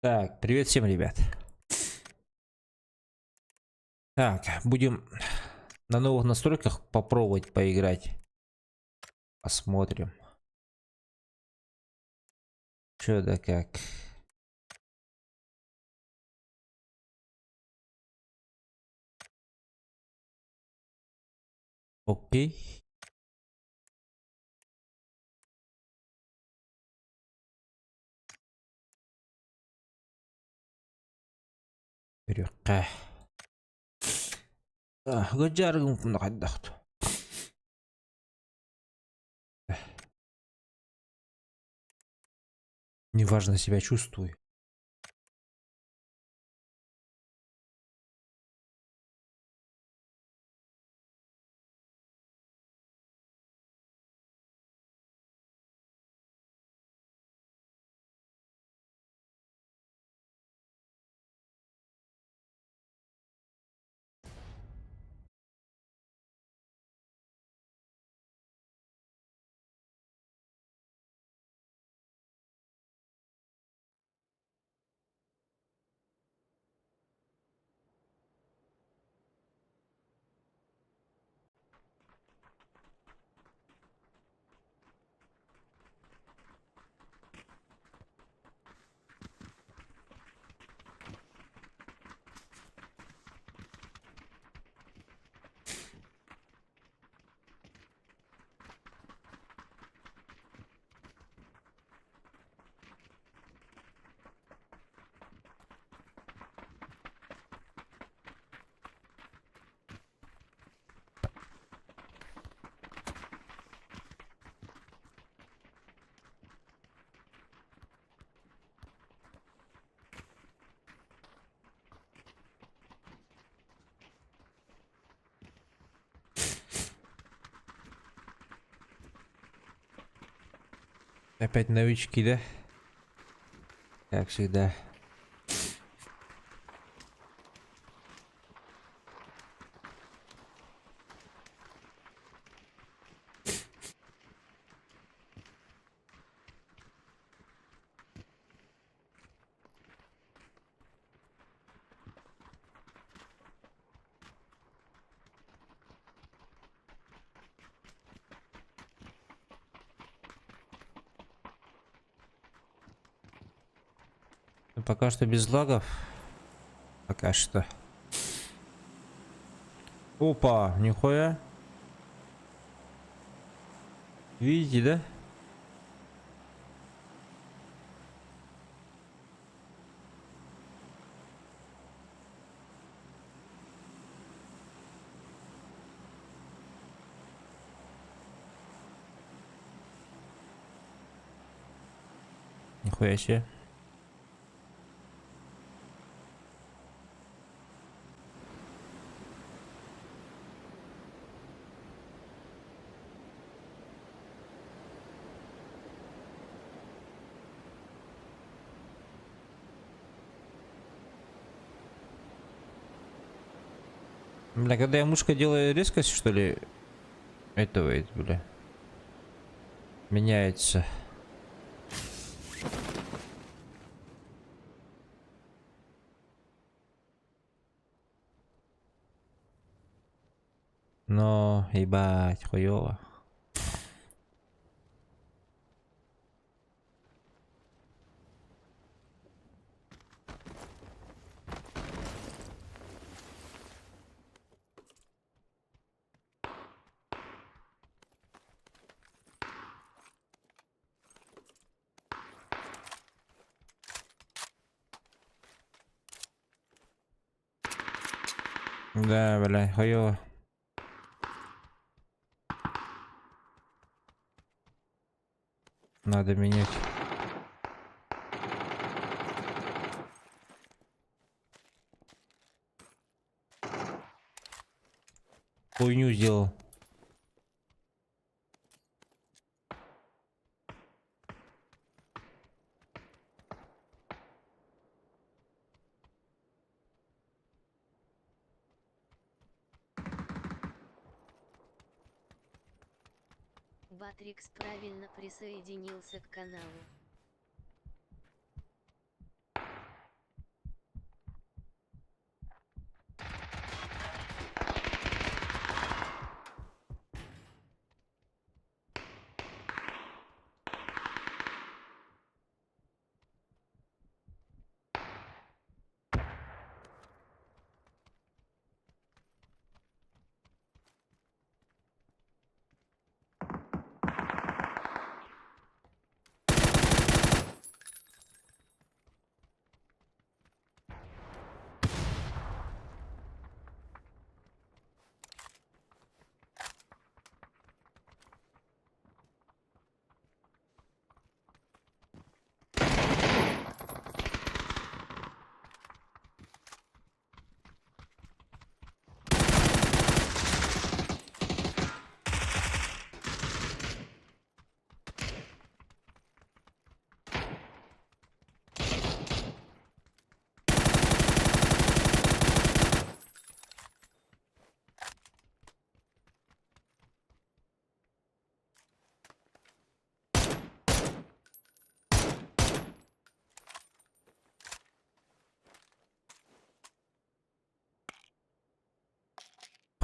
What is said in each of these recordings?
Так, привет всем, ребят. Так, будем на новых настройках попробовать поиграть. Посмотрим. Чё да как. Окей. Көрүөххэ. Ыгдьаарыгым хайдах. Неважно себя чувствую. Опять новички, да? Как всегда. Ну, пока что без лагов. Пока что. Опа, нихуя. Видите, да? Нихуя себе. Бля, когда я мышкой делаю резкость, что ли, этого, бля, меняется. Но, ебать, хуёво. Да, бля, хуёво. Надо менять. Хуйню сделал. Батрикс правильно присоединился к каналу.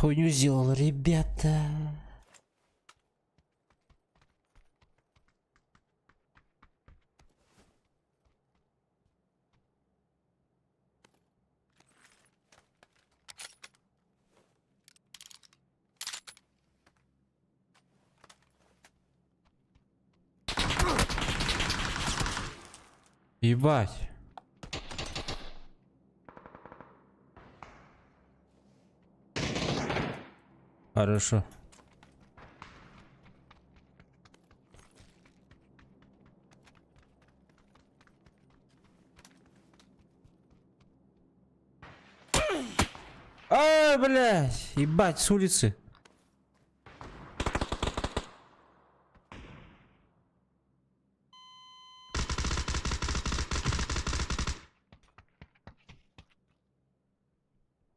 Хуйню сделал, ребята. Ебать. Хорошо. А, блядь, ебать, с улицы.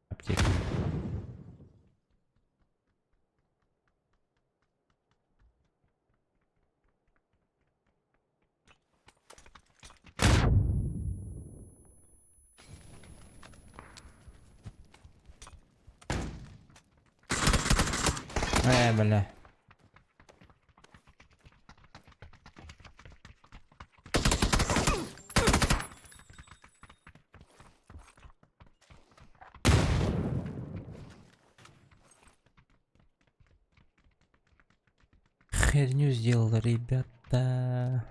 Аптека. Э, бля. Херню сделал, ребята.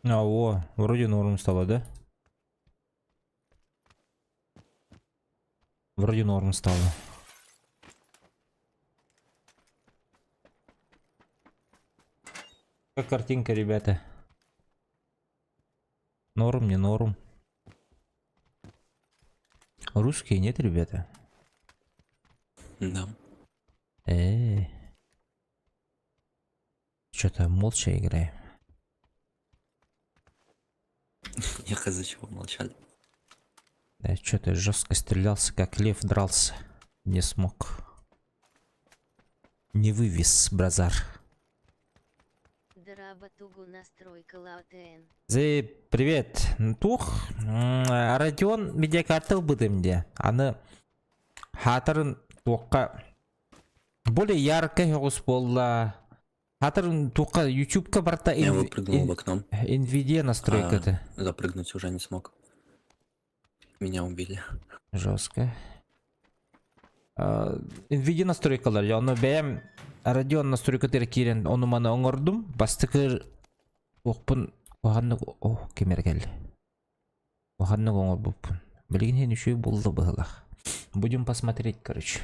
А, о, вроде норм стало, да? Вроде норм стало. Как картинка, ребята? Норм, не норм? Русские нет, ребята? Да. Эй. Что-то молча играем. Я хз чего молчали. Да, что-то жестко стрелялся, как лев дрался. Не смог. Не вывез, бразар. Зей, привет. Тух, Родион медиакарта ылбытым де. Аны хатырын туохха более яркай оҕус буолла. Хатырын туохха ютубка барта Я выпрыгнул в окно. NVIDIA настройката. А, запрыгнуть уже не смог. Меня убили. Жестко. NVIDIA настройкалар. Ону бэйэм Radeon настройкатыгар киирэн ону маны оҥордум. Бастакы туохпун куһаҕаннык ох ким эрэ кэллэ. Куһаҕаннык оҥорбуппун. Билигин иһин үчүгэй буолла быһыылаах. Будем посмотреть, короче.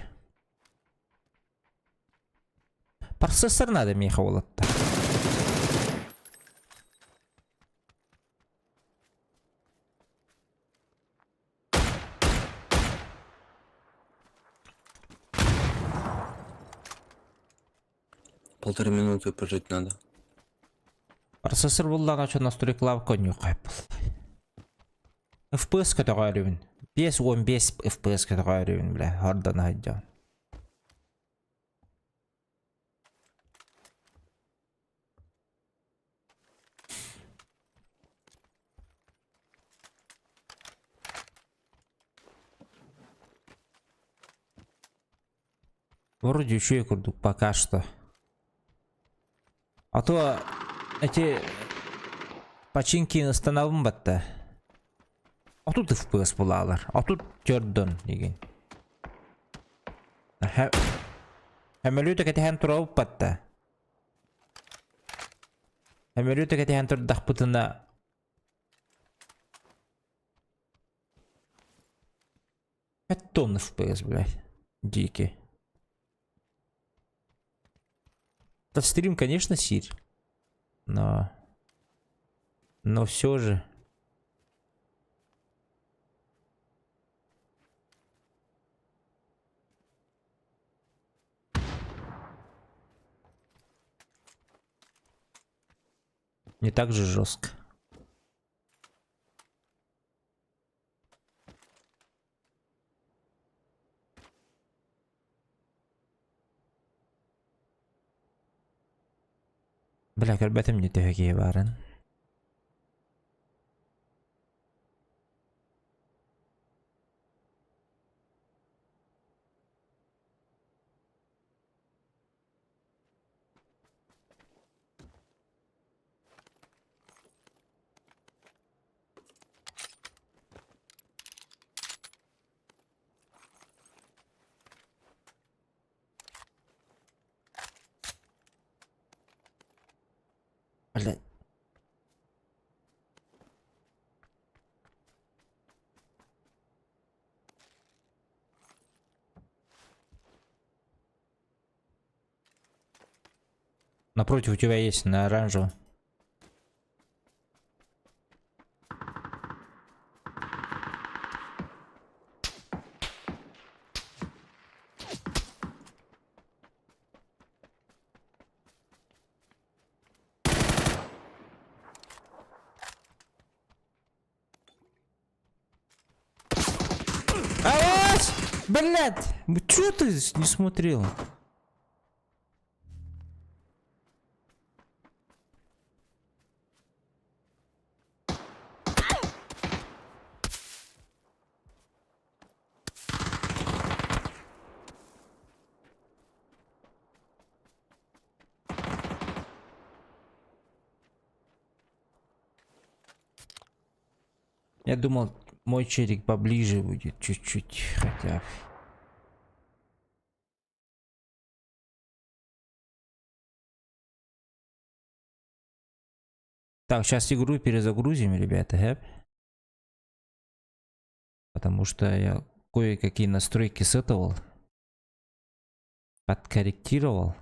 Процессор надо миэхэ уолаттар. Полторы минуты пожить надо. Процессор буллаҕына очо настройкалаабыт конньуохха буолла. FPS көтөҕөөрүбүн. 55 FPS көтөҕөөрүбүн бля, хордоно сылдьабын. Вроде үчүгэй курдук пока что. А то эти починки ыстанабын батта. А тут FPS булаалар. А тут төрдөн деген. Сөмөлүөтү кэтэһэн турабыт батта. Сөмөлүөтү кэтэһэн турдахпытына 5 тонн FPS, блядь. Дикий. Да стрим, конечно, сирь. Но... Но все же. Не так же жестко. Бля, көрбөтүм дии төһө киһи баарын. Блядь. Напротив у тебя есть на оранжевом. Авась! Блядь! Чё ты не смотрел? Я думал, мой черик поближе будет чуть-чуть хотя бы. Так, сейчас игру перезагрузим, ребята, хэп. Потому что я кое-какие настройки сетовал. Подкорректировал.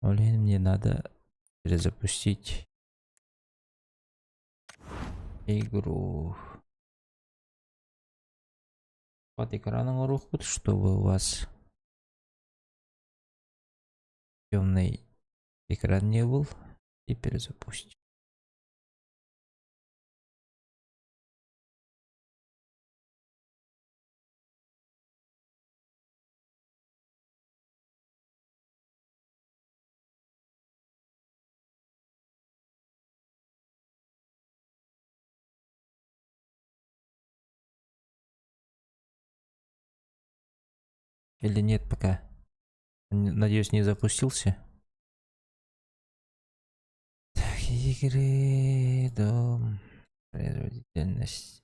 Блин, мне надо перезапустить игру. Под экраном оҥоруохпут, чтобы у вас темный экран не был. И перезапустить. Или нет пока? Надеюсь, не запустился. Так, игры, дом, производительность.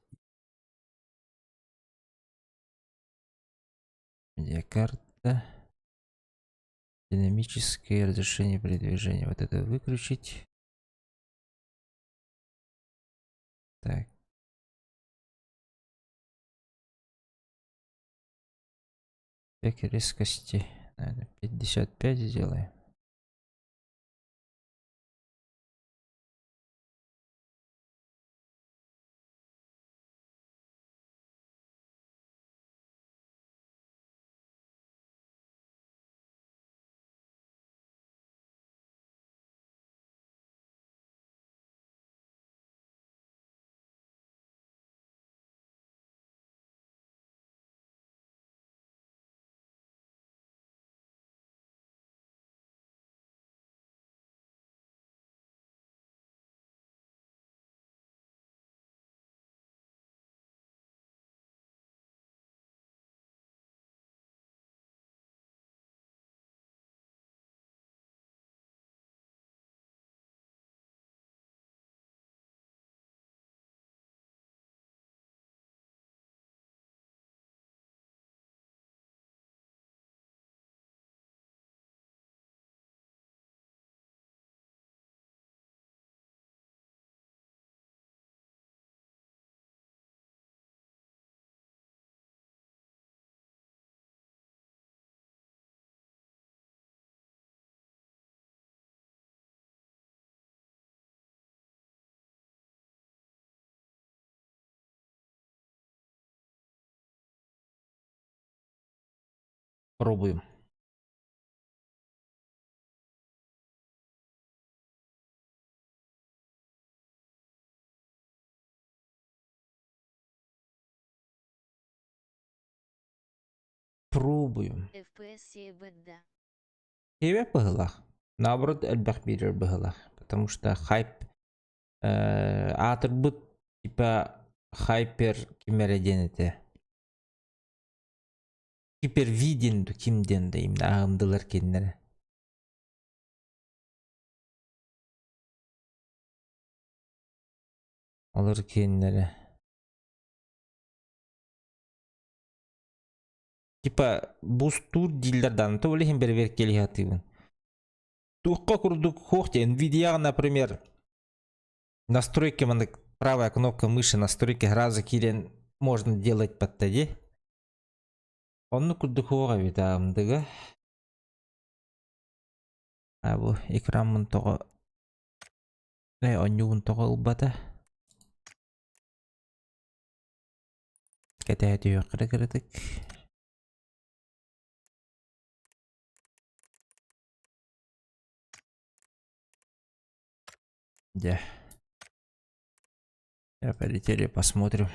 Медиакарта. Динамическое разрешение передвижения. Вот это выключить. Так. Эффект резкости. Наверное, 55 сделаем. Пробуем. Пробуем. FPS сиэбэт да. Сиэбэт быһыылаах. Наоборот элбэх биэрэр быһыылаах. Потому что хайп аатырбыт типа хайпер ким эрэ диэн этэ. Гипервиден ким диэн да именно аҕымдылар кинилэрэ. Олор кинилэрэ. Типа бустуур дииллэр даҕаны, то иһин бэрэбиэркэлии сатыыбын. Туохха курдук хуох диэн Nvidia например, настройки маннык правая кнопка мыши настройки сразу киирэн можно делать подтади. Оннук курдук хуох эбит аамдыга. А бу экраммын тоҕо оонньуубун тоҕо ылбата. Кэтэһэ түһүөххэ кыратык. Дьэ. Полетели, посмотрим.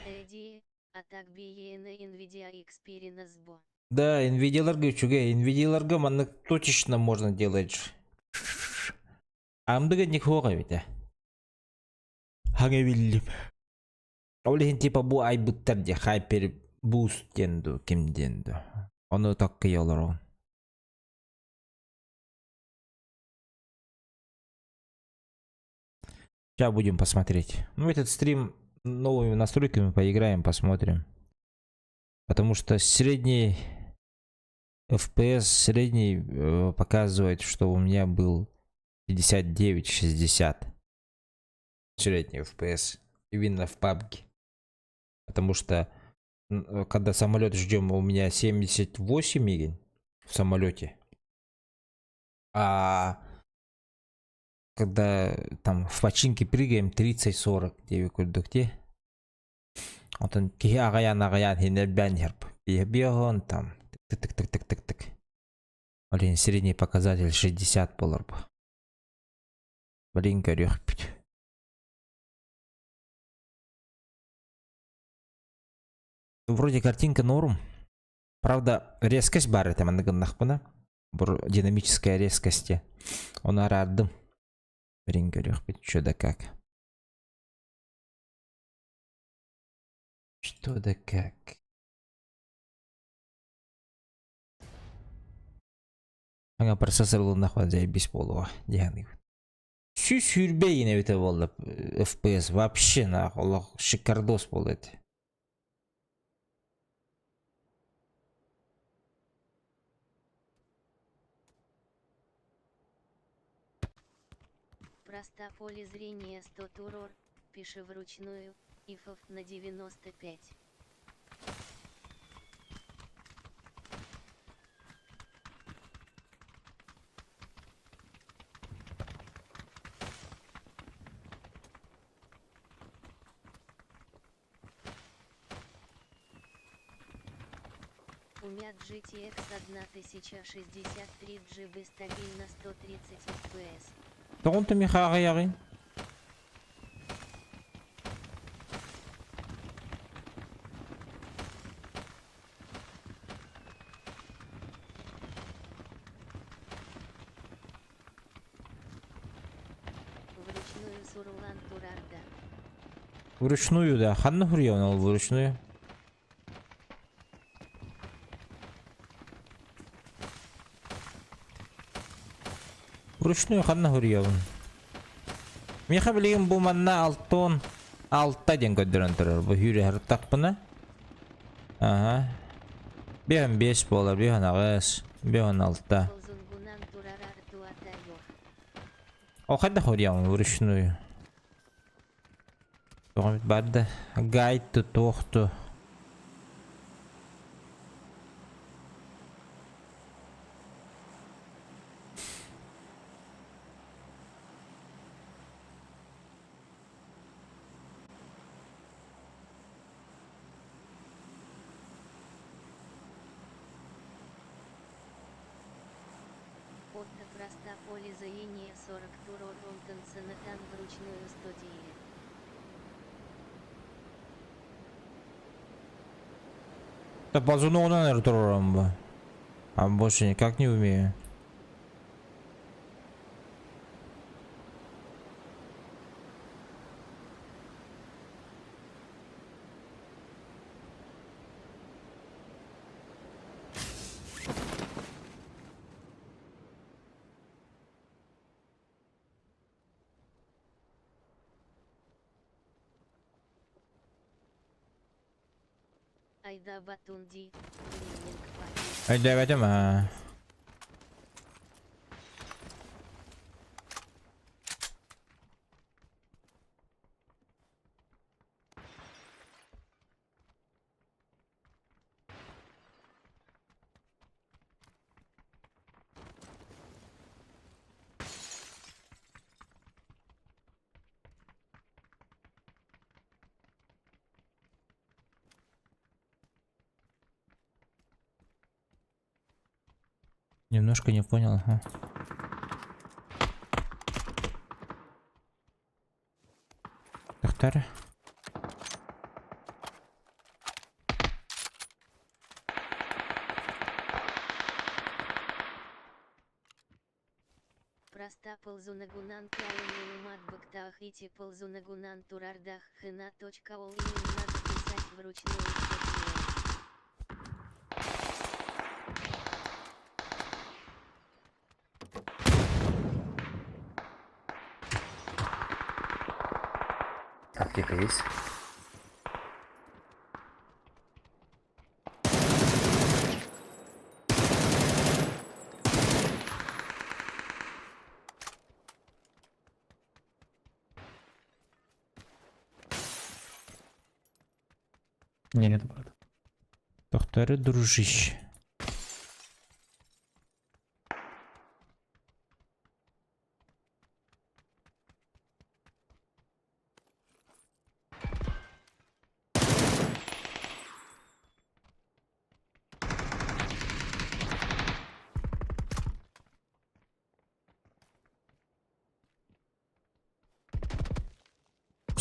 Да, Nvidia-ларга үчүгэй. Nvidia-ларга маннык точечно можно делать. Амдыга никхуох эбитэ. Хаҥа биллим. Ол иһин типа бу айбыттар дии хайпер буст диэн дуу, ким диэн дуу. Ону таккыйа олороҕун. Сейчас будем посмотреть. Ну, этот стрим новыми настройками поиграем, посмотрим. Потому что средний FPS средний показывает, что у меня был 59-60. Средний FPS. Именно в PUBG. Потому что когда самолет ждем, у меня 78 игн в самолете. А когда там в починке прыгаем 30-40 диэби курдук дии. Онтон киһи аҕыйаан аҕыйаан иһин элбээн иһэр. Биэһон там тык-тык-тык-тык-тык. Блин, средний показатель 60 буолар бу. Блин, көрүөхпүт. Вроде картинка норм. Правда, резкость баар этэ манна гыннахпына. Динамическая резкости. Ону араардым. Блин, көрүөхпүт, что да как. Что да как. Аңа процессор ылыннахпына заебись буолуоҕа диэн Сүүс сүүрбэ иин эбитэ буолла FPS вообще нахуй олох шикардос буолуо этэ. Проста поле зрения 100 турор, пиши вручную, ифов на 95. У меня GTX 1063 GB стабильно 130 FPS. Тоҕон миэхэ аҕыйаҕый? Вручную сурулан турарда. Вручную да. Ханна хуруйан ол вручную? Вручную ханна хуруйабын? Миэхэ билигин бу манна алтон алта диэн көрдөрөн турар. Бу сүүрэ Аха. Биэһэн биэс буолар, биэһэн аҕыс, биэһэн алта. Ползунгунан турарар туатайох. Ол хайдах хуруйабын вручную? Тоҕо баар да гайд туох ту. Отто проста поле зрения 40 турор онтон санатан вручную студии. Да ползуногунан эрэ туруорам бу. А больше никак не умею. Айда Батунди, Грининг Пати. Өйдөөбөтүм аа. Немножко не понял, ага. Доктор. Проста ползунагунан каянылымат бактахити ползунагунан турардах хына точка ол им надо писать вручную что Аптека есть? Не, нет, брат. Доктор, дружище.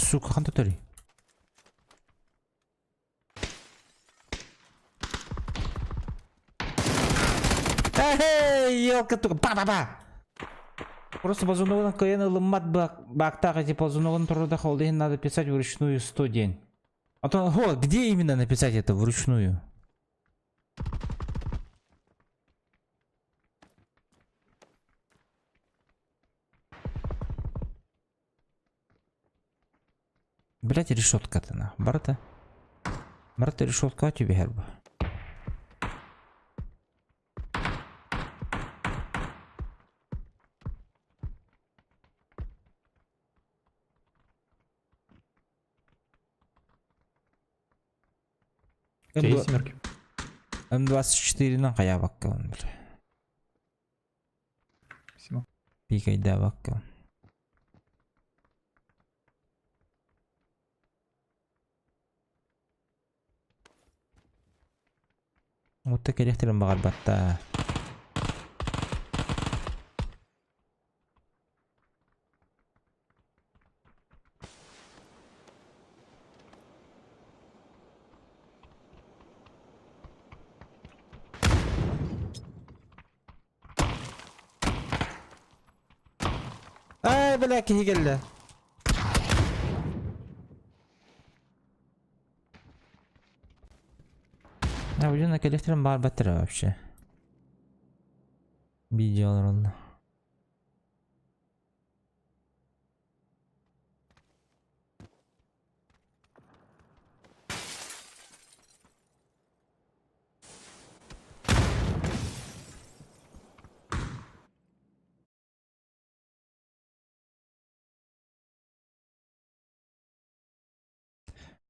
Сука, ханта төрүй. Эй, елка только па-па-па! Просто ползуногун кыайан ылыммат баактаах эти ползуногун турудах ол иһин надо писать вручную 100 день. А то, о, где именно написать это вручную? Блять, решетка-то на. Барта. Барта решетка тебе герба. У тебя есть семерки? М24 на хайабакка он, бля. Спасибо. Пикайдабакка. Mutta кэлиэхтэрин баҕарбатта. Ай, бля, киһи кэллэ. А, удьуна кэлиэхтэрин баҕарбаттара вообще. Видео олороллор.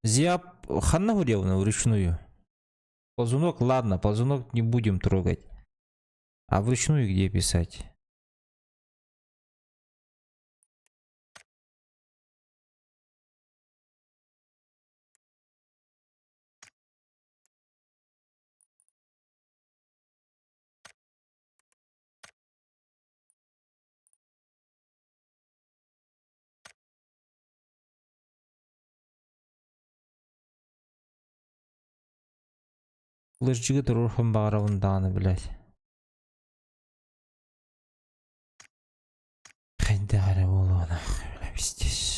Зиап ханна Гурьевна вручную. Ползунок, ладно, ползунок не будем трогать. А вручную где писать? Лыжчыгы туруорхан баҕарабын даҕаны, блядь. Хайдах эрэ буолуона, бля, пиздец.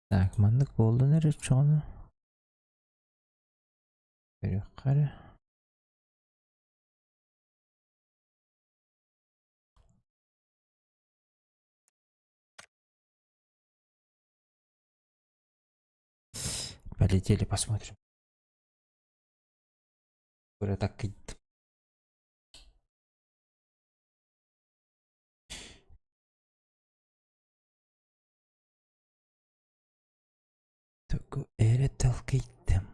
Так, маннык буоллун эрэ чоҕону. Көрүөххэ эрэ. Полетели, посмотрим. Так Тугу эрэ толкуйдум.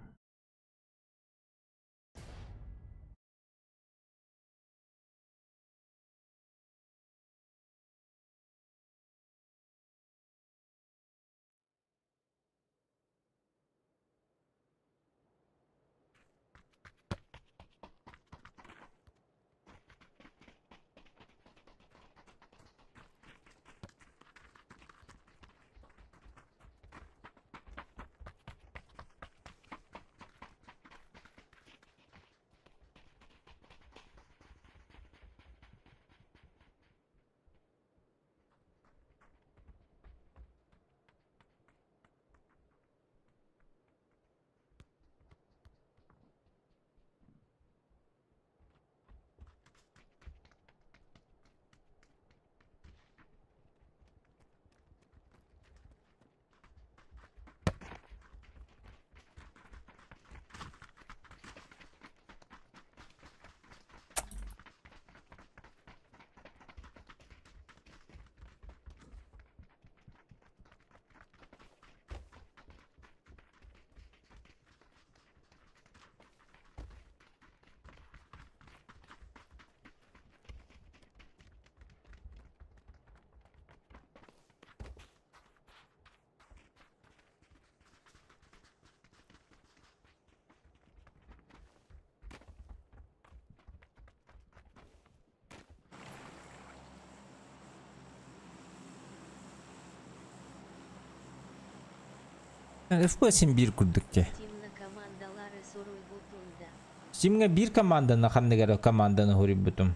FPS биир курдук дии. Steam-ҥа командалары суруйбутун да. Steam-ҥа биир команданы ханнык эрэ команданы суруйбутум.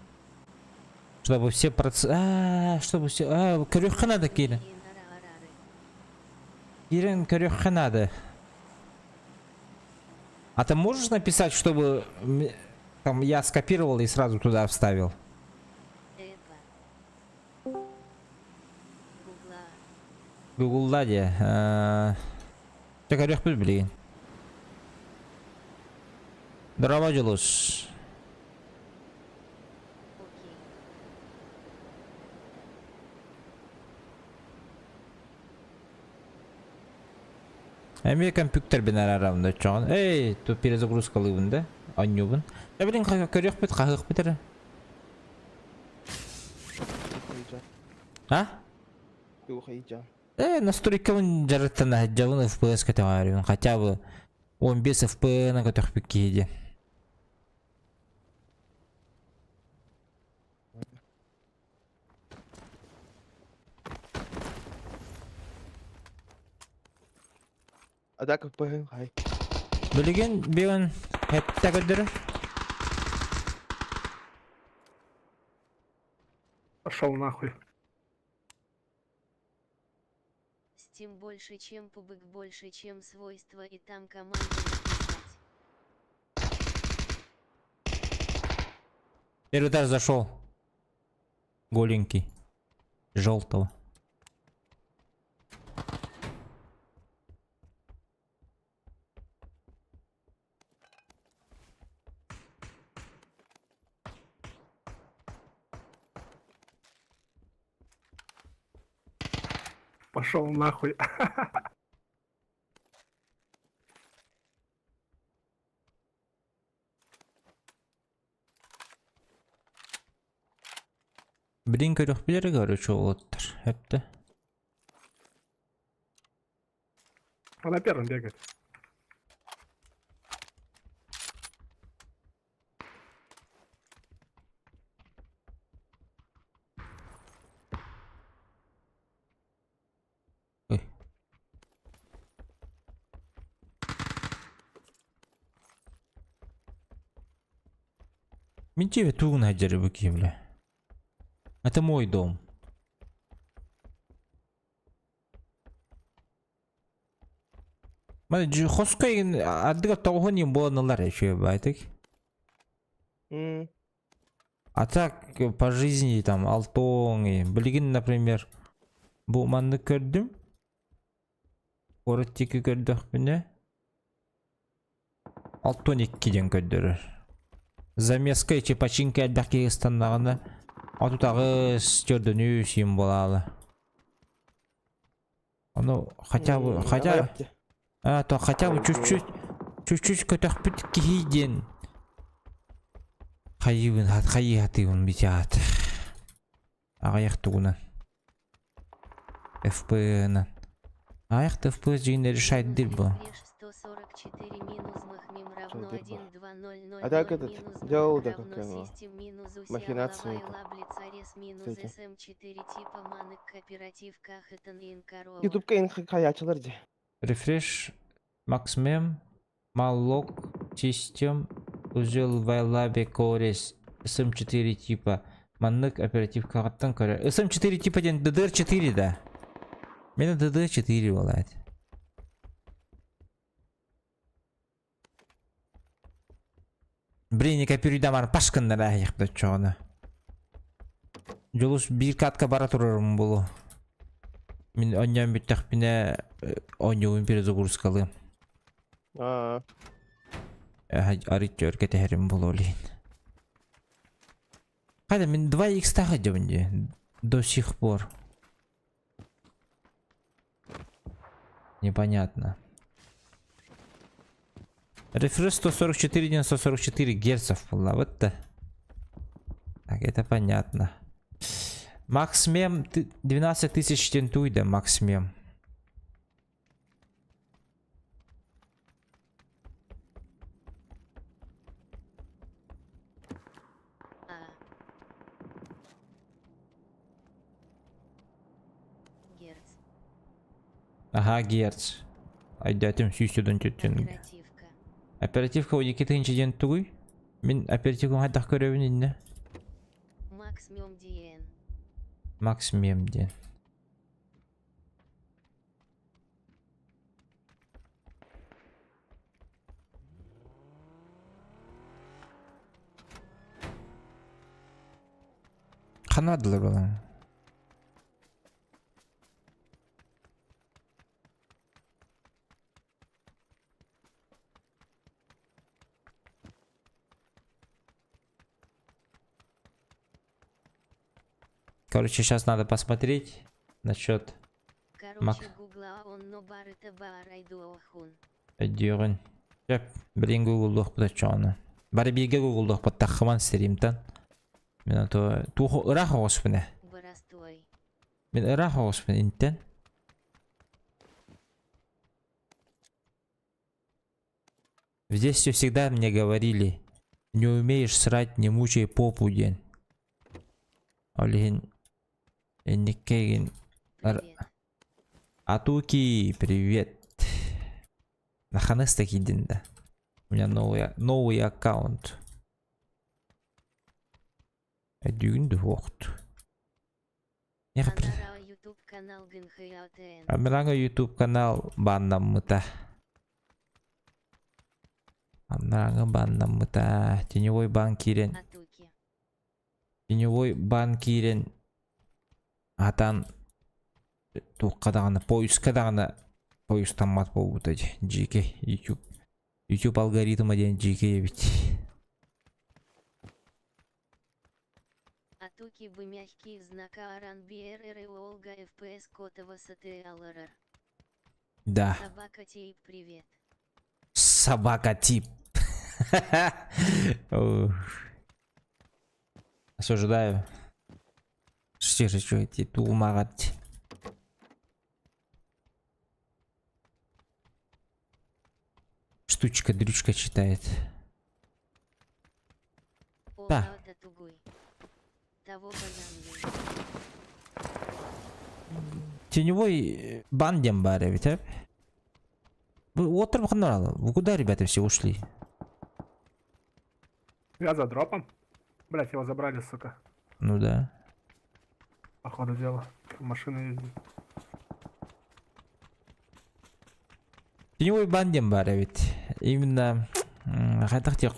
Чтобы все проц... А, чтобы все... А, көрүөххэ надо киирэн. Киирэн көрүөххэ надо. А ты можешь написать, чтобы там я скопировал и сразу туда вставил? Гугла. Гуглда дии. Чэ көрүөхпүт билигин. Здорово, Дьулус. Окей. Эмиэ компьютербин араарабын да оччоҕун. Эй, тут перезагрузкалыыбын да, оонньуубун. Дьэ билин көрүөхпүт, хаһыахпыт эрэ. А? Настройкабын дьарыктана сылдьабын FPS көтөҕөөрүбүн хотя бы 15 FPS-на көтөхпүт киһи диэн. А так FPS хай. Билигин бүгүн хэттэ көрдөрөр. Пошел нахуй. Steam больше, чем PUBG больше, чем свойства и там команду написать. Первый этаж зашел. Голенький. Желтого. Пошел нахуй. Билин көрүөхпүлэр короче уолаттар. Эптэ. Он на первом бегает. Ой. Мин тебе тугун хаджары бу киһи Это мой дом. Маны хоско ардыгар тоҕуһун иин буолан ылар үчүгэй баайтык. А так по жизни там алтоҥ билигин например бу маннык көрдүм. Куорат диэки көрдөхпүнэ 62 диэн көрдөрөр. Замеска ичи починка элбэх киһи ыстаннаҕына 38 төрдөнүү сиин буолаалы. Ону хотя бы хотя а то хотя бы чуть-чуть чуть-чуть көтөхпүт киһи диэн хайыыбын хайыы хатыыбын битиат. Аҕыйах тугунан. ФП-нан. Аҕыйах да ФП дьиҥин решает дир бу. Рефреш 144 минус махмим равно дыр бу? 1 2 0 0 А так 0 этот, минус делал блок да как равно его, систем минус махинации усиалавай это, лаблицарес минус с этим. см4 типа манык кооператив кахетан инкарова. Ютубка ин хаячылар ди. Refresh Maxmem Malloc System Узел Вайлабе Корес SM4 типа маннык оперативкаҕыттан көрөр. SM4 типа диэн DDR4 да. Мені DDR4 буолаат. Блин, копируйдамар пашкыннар аһыйахта чоҕуна. Дьулус биир катка бара турарым буолуо. Мин оонньоон бүттэхпинэ оонньуубун перезагрузкалыам. Аа. Арыт өр кэтэһэрим буолуо илин. Хайда мин 2x таах дьабын дии. До сих пор. Непонятно. Рефреш 144 144 герцев была. Вот да. Так, это понятно. Макс мем 12 тысяч тентуйда, Макс мем. А. Герц. Ага, герц. Айдатым сүүсүдөн түттүн. Оперативка. Оперативка 12 тыһыынча диэн тугуй? Мин оперативкам хайдах көрөбүн иннэ? Макс мем диэн. Макс мем диэн. Ханадылар балам. Короче, сейчас надо посмотреть насчет Мак. Короче, гугла онно барыта баарайдуохун. Өйдүөҕүн. Сөп, билин гуглуохпут оччоҕуна. Бары бииргэ гуглуохпут таххыман стримтан. Мин ото туох ыраах оҕуспун ээ. Боростуой. Мин ыраах оҕуспун интэн. В детстве всегда мне говорили, не умеешь срать, не мучай попу диэн. Ол иһин инниккэ Привет. Атуки, привет. Наханыс киирдин да. У меня новый, новый аккаунт. Өйдүүгүн дуһуохт. Анараа YouTube канал ГНХАТН. Амираҥа YouTube канал бааннаммыта. Амираҥа бааннаммыта. Теневой баан киирэн. Атуки. Теневой баан киирэн атан туохха даҕаны поиска даҕаны поистаммат буолбута дии. GK YouTube. YouTube алгоритма диэн GK эбит. Атуки бы мягкий знака Аран БРР и Олга ФПС Котова СТЛРР. Да. Собака Тип, привет. Собака тип. Ух. Осуждаю. Что же, что эти тумагать? Штучка-дрючка читает. Да. О, тугуй. Того баянный. Теневой бан диэн баар эбит, э? Вы уотар Вы куда, ребята, все ушли? Я за дропом. Блять, его забрали, сука. Ну да. По ходу дела. Машина ездит. Теневой бан диэн баар эбит. Именно хайдах диэх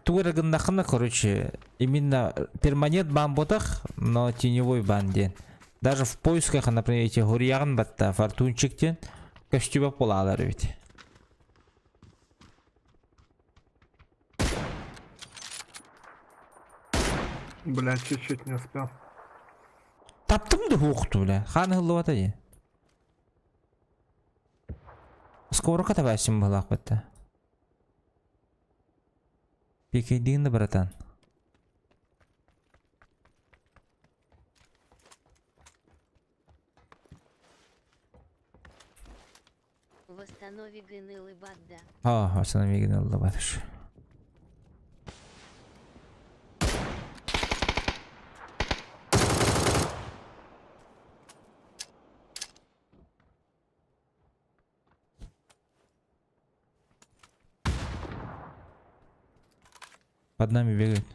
Тугу эрэ гыннаххына, короче, именно перманент бан буотах, но теневой бан диэн. Даже в поисках, например, эти хуруйаҕын батта, фортунчик диэн көстүбэт буолаалар эбит. Блять, чуть-чуть не успел. Таптым да хуохту, бля. Хаан ыһыллыбата дии. Скоро табаасым быһылаах батта. Пикейдиин да братан. Восстанови гнилый бадда. А, восстанови гнилый бадыш. Под нами бегает.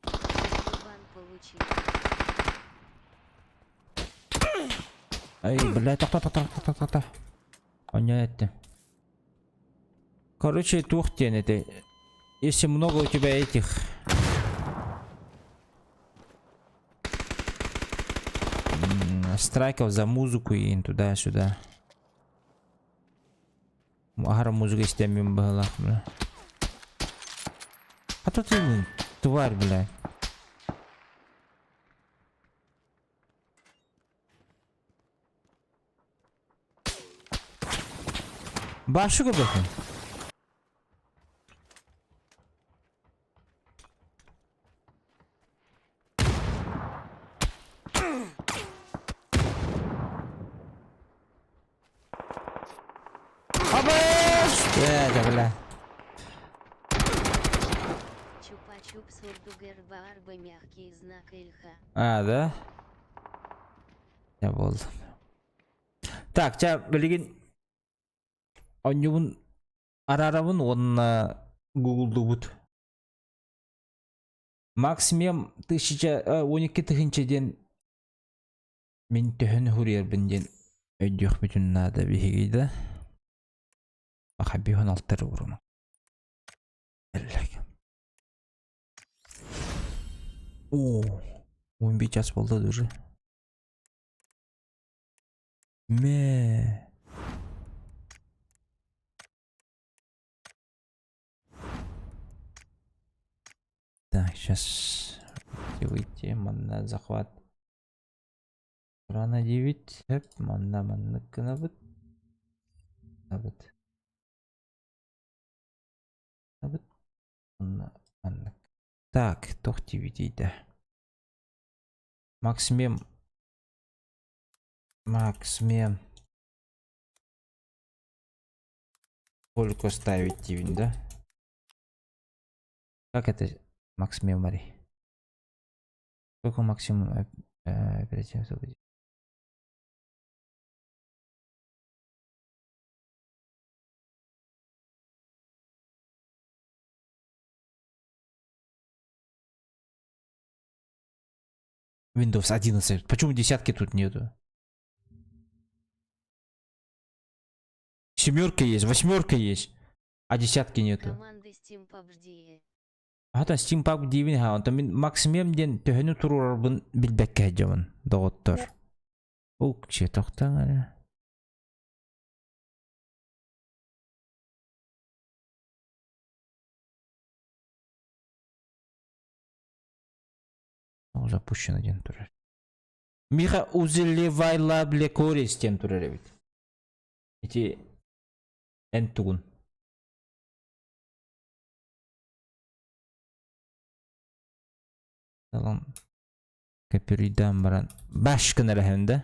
Бан получил. Ай, бля, тохто, тохто, тохто, тохто. Онньон эттим. Короче, туох диэн это. Если много у тебя этих страйков за музыку и туда-сюда. Аһара музыка истэммин быһылаах, бля. А то ты, блин, тварь, бля. Башы көрбөккүн. Абаш! Э, бля. Чупа-чупс урдугэр баарба мягкий знак Ильха. А, да? Я буоллум. Так, чэ, билигин онньубун араарабын уонна гуглдубут. Максимум тысяча 12 тыһыынча диэн мин төһөнү суруйарбын диэн өйдүөхпүтүн наада биһиги да. Хабиһон алтар урума. О, 11 час болды уже. Мэ. Так, сейчас. Выйти, выйти, манна захват. Рано 9, хөп, манна маннык гынабыт. Гынабыт. Гынабыт. Манна маннык. Так, туох диэбитий да. Максимем. Максимем. Сколько ставить диибин да? Как это Макс Memory? Сколько максимум оперативно будет? Windows 11. Почему десятки тут нету? Семерка есть, восьмерка есть, а десятки нету. Команды Steam PUBG. Хата Steam PUBG диибин ха, онтон мин максимум диэн төһөнү туруорарбын билбэккэ сылдьабын, доҕоттор. Укче тохтоҥ эрэ. Запущено диэн турар. Миха узелевайла блекорис диэн турар эбит. Ити эн тугун? Талан көпүрүйдээн баран баш гынар эһэм да.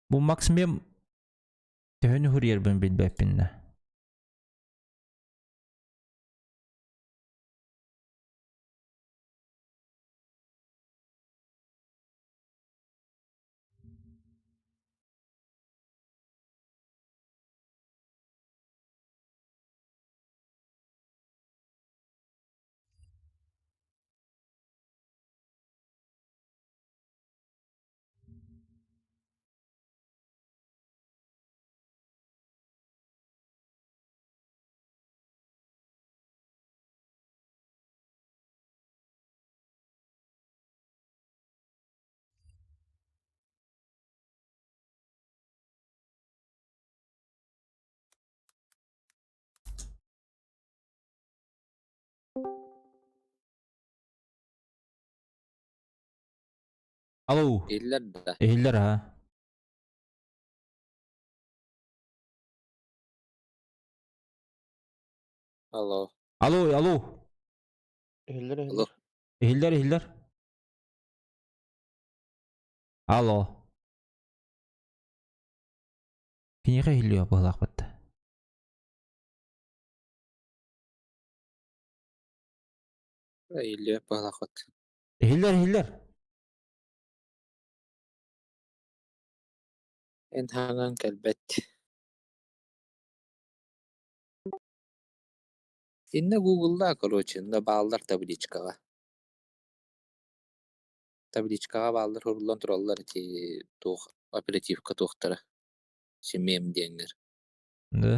Бу Максимем төһөнү хуруйарбын билбэппин да. Алло. Иһиллэр да. Иһиллэр ha. Алло. Алло, алло. Иһиллэр Алло. иһиллэр. Иһиллэр, иһиллэр. Алло. Киниэхэ иһиллиэ быһалаахпыт. Иһиллиэ быһалаахпыт. Иһиллэр, иһиллэр. Эн хаҥан кэлбэт. Иннэ гугллаа короче, иннэ бааллар табличкаҕа. Табличкаҕа бааллар суруллан тураллар ити туох оперативка туохтара симиэм диэҥҥэр. Да.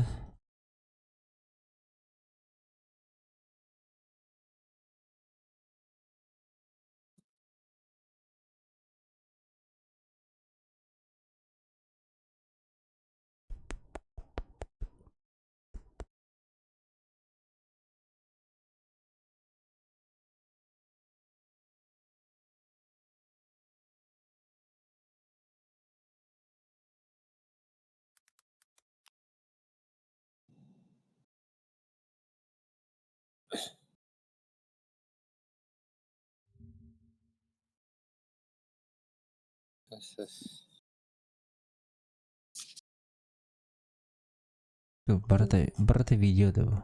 Барыта, барыта видео да бу.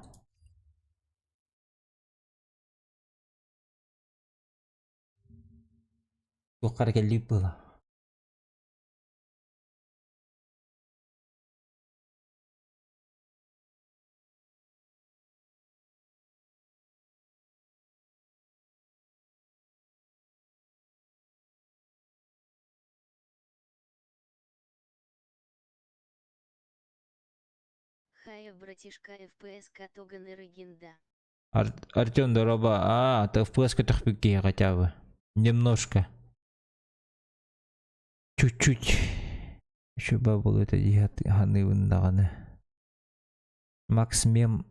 Туохха эрэ кэллибит буолла. Хая, братишка, FPS Катоган и Регенда. Ар Артем, дороба. А, ты FPS көтөхпүккэ хотя бы. Немножко. Чуть-чуть. Еще бабыл это ханыыбын даҕаны. Макс мем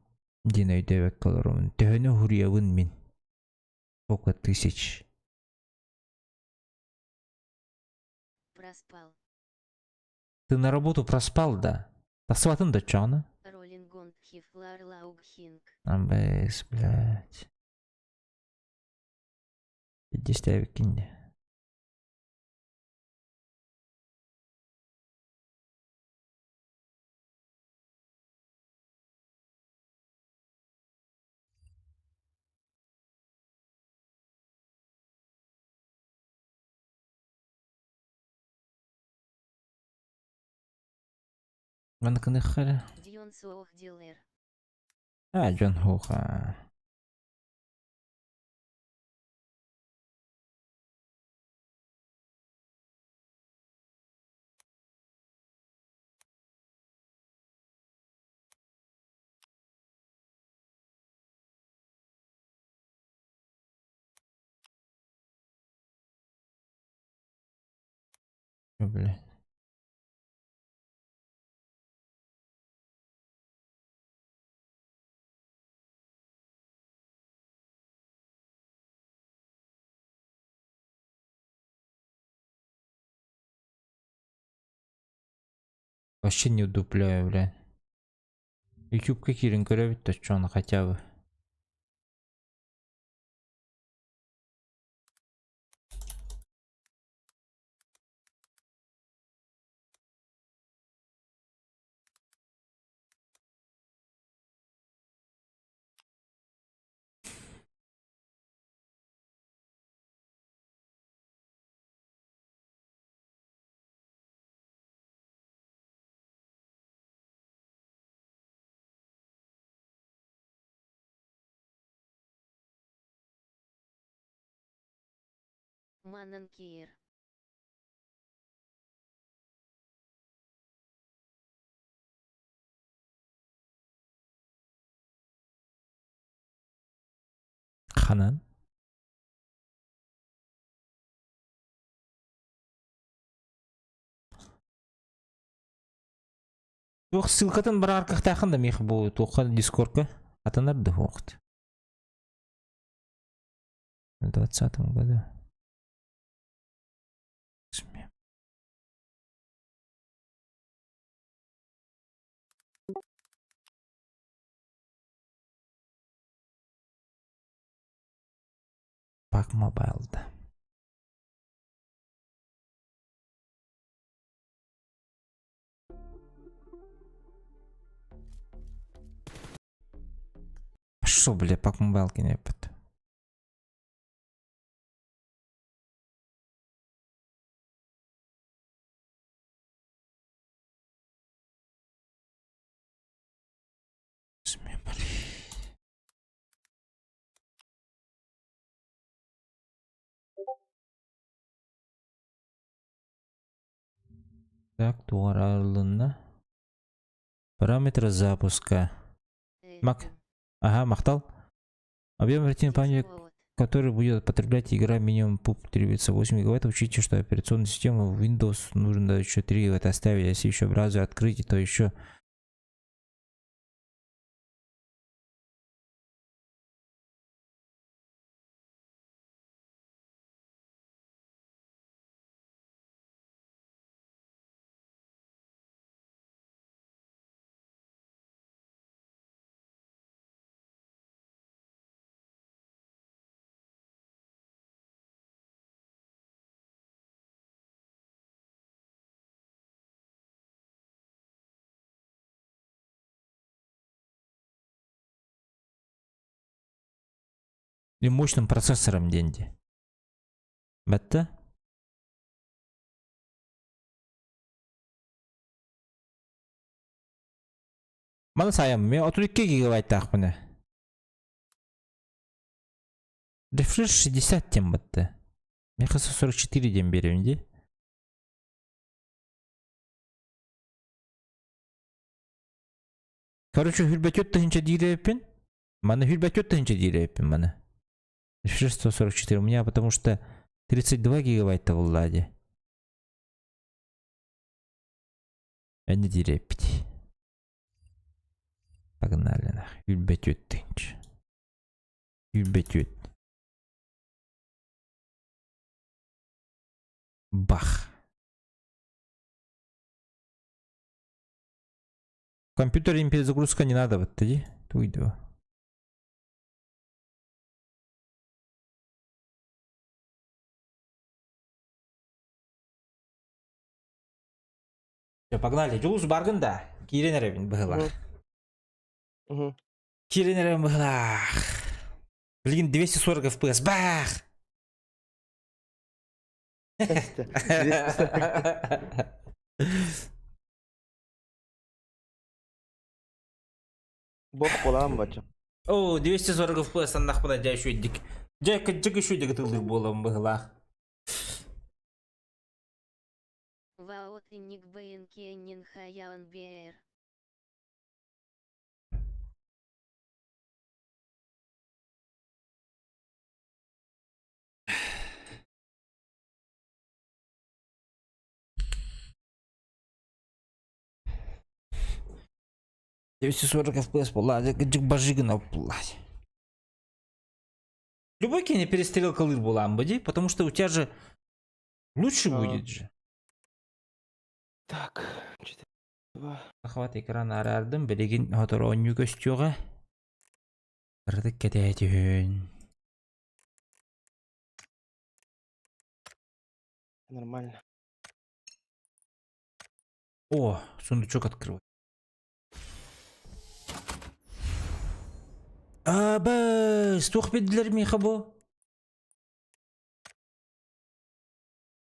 диэн өйдөөбөккө олоробун. Төһөнү уһуруйабын мин. Сколько тысяч? Проспал. Ты на работу проспал, да? Тахсыбатын да чоҕуна? Роллингон хифлар лаугхинг. Амбэс, блядь. Дистээбиккин дии. Манна кыныхха эрэ. Дьон суох дииллэр. Аа, дьон һуоха. Бля. Вообще не удупляю, бля. Ютубка киирэн көрөбүт да чону хотя бы. Манан киир. Ханан? Туох ссылкатын барар кыахтааххын да миэхэ бу туохха дискорка атынар да суохт. В двадцатом году. Пак Мобайлда. Что, бля, Пак Мобайл кинеппит? Так, тугар арылынна. Параметры запуска. Мак. Ага, махтал. Объем оперативной памяти, который будет потреблять игра минимум пуп требуется 8 гигабайт. Учите, что операционную систему Windows нужно еще 3 гигабайта оставить. Если еще браузер открыть, то еще и мощным процессором деньги. Бетте? Маны сайам, мен 32 гигабайттаахпын. Refresh 60 диэн батта. Миэхэ 44 диэн биэрэбин дии. Короче, хүрбэтүөт тыһыынча диир эбиппин. Маны хүрбэтүөт тыһыынча диир эбиппин маны. Refresh 144 у меня потому что 32 гигабайта булла дии. Энни диир эбиппит. Погнали нах. Хүрбэтүөт тыһыынча. Хүрбэтүөт. Бах. Компьютер им перезагрузка не надо вот тоді. Туйду. Все, погнали. Дьулус баргын да. Киирэн эрэбин быһылаах. Угу. Киирэн эрэбин быһылаах. Билигин 240 FPS. Бах! Бок буолаан бачча. О, 240 FPS аннахпына дьэ үчүгэйдик. Дьэ, кырдьык үчүгэйдик ытыллыр буолан быһылаах. Ваот инник бэйэн хаян бээр. 240 FPS буолла, кырдьык бажигына буолла. Любой кини перестрелкалыыр буолаан бу дии, потому что у тебя же лучше будет же. Так, 4, 2. Захват экран арардым, билигин сотору оонньуу көстүөҕэ. Кыратык кэтээтүһүн. Нормально. О, сундучок открывай. Абыс, туох бидилер миэхэ бу?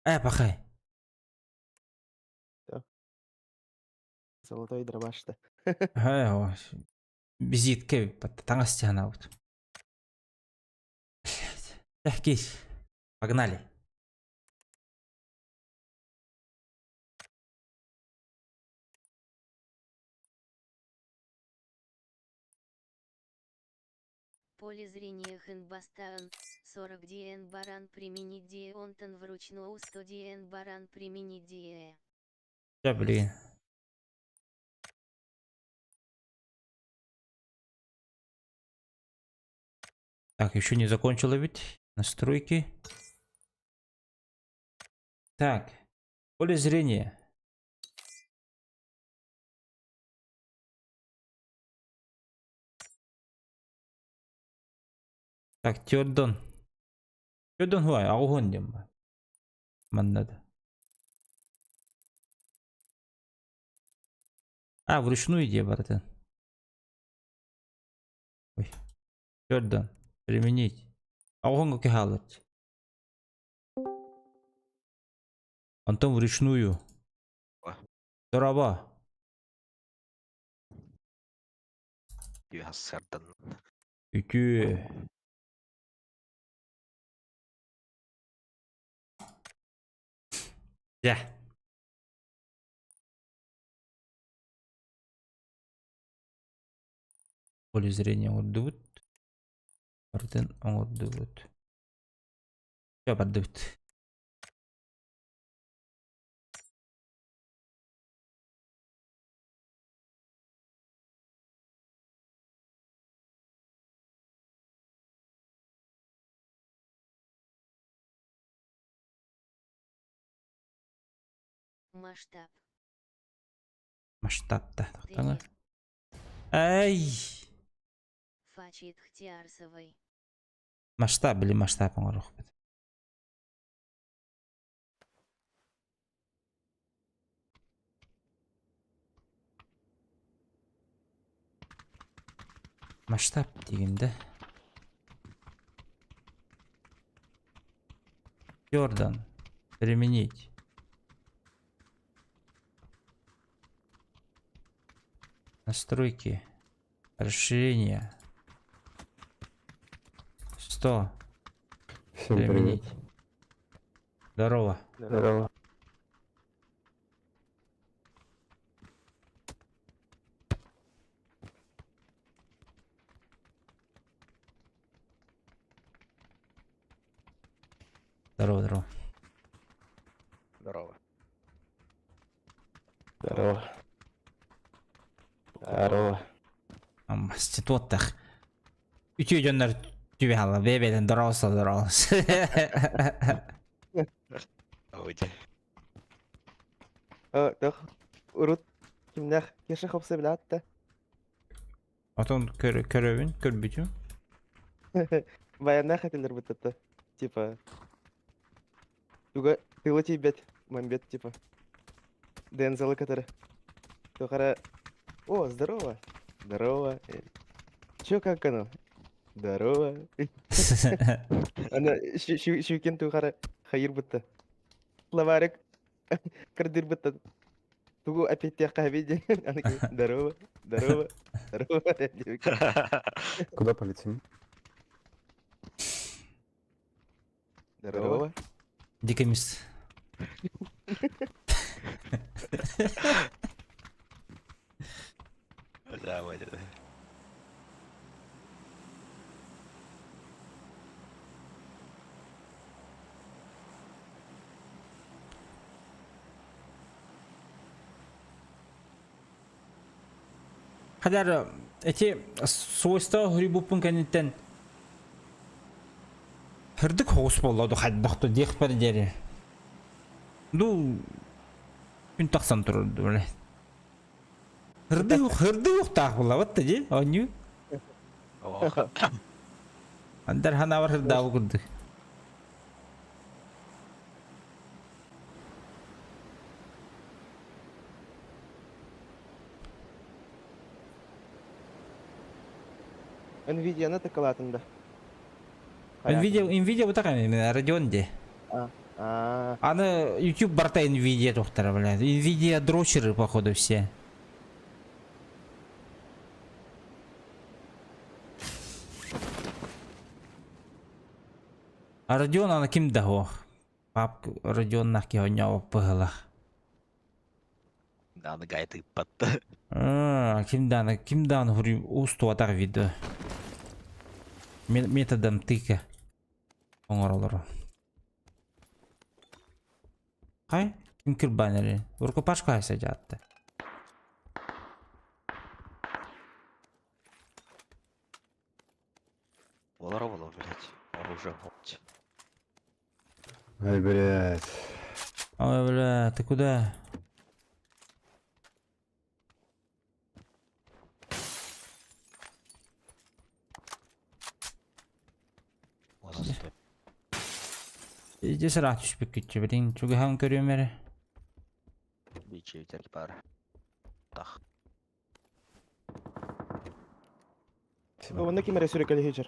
Э, пахай. Золотой дробаш-то. Ха, визитка таҥас тянаут. Блядь. Кейс. Погнали. Поле зрения Хенбастаан, 40 диэн баран применить Дионтон вручную 100 диэн баран применить Дие. Да, блин. Так, еще не закончила ведь. Настройки. Так, поле зрения. Так, Теодон. Теодон хуай, аухон диэн баар. Манна да. А, вручную иди, братан. Ой. Теодон. Применить. Аухон кехалат. Антон вручную. Дороба. Үһассардан. Үтүө. Дьэ. Поле зрения оҥордубут. Барытын оҥордубут. Все бардыбыт. Масштаб. Масштабта. Тоқтаңа. Ай! Фачит Хтиарсовой. Масштаб или масштаб оҥоруохпут. Масштаб диигин да. Йордан. Применить. Настройки. Расширение. 100. Всем привет. Применить. Здорово. Здорово. Здорово, здорово. Здорово. Здорово. Здорово. Институттах. Үтүө дьоннор түбэһалла бэйэ-бэйэлэрин дорооболосо дорооболос. Оди. Тох урут кимнээх Кеша хопса билэт да? Отон көрөбүн, көрбүтүм. Баяннаах этилэр быттата. Типа туга тыла тиийбэт, мамбет типа. Дензелы кытары. Тухара О, здорово. Здорово. Чё, как оно? Здорово. Ана Щукин тухара хайыр бытта. Словарик кырдыр бытта. Тугу опять виде. Она здорово, здорово, здорово. Куда полетим? Здорово. Дикий мис. Да, вот это. Хадар эти свойства грибуппун кэнниттэн Һырдык хоҕус буолла ду хайдах диэхпэр диэри. Ду күн тахсан турар бile. Һырдык һырдык уохтаах буоллабыт да дии оонньуу. Андар ханаабар һырдаабы курдук. Nvidia-ны тыкылатын да. Nvidia Nvidia бу такай Radeon де. А. Аны YouTube барта Nvidia тохтара, блядь. Nvidia дрочеры, походу, все. А Radeon аны ким да ох. Пап Radeon нахки оньяо пыһылах. Аны гайты патта. А, ким дааны, ким дааны хури устуатар видео. Методом тыка. Оҥоролоро. Хай, ким кырбанери? Рукопашка хайса жатты. Болар болар, блядь. Оружие вот. Ай, блядь. Ой, бля, ты куда? Иди сыраах түспүккүтчү билин чугаһан көрүөм эрэ. Бичи бар. Тах. Онно ким эрэ сүрүкэлиһичер.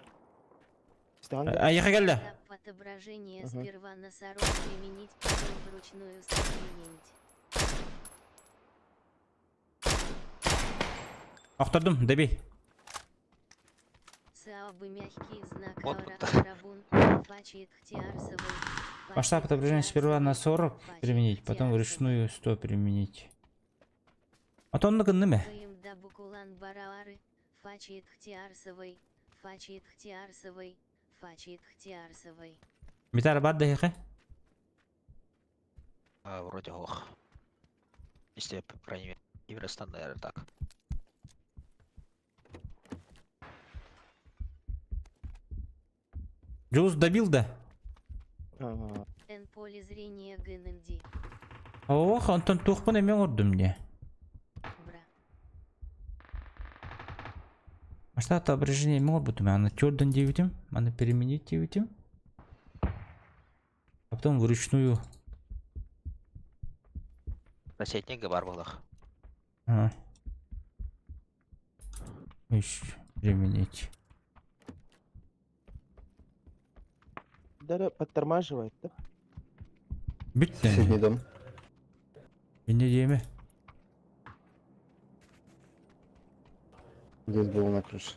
Айыха кэллэ. Отображение сперва на 40 применить, потом вручную применить. Охтордум, добей. Саабы мягкий знак Вот Масштаб отображения сперва на 40 применить, потом вручную 100 применить. А то он на гынныме. Митар бад да А, вроде ох. Если, по крайней мере, Евростан, наверное, так. Джоус добил, да? Н поле зрения ГНД. Ох, Антон тухпын эмен ордум мне. Бра. Масштаб отображения эмен орбутум. Аны черден девитим, аны переменить девитим. А потом вручную. Соседний бар балах. Ага. Ищ, применить. Да, подтормаживает, да? Бүттэ. Соседний дом. Инне диэме. Здесь был на крыше.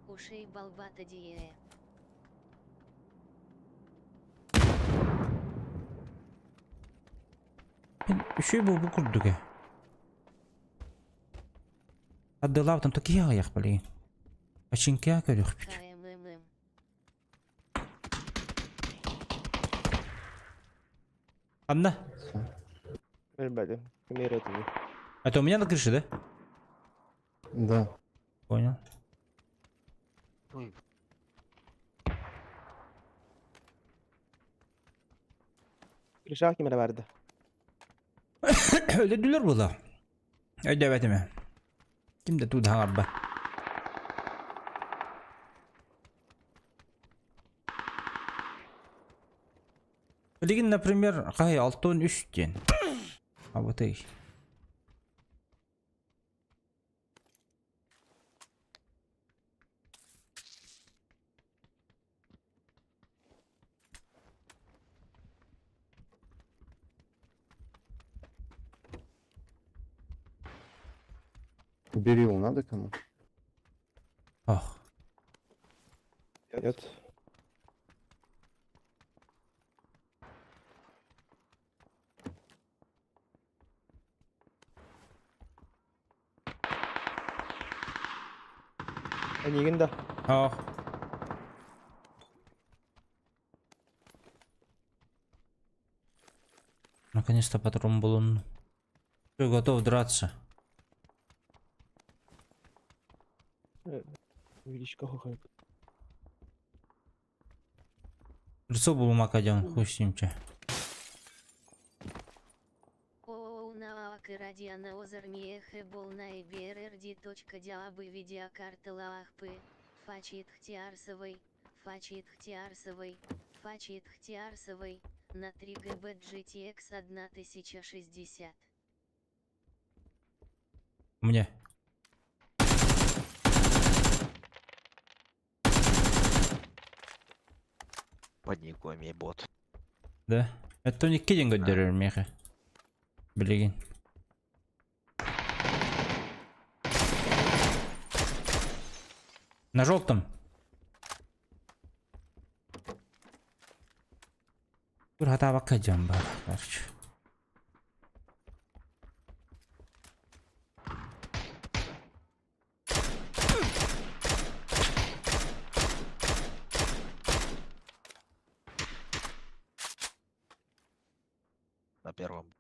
Ушей балбата дие. Үшүй бу бу курдук. Аддылаабытым такие аяқ блин. Ачинкя көрүх бит. КМММ. Анна, Всё. Ребята, это у меня на крыше, да? Да. Понял. Ой. Крышаҕа ким эрэ баарда. Өлөрдүлэр буолла. Өйдөөбөтүм ээ. Ким да туу да хаҥарбат. Билигин, например, хаһый 63 диэн. Абытай. Берил надо кому? Ох. Нет. Эйигин да. Ох. Наконец-то патрон был. Все, готов драться. Увеличка хохой. Лицо было макадем, хуй с ним че. Фачит Фачит Хтиарсовой, на 3 ГБ GTX 1060. Мне. Под ником бот. Да? Это не кидинг көрдөрөр миэхэ. Билигин. На желтом. Тур хатаабакка дьон баар, короче. На первом.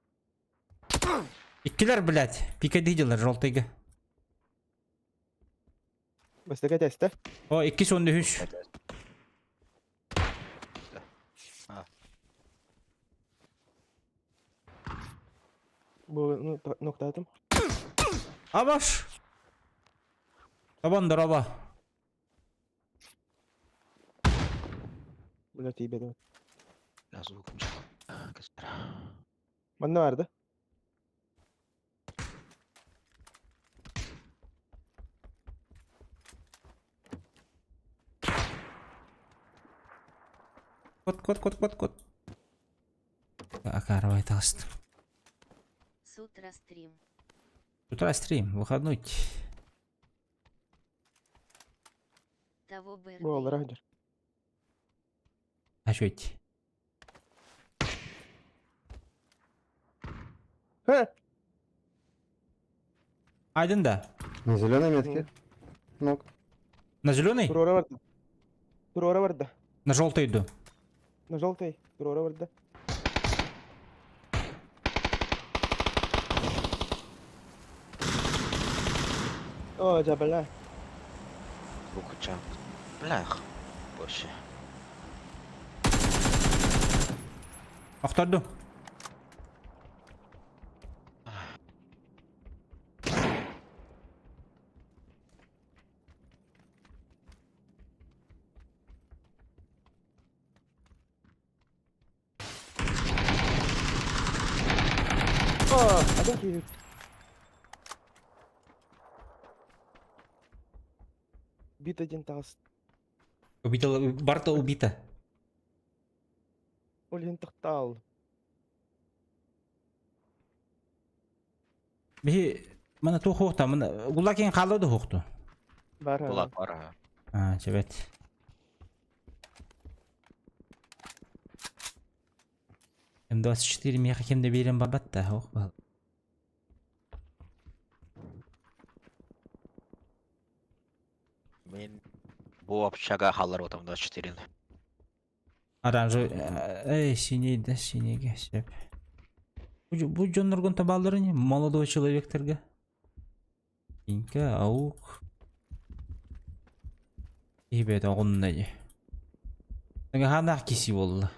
Иккилэр, блядь, пикадилилар желтыйга. Бастакы тэстэ. О, иккис уонна үһүс. Бу ну ноктаатым. Абаш! Табан дороба. Бля тиийбэтим. Бля, звуком Манна баар да? Кот, кот, кот, кот, кот. Акаровай таҕыстым. С утра стрим. С утра стрим, выходной. Того БРД. Буоллара сылдьар. А что эти? Ха! Один да. На зеленой метке. Ног. На зеленый? Туруора барда. Туруора барда. На желтый иду. На желтый. Туруора барда. О, дьэ, бля. Звук чам. Блях. Вообще. Охторду. О, I think you... Бит один таас. Убита, Барта убита. Ол иһин тохтоол. Биһи мана туох хуохта, мана гулакин хаалла да хуохту. Бар. Кулак бар. А, чебет. М24 миэхэ ким да биэрэн барбат да, ох бал. Мин бу общага халлар отом 24 Оранжевый, эй, синий, да, синийгэ, сөп. Бу дьонноргун табаллар ини, молодой человектерге. Инка, аук. Ибет оҕунна дии. Ханаах киси буолла.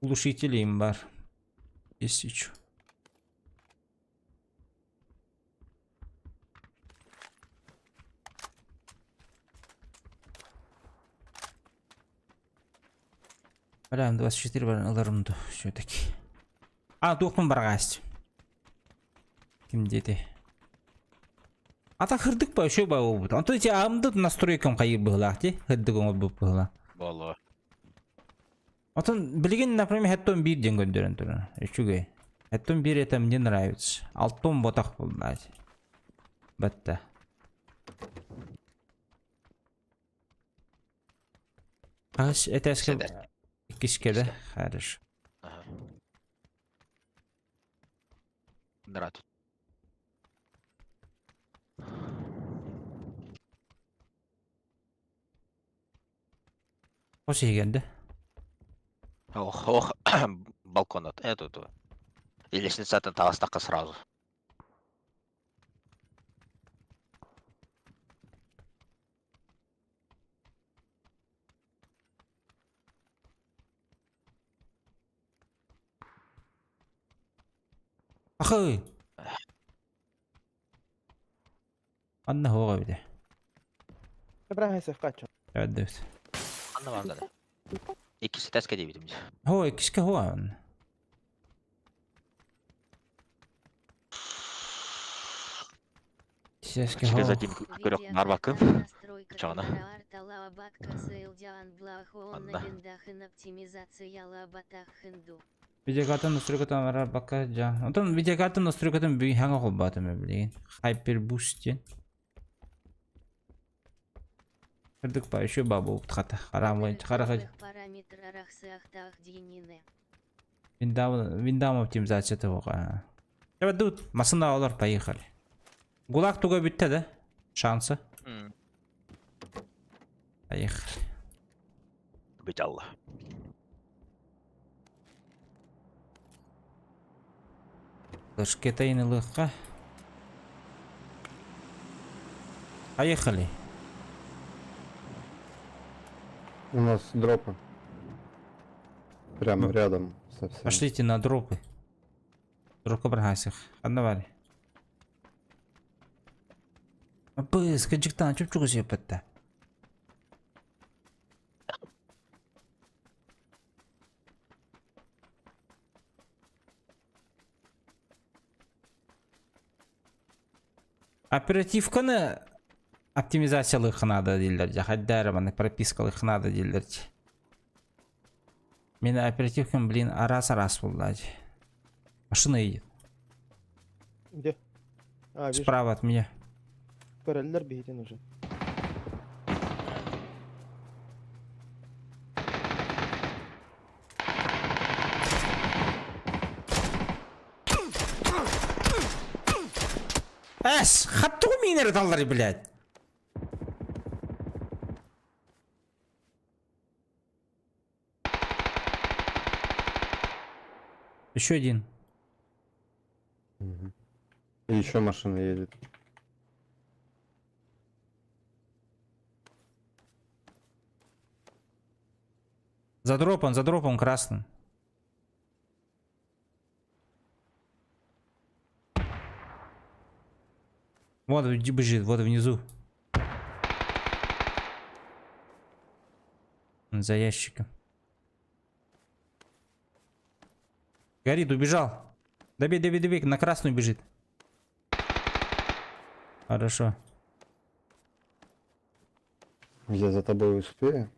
Глушителим бар. Тысячу. Бля, 24 баран ыларым ду все-таки. А, туохпун барҕаас. Ким диэти? Ата хырдык ба үчүгэй ба буолбут. Онтон ити аамдыт настройкам хайыр быһылаах ти хырдык оҥорбут быһылаах. Боло. Отон билигин, например, хэттон биир диэн көрдөрөн турар. Үчүгэй. Хэттон биир это мне нравится. Алтон ботах буллаать. Батта. Ас этээскэ иккискэ да? Хорошо. Ага. Нрат. Хос иһигэр да? Ох, ох, балкон от эту ту. И лестницатын таҕыстахха сразу. Ахы! Анна хоға бите. Браха севкачо. Эбэт. Анна бар да. Иккис этээскэ диэбитим дии. Хо, иккискэ хоа. Сескэ Иккискэ хоа. за көрөх нарбакын. Чана. Анна. Видеокартын настройкатын барар бакка жа. Онтон видеокартын настройкатын бүгүн хаҥа холбоотум билигин. Hyper Boost диэн. Кырдык па еще ба буолбут хата. Хараамай хараха Виндам виндам оптимизация того. Тут масына олар поехали. Гулаг туга бүтте да? Шансы. Поехали. Быть Алла. Лышкетайны лыхха. Поехали. У нас дропы. Прямо Ну, рядом совсем. Пошлите на дропы. Дропка бархасих. Одновали. Быс, каджиктан, чуп-чугу себе Оперативканы оптимизациялыах надо дииллэр дьэ хайда эрэ маннык пропискалыах надо дииллэр дии. Мин оперативкам, блин, араас-араас буолла дии. Машина едет. Где? А, вижу. Справа от меня. Көрөллөр биһитин уже. Эс, хаттугу миинэр ыталлары, блядь. Еще один. Мгм. И еще машина едет. За дропом, за дропом красным. Вот бежит, вот внизу. Он за ящиком. Горит, убежал. Добей, добей, добей, на красную бежит. Хорошо. Я за тобой успею.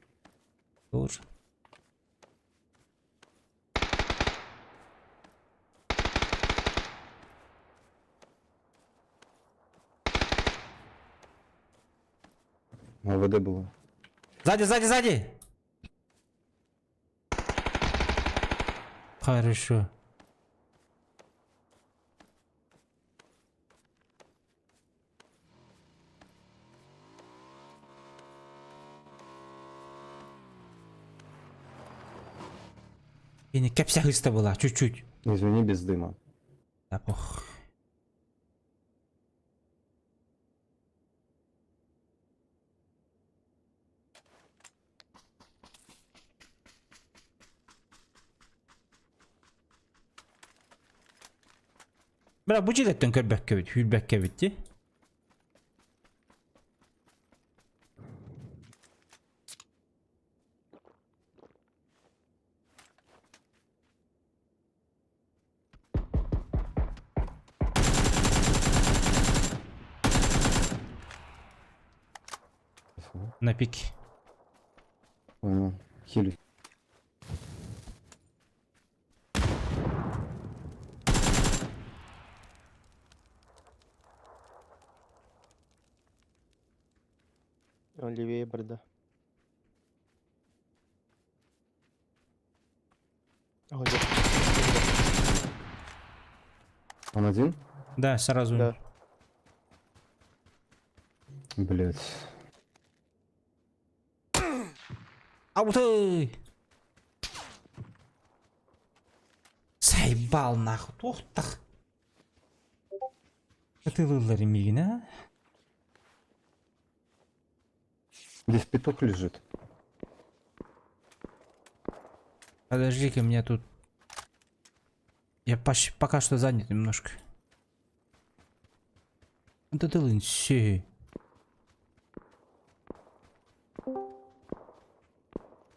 Лучше. АВД было. Сзади, сзади, сзади! Хорошо. И не кэпсяхыста была, чуть-чуть. Извини, без дыма. Да пох. Бля, бу дьиэлэртэн көрбөккөбүт, сүүрбэккэбит дии. На пик. Понял. Хилюсь. Он левее барда. О, нет. Он один? Да, сразу. Да. Блять. Ау ты! Заебал нахуй, туохтах. Ытылылар имигин, а? Здесь петух лежит. Подожди-ка, меня тут... Я пока что занят немножко. Вот это лынси.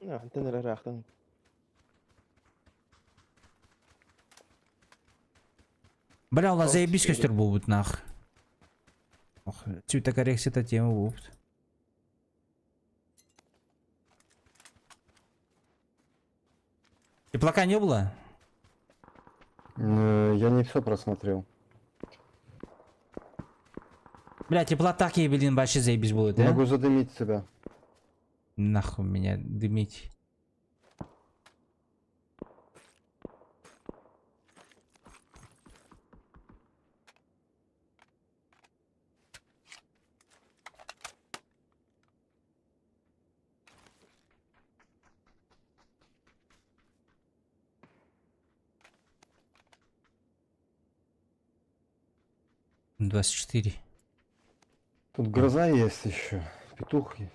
Антен ыраахтан. Бля, ол заебись көстөр буолбут нах. Ох, цветокоррекция тема буолбут. Теплака не было? Я не все просмотрел. Бля, теплота такие, блин, вообще заебись будет, да? Могу задымить тебя. Нахуй меня дымить. 24. Тут гроза есть еще. Петух есть.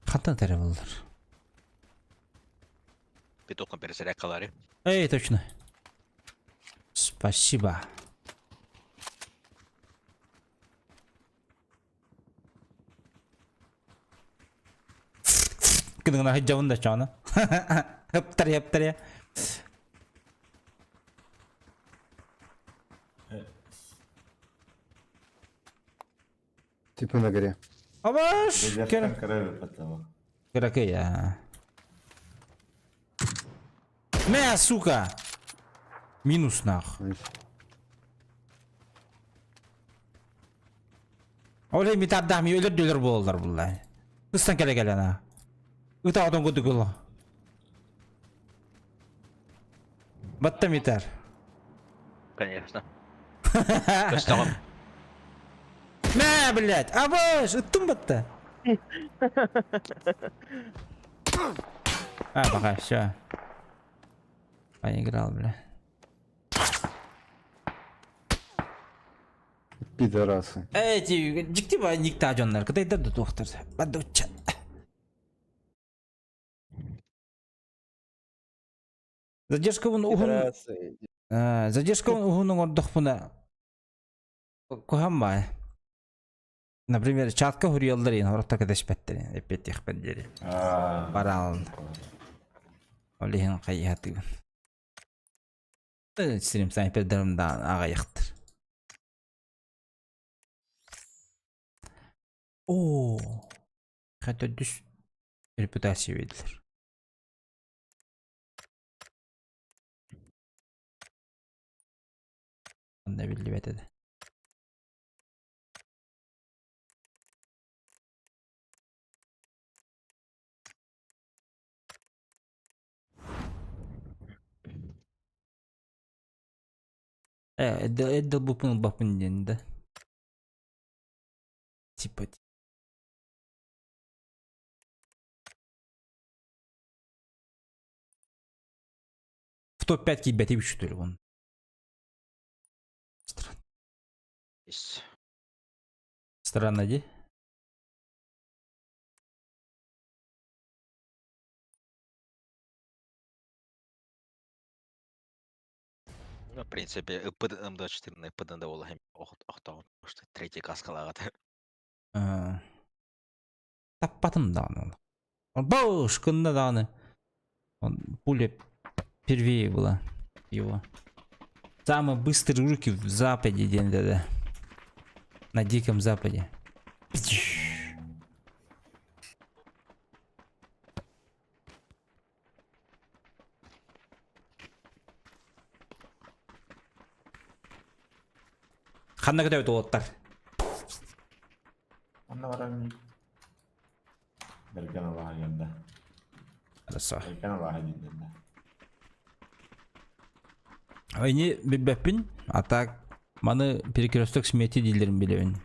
Хантан тарабаллар. Петухом перезарядкалары. Эй, точно. Спасибо. Кыдыңна хыджабын да чана. Хыптар хыптар. Типы на горе. Абаш! Кыракыя. Мә, сука! Минус нах. Найс. Оле митардах ми өлөр өлөр буоллар булла. Ыстан келе келе на. Ыта отон кудук Батта митар. Конечно. Көстөҕүм. Мә, блядь, абаш, ыттым батта. А, пока, все. Поиграл, бля. Пидорасы. Эти, дьикти ба никта дьоннор, кытайдар да туохтар. Бадуча. Задержка вон уһун Пидорасы. Задержка уһун оҥордохпуна куһаҕан баа. Например, чатка хуруйаллар иин хорохтор кэтэспэттэр эппиэттиэхпэр диэри. Бараалын. Ол иһин хайыһатыыбын. Стрим снайпердарым да аҕыйахтар. Оо, төрдүс репутация биэрдилэр. Онно биллибэт этэ. Э, эрдэ ылбыппын ылбаппын диэн да. Типа в топ-5 киирбэтим что ли он. Странно. Ис. Странно дии. Ну, в принципе, ЫПД М24 ЫПД да ол охтоон. Что третий каскалаҕат. Таппатым даҕаны. Бауш, кынна даҕаны. Он пуля первее была его. Самые быстрые руки в западе день да. На диком западе. Ханна көтөбүт уолаттар? Онно баран Бэргэн алааһа генда. Хорошо. Бэргэн алааһа дииллэр. Ини билбэппин, а так маны перекресток смерти дииллэрин билэбин.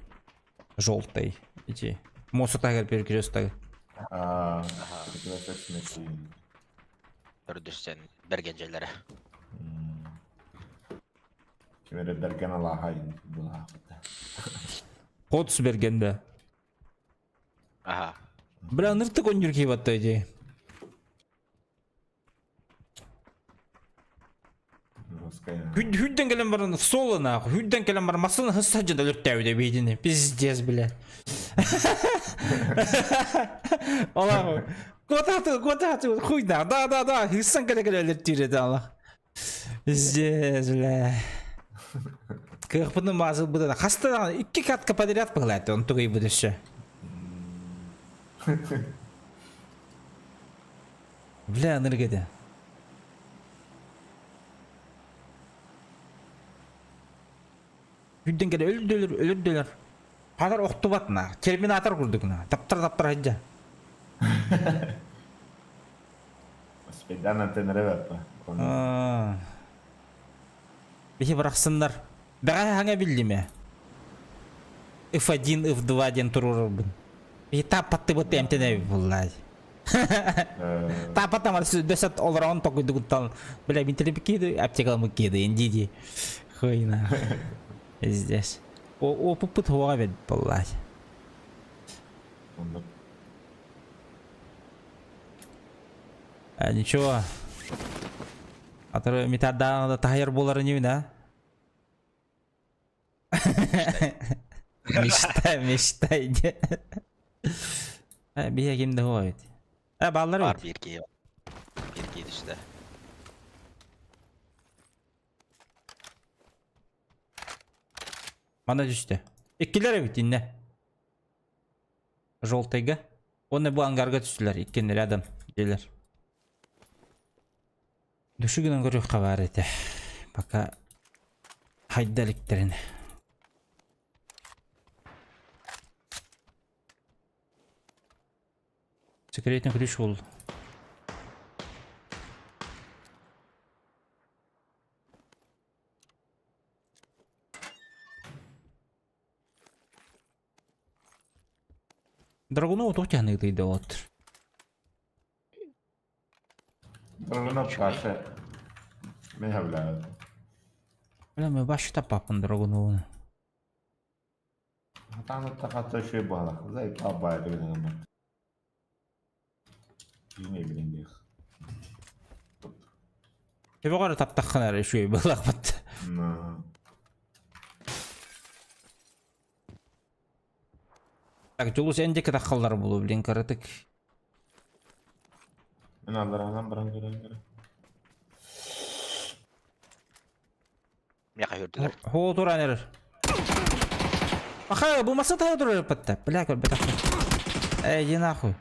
Желтый. Ити. Муоста таһыгар перекресток. Аа, перекресток смерти. Төрдүстэн бэргэн дьэллэрэ. Ким эрэ бэргэн алааһа булаахпыта. Хотус бэргэн да. Аха. Бля, нырты конюр киеватта ити. Хүдден кэлэн баран соло нахуй. Хүдден кэлэн баран массыына хысса дьон өлөртөөбүтэ биһитини. Пиздец, бля. Аллах. Куда ты, хуй да, да, да, да, хыссан кэлэ кэлэ өлөртүүр этэ Аллах. Пиздец, бля. Кыахпытын маазылбытын хаста даҕаны икки катка подряд быһылааты, онтук ыйбыт өссө. Бля, ынырык этэ. Үрдэн кэлэ өлдөлөр, өлөрдөлөр. Хатар охтубат на, терминатор курдук на, таптар-таптар сылдьа. Спайдан антеннere баппа. Биһи барахсыннар. Бэҕэһээ хаҥа биллиме. F1, F2 диэн туруорарбын. Биһи тааппаттыбыт эмтэнэбит буллаай. Тааппаттамар дөсөт олорон токуйдугуттан бля мин кииды аптекаламыт кииды инди Хуйна. Здесь. О опыппыт хуаға бет буллаай. А, ничего. А то метадааны да таһыйар буолар инибин, а? Мечтай, мечтай диэн. Биһиэ ким да суох эбит. Э, бааллар Бар эбит. биир киһи. Биир киһи түстэ. Мана түстэ. Иккилэр эбит иннэ. Желтыйга. Уонна бу ангарга түстүлэр иккиэн рядом диэлэр. Души гынан көрүөххэ баар этэ. Пока хайда иликтэрин. Секретный ключ был. Драгунова туох дьаһаныытый от. Драгунов Паша. Мен хавлаат. Бля, мы баш таппаппын Драгунованы. Хатааны тахата шүй буолах. Зай пабай деген. Кине билин диэх. Төбөҕөр таптаххына эрэ үчүгэй буоллахпыт. На. Так, Дьулус эн диэки таххаллар буолуо, блин, кыратык. Мен аллараанан баран көрөн көрө. Миэхэ үрдүлэр. Хоо туран эрэр. Аха, бу маса тайа турар эппэтте. Бля, көрбөтөх. Эй, иди нахуй.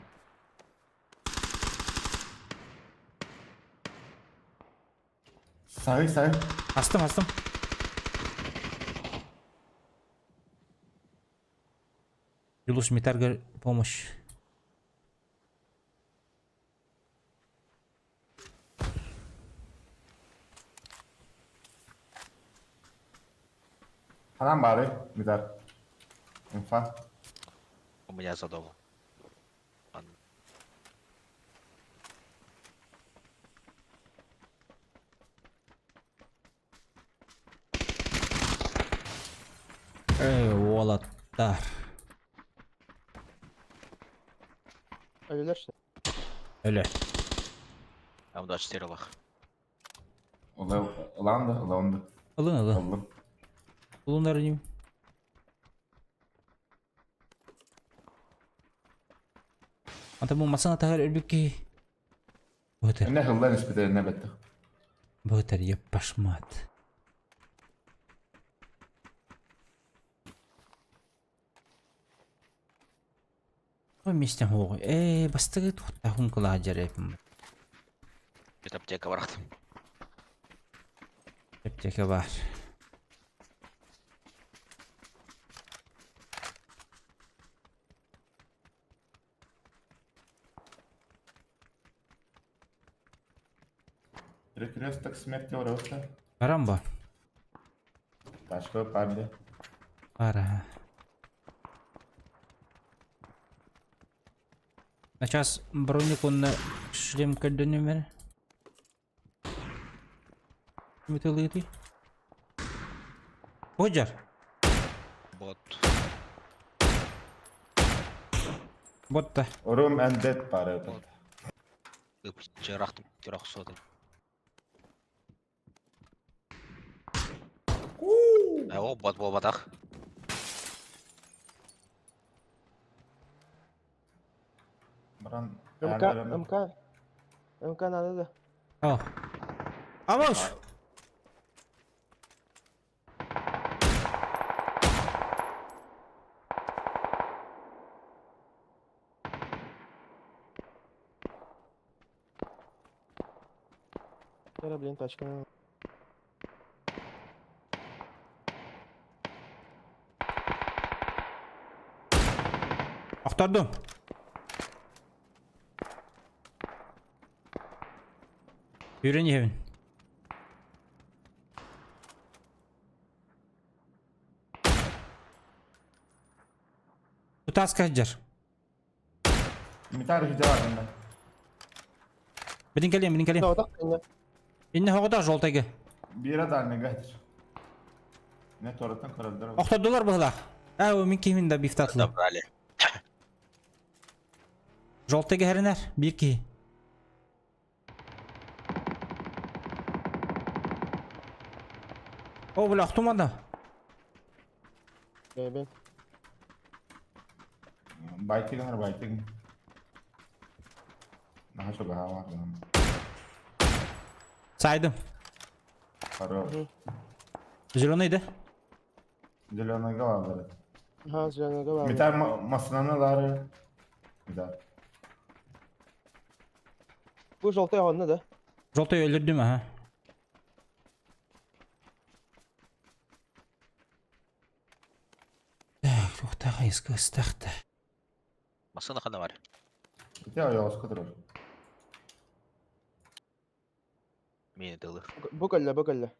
Сай, сай. Астым, астым. Юлус Митарга помощь. Ханан бары, Митар. Инфа. У меня за домом. Ан- Уолаттар. Өлөлөр что? Өлө. М24 ылах. Ылан да, ылан да. Ылын ылын. Ыллым. Ылынар иним. Anta бу масына таһар өлбүт киһи. Бытыр. Эмне хыллан испитерine беттих. Бытыр еппашмат. Ой, мистен хоҕу. Ээ, бастыгы туохтаахын кылаадьар эпим. Бит аптека барахтым. Аптека бар. Перекресток смерти оросты. Баран ба? Ташка парли. Бара. Сейчас броник онна шлем көрдөнүмэр. Металлыты. Бодьар. Бот. Ботта. Рум and dead пары. Ыпчырахтым трехсотый. О, бот буолбатах. Баран. МК, МК. МК надо да. О. Амос! Вчера, блин, тачка. Охтордум. Yürün иһэбин. Утааска сылдьар. Митар хидя Билин кэлиэм, билин кэлиэм. Да, так, не. Инне хоҕото жолтайга. Бире дальныга хитир. Не тораттан каралдар. Охтордулар быһылаах. Аа, мин киһимин да бифтатлы. Забрали. Жолтайга хэринэр биир киһи. О, бля, охтумада. Бэбин. Байтиган har байтиган. Наха чугаһа бар. Сайдым. Хорош. Зеленый да? Зеленыйга бардыр. Ага, зеленый бар. Митар масынаны лары. Митар. Бу желтый онно да. Желтый өлөрдүм, ага. Так, туохтаах айыска ыстахта. Массыына ханна бар. Ити ойоҕоско турар. Мини тылыр. Бу кэллэ, бу кэллэ.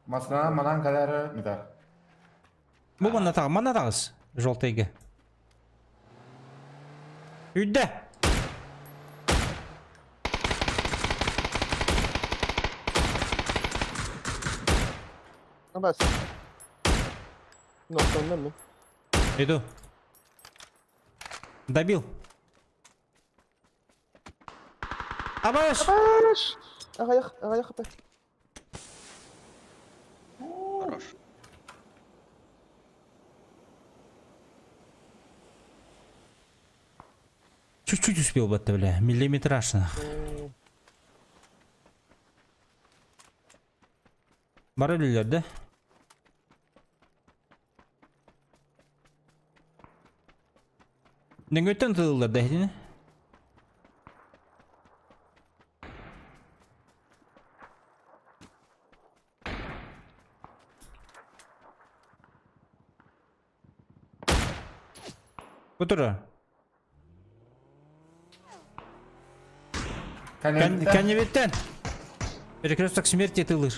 Масынан манан калары Митар. Бу манна таҕыс, манна таҕыс. Желтыйга. Үйдэ! Бас. Ноктоннан мин. Иду. Добил. Абаш! Абаш! Аҕыйах, аҕыйах хата. Хорош. Чуть-чуть успел бы это, бля. Миллиметраж, нах. Бары өлөлөр, да? Нөҥүөттэн тылыллар да иһитини? Бу турар. Кэнниттэн. Кэннибиттэн. Перекресток смерти тылыр.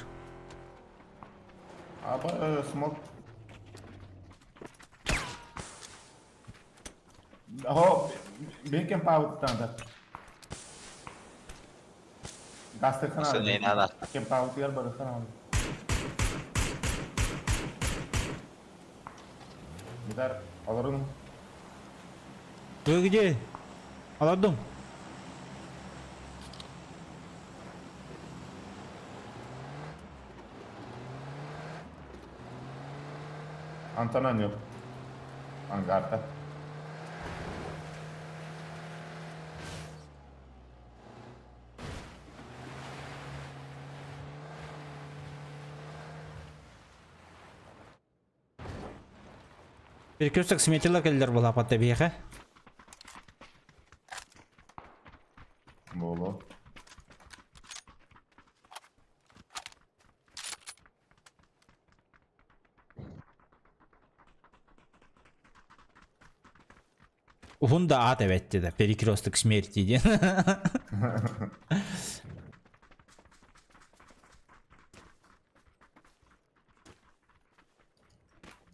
Аба смок. О, бейкен пауттан да. Гастыхана. Кем паутыгар барыхана. Гитар олорун. Вы где? Олордум. Антон yok. Angarda. Перекресток сметила кэллэр буолааппат эбиэхэ. Буолуо. Уһун да аат эбэтти да перекресток смерти диэн.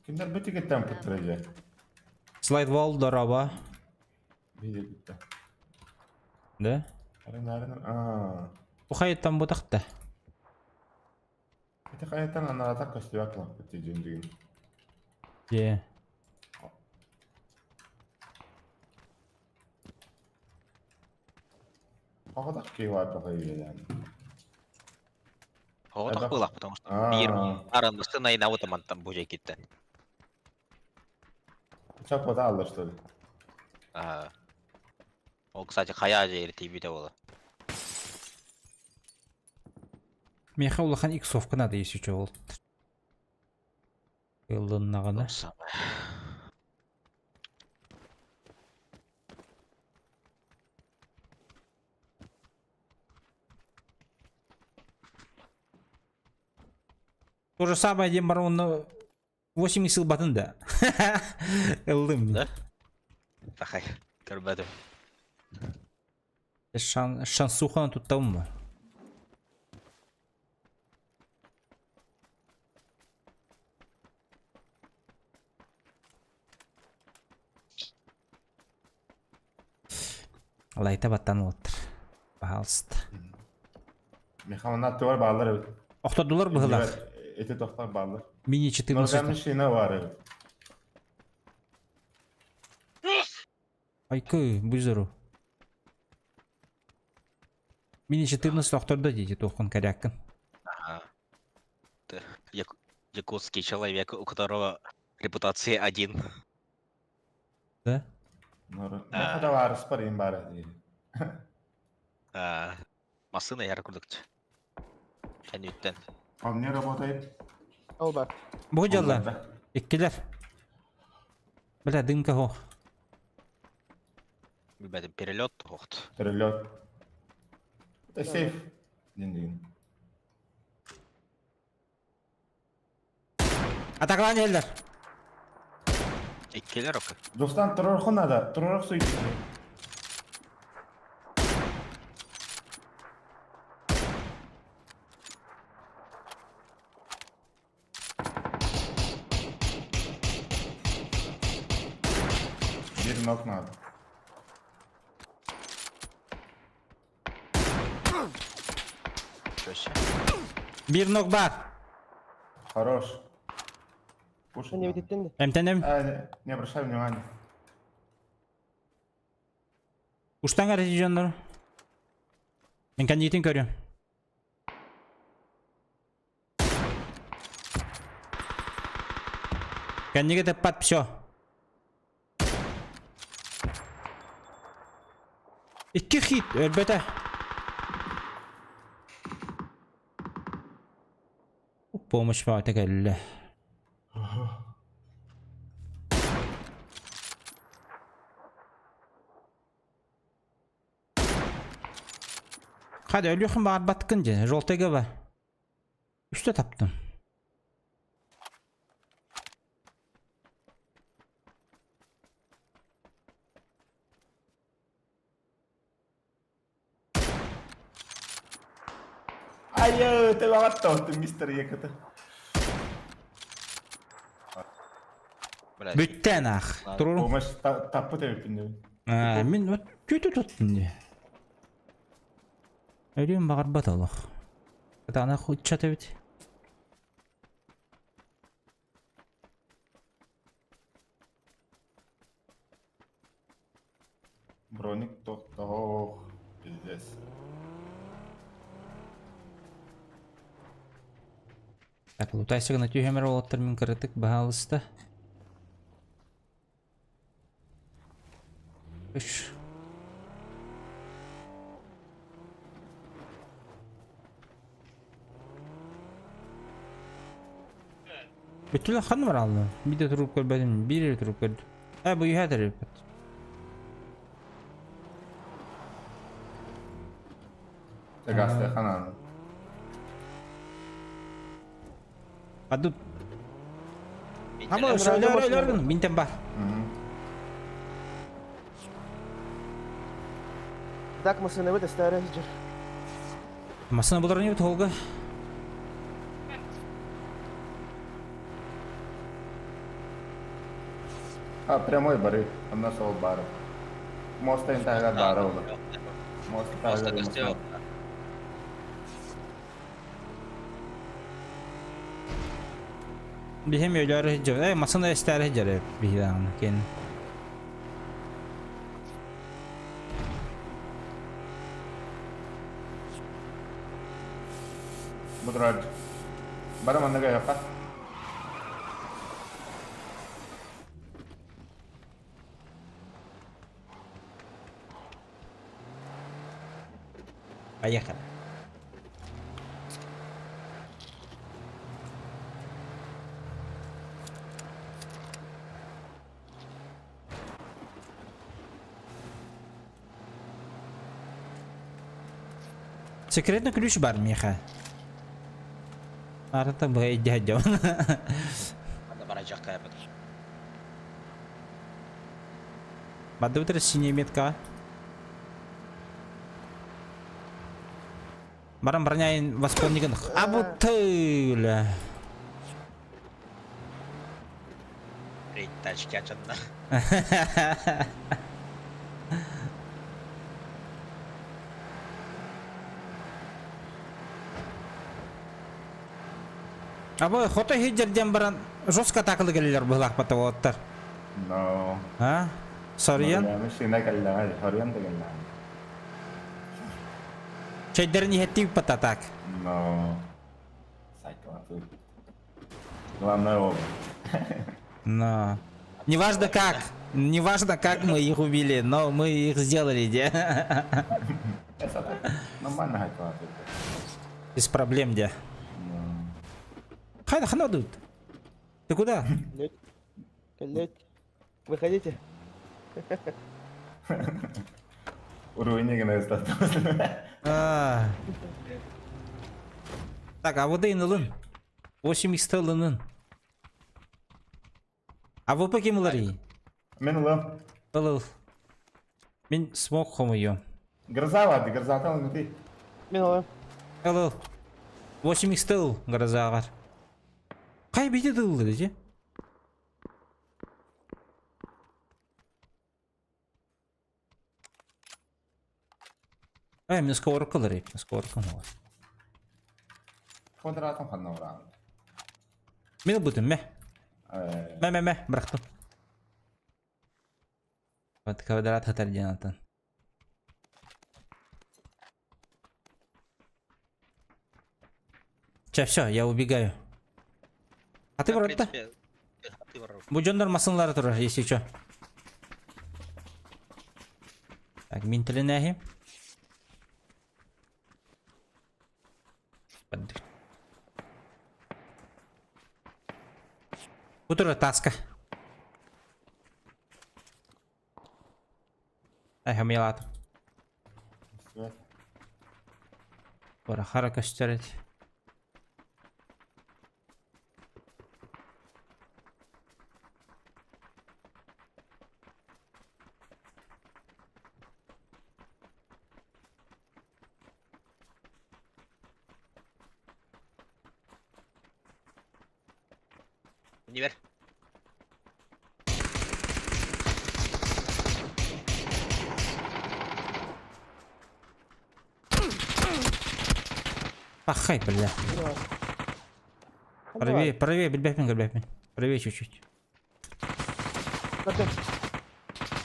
Кинилэр бу тигиттэн пыттыра дьэ. Слайдвол дороба. Видео бүттэ. Да? Арен арен аа. Бу хайыттан бутахта. Ити хайаттан анаратак көстүбэт лаппыт дьүндүгүн. Дьэ. Оҕотох киһи баайбаха үйэлээн. Оҕотох Элбэх. быылах, потому что биир Аа. арандасы найнабыта мантан бу дьэкиттэн. Чаппата алла что ли? Аа. Ол, кстати, хайа дьэйри тиийбитэ буола. Миэхэ улахан иксовка надо если что ол. Ылыннаҕына. Самое. То же самое диэн баран онно 8 сылбатын да. Ыллым. Да? Пахай, көрбөтүм. Шан, шансуханы туттабын ба? Лайта баттан уоттар. Пожалуйста. Михална аттыгар бааллар эбит. Охтордулар быһылаах. Эти тохтор бааллар. Мини 14. Норган машина бар эбит. Айкы, будь здоров. Мини 14 охтордо диэти туоххун коряккын. Ага. Ты якутский человек, у которого репутация один. Да? Меха да баар спарин баар дии. А, Массыына яра курдук. Кэнниттэн. Он не работает. Ол бар. Бу дьалла. Иккилэр. Бля, дымка хо. Билбэтим, перелет туохт. Перелет. Это сейф. Дин-дин. Атаклаан иһэллэр. Иккилэр окей. Достан турорху надо. Турорх суйт. Бир нок надо. Чөсе. Биир ног баар. Хорош. Пушить Не надо. бититтен де. Эмтэнем. А, не, не обращай внимания. Уштан эрэ дьоннор. Мин кэнниитин көрүөм. Кэннигэ тыппат все. Икки хит өлбөтө. Помощь баҕата кэллэ. Hadi өлүөхүн баҕарбаткын дьэ, желтыйга бар. Үстэ таптым. Айы, ты мистер Еката. Бүттэн ах. Турурум. Помощь таппыт эбиппин дебин. А, мин вот күтү туттум дии. Өлүөн баҕарбат олох. Кытаанах ыччат эбит. Броник тохтоох. Пиздец. Так, лутайся гына түһэмэр уолаттар мин кыратык баһаалыста. Үш. Бүтүлэ ханна бараллар? Биир да туруп көрбөтүм, биир эрэ туруп көрдүм. Э, бу үһэ төрүппүт. Тагасты ханан. Адут. Ама өлөр өлөр минтен бар. Так машина бит старый жир. Масына булар не толга. А, прямой бары. Онно сол бары. Моста интагар бары олар. Моста Моста тагар көстүө. Биһим өлөр жер. Э, масына эстәр жер биһидан кен. Будрад. Бары манныга яка. Поехали. Секретный ключ бар миха. Арата бу дядя. Анда барачак кайбыт. Бады синяя метка. Баран броняйын восполнигын. А вот ты, бля. Рейд тачки ачанна. А бу хото хиджерден баран жестко атакалы келелер быһылаах батаботтар. Но. А? Сорьян. Машина кэллэҕэ, Сорьян да кэллэҕэ. Чэйдэрин иһэттии пататак. Но. Сайкалаты. Главное оба. Но. Неважно как. Неважно, как мы их убили, но мы их сделали, де. Это так. Нормально хайкалаты. Без проблем, де. Но. Хайда, хана тут. Ты куда? Лед. Выходите. Уровень гына остался. А. Так, а вот и ылын. 8 х ылынын. А вы ким ылар? Мин ылым. Ыл ыл. Мин смок хомуйом. Гроза барды, грозатан ылгыты. Мин ылым. Ыл ыл. 8 х ыл грозагар. Кай бите дылды дечи? Э, мин сковородка ылар эбит, сковородка ылар. Квадратом ханна уран. Мин бутум мэ. Э, Мэ мэ мэ, бырахтым. Вот квадрат хатар диэн атын. Че, все, я убегаю. А ты В вроде принципе, ты вор. Бу дьоннор массыналара турар, если что. Так, мин тилинээһи. Бу турар таска. Ай, хамыялатым. свет. Бара хара көстөрөт. Универ. Пахай, бля. Правее, правее, билбэппин, билбэппин. Правее чуть-чуть.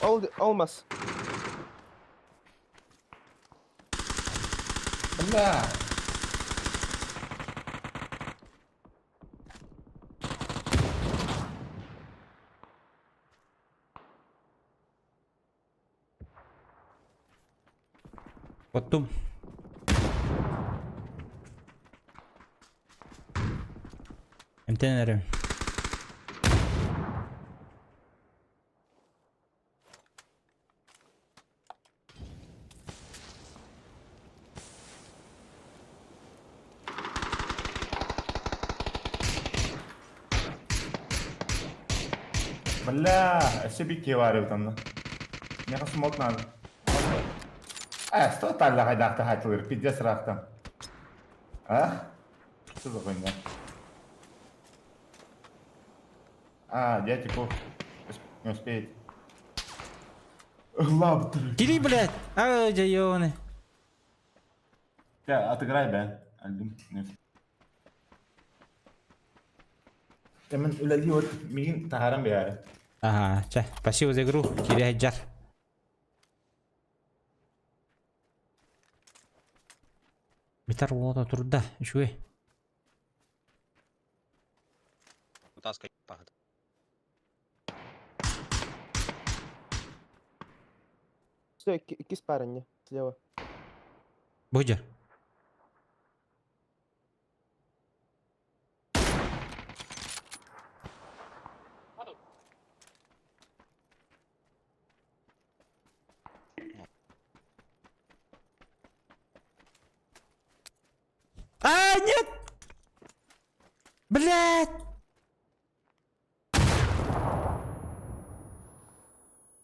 Ол, алмаз. Бля! Оттум. Эмтэн эрим. Бля, өссө биир киһи баар эбит онно. Миэхэ смок надо. Э, что талла хайдаахта хаачылыр, пиздец ыраахтан. А? Что за хуйня? А, я типа не успеет. Лаптыр. Кири, блядь! Ай, дьайоны. Чэ, отыграй, бэ. Альбин. Мен үлэлии от миигин таһааран биэрэ. Ага, чэ, спасибо за игру, Кири Хаджар. Митар уота турда, үчүгэй. Вытаскивай пахат. Все, иккис парень, слева. Будер. А, нет! Блядь!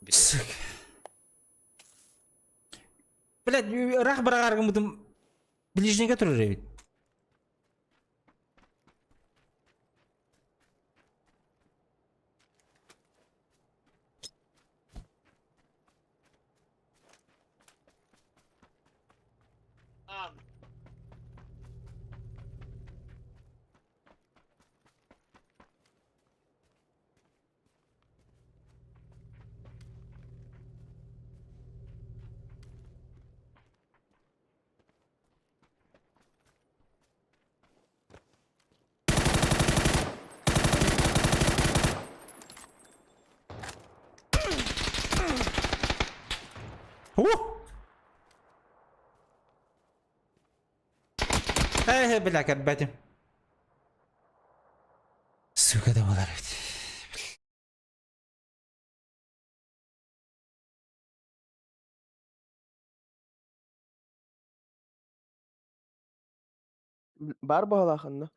Сука. Блядь, ыраах быраҕар ближнийгэ турар эбит. Ух! Эх, бля, көрбөтүм. Сука да буолар эбит. Баар баһалаахынна.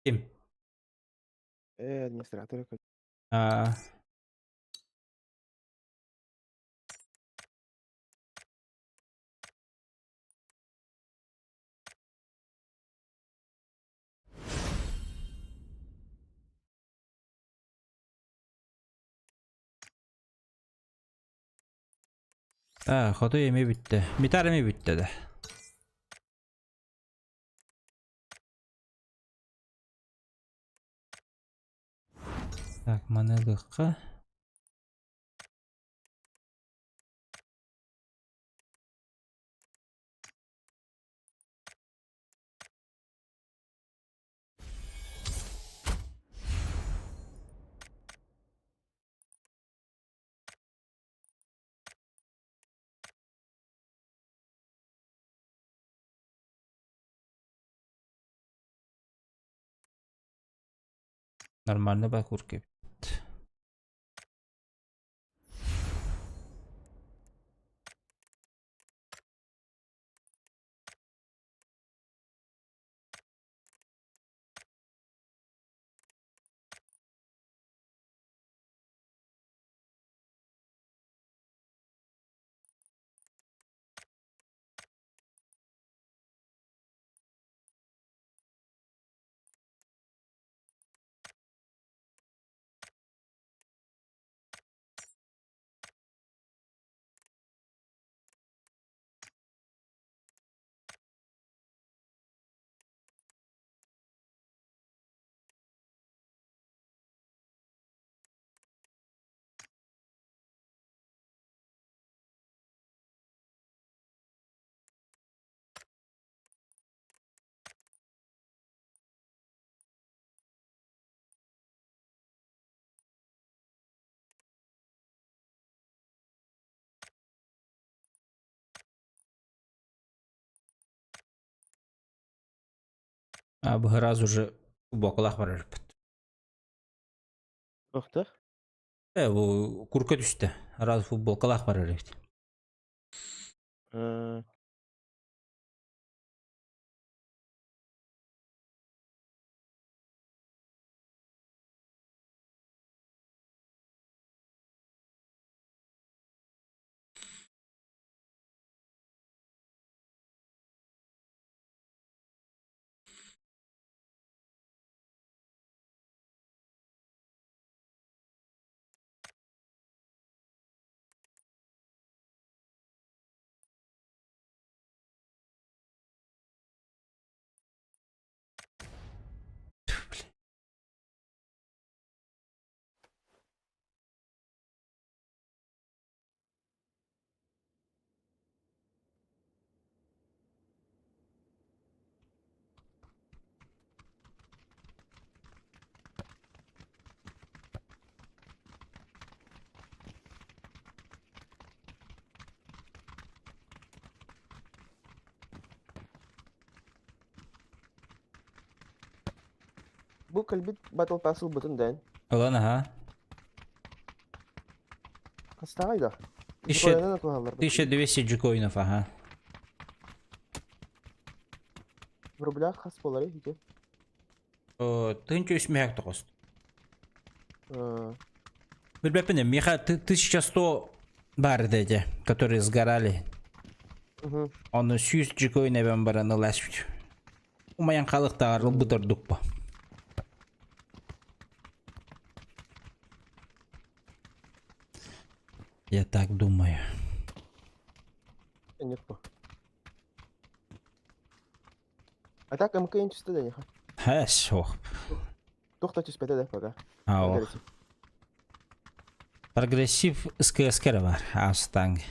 Ким? Э, администратор. А, А, хоту эмиэ бүттэ. Митар эмиэ бүттэ да. Так, маны ылыахха. Нормально бакурка. А бу сразу же бокалаах барарбыт. Охтах. Э, бу курка түстэ. Сразу футболкалаах барар эбит. Бу кэлбит Battle Pass ылбытын дээн. Ылан аха. Хастааҕай да? Тысяча, Джекоинынан атылаһаллар. 1200 джекоинов, аха. В рублях хас буоларый ити? Тыһынча үс мөһөк тоҕус. Э, Билбэппин, миэхэ 1100 баар этэ, которые сгорали. мгм. Ону сүүс джекоин эбэн баран ыласпыт. Умайан халыктааҕар ылбыт ордук бу. Я так думаю. Нет бу. А так МК түстэ да неха. Хэс, ох. Туох да түспэтэ да пока. А, ох. Прогрессив СКС бар, Астанг.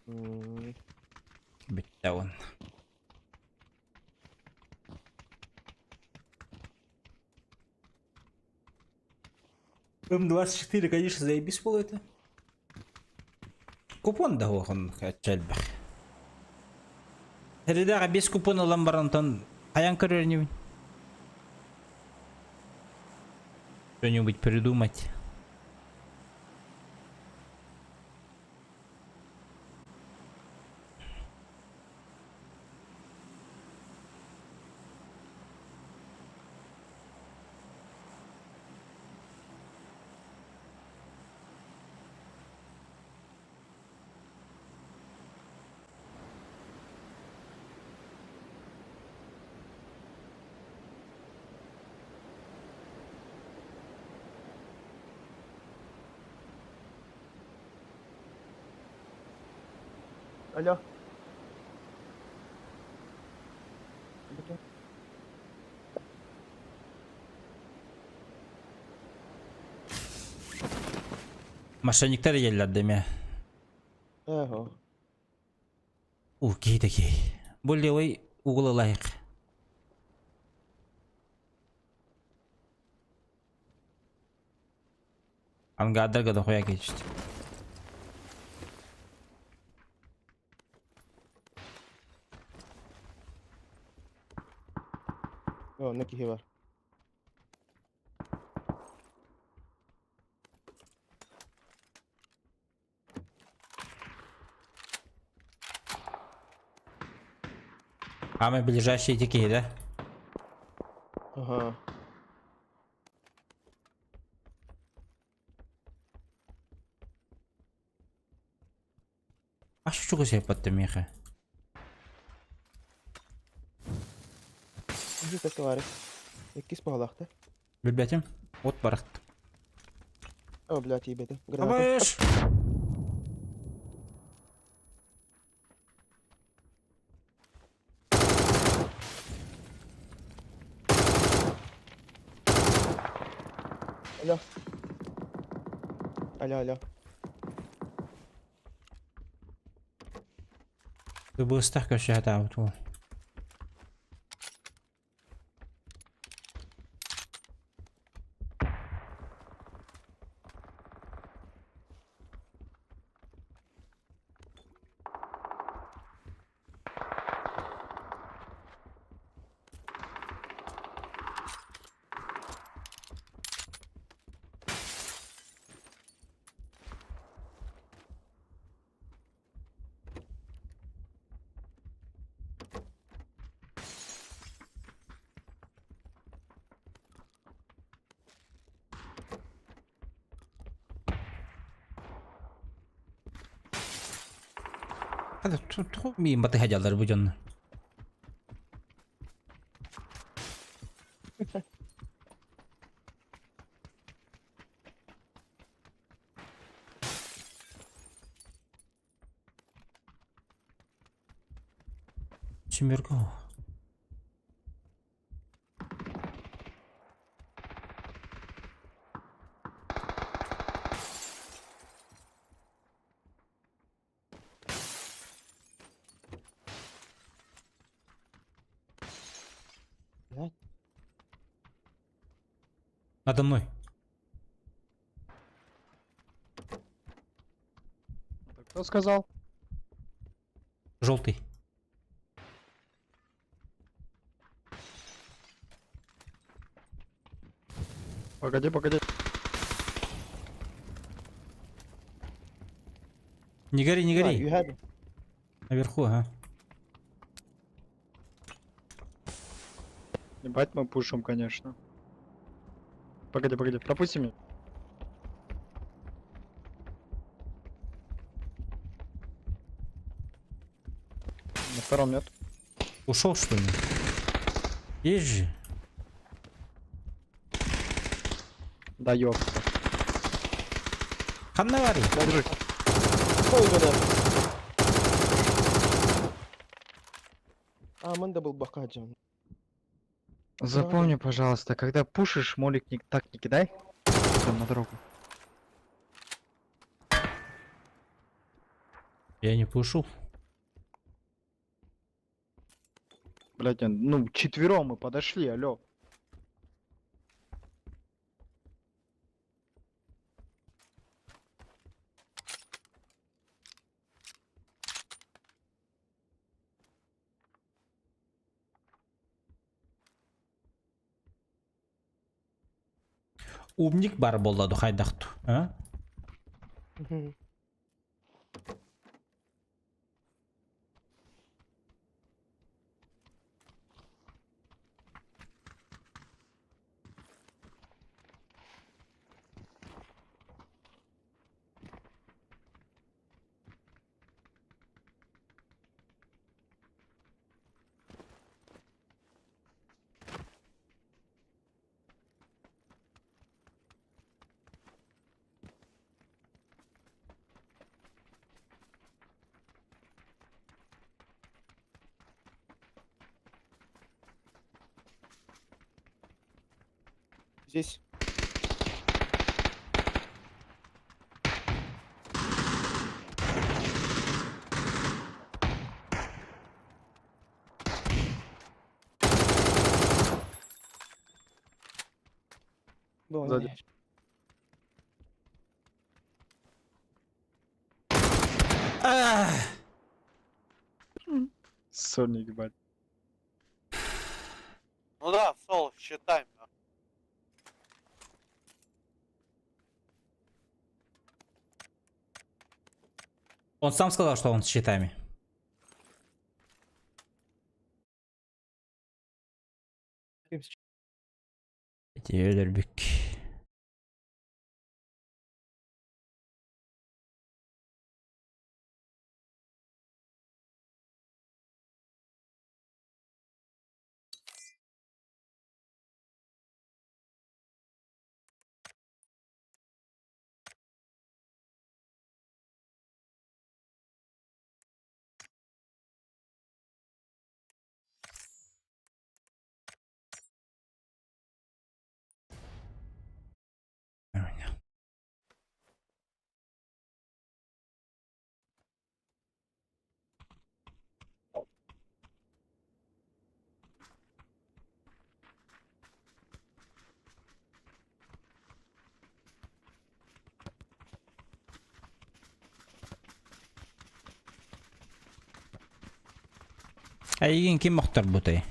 Бүттэ он. М24, конечно, заебись было это. Купон да он элбэх. Эрэдэҕэ бес купон ылан барантан хайан көрөр инибин. Что-нибудь придумать. Алло. Мошенниктар еллер деме. Ага. У киһи да киһи. Бу левый угол ылайык. Ангардарга да хуя кечти. О, на киһи бар. Ама ближайшие эти да? Ага. А что чего себе меха? Иди так товарищ. Иккис пагалахта. Билбэтим. От барахт. О, блядь, ебеты. Граната. Абаш! Алло. Алло, алло. Ты быстро көшө атаабыт. Миин батыһа дьаллар бу дьонно. Семерка. Блядь. Надо мной. Кто сказал? Желтый. Погоди, погоди. Не гори, не А, гори. you had. Наверху, ага. Ебать мы пушим, конечно. Погоди, погоди, пропусти меня. На втором нет. Ушел, что ли? Есть же. Да ёпта. Ханна вари. Держи. Ой, бля. А, манда был бакаджан. Запомни, пожалуйста, когда пушишь, молик не, так не кидай. Там на дорогу. Я не пушу. Блять, ну четвером мы подошли, алло. Умник бар болладу хайдахту. А? Здесь. Сзади. Блядь. Ах! Сольник, ебать. Ну да, сол, считаем. Он сам сказал, что он с щитами. Өлөрбүк. Эйигин ким охторбутай?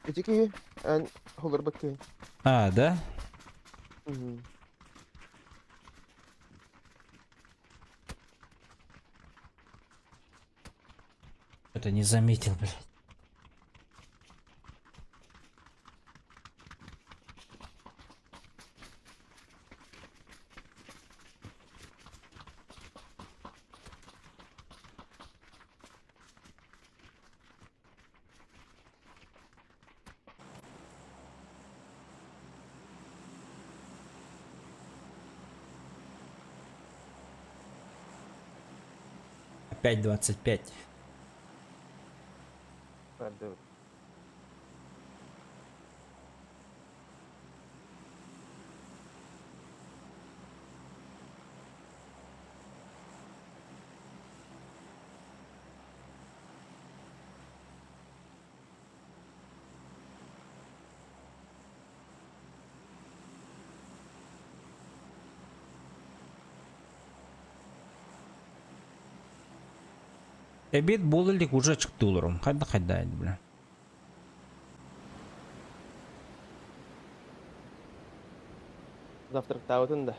Эти киһи, эн холорбут киһи. А, да? Мгм. Это не заметил, блядь. 5.25. Эбиэт буола илик уже ачыктыы олором. Хайда хайда бля. Завтрактаабытын да.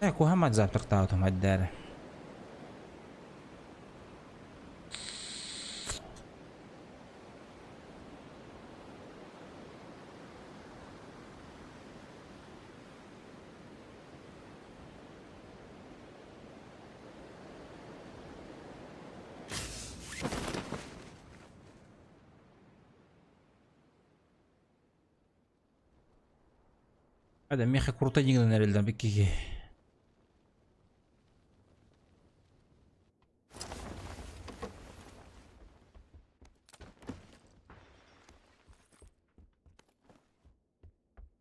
Э, куһамат завтрактаабытым хайда эрэ. Hadi миэхэ круто дигинэн эрэллэр биккиги.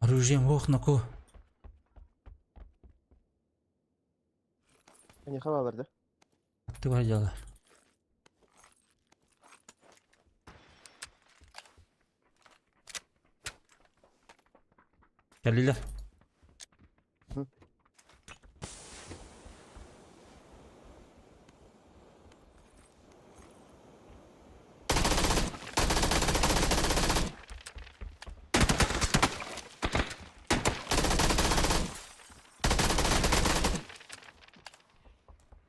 Оружием ох наку. Не хавалар да? Ты бар Кэллилэр.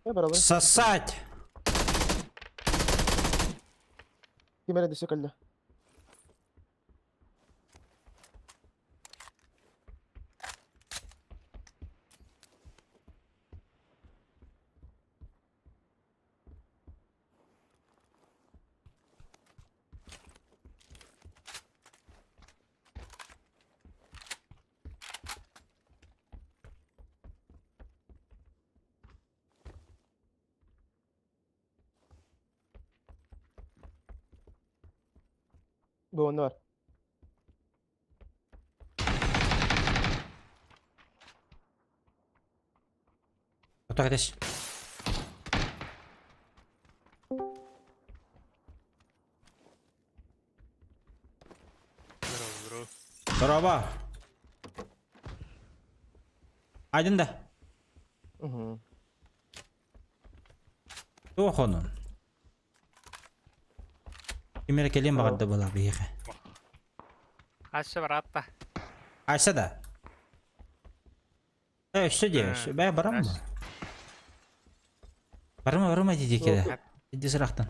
Я барабан. Сосать! Ким эрэ дөссө кэллэ. Бу онно бар. Отак этэс. Здорово, здорово. Здорово. Айдын да. Угу. Туох онун? Ким эрэ кэлиэн баҕарда буолар биһиэхэ. Ася бараатта. Ася да? Э, өссө диэ, өссө. Бээ, барам ба? Барыма, барыма дии кэлэ. Иди сырахтан.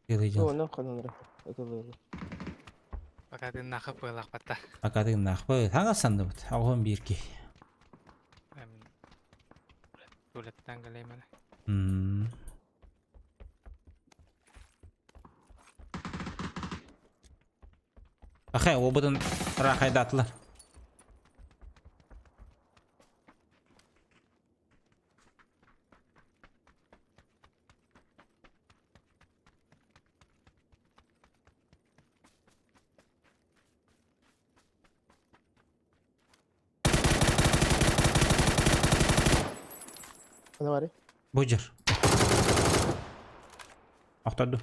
Онон хонон это Пока ты нахы пылахпатта. Пока ты нахпы. Хаҥа сандыбыт. Оҕом биир киһи. Туалеттан кэлэймэн. Ахай, обытын рахайдатылар. Ана бары. Бу дьэр. Охторду.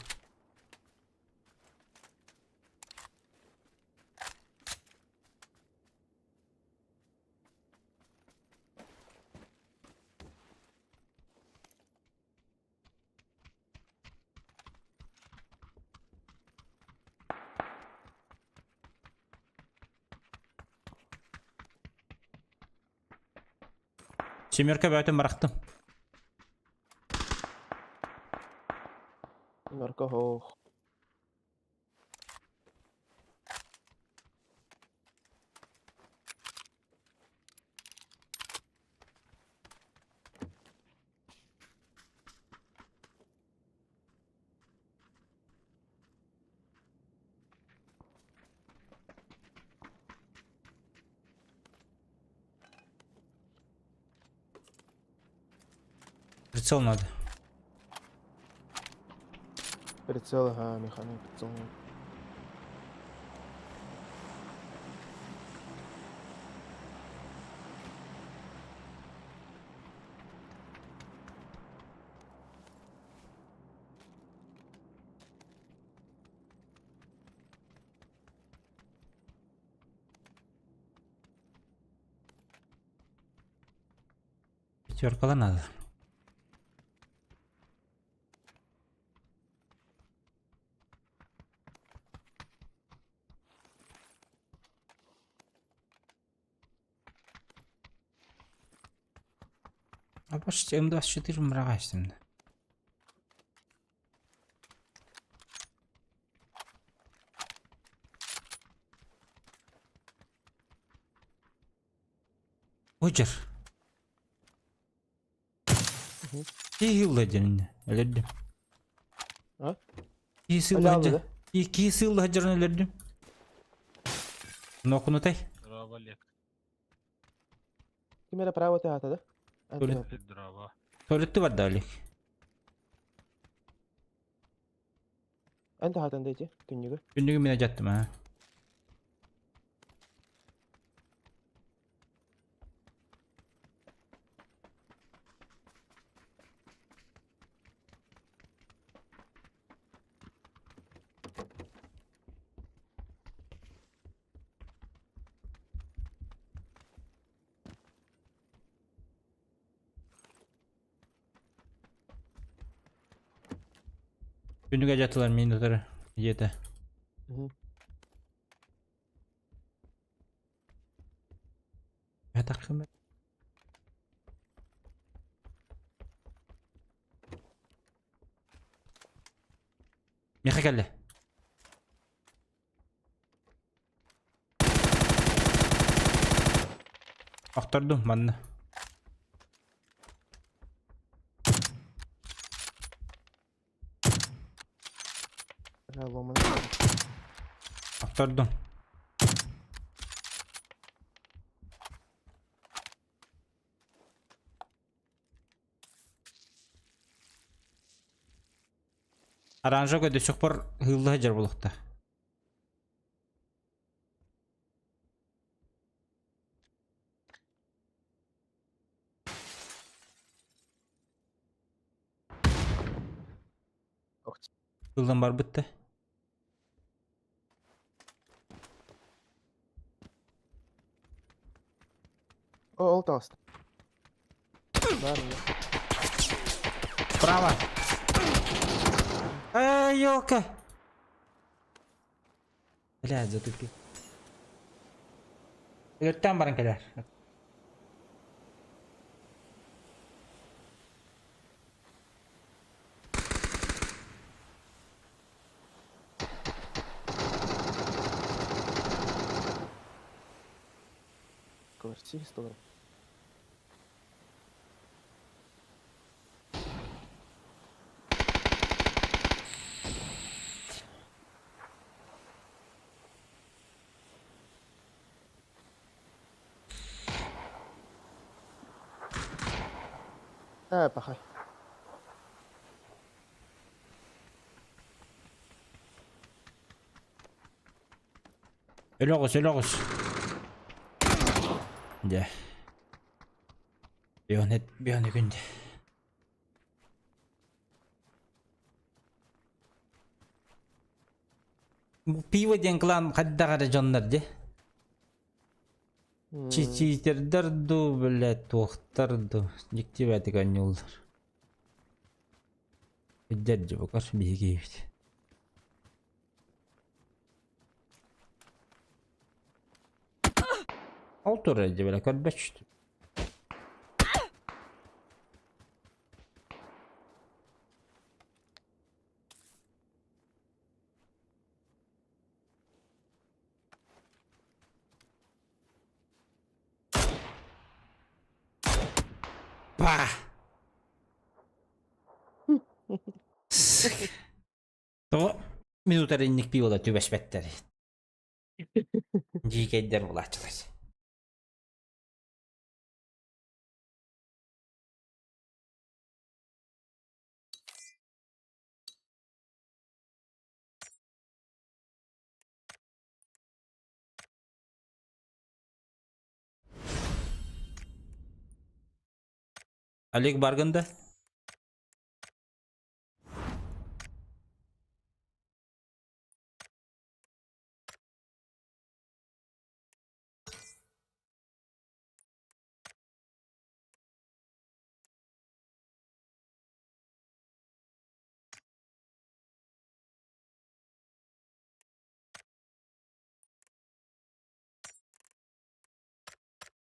Семерка бөтөн барахтым. Нарко хоох. Прицел надо. Прицел, ага, механик прицел. Пятеркалар надо. А почти М24 мырағайсың. Очер. Киһи диэн өлөрдүм. А? Киһи сыылла Киһи сыылла сылдьарын өлөрдүм. Нокунутай. Здорово, Олег. Ким эрэ право тыһаата да? Туалет. Здорово. Туалетты барда Олег. Эн тыһаатан да ити, түннүгү. Күннүгү мин жаттым а. Күнүгэ жатылар мин утары дьиэтэ. Атаххым. Миэхэ кэллэ. Охтордум манна. Охтордум. Аранжа до сих пор хылла сылдьар буолуохтаах. Ыллан барбыт да. О, ол таҕыста. Баар Право. Эй, елка! Бля, затупил. Өлөртөн баран кэлэр. Квартира. Ээ, пахай. Өлө оҕус, өлө оҕус. Дьэ. Бионет, бионе күндэ. Пиво диэн клан хайдах эрэ дьоннор дии. Читердэр дуу, блядь, туохтар дуу, дьикти бээтик оонньууллар. Билдэр дьэ букар биһиги эбит. Ол турар дьэ бля көрбөччү. Па! Тоҕо минута эринник пиво түбэспэттэр. Дьиикэйдэр булааччылар. Олег баргын да?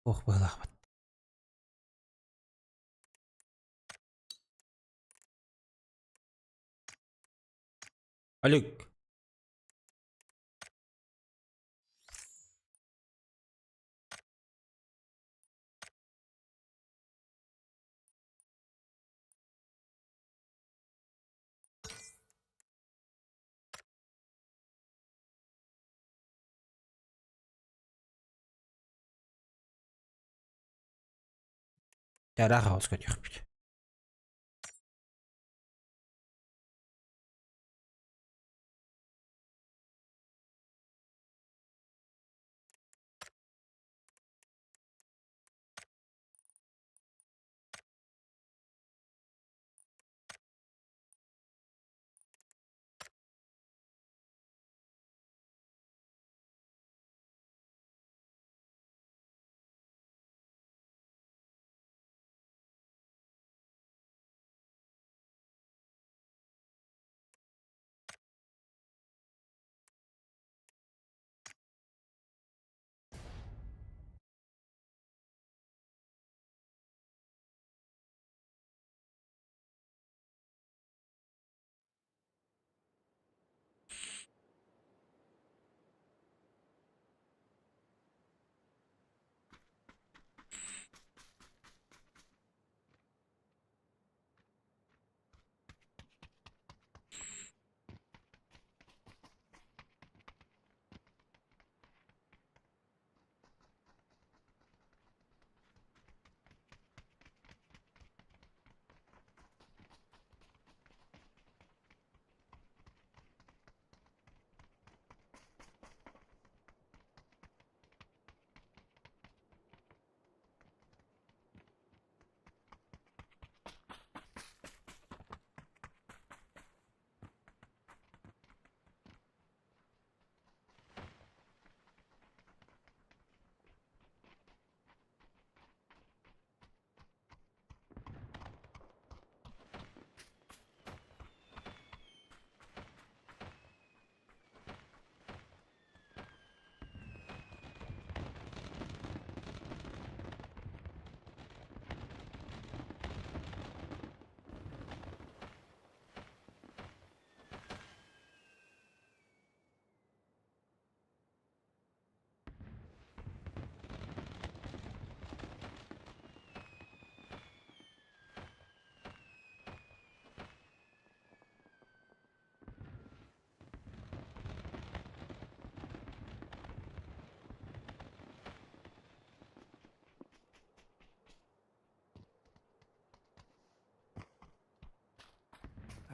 Ох, быһылаахпыт. Олег. Чараах хаоска түһүөхпүт.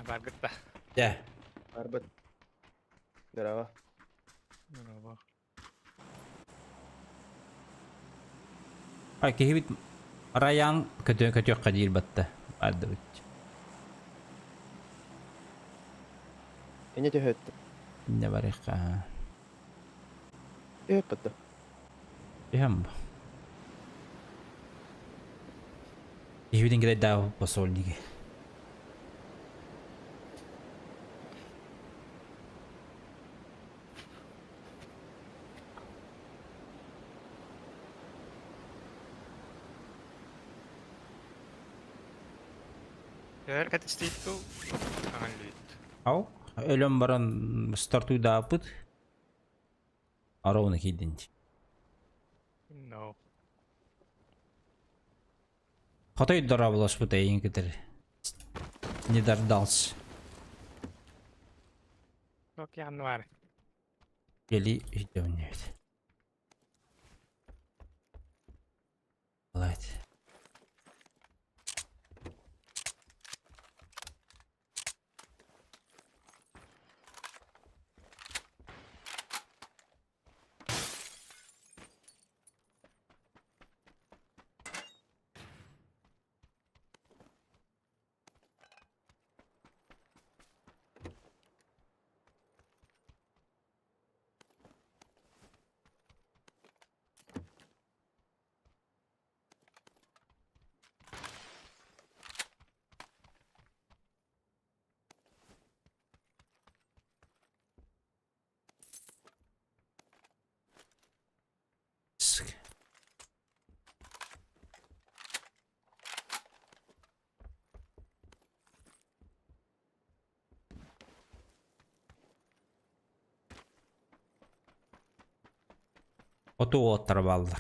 Баргыт да. Дьэ. Барбыт. Здорово. Здорово. А киһибит Раян көтө көтүөххэ диир батта. Бардыбыт. Инне төһөттө. Инне барыахха. Төһөт батта. Түһэм. Киһибитин кирэйдээҕи посольниги. Өр кэтистиит дуу? Аҥаллыыт. Ау, өлөн баран стартуйдааппыт. Ровно киирдин. No. Хотой дорооболоспут эйин кытары. Не дождался. Ток январь. Кели өйдөөннүбүт. Лайт. Хоту уолаттара бааллар.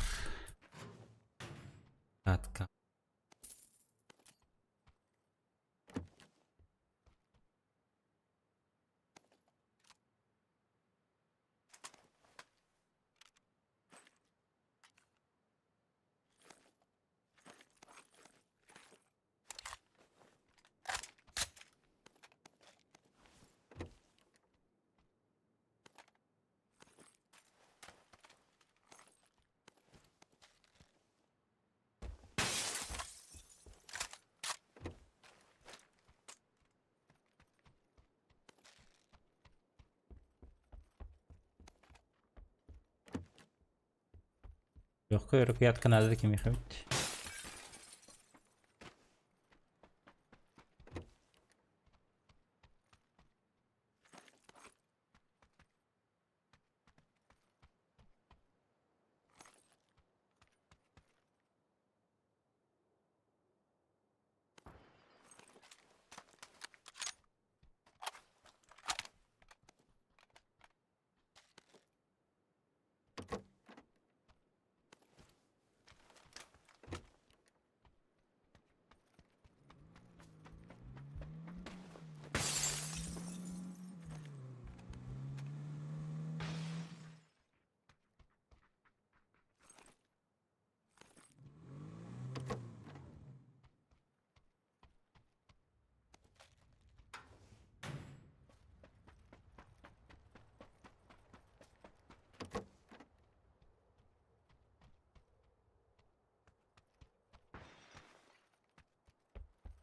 Катка. Легкая рукоятка надо такими ходить.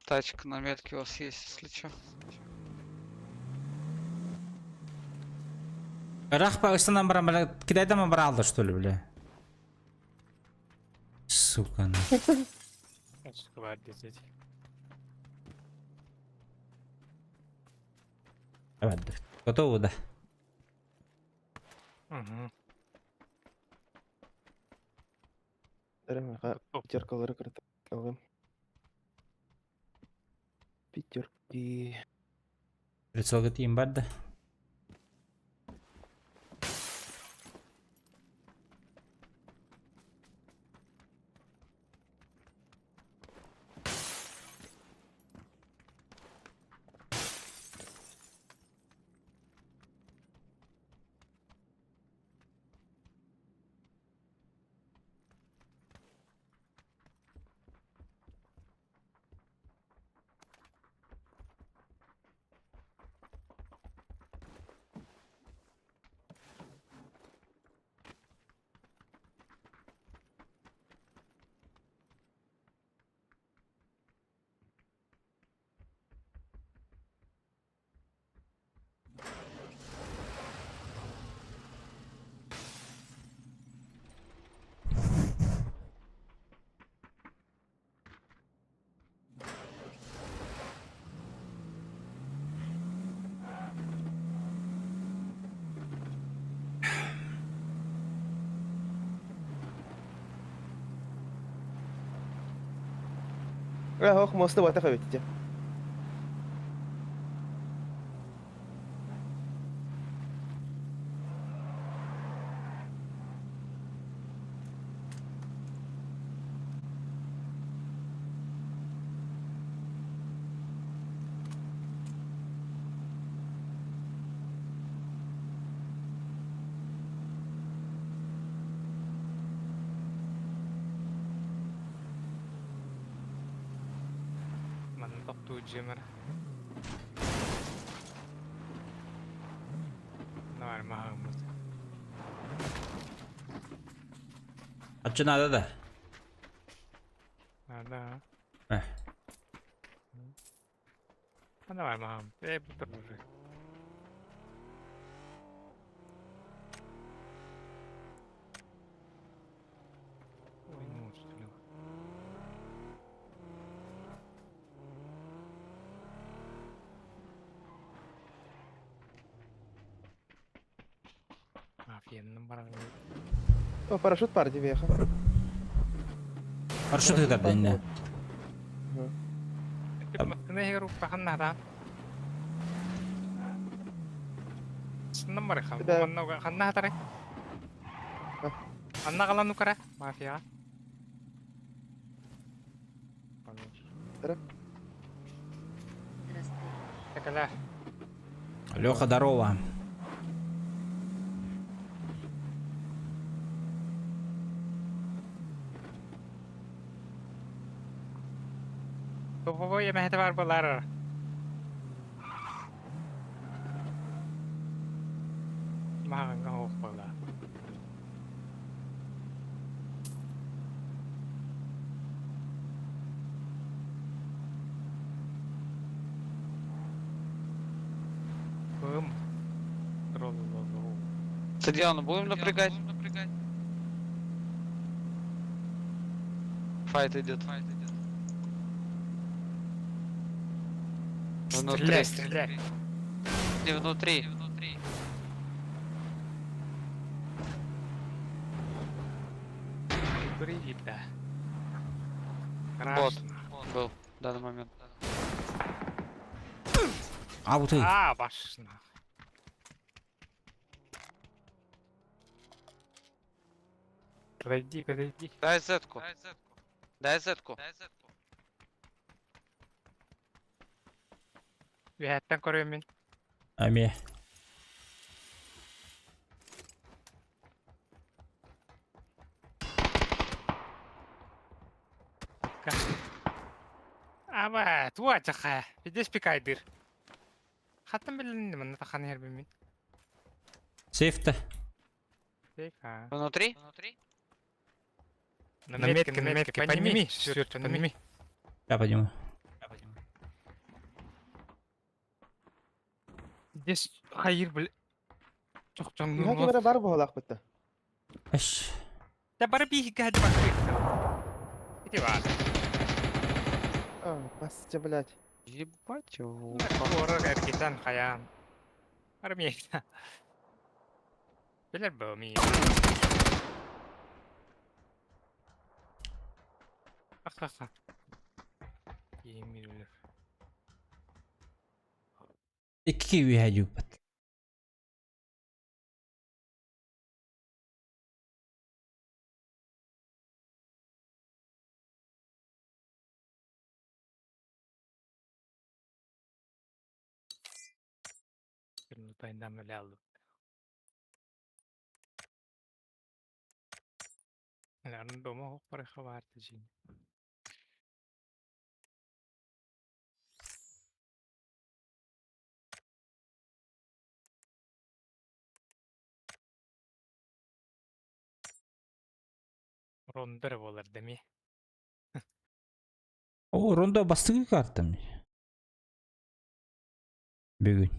Тачка на метке у вас есть, если чё. Рах по нам баран, бля, кидай там брал, что ли, бля. Сука, ну. Давай, Готово, да? Угу. Пятеркалары кырталым. Пятерки. Прицелга тиим бар да. Ох, моста бата хабитте. Манна тохтуу дьиэмэр. Давай, маһыммыт. А что надо, да? Надо. Э. А давай, мам. Эй, буду уже. Ой, ну что ли. Офигенно, баран. О, парашют пар въехал. Парашют это, не. Анна калан укара, мафия. Здрасте. Такала. Леха, здорово. Бу я бар булар. Маған ох була. Бум. Троллололо. Стадион будем напрягать? Файт идет. Внутри. Стреляй, стреляй. Не внутри. Брида. Бот был в данный момент. А вот и. А, ваш нахуй. Подойди, подойди. Дай зетку. Дай зетку. Үһәттен көрөм мин. Ами. Аба, туа чаха. Бидес пикайдыр. Хаттан билин манна тахан хербин мин. Сейфте. Сейфа. Внутри? На метке, на метке, подними, Сюрт, подними. Я подниму. Здесь хайыр, бля. Юха кемере бар буолаах бытта. Эш. Да барби гад бакры. Иди ва. А, басча, блядь. Ебать его. Орог эргитен хаян. Армия. Билер бу ми. Ах ах ах. Емир Икки үйе юпат. Тайнам лялу. Дома хоппар хабар тижин. Рондер болар деми. О, рондо бастыгы картам. Бүгүн.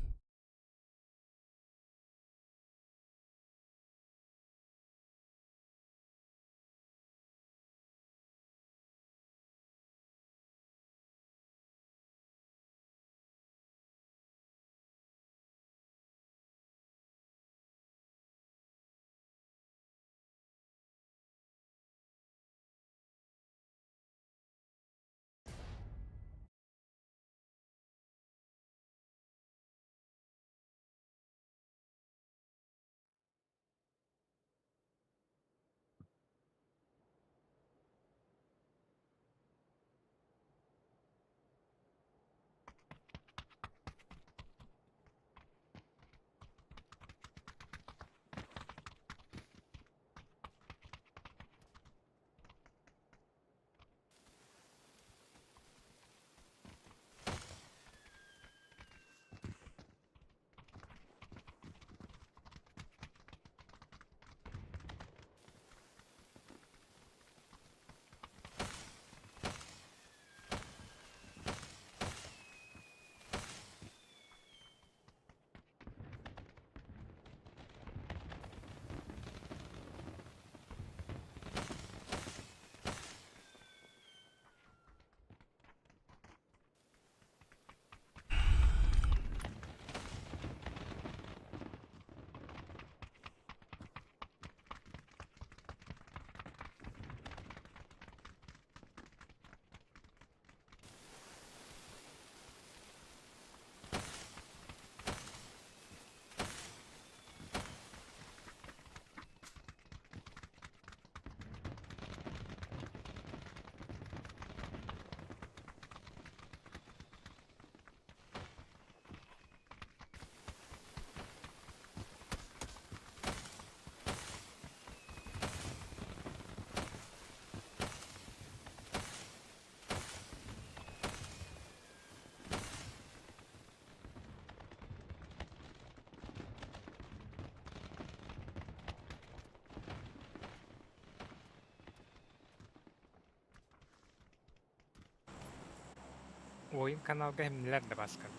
Ойын каналга эмнелер да баскан.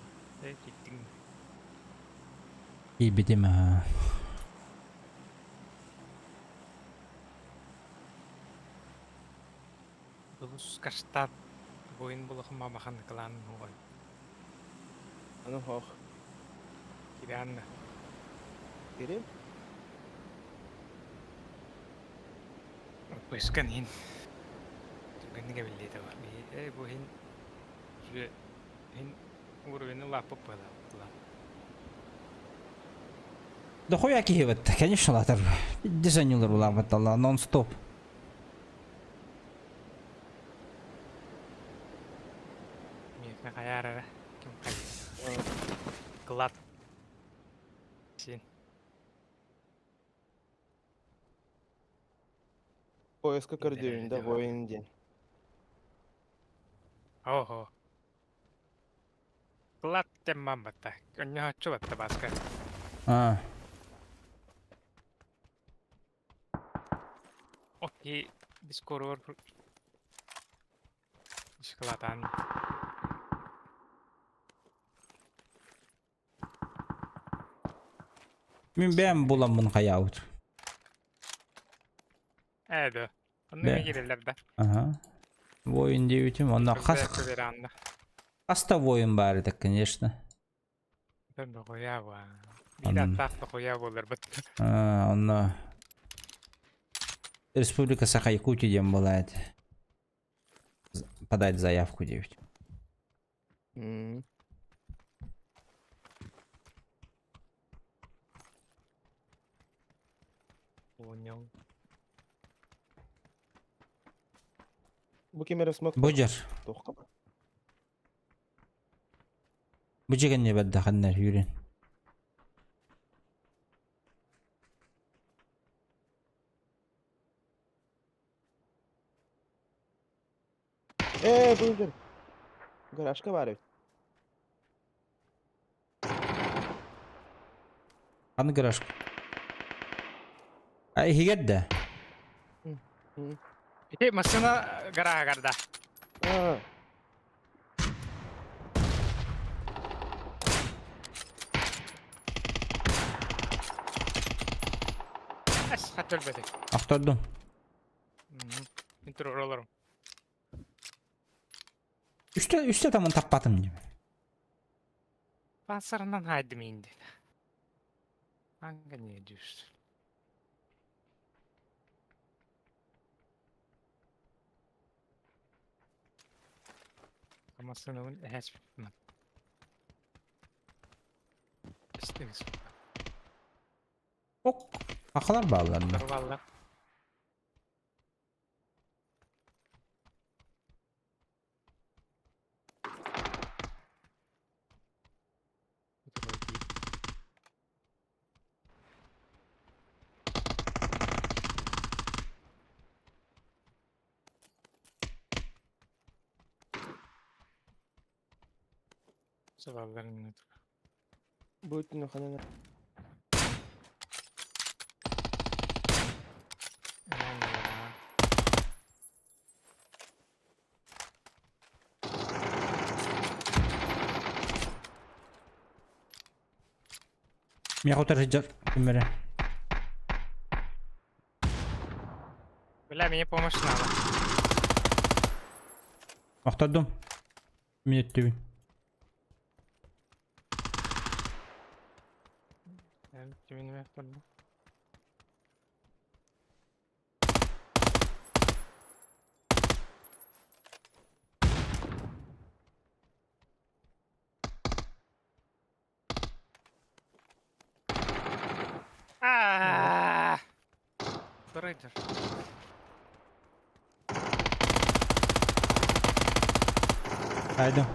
Э, киттиң. Киирбитим аа. Дулус каштан. Бойын булахым мамахан клан хугай. Аны хох. Кирианна. Кирим? Пыскан хин. Түгэннигэ биллиэтэ бар. Э, бу хин хин уровень лаппы пыла. Да хуя киһи бытта, конечно латар. Дизайнерлар улаабытталла нон-стоп. Миэхэ хайаар ким хайыр. Клад. Син. Поиска көрдүүн да воин диэн. Ого. Клад темман батта. Өннө батта баска. А, Окей, дискорор. Шоколадан. Мин бэйэм буламмын хайаабыт. Ээ Онно Бэ. киирэллэр да. Ага. Воин диэбитим, онно хас хаста воин баар этэ, конечно. Дохуя Биир аттаах дохуя буолар быт. А, онно Республика Саха-Якутия диэн буолаа этэ. Подать заявку диэбит. Понял. Бу ким эрэ смок Бу дьар. туохха Бу дьигэни бэрдэхэннэр үүрэн. Ээ, бу дьар. Гаражка баар эбит. Аны гараж. А иһигэр да? Ити машина гараагарда. Аа, Ас хатылбаты. Ахтардым. Интро роллорум. Үстэ үстэ тамын таппатым диим. Пансарынан хайдым инди. Анга не дюш. Машинабын эхэс Истигис. Ок. Хахалар бааллар. Валла. Савалларын бу өттүнэн ханан Миэхэ утары сылдьар ким эрэ. Бля, мне помощь надо. Охтордум. Мин өттүбүн. Кимин турду. А! Рейдер. Хайдым.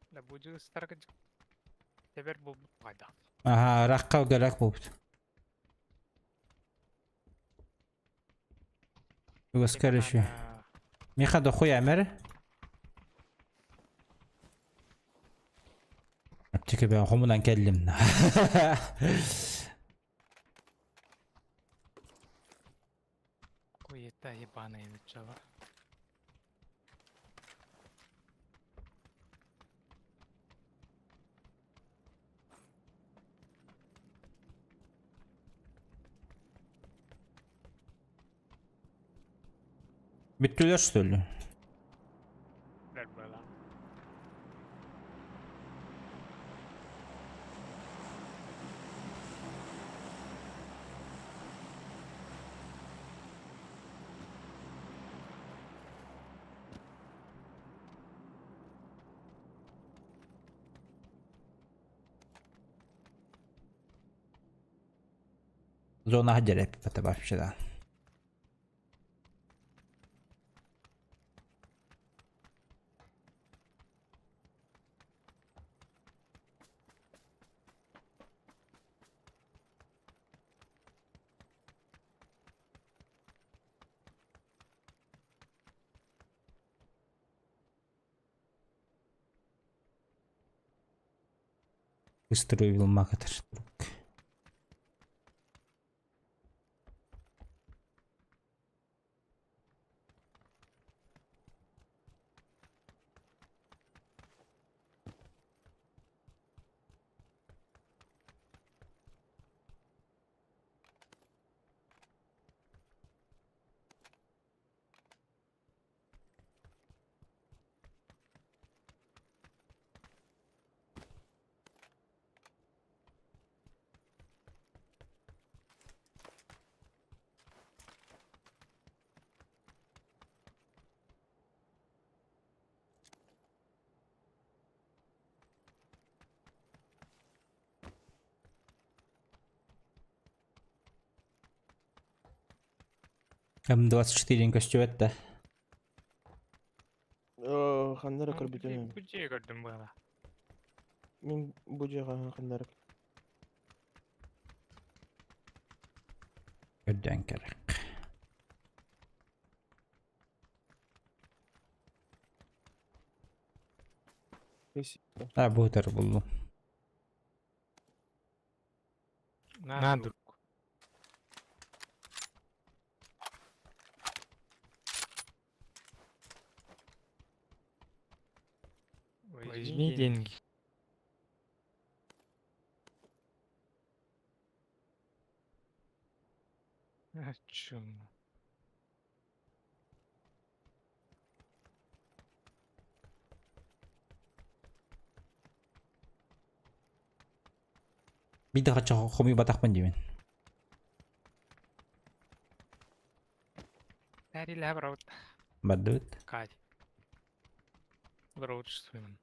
Да будет старгать. Теперь был пайда. Аха, ракка гарак буолбут. Угаскар еще. Миха дохуя мэр. Аптека бен хомунан кэллим. Хуета ебаная начало. Бүттүлэр что ли? Зона дьэрэ это вообще да. Быстрый макатыр. М24 көстүбэт да. Ханнара көрбүтүм. Бу дьиэ көрдүм быһала. Мин бу дьиэҕэ ханнара. Көрдөөн кэрэх. А бу утары буллум. На друг. Возьми деньги. А чё? Биир да хачча хомуйбатахпын диибин. Дарилэ барабыт. Бардыбыт. Кать. Барабыт своим.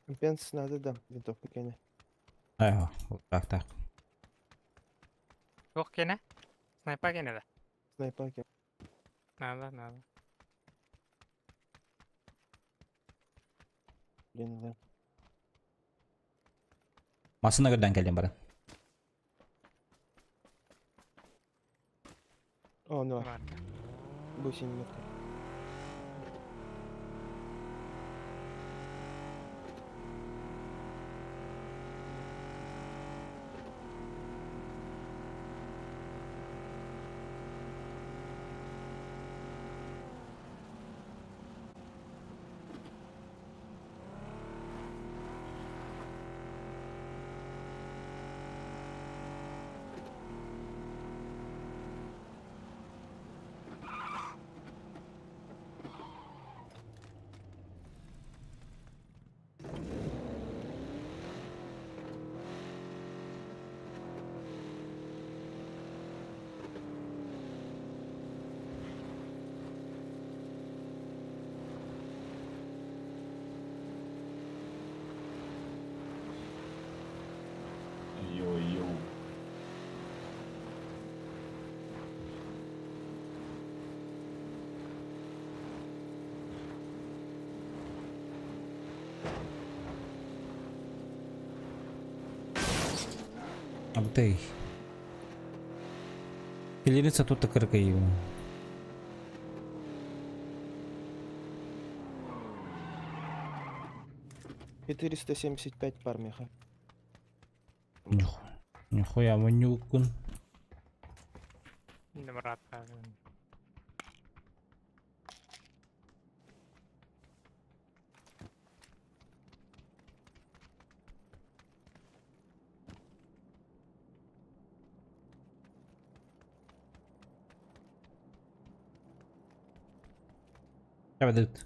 Компенс надо, да, винтовка кене. Айха, так так. Туох кэнэ? Снайпа кэнэ да? Снайпа кене. Надо, надо. Блин, да. Массына көрдөөн кэллим баран. О, ну, Ладно. бу синий метка. Йоу-йоу. Абдей. Пилерица тут кыркайым. 475 пар меха. Нихуя, нихуя, манюкун. Брат. Эбэдыт.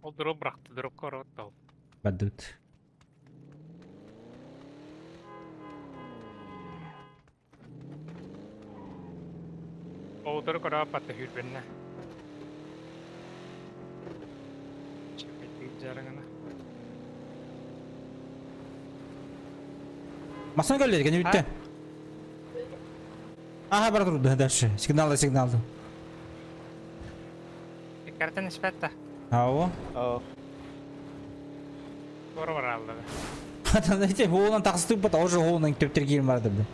Ол дроп бырахты, дропка барбат ол. Бардыбыт. Оҕутору көрө аппатта сүүрбэннэ. Чэпэйдик дьарыгына. Масына кэллэ кини бүттэ. Ага, бара турду дальше. Сигналы, сигналы. Иккәртен испэт да. Ау. Ау. Туора барааллар. Знаете, хоолан тахсытыппыт, уже хоолан төптөр киирин барды.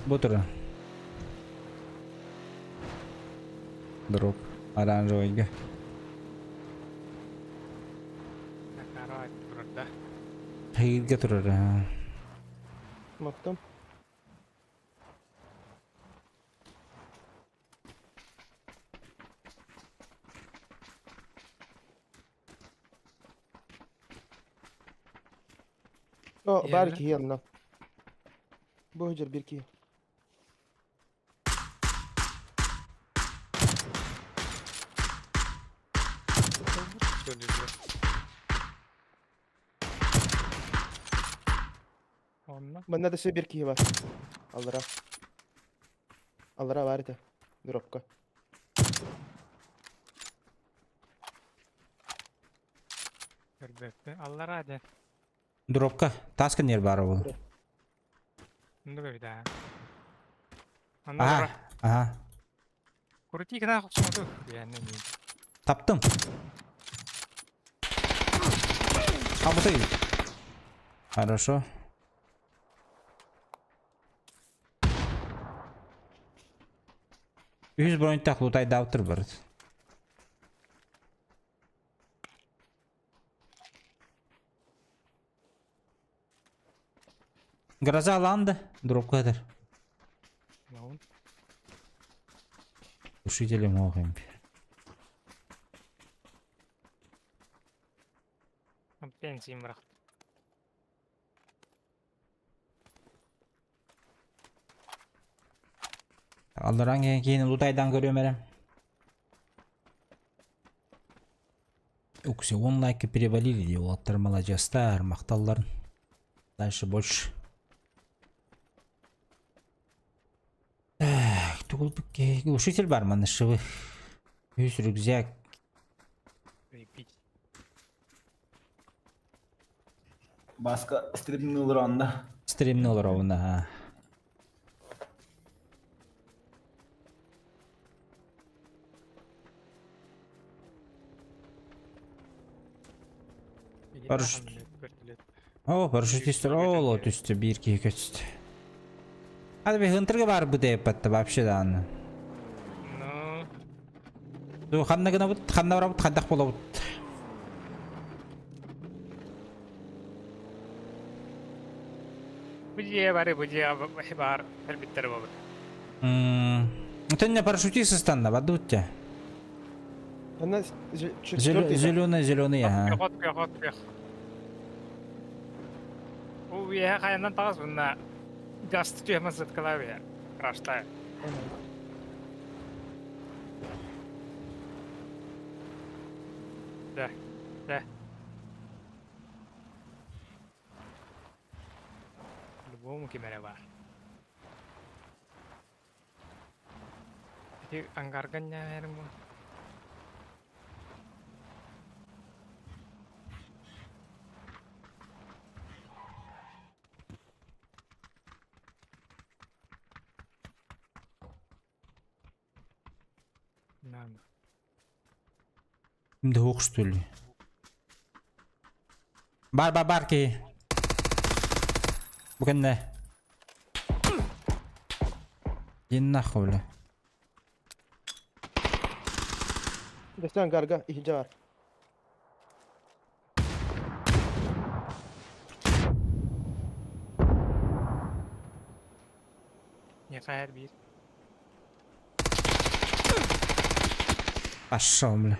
Бу тура. Дроп. Оранжевыйга. Акара турар да. Хайырга турар. Мактым. О, бар киһи онно. Бу сылдьар биир киһи. Онно. Манна да өссө биир киһи бар. Аллара. Аллара баар этэ. Дропка. Көрбөппүн. Аллараа диэн. Дропка. Тааска нер баар ол. Оннук эбит аа. Онно Аха. Аха. Крути гына охсумоту. Диэн эмиэ. Таптым. Абытай. Хорошо. Үһүс броньтах лутайдаабыттар барыт. Гроза алаан да, дропка этэр. Глушители мох им. Пенсиин бырахтым. Алларан киин лутайдан көрүөм эрэ. Укси, он лайка перевалили, дии уолаттар маладьыастар, махталларын. Дальше больше. Так, тугул глушитель бар манна шивы. Үс рюкзак. Баска стримни олоронда. Стримни олоробуна. Парашют. О, парашютистер ол түстү биир киһи көстү. Hadi bir Hunter'га бар бу деп вообще дааны. Ну. Ду ханна гына бут, ханна барабыт, хандах болобут. Бу дьиэ бары бу дьиэ бар кэлбиттэр буолбут. Төнне парашютист ыстанна, бадутте. Она четвертый. Зеленый, зеленый, ага. Пехот, пехот, пех. Бу үөһэ хайанан таҕыс мунна Даст түһэмэ сыткалаа Краштая. Да, да. Любому ким эрэ баар. Ити ангарга ньээриҥ бу. Надо. Кимде суох что ли? Бар бар бар киһи. Бу кэннэ. Иди нахуй, бля. Достан гарга иһирдьэ бар. Миэхэ биир. Пошел, бля.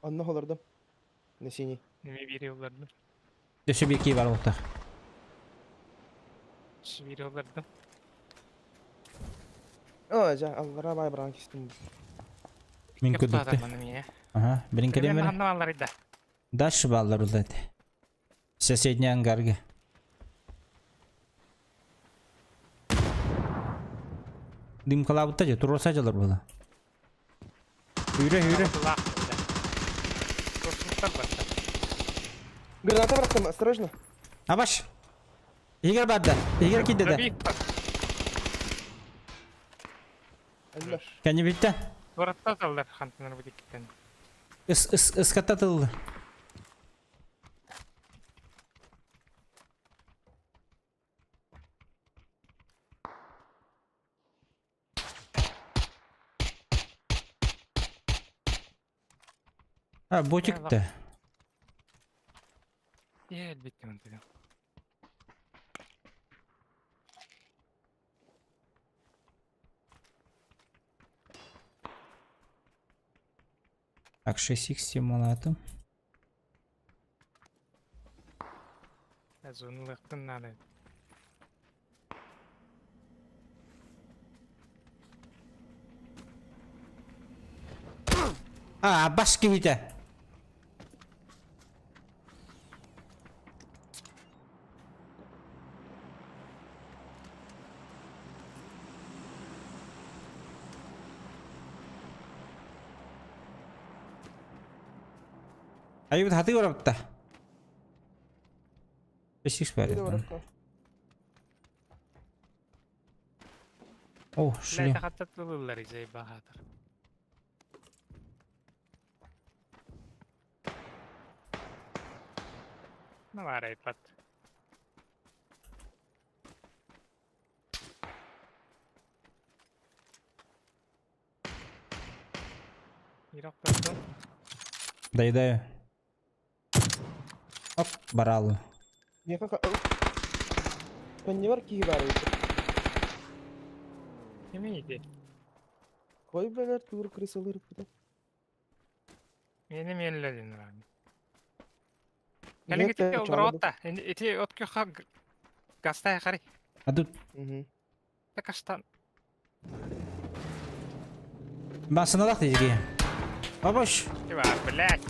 Онно олордум. На синий. Неме бири олордум. Өссө биир киһи бар буолтах. Өссө бири олордум. О, жа, аллара бай баран кистим. Мин көрдүктэ. Ага, билин кэлиэм эрэ. Дальше бааллар улла этэ. Соседний ангарга. Дымкалаабытта же, туруорса дьалар буола. Үүрэ, үүрэ. Граната бырахтым, осторожно. Абаш! Игорь барда. Игорь киирдэ да. Кэнни бүттэ. Туоратта таллар хантанар бу диккиттен. Ыс ыс ыскатта тыллы. А, ботик-то. Я элбиттим онтугун. Так, 6х малатым. Зонулыктын надо. А, бас киһитэ. Айыбыт хатыы барабытта. Бесиш бәрі. О, шлем. Хаттатылылар изей баһаатар. Ну, арайпат. Доедаю. Оп, барал. Көннүбэр киһи баар эбит. Кимий ити? Кой бэлэр тур крысалыр быта. Мени миэллэрин ран. Кэлин ити олоротта. Ити от көхө гастай хари. А тут Каштан. Басыналах дии. Бабаш. Тиба, блядь.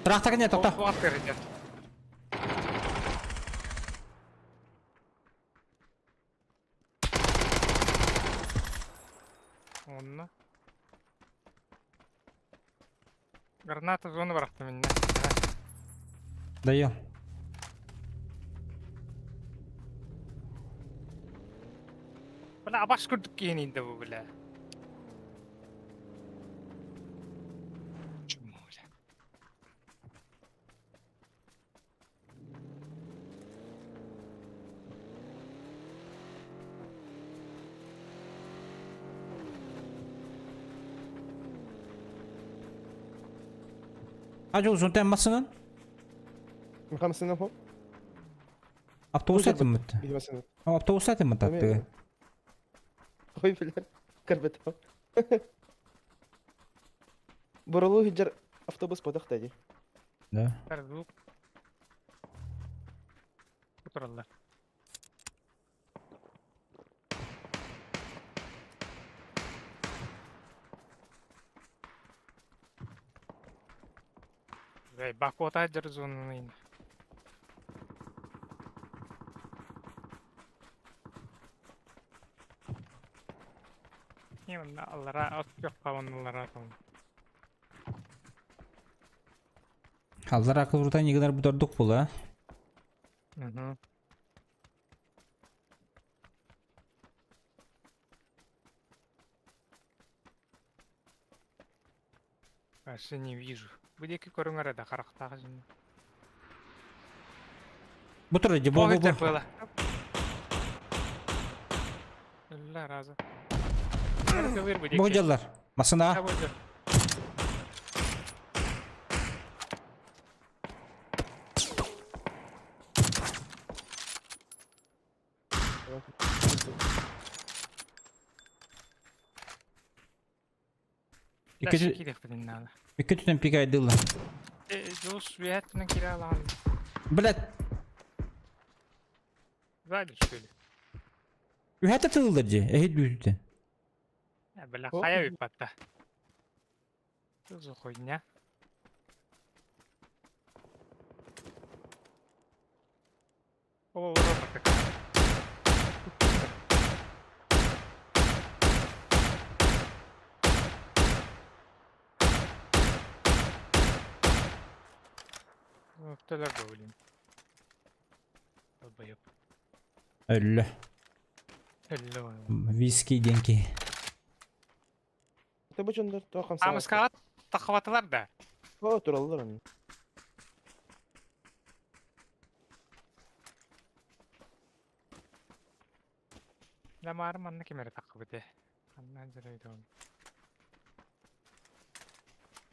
Трахта нет, тохто. Онно. Граната зону бырахтым иннэ. Даю. Бля, абаш курдук киһини да бу, бля. Чмо, бля. Ажы узун массынан? Хамсынан хо? Автобус этим мыт. Автобус этим мыт атты. Ой, бля, карбетом. Боролу хиджар автобус подах тади. Да. Тураллар. Бэй, бакота дерзунный. Именно аллара от каванлара там. Аллара кылыртан игнар будардук була. Угу. Вообще не вижу. Где көрүңөр да харахтаах жин. Бу турар бу бу бу. Было. Ла раза. Бу жаллар. Масына. Дальше киириэхпитин наада. Икки түтэн пикайдылла. Дьулус үөһэттэн киирэ алаҕын. Блядь. Сзади, что ли? Үһэтэ тылылар дьи, эһит бүүтүтэ. Бля, хайа ыппатта. Что за хуйня? О, робот Өптөлөр да блин. Долбоеб. Өллө. Өллө. Виски диэн киһи. Это бу дьоннор туох хамсаабаттар. Амыскаҕа таххабатылар да. О, тураллар онно. Ламаар манна ким эрэ таххыбыт ээ. Ханна дьарайдоон.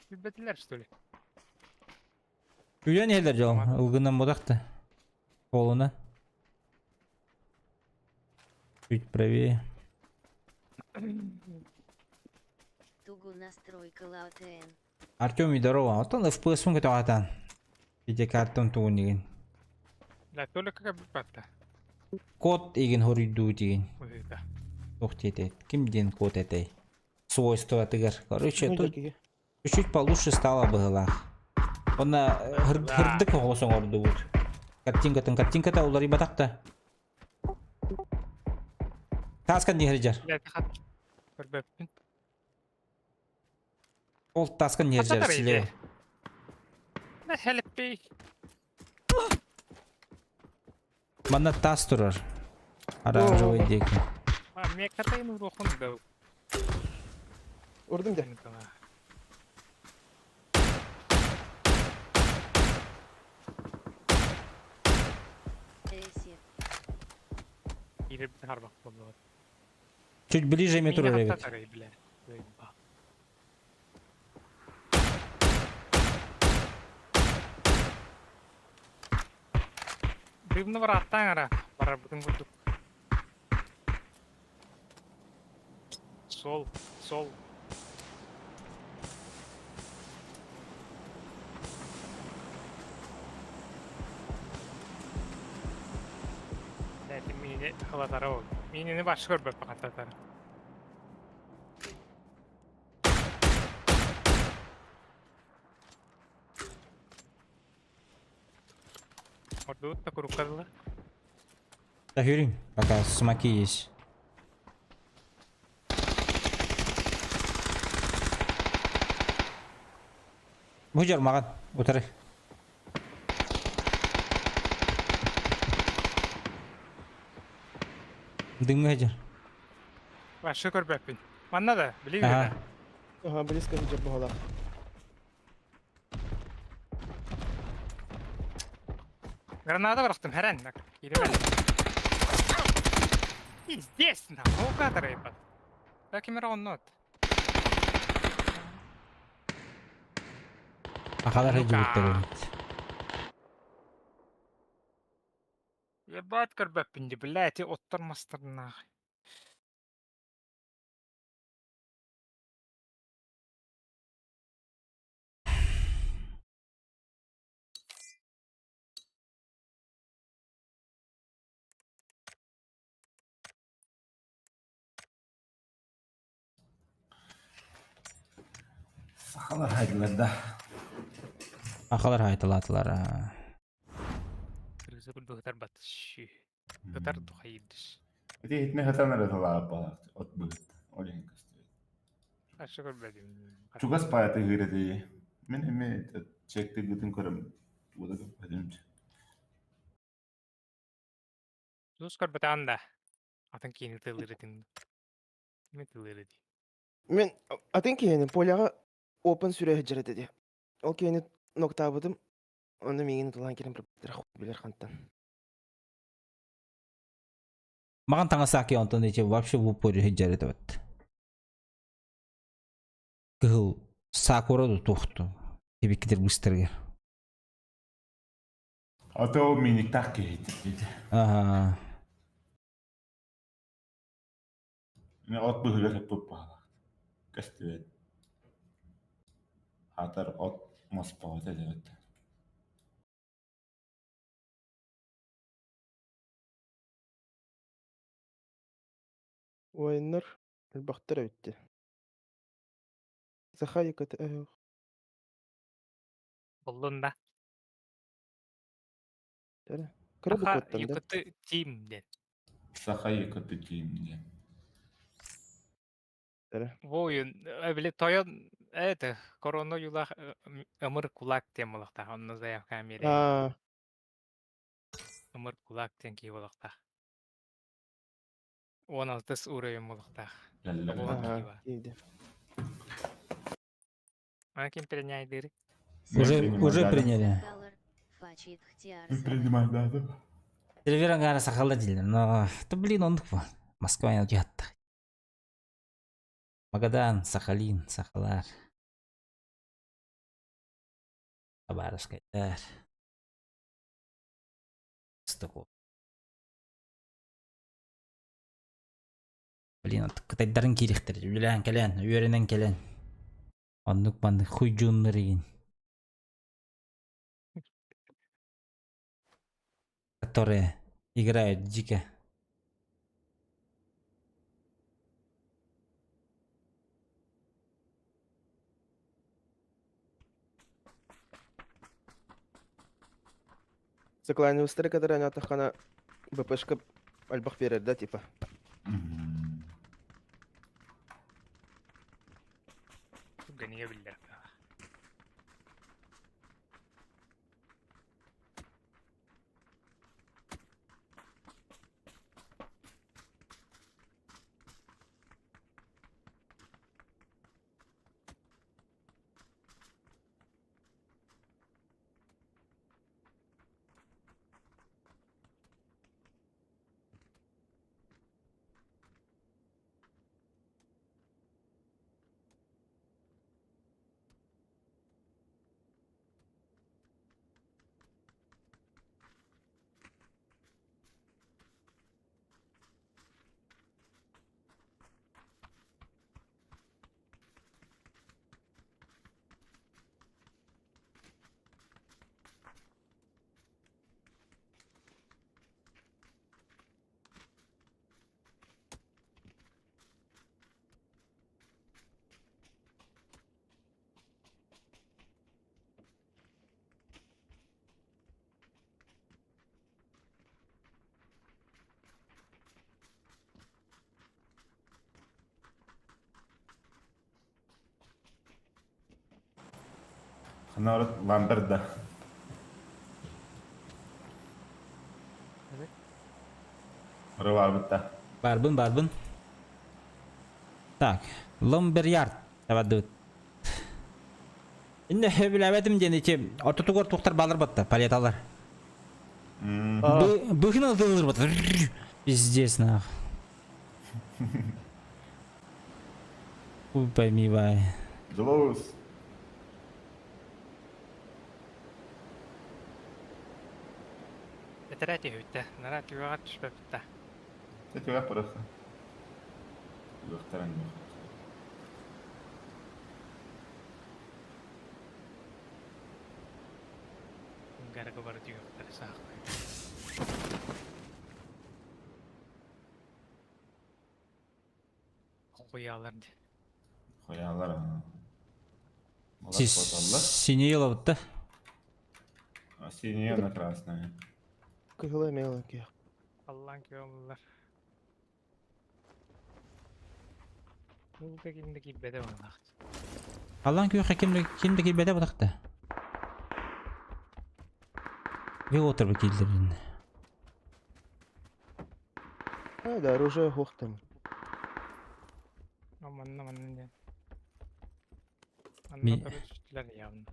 Билбэтилэр что ли? Үйэн иһэлэр дьол, ылгынан бодах да. Холуна. Чуть правее. Тугу настройкала АТН. Артем здорово. Оттон FPS-ун көтөҕөтан. Видеокартам тугун игин. Да, только как бы Код игин хоруйдуу дигин. Уйда. Туох диэтэй? Ким диэн код этэй? Свойствотыгар. Короче, Ну, тут дьэ, чуть-чуть получше стало быһылаах. Онна хырдык оҕус оҥордубут. Картинкатын картинката уларыйбатах да. Таскан диһэрдьэр. Көрбөппүн. Ол таскан диһэрдьэр силе. Хэлэппий. Манна тас турар. Оранжевый диэки. Меккатайын уруохун да. Урдум дьэ. Эси. Киирбит харбах буоллубут. Чуть ближе метро ребят. Дымны барааттаан ара барарбытын курдук. Сол, сол. Ләтин миини халатара ол. Миинини башы көрбөппө хаттатара. Ордуут да куруккадылар. Да хүрүҥ, пока смоки есть. Бу дьор маҕан, утары. Дымҥа дьор. Башы көрбөппүн. Манна да, билигин Аха. да. Ага, близко сидят буолар. Граната бырахтым, хэрэн. Киирэмэн. Пиздец, нахуй ебать. Да кемера оннот. Ахалар сылдьыбыттар эбит. Ебать көрбөппүн ди, блядь, оттор мастар нахуй. Сахалар хайдылар да. Ахалар хайталаатылар. аа. Кыргызы курдук ытар бат. Ытар тухайдыш. Ити хитме хатан эрэ талааппалаах от быһыт. Ол иһин көстүбэт. Ашы көрбөдүм. Чугас паайата ыһыыр Мин эмиэ чектигытын көрөм. Тугу да көрбөтүм. Тус көрбөтөөн да. Атын киини тылырытын. Кими тылырыты? Мен атын киһини поляҕа open сүрэ сылдьар этэ дии. Ол киһини ноктаабытым, онно миигин тулаан кэлэн барбыттара хуй билэр хантан. Маҕан таҥасаки онтон ичи вообще в упоре сылдьар этэ бат. Кыһыл сакура да туохту. Тибиккитер быстарга. А то миниктах киһи диде. Ага. Мен от быһыгар хаппыт баалаах. Көстүбэт. Аатар от моспоҕо этэ Воиннар элбэхтэр эбит дии. Саха якоты өһөх. Буллун да. Эрэ. Кыра Саха букваттан да. ЮКТ Тим диэн. Саха якоты тиим диэн. Эрэ. Воин, били тойон это корона юлах ымыр кулак диэн буолуохтаах. Онно заявка биэрээйин. Аа, Ымыр кулак диэн киһи буолуохтаах. 16 уровень буолуохтаах. Кэллэ Буолан аха, киһи баар. тиийдим. Аны ким приняйдыыр? Уже, уже приняли. Color, Фачит Принимай, да, да. Телевизор ангара сахалла дииллэр, но да блин оннук бу. Москва утуйатта. Магадан, Сахалин, Сахалар. Хабаровскайдар. Стоков. Блин, кытайдарын киириэхтэрэ, үлэлээн кэлэн, үөрэнэн кэлэн. Оннук маннык хуйдьууннар игин. Которые играют дико. Закланивыстары кытары анатаххана БПшка альбах берер да типа. Түргэнигэ биллэр. Ханарыт Ламберда. Рыварбытта. Барбын, барбын. Так, Ломберярд табадыбыт. Инне сөбүлээбэтим диэн ити ортотугар туохтар баалар батта, палеталар. Быһын ылдылыр батта. Пиздец нах. Хуй пойми, бай. Дьолоус. Этэрэ түһүттэ. Нара түгэҕэр түспэппит да. Түгэх барыхха. Түгэхтэрин Гарга бары түгэхтэрэ саахпай. Хуялар ди. Хуялар. Синий ылабытта. Синий на красное. Кыһыла эмиэ киэх. Аллаан киомуллар. Бу да ким да киирбэтэ баҕалаах. Аллаан күөхэ ким да ким да киирбэтэ бутахта. Би отыр киирдер. А, да, оружие хуохтам. Манна манна диэн. Ми- Манна көрө түстүлэр явно.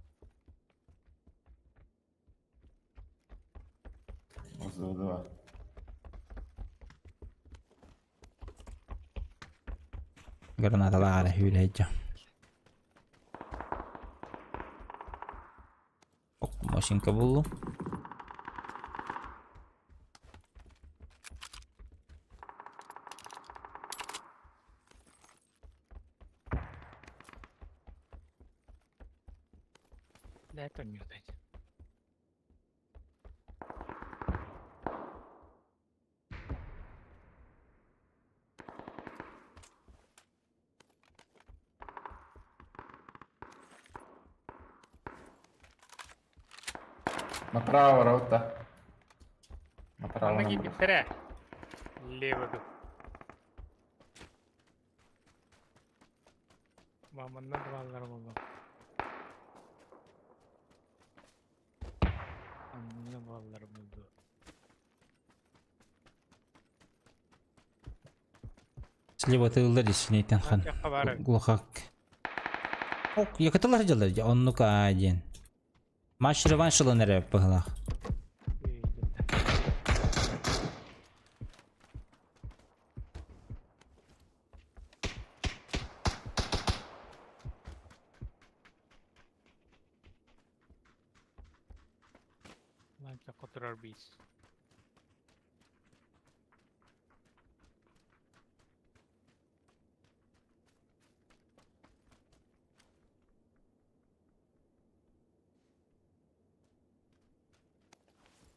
Озудуа. Гранаталаары hүүлэйдьэ. Ок, машинка буллум. Да, это не удать. Направо, рота. Направо. Манна киирбиттэрэ. Лево ду. Маманна баллар болло. Анна баллар булду. Слева тыллар десинейтен хан. Бары. Глухак. Ок, якатылар жалар, оннук один. Матч реванш ылан эрэ быһылаах. Ланча которар бис.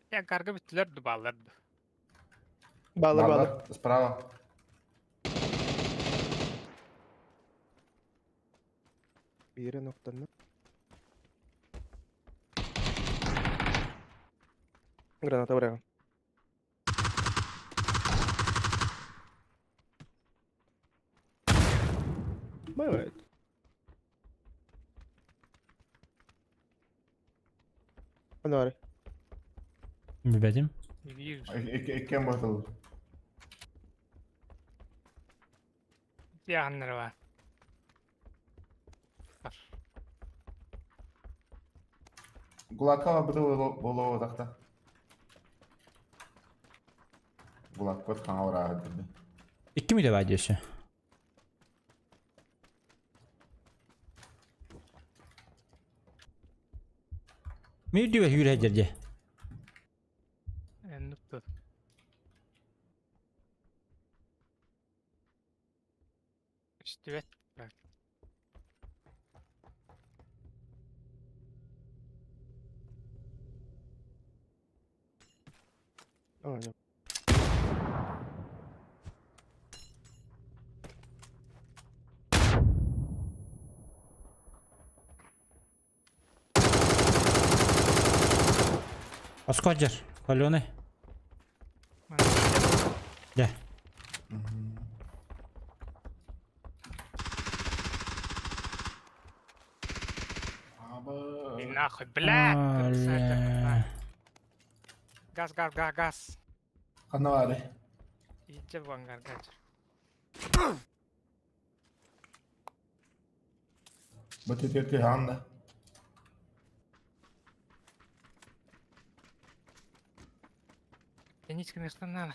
Я карга биттилер дубалар. Баллар баллар. Справа. Бири ноктанна. Граната быраҕан. Бывает. Анары. Билбэтим. Не вижу. Иккен ботыл. Яғыннар бар. Гулакка бытыл болуы тақта. Гулак кот қаңаура деді. Икки мүдө бар диэші. Мүдүбэ хүрэ жерде. Эннупту. Үстүбэт. А, нет. Оскоджер, каленый. Да. И нахуй, бля! Бля. Газ, газ, газ, газ. Қанауары. Иджи буангар газ. Бұты терті ханда. Тянись, конечно, надо.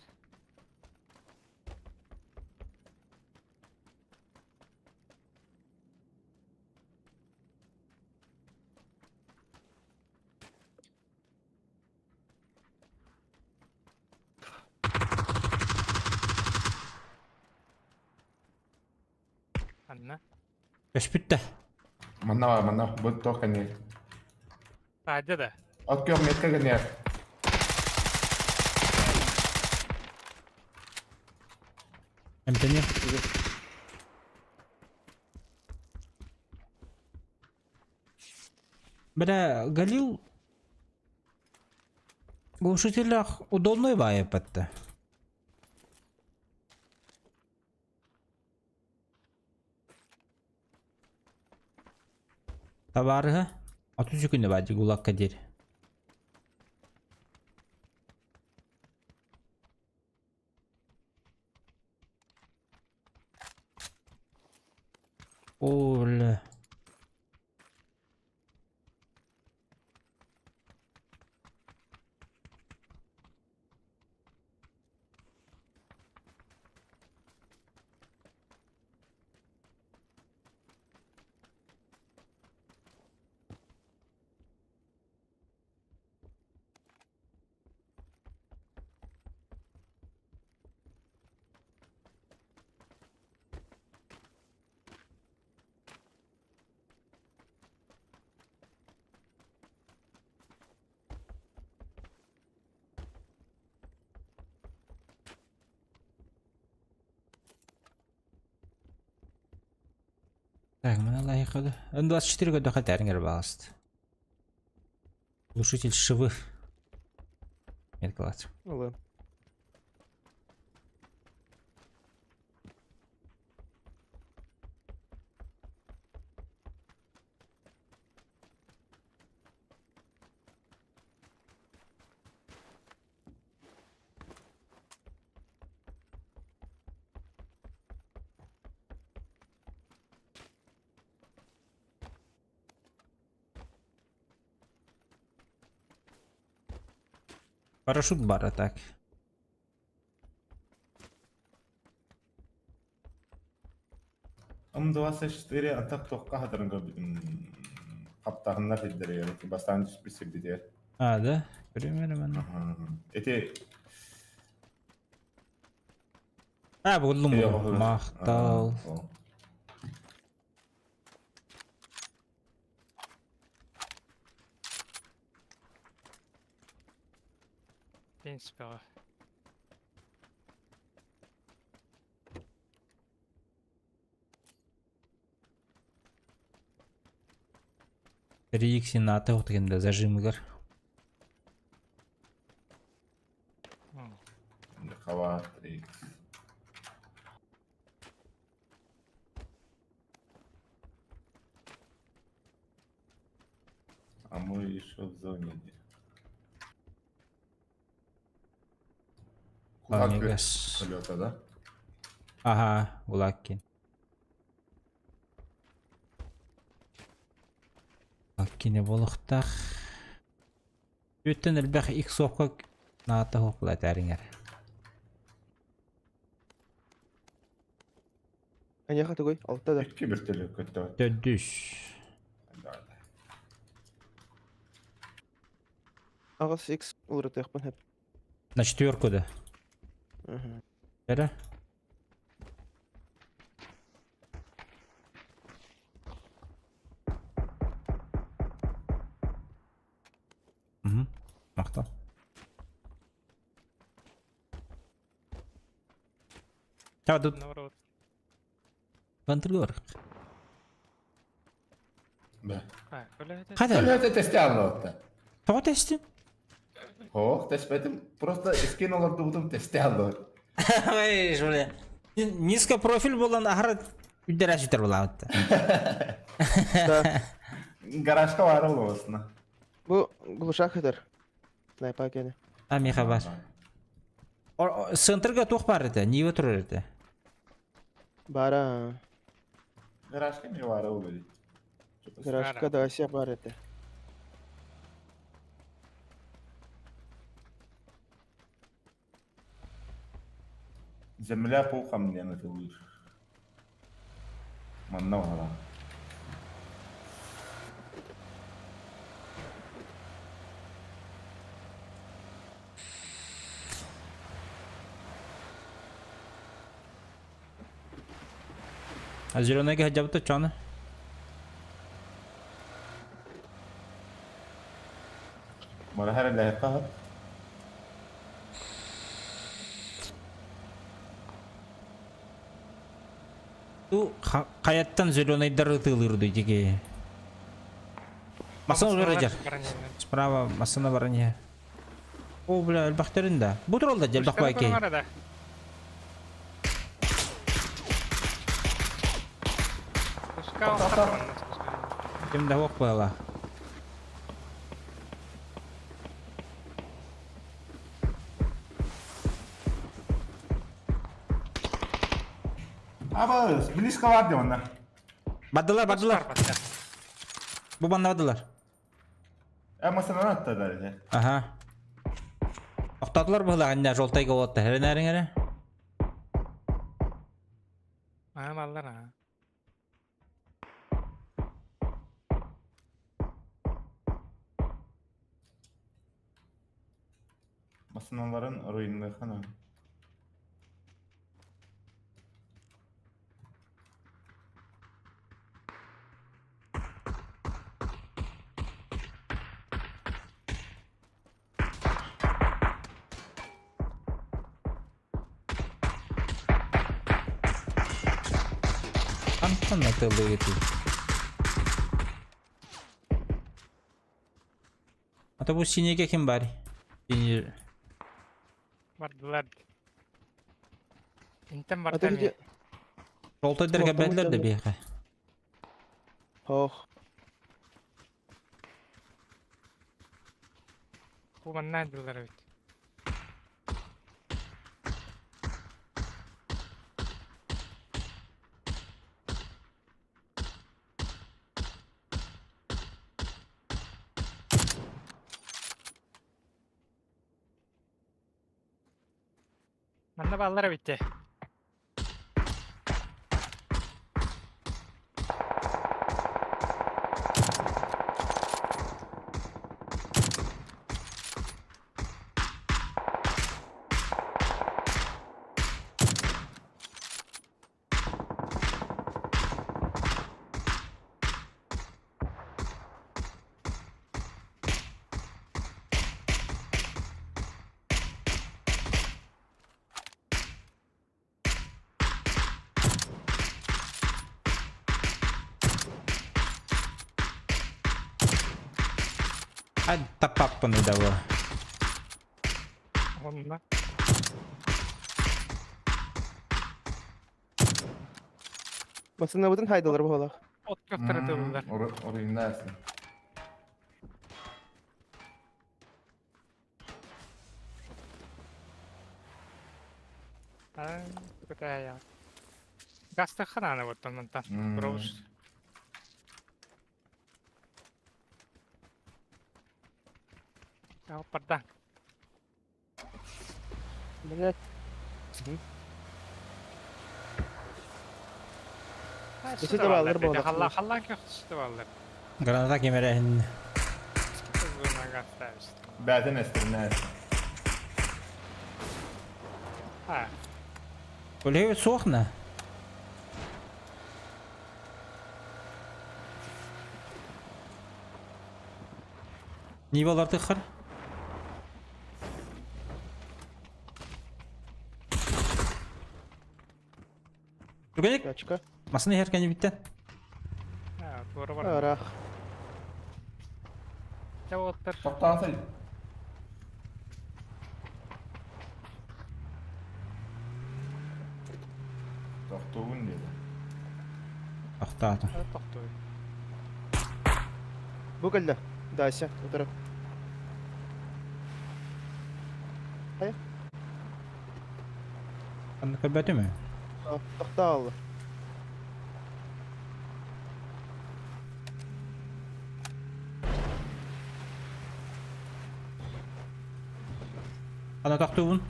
Анна. Өспүттэ. Манна бар, манна. Бұт тоқ кәнер. Саадя да. От кем метка кәнер. Эмтени. Бля, Галил глушителях удобный баайы патта. Табарыха. 30 күнде баайы гулакка дер. О, бля. Так, мына лайықады. Н24 года хатарыңар баласт. Глушитель швы. Меткалат. Ылы. Парашют бара так. М24 антах туохха хатарын көрбүтүм. Хаптаһыннар сирдэригэр бастаан түспүт сирбитигэр. А, да? Көрүм мен. Эти А, булдум. Махтал. В принципе, Три ната вот зажимыгар. Хава 3. А мы еще в зоне. Кулак вертолета, да? Ага, Гулаккин. Гулаккине болохтах. Үттен элбэх икс-опка наата хоқла тәриңер. Аняха тугой, алта да. Икки вертолет көттө. Төдүш. Ағас X улырытыахпын хэп. На четверку да. Бәрі? Угу. Мақтал. Чао, тут Наоборот. Вантыргор. Да. А, бля, это... Қайда? Это тесте алды. Тоға тесті? Ох, теспетим. Просто скин олордубутум тесте алды. Ой, бля. Низко профиль болан ахара үддәрә сүтер була. Да. Гаражка бар olmasın. Бу глушак хытар. Снайпа кене. А меха бар. Центрга тух бар еді, не турар еді. Бара. Гаражка не бар ол. Гаражка да ася бар еді. Земля пухом мне на ты лучше. Манна А зеленый жабыты чаны. Мара хәр ләйқә. Ту каяттан зеленыйдар тылырды диге. Масына уже жар. Справа масына бар не. О, бля, элбахтерин да. Бу туралда желбах байке. Ким да ок была. Аба, близко бар деп онда. Бадылар, бадылар. Бу банна бадылар. Ә масына атты да. Ага. Оқтатылар бұла анна жолтайга болатты. Хәрен әрі. А, маллар, а. Масыналарын руинны хана. Онно тыллыгытый. А то бу синийгэ ким бар? Синий Бардылар. Интен А барда ты где? Жолтойдар Смоктаммыт кэбэллэр да дьону. биһиэхэ. Ох. Бу манна дылар эбит. Манна бааллар эбит дии. Ай таппаппын да Онно. Массыынабытын хайдалар буоллах. От көттөрө Оройунна эсин. Кытая. Гаста ханана вот там мантан. Броуз. Парда. Блять. Өссө да бааллар буоллах. Халла халла көхтүстэ бааллар. Граната кемерэһин. Зона гаста. Бәтин эстирнэ. А, Өлеге суохна. Не болар тыхыр? Түргенек, Тачка. масыны херкені биттен. а, туора бар. Арах. Те оттар. Тоқтағансай. Тоқтуғын деді. Ақтаатын. Тохтой. Бу кэллэ. Дася, утары. Анны көрбәті ме? Тохтаалла. Ана тақтуын.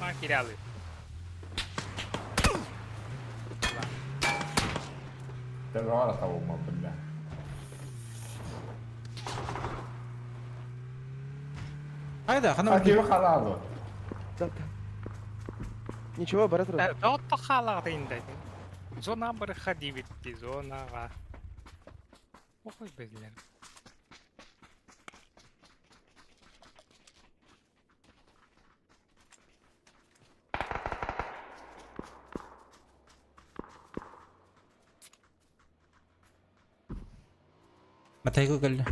А, кирялы. Тәбі табылма білді. Қайда, қана Акебі қалалы. Ничего, бара турар. Дотто халаҕа инде. Зона бір хадибитти зонаға. Охой безлер. Матайгы кэллэ.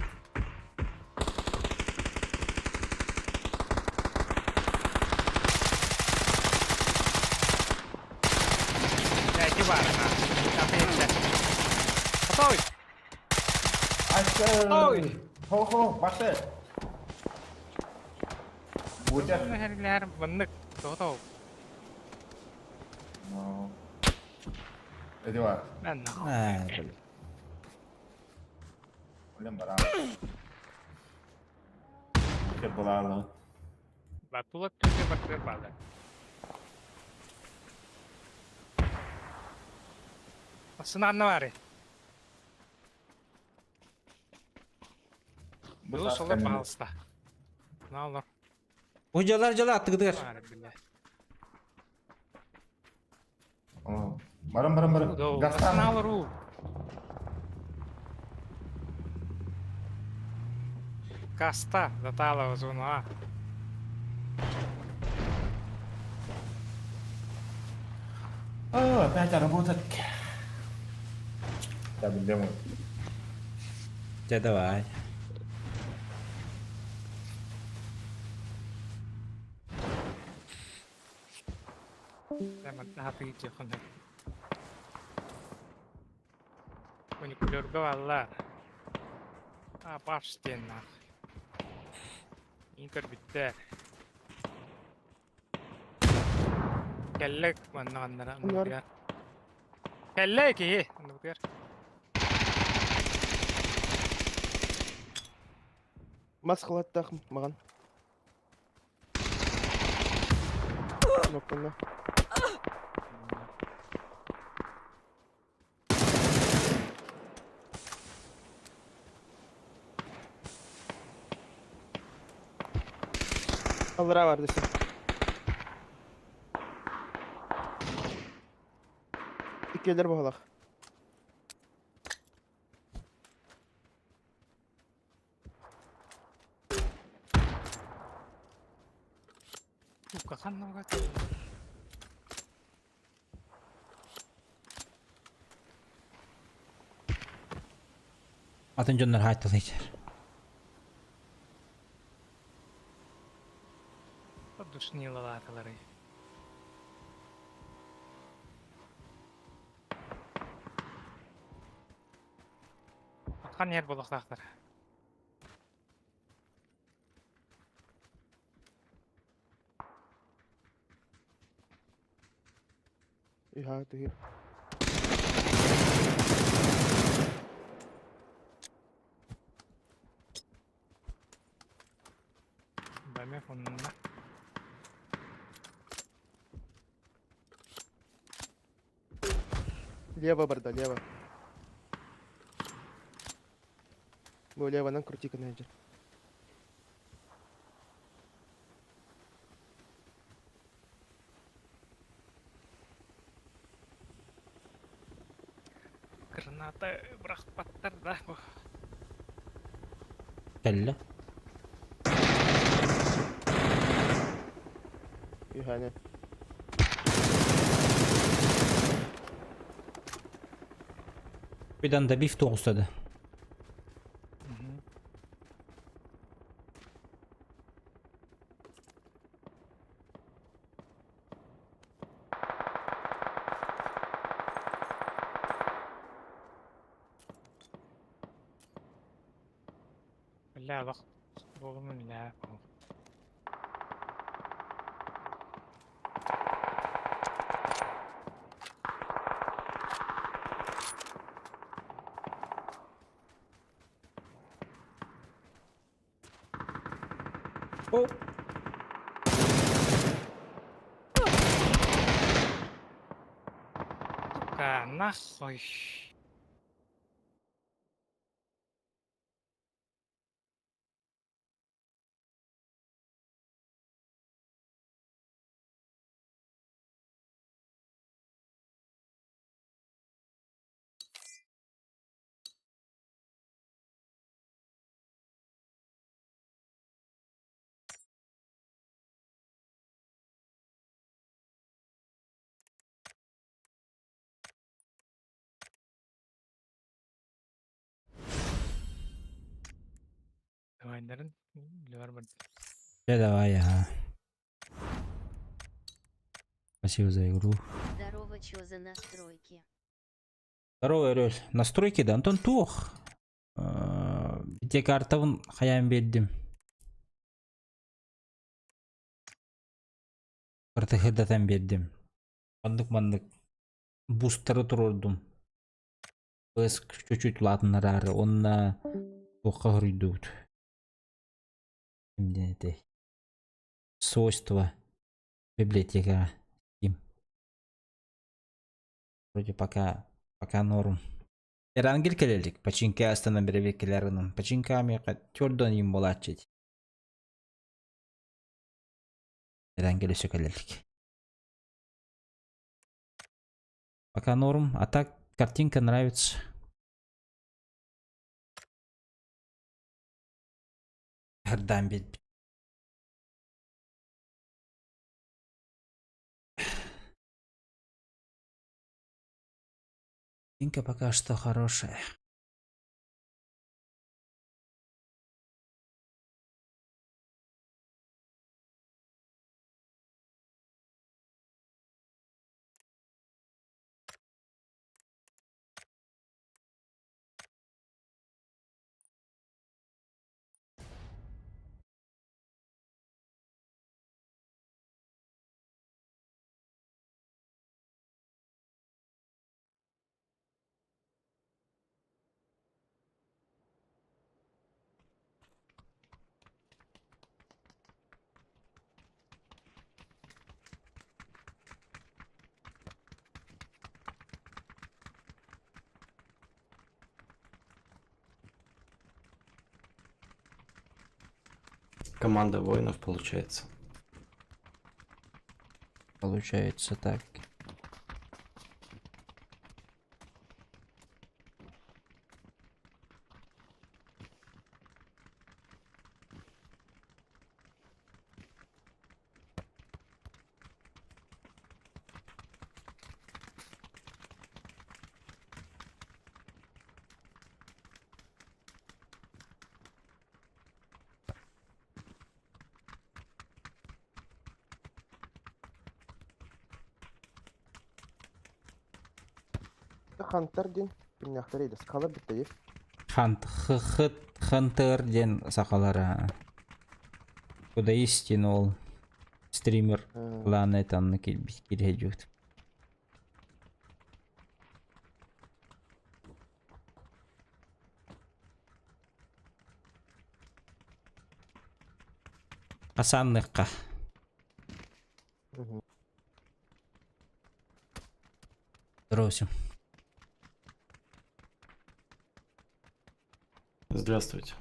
Эти бар. Апелле. Готовый. Ой! Ой! Хо-хо, башы! Бутя. Херлер мыннык. Готов. Эди бар. Мен. А, блин. Олем бара. Кеп булалы. Батула түге барды бала. Асына бар. Бу солар пожалуйста. Налар. Ой, жалар жала аттыгыдыр. Бар биле. Барам, барам, барам. Гастан. Налар у. Каста затала зону А. О, опять работать. Я билем. Дьэ давай. Фуникулерга валла. А, баш диэн нах. Иин көрбүттэ. Кэллэ манна маннара Аннар. Кэллэ киһи оннугар. Мас халаттаах маҕан. Нокконно. Аллара бар десе. Иккиэлэр баһылах. Сука, ханна Атын дьоннор хаайталыйдар. Душниловаталары. Атқан ер болуқтақтар. Иха, түһүр. Бәме фонuna. Лево барда, лево. Бу левонан крути менеджер. Граната бырахпаттар да. Кэллэ. Иха, Бидан да биф тоғыстады. Бля, бак. Болумун бля. О! Сука, нахуй. Давайдарын. Билер бар. Дьэ давай, ага. Спасибо за игру. Здорово, чё за настройки? Здорово, Орел. Настройки да, Антон туох. Бите картабын хайаан биэрдим. Картахырдатан биэрдим. Маннык-маннык бустеры туруордум. PS чуть-чуть улаатыннараары уонна туохха хоруйдубут. Ким диэн этэй? Свойства библиотекаҕа Steam. Вроде пока пока норм. Эрангель кэлэлик. Починка астана бэрэбиэркэлэр Починка миэхэ төрдөн им буолааччы ити. Эрангель өссө кэлэлик. Пока норм. А так картинка нравится. Хардаан биэрбит. Инка пока что хорошая. Команда воинов получается. Получается так. Хантер диэн кимнээхтэрий да сахалар бүттэ дии. Хант хыхыт хантер диэн сахалара. Куда истин ол стример планы танны кирһэдьүт. Хасанныхха. Здорово всем. Здравствуйте.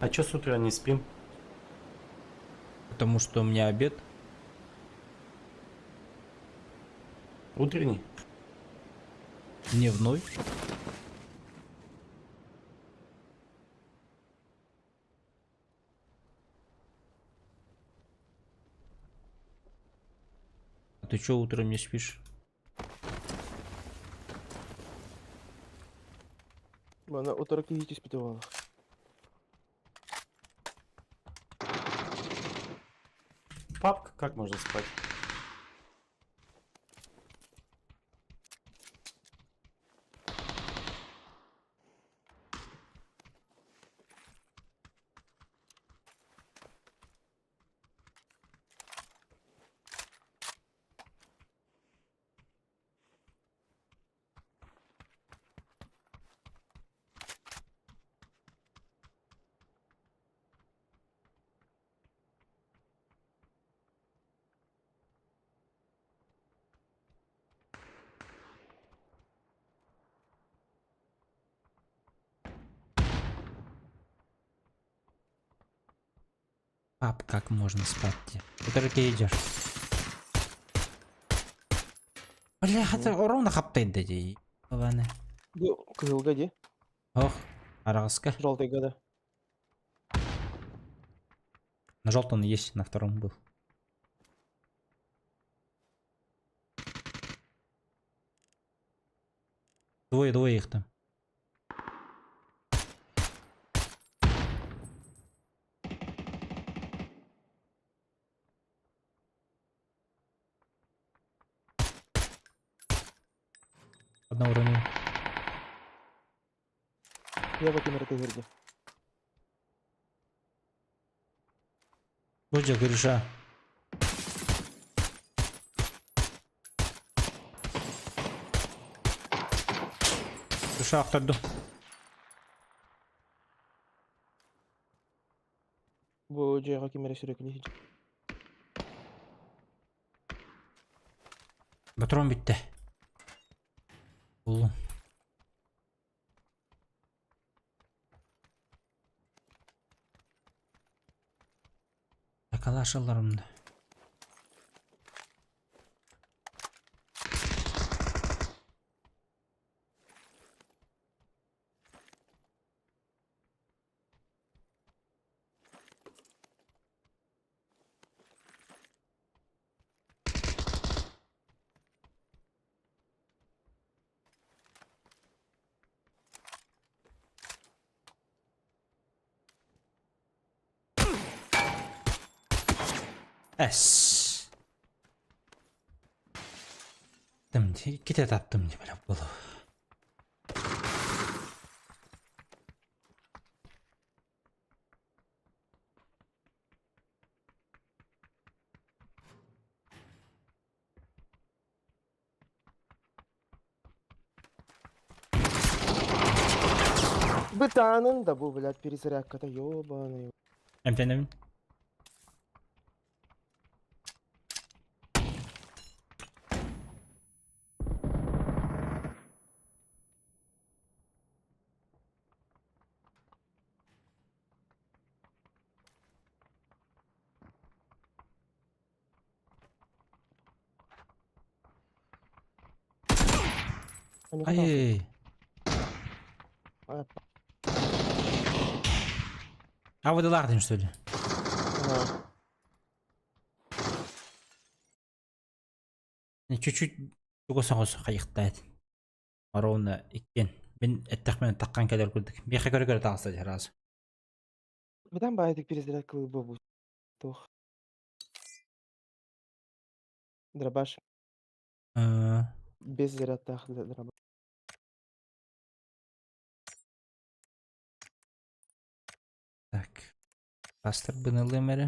А чё с утра не спим? Потому что у меня обед. Утренний? Дневной. А ты чё утром не спишь? Мана утары киһи түспүтэ буолла. Папка, как можно спать? Пап, как можно спать? Ты только идешь. Бля, хата ровно хаптайда дии. Ладно. Бу кыһылга дии, Ох, араҕаска. желтыйга да. На желтом есть, на втором был. Двое, двое их там. Одного уронил. Я бу ким эрэ тыһырдьа. Бодя, Гриша. Гриша, охторду. Бу дьиэҕэ ким эрэ сүрүкүлүү. Патрон бүттэ. Буллум. Калаш ыларым да. Эс. Тым иккитэ таптым дии бэлэх буолуо. Бытаанын да бу, блядь, перезарядката, ёбаный. Эмтэнэбин. Ай. А вы дылаахтын что ли? Чуть-чуть тугу соҕус хайыхтаат. Ровно иккиэн. Мин эттэхпинэ таххан кэлэр курдук. Миэхэ көрө-көрө таҕыста дьэ сразу. Бытан баайдык перезарядка бу туох. Дробаш. Без зарядтаах дробаш. Так. Бастырбын ылыам эрэ.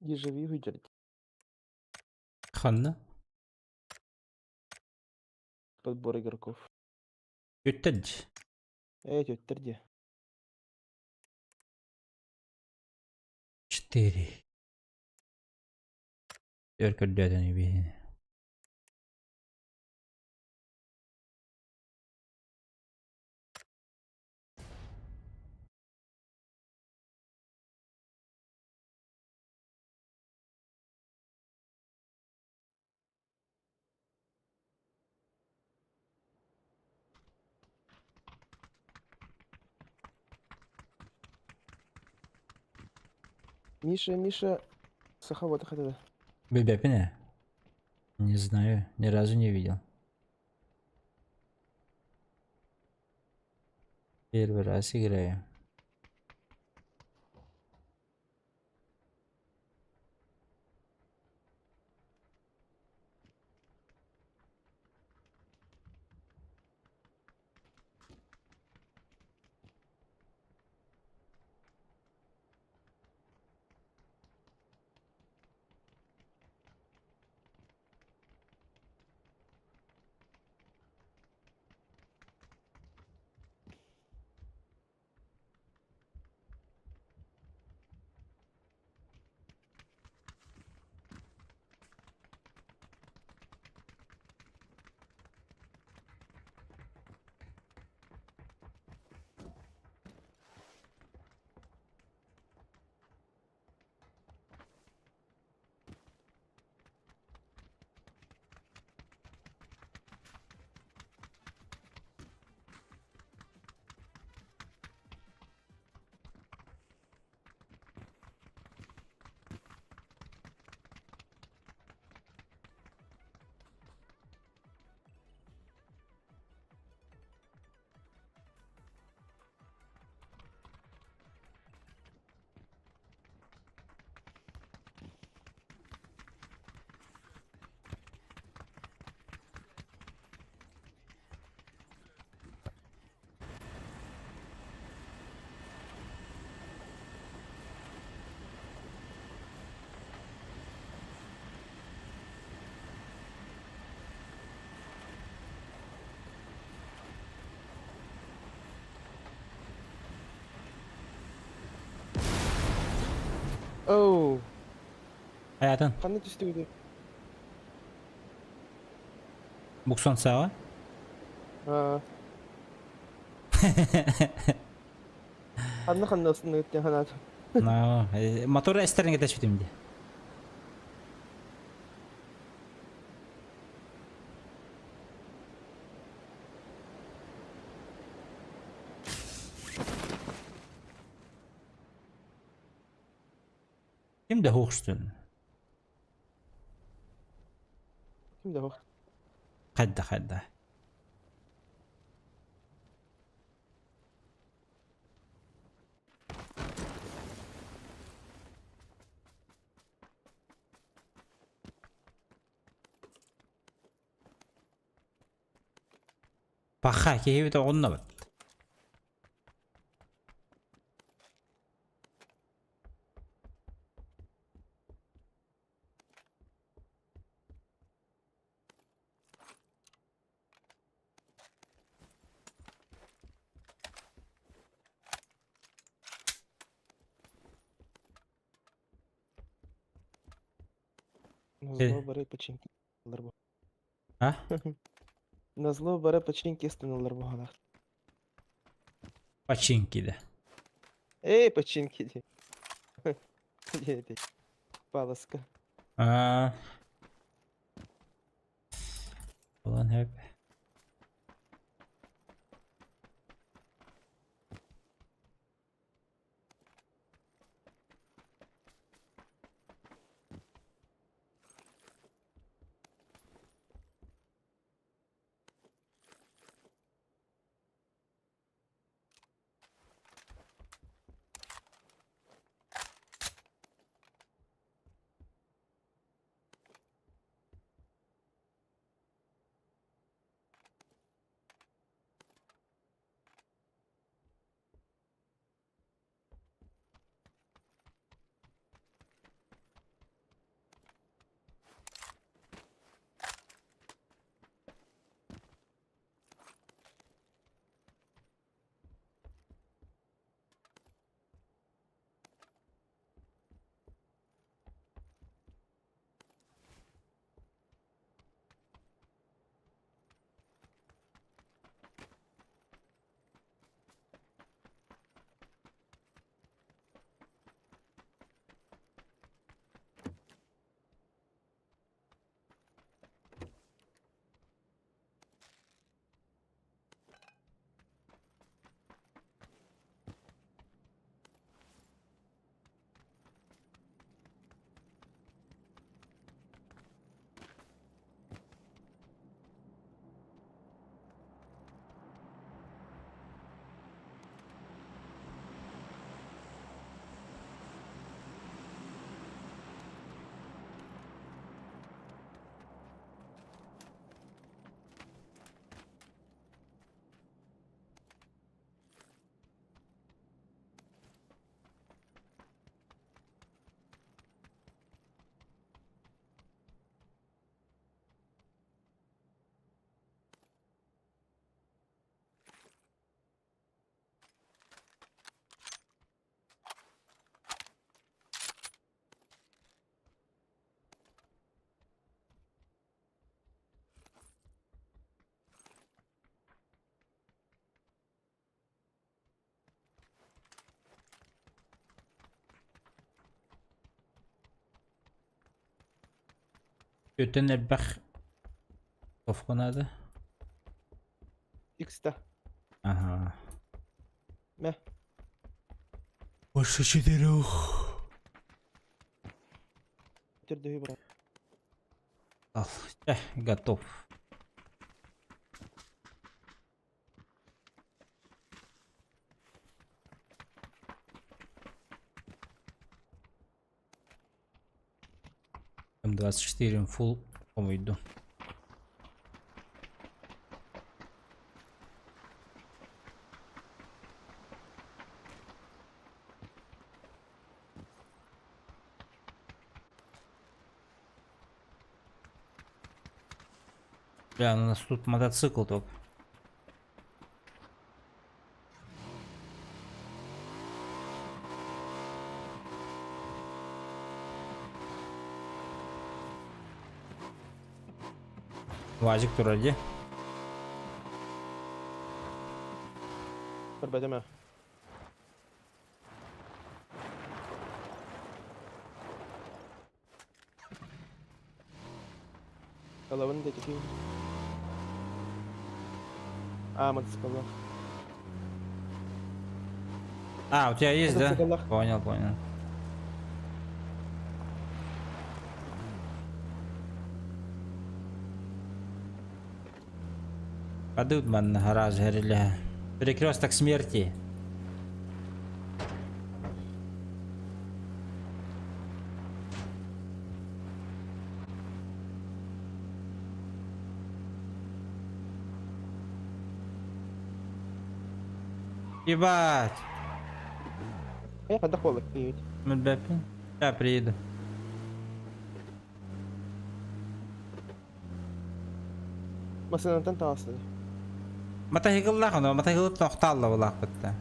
Дежавю выдержать. Ханна? Подбор игроков. Өттөд. Эй, теттерди. Четыре. Өр көрдөөтөн үбиһин. Миша, Миша, Саховод хатада. Бебепине? Не знаю, ни разу не видел. Первый раз играю. Оу, Аятын. ханна түстүгүтүй? Буксон саҕа. Аа. Ханна ханна ыстынныгыт диэн санаатым. Но, мотор эстерин кэтэспитим дии. Ким да хуохстун? Ким да хуох. Хайда хайда. Паха киһибит оҕуннабыт. Назло бары починки ылар бу. А? Назло бары починки станалар буһалаах. Починки да. Эй, починки ди. Диэти. Паласка. А. Olan hep. Өтөн элбэх Офко надо. Икста. Ага. Мэ. Больше четырех. Төрдөһү бар. Ал, готов. М24 фул помойду. Бля, ну у нас тут мотоцикл только. Вазик турар дии. Көрбөтүм ээ. Ылабын да киһи. А, мотоцикллаах. А, у тебя есть, да? Мотоцикллаах. Понял, понял. Падут манна гараж гэрилэ. Перекресток смерти. Ебать! Э, хайдах буолла киһибит? Мөлбөппүн. Я приеду. Массыынаттан таҕыста дии. Матаһыгыллаах оно, матаһыгылы тохтаалла булаахпытта.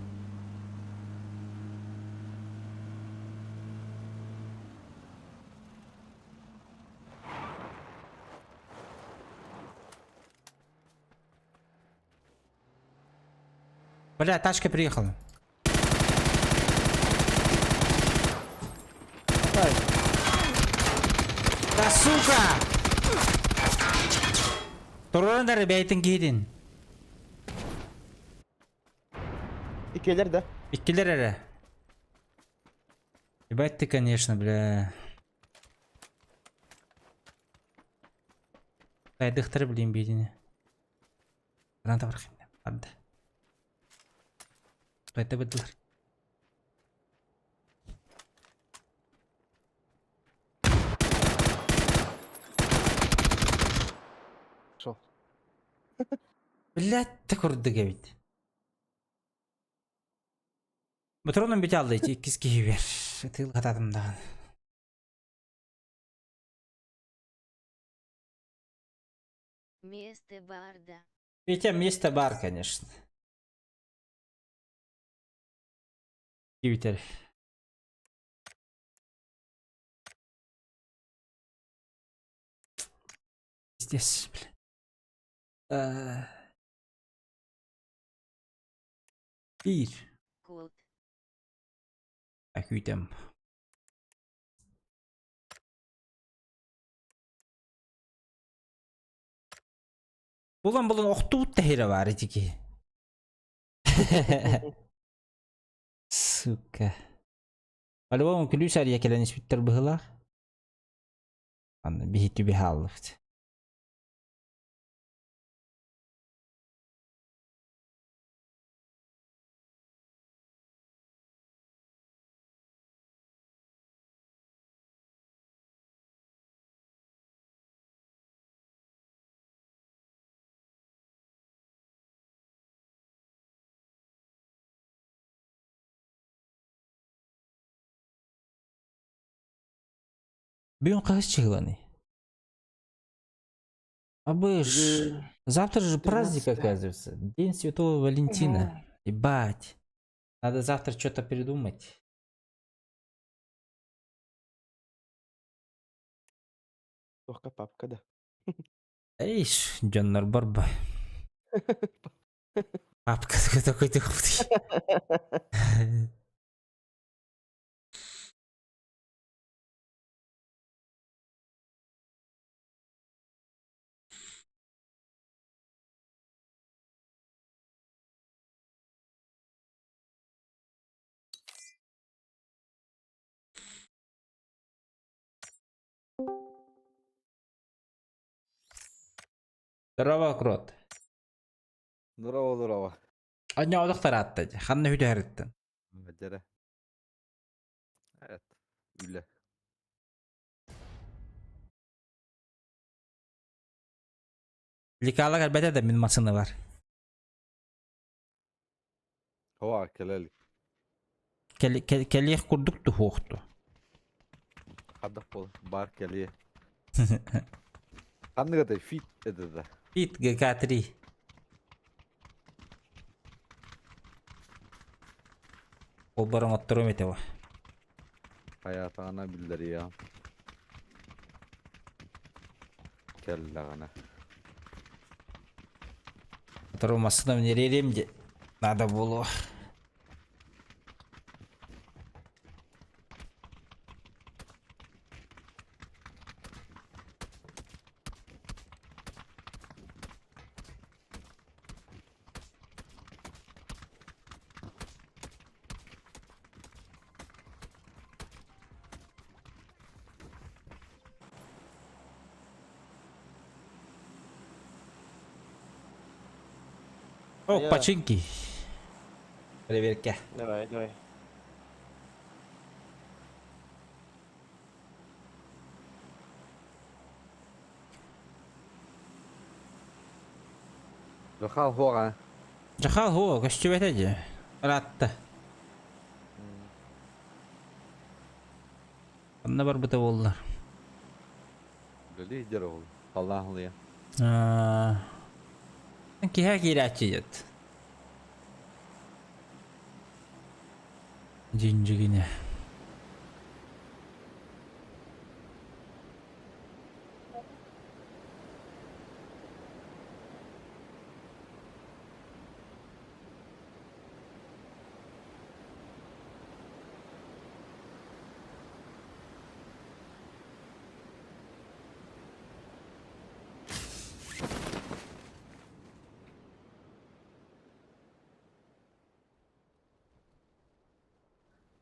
Бля, тачка приехала. Да сука! Туран эрэ бэйтин киһитин. Иккилэр да. Иккилэр эрэ. Ебать ты, конечно, бля. Тайдыхтары билин биидини. Граната барахинна. Арды. Тайда быдылар. Шо. Блядь, ты курдук эбит. Патроном бит алды иккис киһи бер. Тыл хататым даҕаны. Место барда. Петя, место бар, конечно. Кибитер. Пиздец, бля. Биир. Код. Күүтэм. Булан булан охтубут да иһирэ баар ити киһи. Сука. По-любому күлүүс арыйа кэлэн испиттэр быһыылаах. Аны биһи түбэ хааллыбыт. Бүгүн хаһыс чыһыланый? Абыш, завтра же праздник, 13-е. оказывается. День Святого Валентина. Ебать. Надо завтра что-то придумать. Туохка папка да. Эйш, дьоннор барба. Папка такой ты. Здорово, Крот. Здорово, здорово. Анньоодох тараатта дьэ. Ханна үтүһэриттэн. Дьэрэ. Evet. Үлэ. Лекала кэлбэтэ да мин массыына бар. Hoa кэлэл. Кэлиэх курдук туһуохту. Хадах бол бар кэлиэ. Ханнык этэй фит этэ да. Фит ГК-3. Ол баран отторум этэ Хайаатаҕына биллэриэ. Кэллэҕинэ. Вторую массыына неререм де надо было. О, Я- починки. Проверка. Давай, давай. Дохал хуаҕа. Жахал хо, көстүбэтэ дии. Ыраатта. Ханна барбыта буоллар. Үлэлии сылдьар ол. Халлаан халыйа. Киһэ киирээччи дьэт. Дьиҥдьигинэ.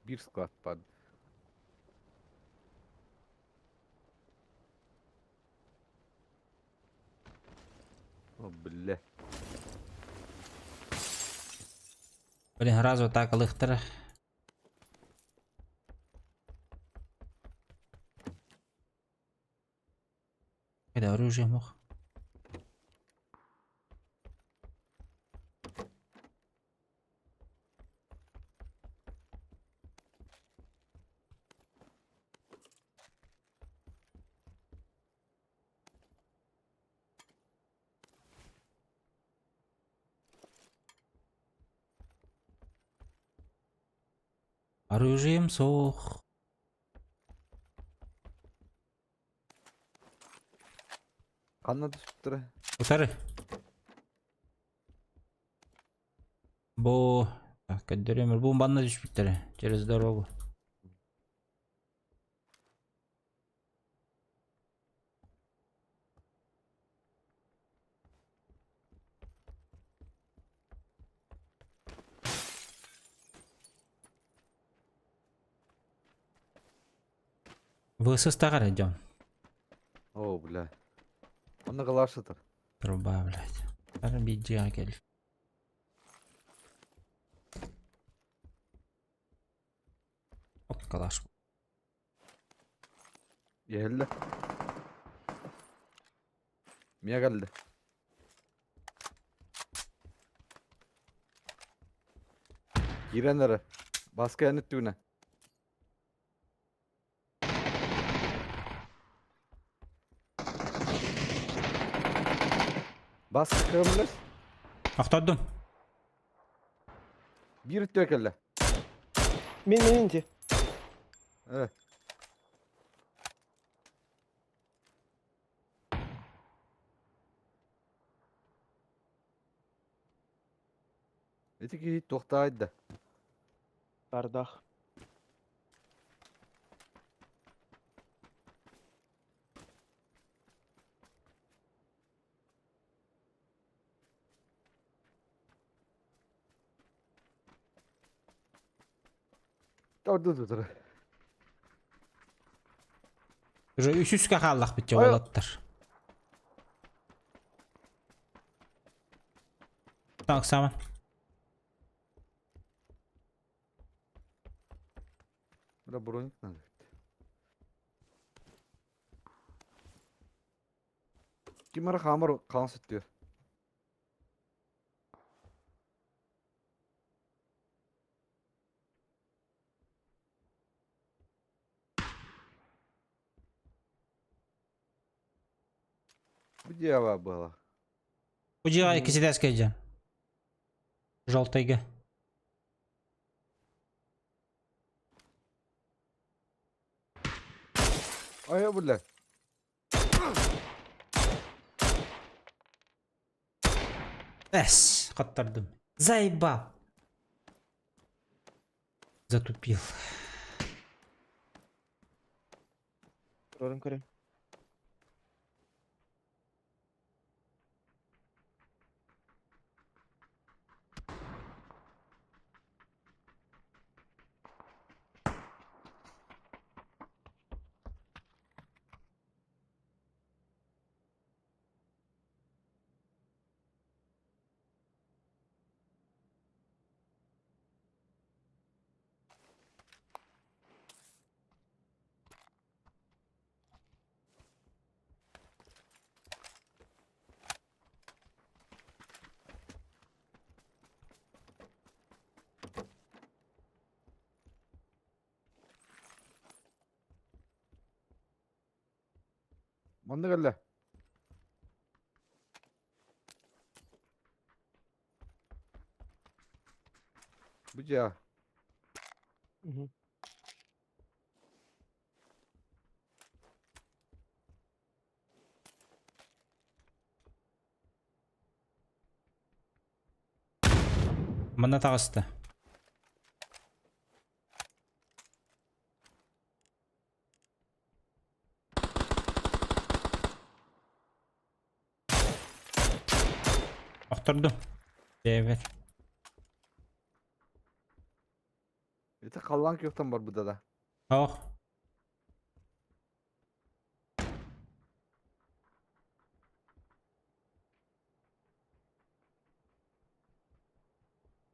Биир склад баар. О, бля. Блин, сразу так ылыхтара. Это оружие мог. Оружием суох. Ханна түспүттэрэ? Утары. Бу так, көрдөрүөм. Бу манна түспүттэрэ. Через дорогу. Высыстаҕар дьон. О, бля. Онно кылаар сытар. Труба, блядь. Бары биир дьиэҕэ кэл. Оп, калаш. Иһэллэ. Миэ кэллэ. Киирэн эрэ. Баска эн өттүгүнэ. Баска кырымлас. Охтордум. Биир өттүгэр кэллэ. Мин мин инти. Э. Ити киһи туохтаай да. Бардах. Торду тур. Уже үсүскэ хааллахпыт Ой. уолаттар. Так, сама. Бля, броник надо. Ким эрэ хаамар хаан сүттүөр. Где она была? Бу дьиэҕэ икки ситээскэ дьон. Желтайга. Ай, бля. Эс, хаттардым. Заебал. Затупил. Көрөн көрөн. Манна кэллэ. Бу дьиэ. Манна таҕыста. Охтордум. Дээбэр. Ити халлаан күөхтэн барбыта да. Ох.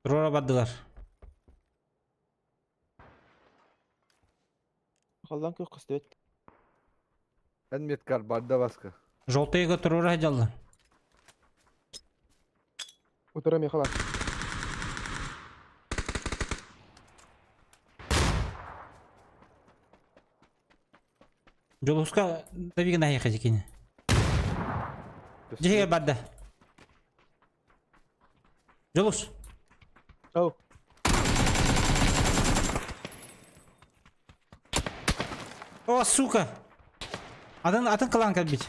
Туруора бардылар. Халлаан күөх көстүбэт. Эн меткар барда баска. Желтыйга туруора сылдьаллар. Утара миэхэ бар. Дьулуска давигин аһыйха дикини. Дьиһигэр барда. Дьулус. Ау. О, сука! Атын, атын кылаан кэлбит.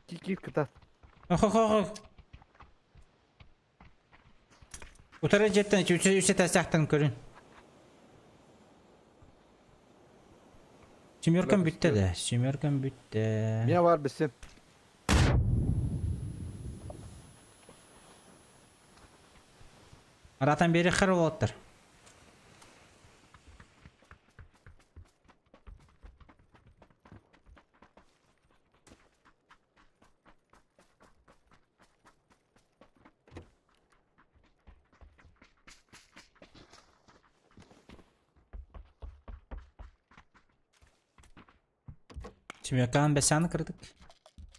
Кикир кытат. Ох, ох, ох. Утары дьиэттэн үчү үсэ тасяхтан көрүн. Семеркам бүттэ да, семеркам бүттэ. Меня бар бисим. Аратан бери хар олоттар. Семеркаан бэсээн кырдык.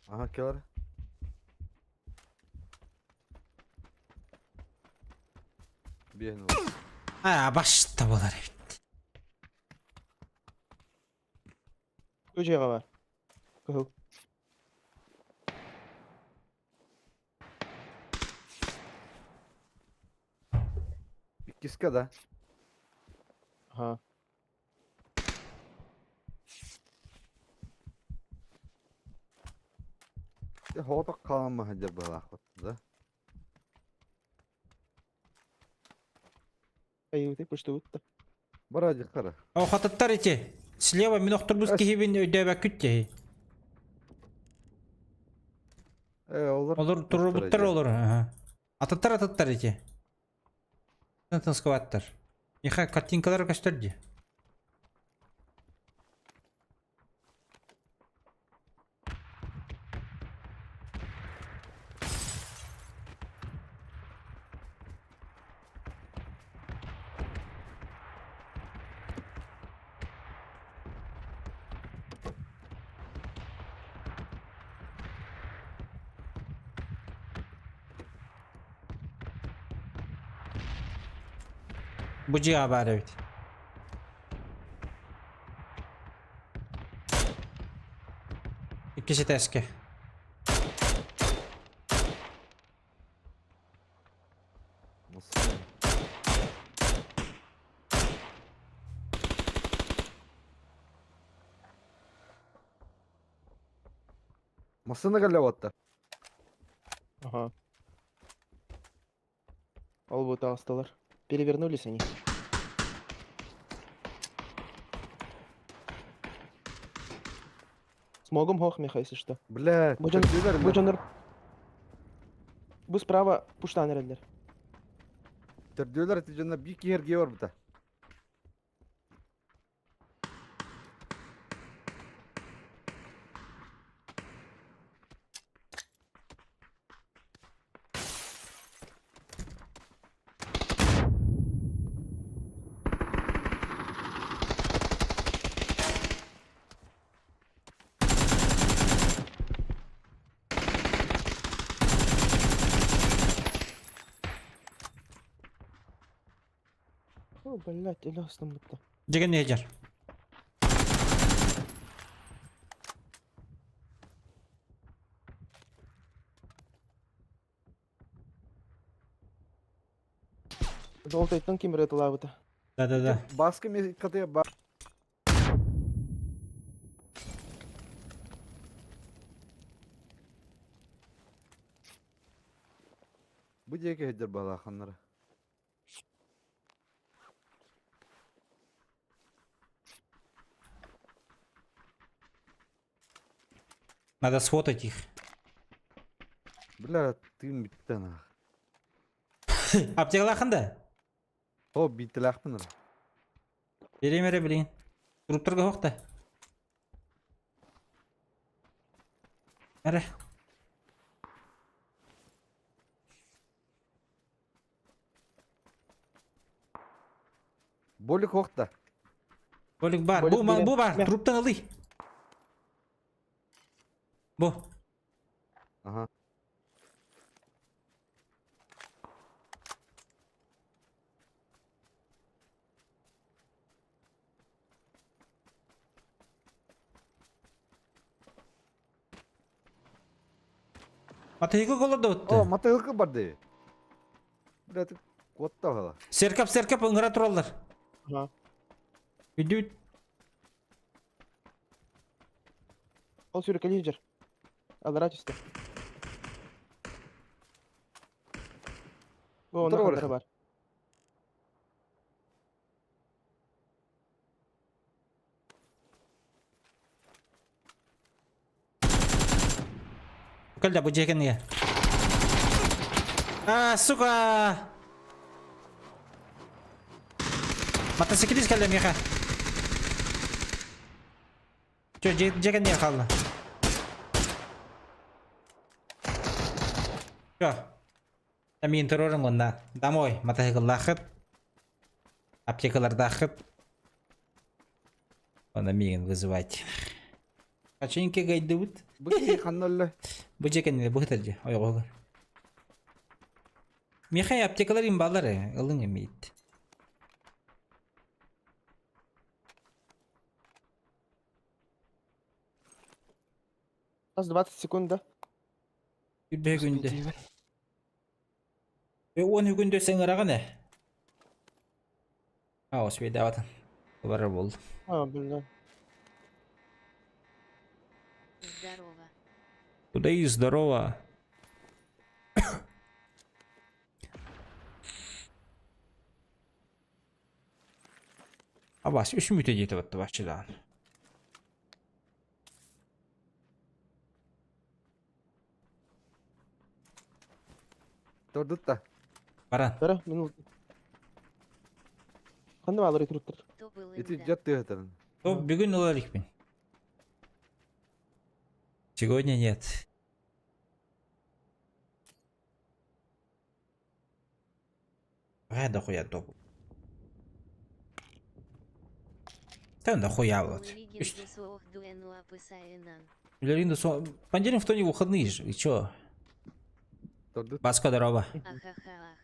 Ага, келер. Биэн А, башта болар эбит. Үчүгэй бар. Кыһыл. Иккискэ да. Аха. Хоҕотох хаалан сылдьар быһалаахпыт да. Айыбыты пуштубут да. Бара дьахтара. О, хататтар ити. Слева мин охторбут киһибин өйдөөбөккүт дии. Э, олор. Олор турбуттар олор. Ага. Ататтар ататтар ити. Тынскабаттар. Миха картинкалар көстөр дии. Бу дьиэҕэ баар эбит. Иккис этээскэ. Массыына кэллэ буотта. Ага. Ол бу таҕыстылар. Перевернулись они. Смогом хох меха, если что. Бля, Бу дьон, бу дьоннор... Бу справа пуштан эрэллэр. Төрдүөлэр ити дьоннор биир киһи эргийэ барбыта. О, блядь, өлө астыммытта. Дьэгэн ньэдьэр. Желтайтан ким эрэ ытылаабыта. Да-да-да. Баска катыя ба. Бу диэки сылдьар балааханнара. Надо сфотать их. Бля, тыын бүттэ нах. Аптекалаахын да? О, бийтилээхпин эрэ. Берем эрэ билигин. Туруптарга суох да. Эрэ. Болик суох да. Болик бар. Болик Бу, берем. бу бар. Мә. Труптан ылый. Бу. Ага. Матыйгы голодотты. О, матыгы барды. Бля, ты куотта бала. Серкап, серкап ыҥыра тураллар. Ага. Үдүт. Ол сүүрүкэлии дьэр. Аллараа түстэ. Бу онно Утары хантара барыах. бар. Кэллэ бу дьиэ кэннигэр. А, сука! Мотоциклист кэллэ миэхэ. Чё, дьиэ дьиэ кэннигэр хаалла. Чё? Миин туруоруҥ уонна домой матаһыгыллааххыт, аптекалардааххыт. Уонна миигин вызывайте. Качинки гайдыбыт. Бу киһи ханна өллө? Бу дьиэ кэннигэр быһытар дьиэ ойоҕоһугар. Миэхэ аптекалар имбалар ээ, ылыҥ эмиит. Раз 20 секунд, да? Үрбэһэ күндэ. Э, уон күндэ сыҥыраҕын ээ. А, успейдаабатын. Барар буолла. А, блин. Здорово. Куда и здорово. Абас, үс мүтэ диэтэ батта баччыдаан. Тордут да. Баран. Бара, минут. Ханна баалар итируттар. То был Ити инда. дьат тыаһытарын. То бүгүн ылар ихпин. Сегодня нет. Э, дохуя топ. Да нахуя вот. Леринду со... Понедельник, вторник, выходные же. И чё? Тордут. Баска, здорово. Ахахах.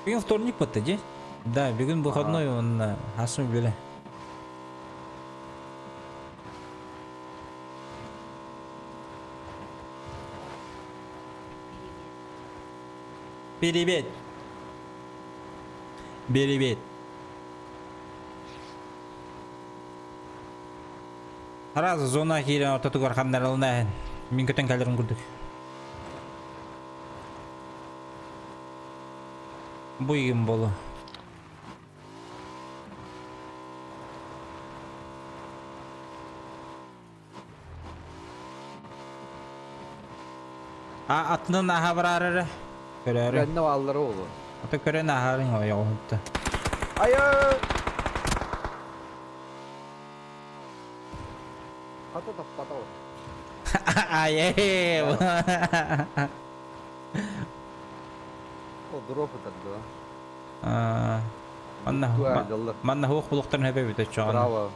Бүгүн вторник батта дии? Да, бүгүн выходной он асым биле. Привет. Привет. Сразу зона киирэн ортотугар ханнарылына иһин. Мин көтөн кэлэрим курдук. Бу игин болу. А атынан аха барар эрэ. Көрөөрү. Кэннэ бааллара буолуо. Ата көрөн аһарыҥ ойоҕуһутта. Айа! Хата таппата ол. Ай О, дроп ытар да. Манна манна хуох булуктарын хөбө бүтэ чоҕон. Браво.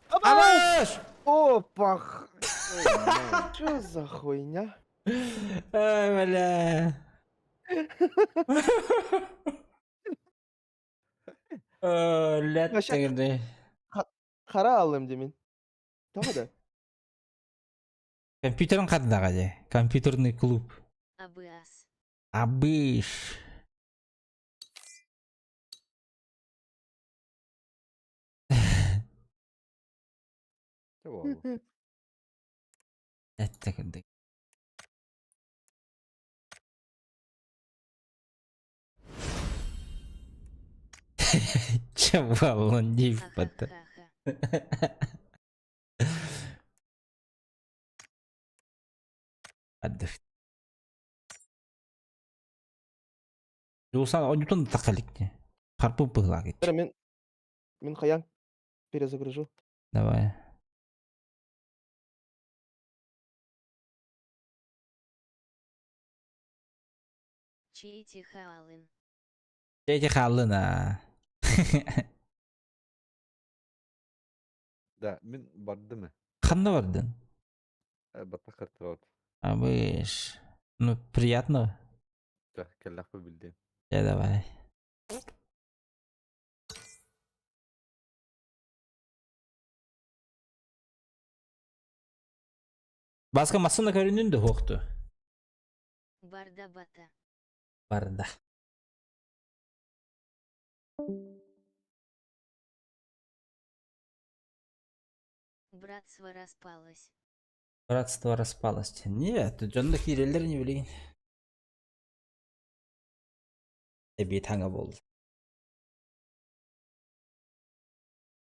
Абаш! Опа! Что за хуйня? Ай, бля. Лет Хара алым демин. Тоҕо да? Компьютерин ханнаҕа дии? Компьютерный клуб. Абыас. Абыш. Эттэ кырдык. Чавалон диэбиппэт. Отдых. Жусан онньутун тахалик. Харпы быһылаах Мин мин хайаан перезагружу. Давай. Чейти хаалын. Чейти хаалын аа. Да, мин бардым. Ханна бардын? Баттах кыртырот. Абыш. Ну, приятного. Да, кэллэхпэ билдим. Я давай. Баска массына көрүнүн да хуохту. Барда бата. Барда. Братство распалось. Братство распалось. Нет, дьонно киирэллэр не билигин. Эбии таҥа буолла.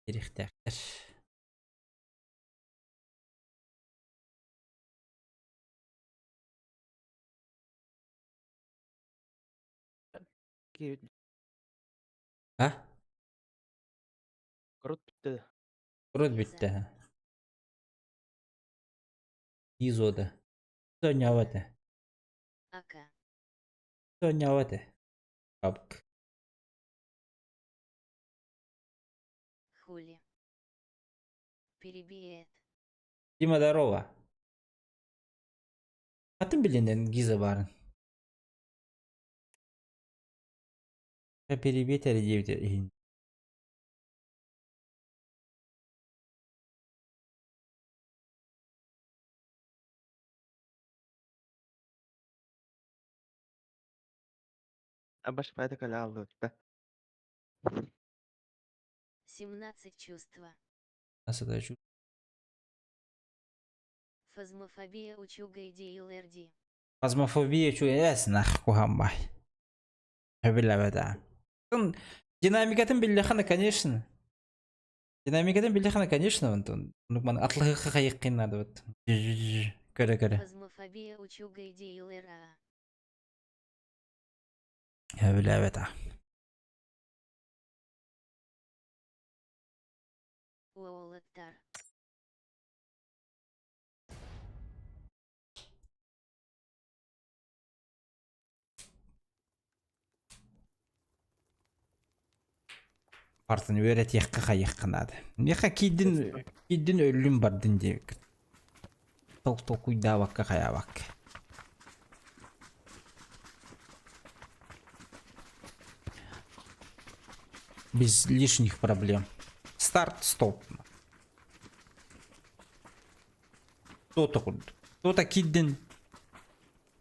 Кириэхтээхтэр. А? Крут бүттэ. Крут бүттэ. Изода. Соня Ака. Соня Апк. Хули. Перебиет. Дима, здорово. Атын билинен гиза барын. Перебить или Абаш пайда каля да. 17 чувства. Асада Фазмофобия учуга идеи Фазмофобия чуэс нах кухамбай. Хөбүлэбэдэ. Динамикатын биллэхана, конечно. Динамикатын биллэхана, конечно, онтон. Ну, ман атлыхы хайыккин надо вот. Көрө көрө. Фазмофобия учуга идеи ЛРА. Хөбүлэбэдэ. Уолаттар. Партын үөрэтиэххэ хайыахха наада. Миэхэ киирдин киирдин өллүм бардын диэбиккит. Тол толкуйдаабакка хайаабакка. Без лишних проблем. Старт, стоп. Тута курдук. Тута киирдин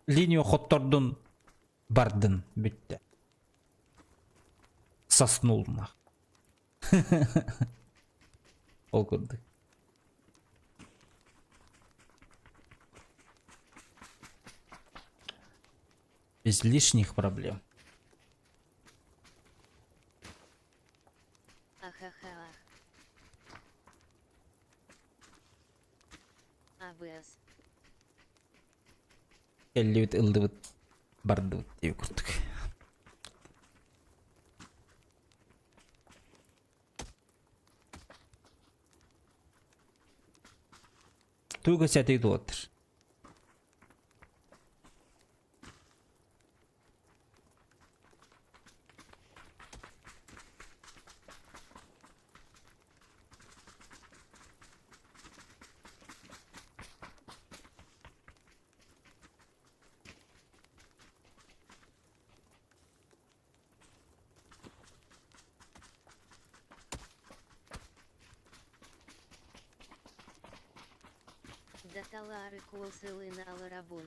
линия хоттордун. Бардын бүттэ. Соснул нах. Ол курдук. Без лишних проблем. Ахахах. АВС. Кэллибит, ыллыбыт, бардыбыт диye курдук. Туга сәтей туаттыр. Доталары куосылына аларабун.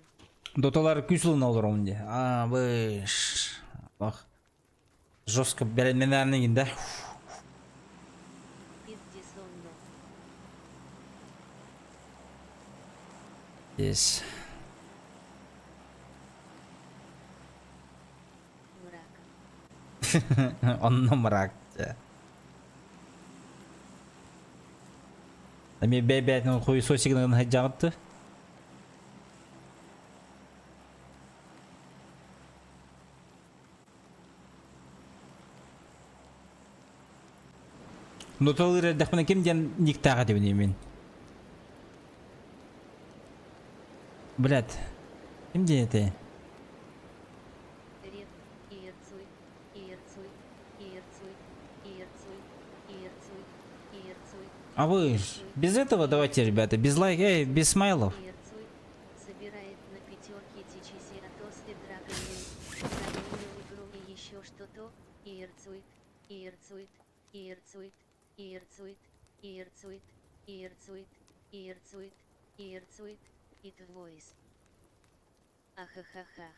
Доталары күүс ылына олоробун дии. Аа, быш. Ох. Жестко бэлэмнэнэрнигин да. Пизди сонно. Yes. Мрак. Онно мрак. Эми бэйбээтин хуйсосигынан сылдьаҕыт Ноталыыр эрдэхпинэ ким диэн никтаах этибиний мин? Блядь, ким диэн этэй? Ред, Иерцуй, Иерцуй, Иерцуй, Иерцуй, Иерцуй, Иерцуй. А вы ж без этого давайте, ребята, без лайк, эй, без смайлов. Иерцуй собирает на пятерке Тичиси Атос и Драгонин, Драгонил игру и еще что-то, Иерцует, Иерцует, Иерцует, Иерцует, Иерцует, Иерцует, Иерцует, Иерцует, и твойс. Ахахахах.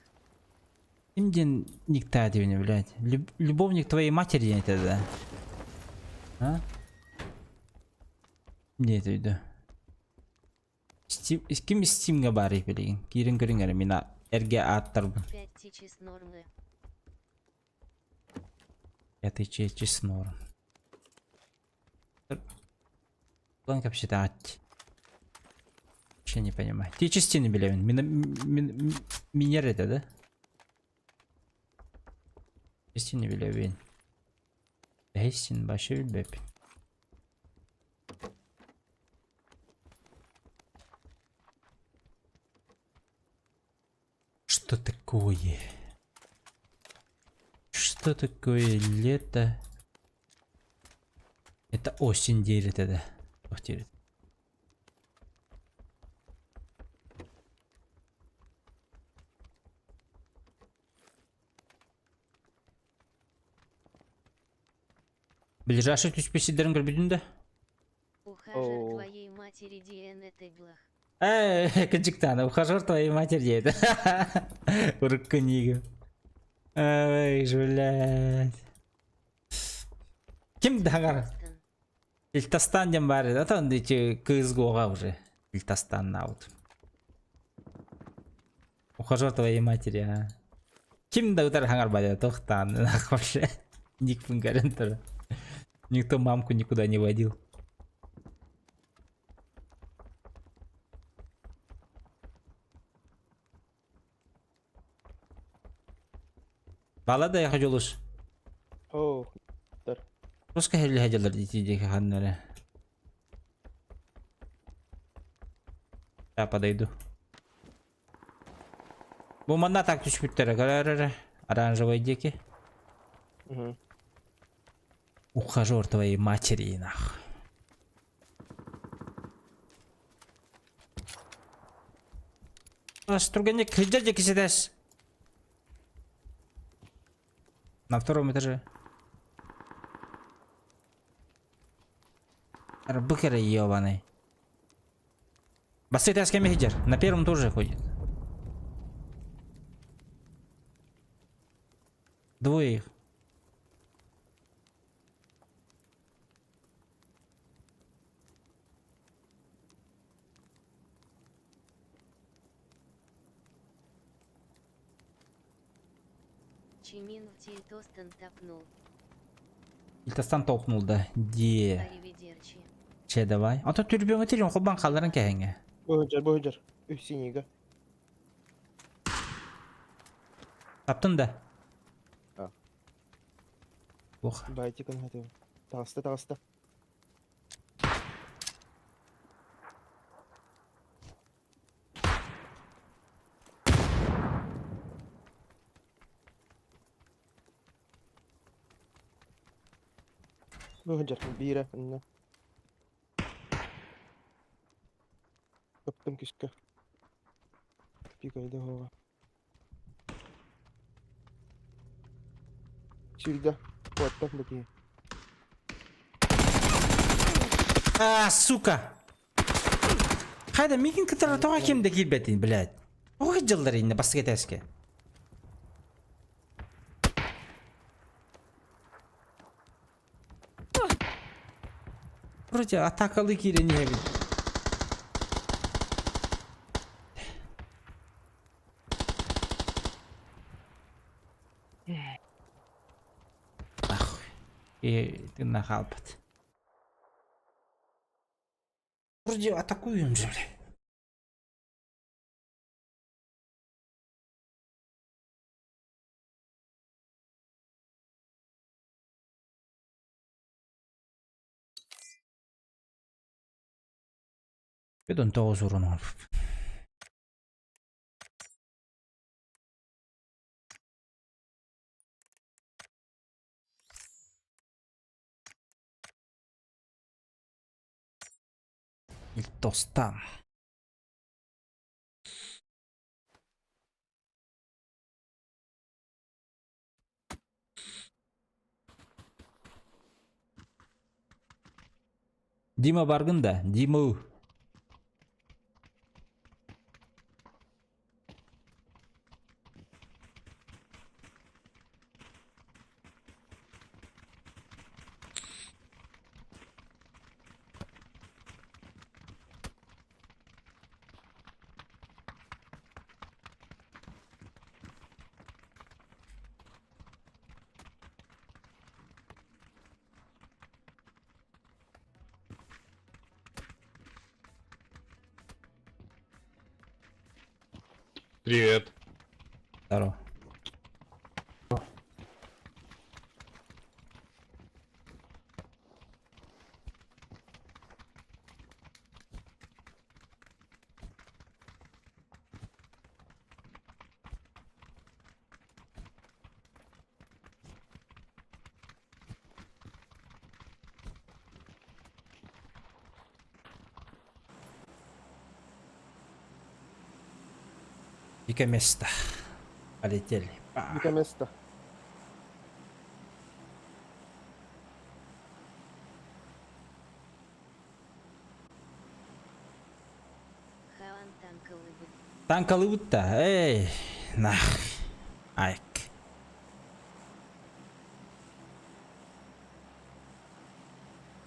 Ким диэн никтаа диэбини, блядь? Любовник твоей матери диэн этэ да? А? Диэн этэ да? Стим, ким Стимҥа баарый билигин? Киирэн көрүҥ эрэ мин эргэ ааттарбын. 5 тичис нормы. Это чечис норм. План кэпсэтээт. Вообще не понимаю. Ти частины билэбин. Мин минер это, да? Частины билэбин. Бэйсин башы билбэппин. Что такое? Что такое лето? Это осень диир этэ да. Туох диир Ближайший түспүт сирдэрин көрбүтүн да? Ухажер О. твоей матери Диэн Теглах. Э, кыдьыктаана, ухажер твоей матери диэт. Урукку книга. Ай, блядь. Ким даҕар? Ильтастан диэн баар ата ити кыыс гуоҕа уже. Ильтастан аут. Ухажер твоей матери, а. Ким да утар хаҥарбат тохтаан вообще. Ник көрөн Никто мамку никуда не водил. Балада я дьулус. О, Пускай хелли дити диэки ханнары. Я подойду. Бу манна так түспүттэрэ көрөр оранжевый диэки. Угу. Ухажер твоей матери нах. Ас түргэнник кыдьа диэки ситэс. На втором этаже. Быкера ебаный. Бастык с кем На первом тоже ходит. Двое их. Чимин в тильтостан топнул. Тильтостан топнул да. Де. Аривидерчи. Че давай. А то түрбөңө тирин холбан халларын кэһэҥэ. Быһыдьар, быһыдьар. Үс синийга. Таптын да. А. Ох. Байтик хатыым. Таҕыста, таҕыста. Быһыдьар, биирэ, иннэ. Ыптым күскэ. Пикайда оҕо. Сүүрдэ. Куотта бу киһи. А, сука! Хайда миигин кытары тоҕо ким да киирбэтин, блядь. Тоҕо дьыллар иннэ бастакы этээскэ. Вроде атакалы киирэн иһэбин. Нахуй. И ты нахалпат. Вроде атакуем же, бля. Бүтүн 9 урун Илтостан. Дима баргын да, Дима. Привет. Здорово. Дикое место. Полетели. Дикое место. Хаан танкалыбыт. Танкалыбыт да, эй, нах, айк.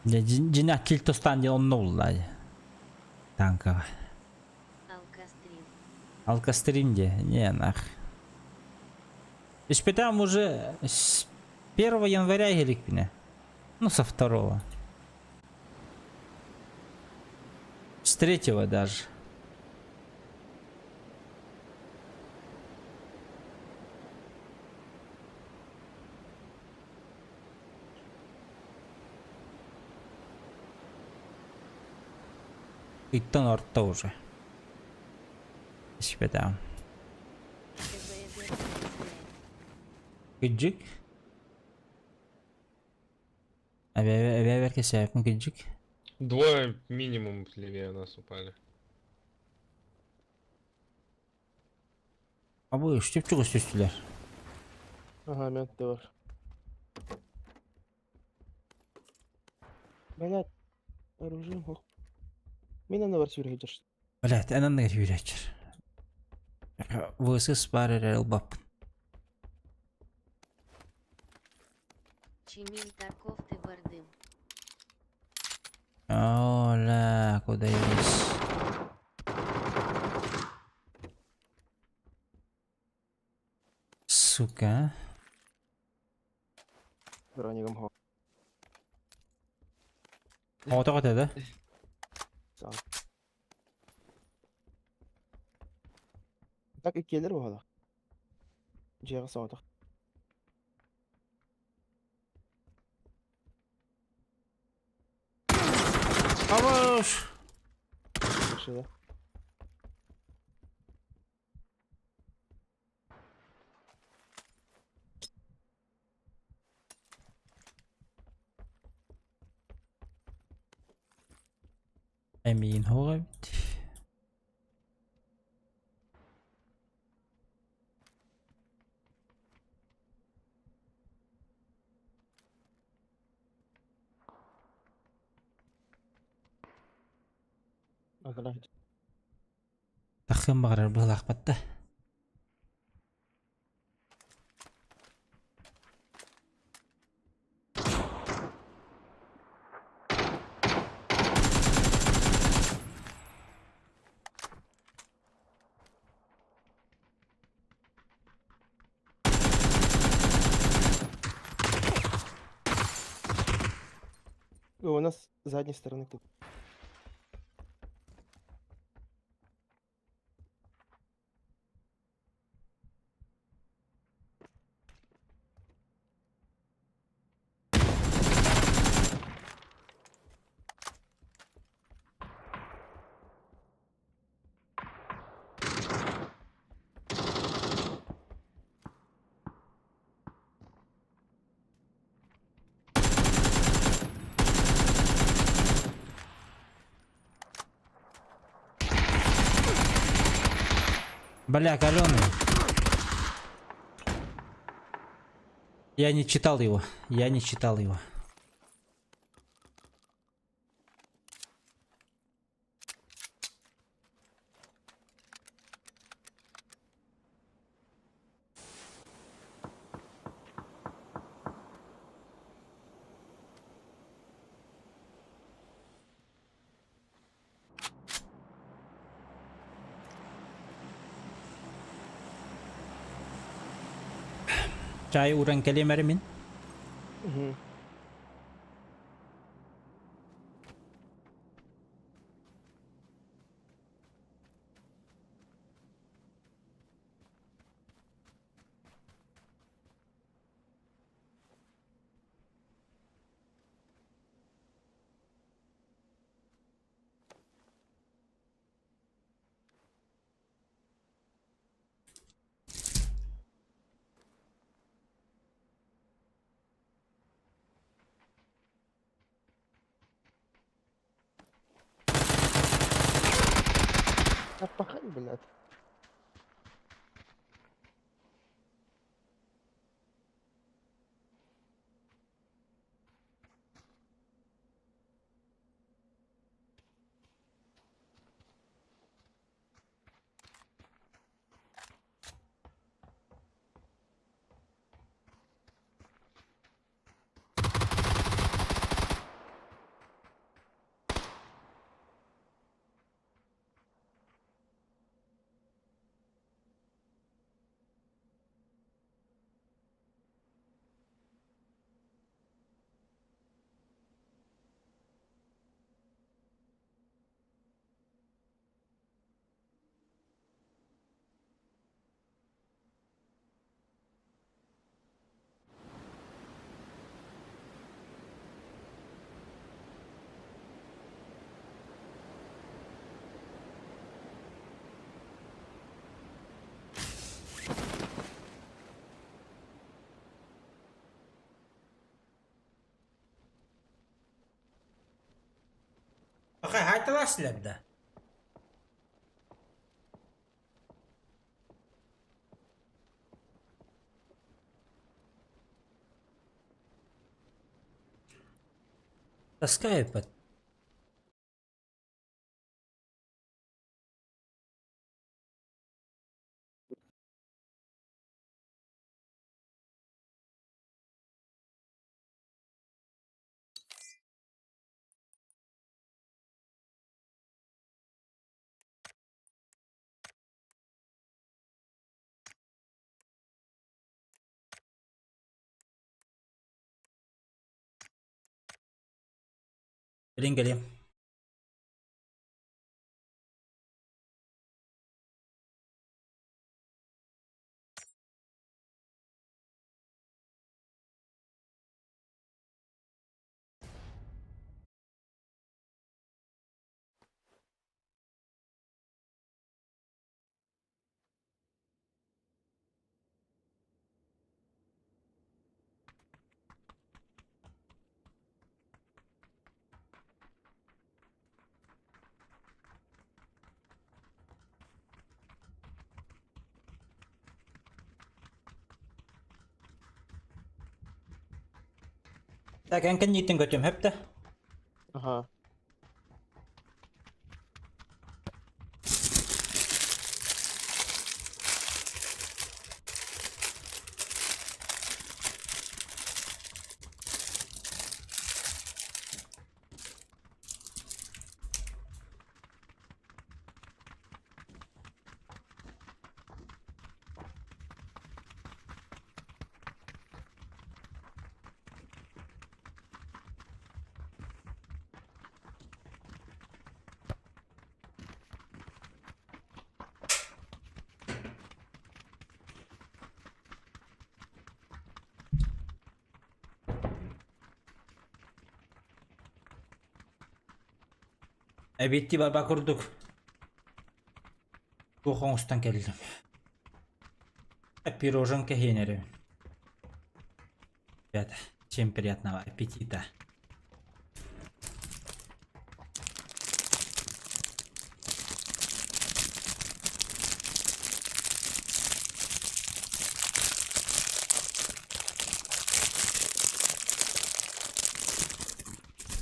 Дьэ, дьиҥ килтостан диэн онно булла танкаҕа. Алкастрим. Алкастрим де, не нах. Испытаем уже с 1 января иһиликпинэ. Ну, со второго. С третьего даже. Ыйтан орто уже. Испытаем. Кыдьык. Эбэ кэсээппин кыдьык. Двое минимум левее нас упали. Абы үстүп чугас түстүлэр. Ага, мент да бар. Блядь, оружием хох. Мин аны бар сүүрэ Блядь, эн анныгар сүүрээччэр. ВСС баар эрэ ылбаппын. Короче, мин Тарков ты бардым. Ола, куда есть? Сука. Бронигом хо. Оҕото да? Sağ. Так иккиэлэр буолла. Дьиэҕэ соҕотох. Хорош! Машина. Эмиин хоҕа эбит. Таххым баҕарар быһалаахпатта. У нас с задней стороны тут. Бля, каленый. Я не читал его. Я не читал его. Чай ууран кэлиэм мин. Угу. Пахай, блядь. Окей, хайталас лебда. Таскай под. Билин кэлиэм. Так, эн кэнниттэн көтүм хөптө. Ага. Эбиэтти барба курдук. Туох оҥостон кэллим. Пирожен кэһиэн эрэбин. Ребята, всем приятного аппетита.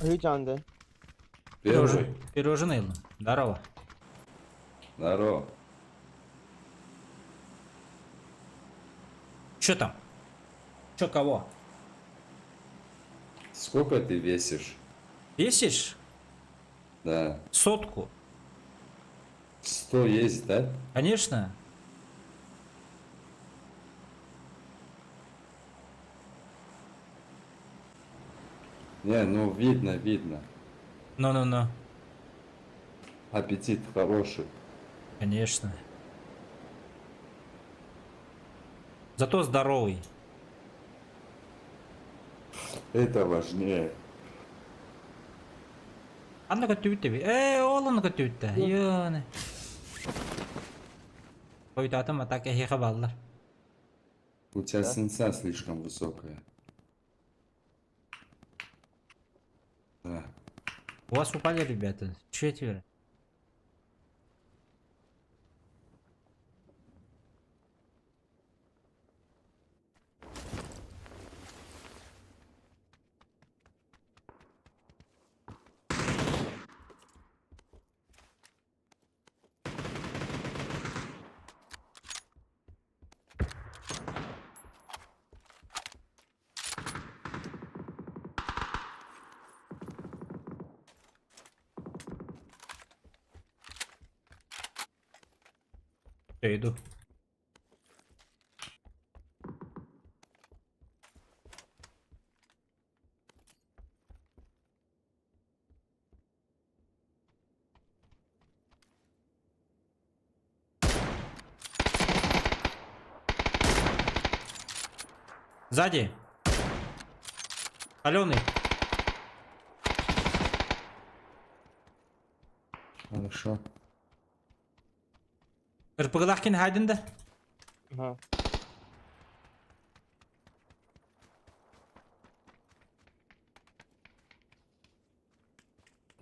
Ыйдьаанды. Пирожен, пирожные. Здорово. Здорово. Че там? Че кого? Сколько ты весишь? Весишь? Да. Сотку. 100 есть, да? Конечно. Не, ну видно, видно. Ну-ну-ну. Аппетит хороший. Конечно. Зато здоровый. Это важнее. Анна көттүбүт Ээ, ол онно көттүбүт Йоны. Хойутаатым, а так эһиэхэ бааллар. У тебя сенса слишком высокая. Да. У вас упали, ребята. Четверо. Все, иду. Сзади. Паленый. Хорошо. РПГлахкин хайдын да. Ага.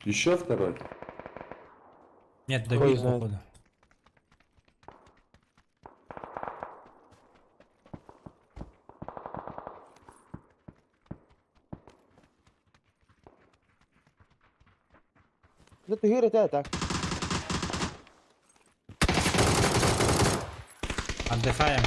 Еще второй? Нет, Хуй добили, знает. походу. Да ты это так. Отдыхаем.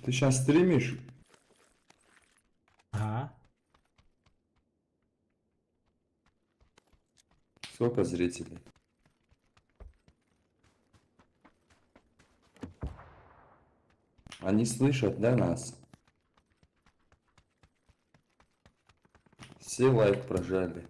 Ты сейчас стримишь? Ага. Сколько зрителей? Они слышат, да, нас? Все лайк прожали.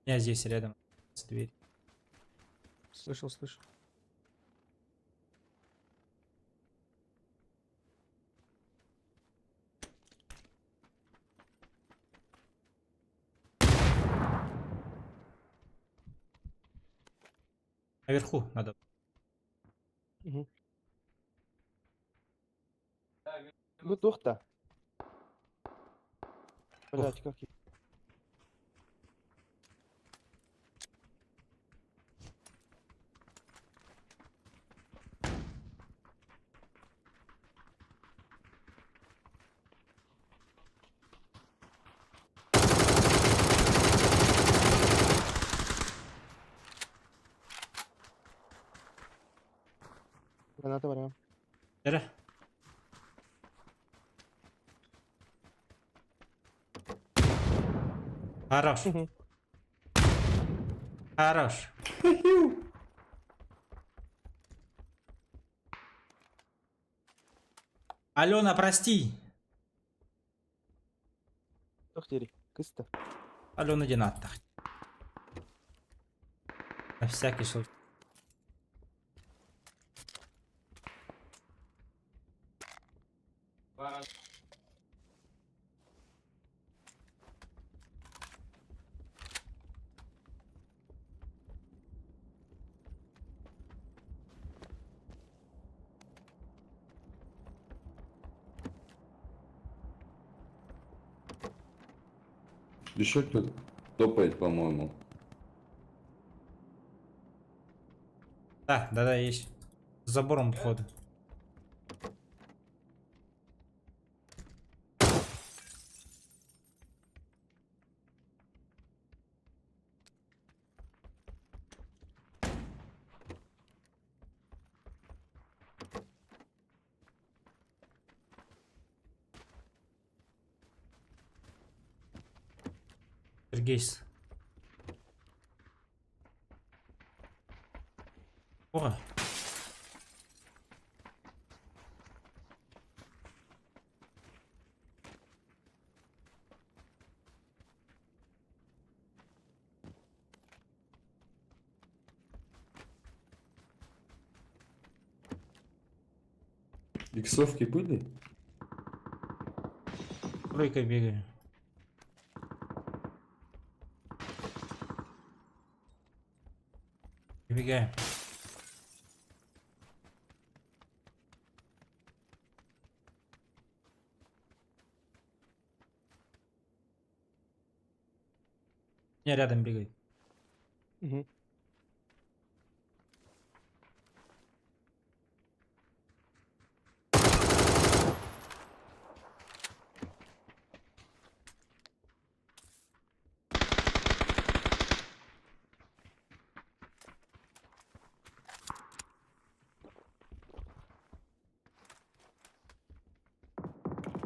Я здесь рядом с дверью. Слышал, слышал. Наверху надо. Угу. Бу туох? Блять, как я... Граната варям. Эрэ. Хорош. Хорош. Алена, прости. Туох диэри. Кыста. Алена Динатта. На всякий случай. Еще кто-то топает, по-моему. Да, есть. С забором походу. Сергейс. О! Иксовки были? Тройкой бегаю. Прибегаем. Меня рядом бегает. Угу.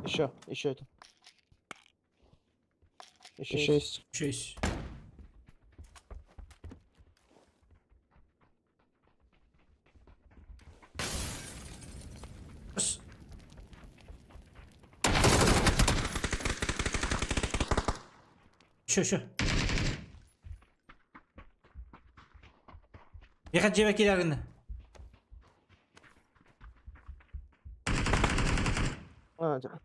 Еще, еще это. Еще, еще есть. Еще есть. Еще, еще. Ехать жебе киләргенде. А, да.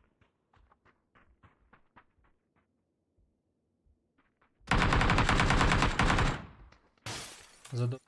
Заду.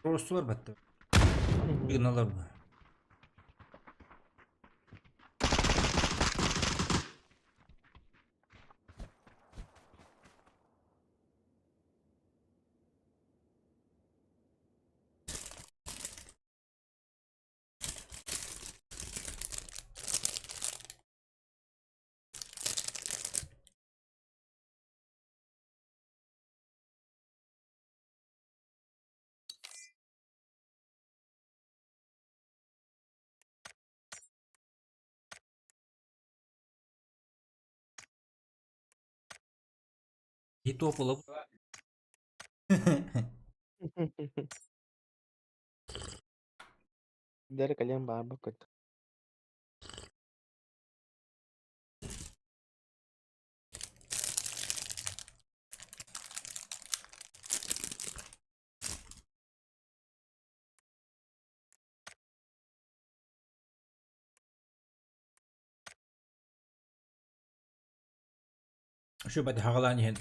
Просто барбаттар. Гыналар бу. И то было. Дэр кэлиэн баарбаккыт. Şu бат хагалаан иһэн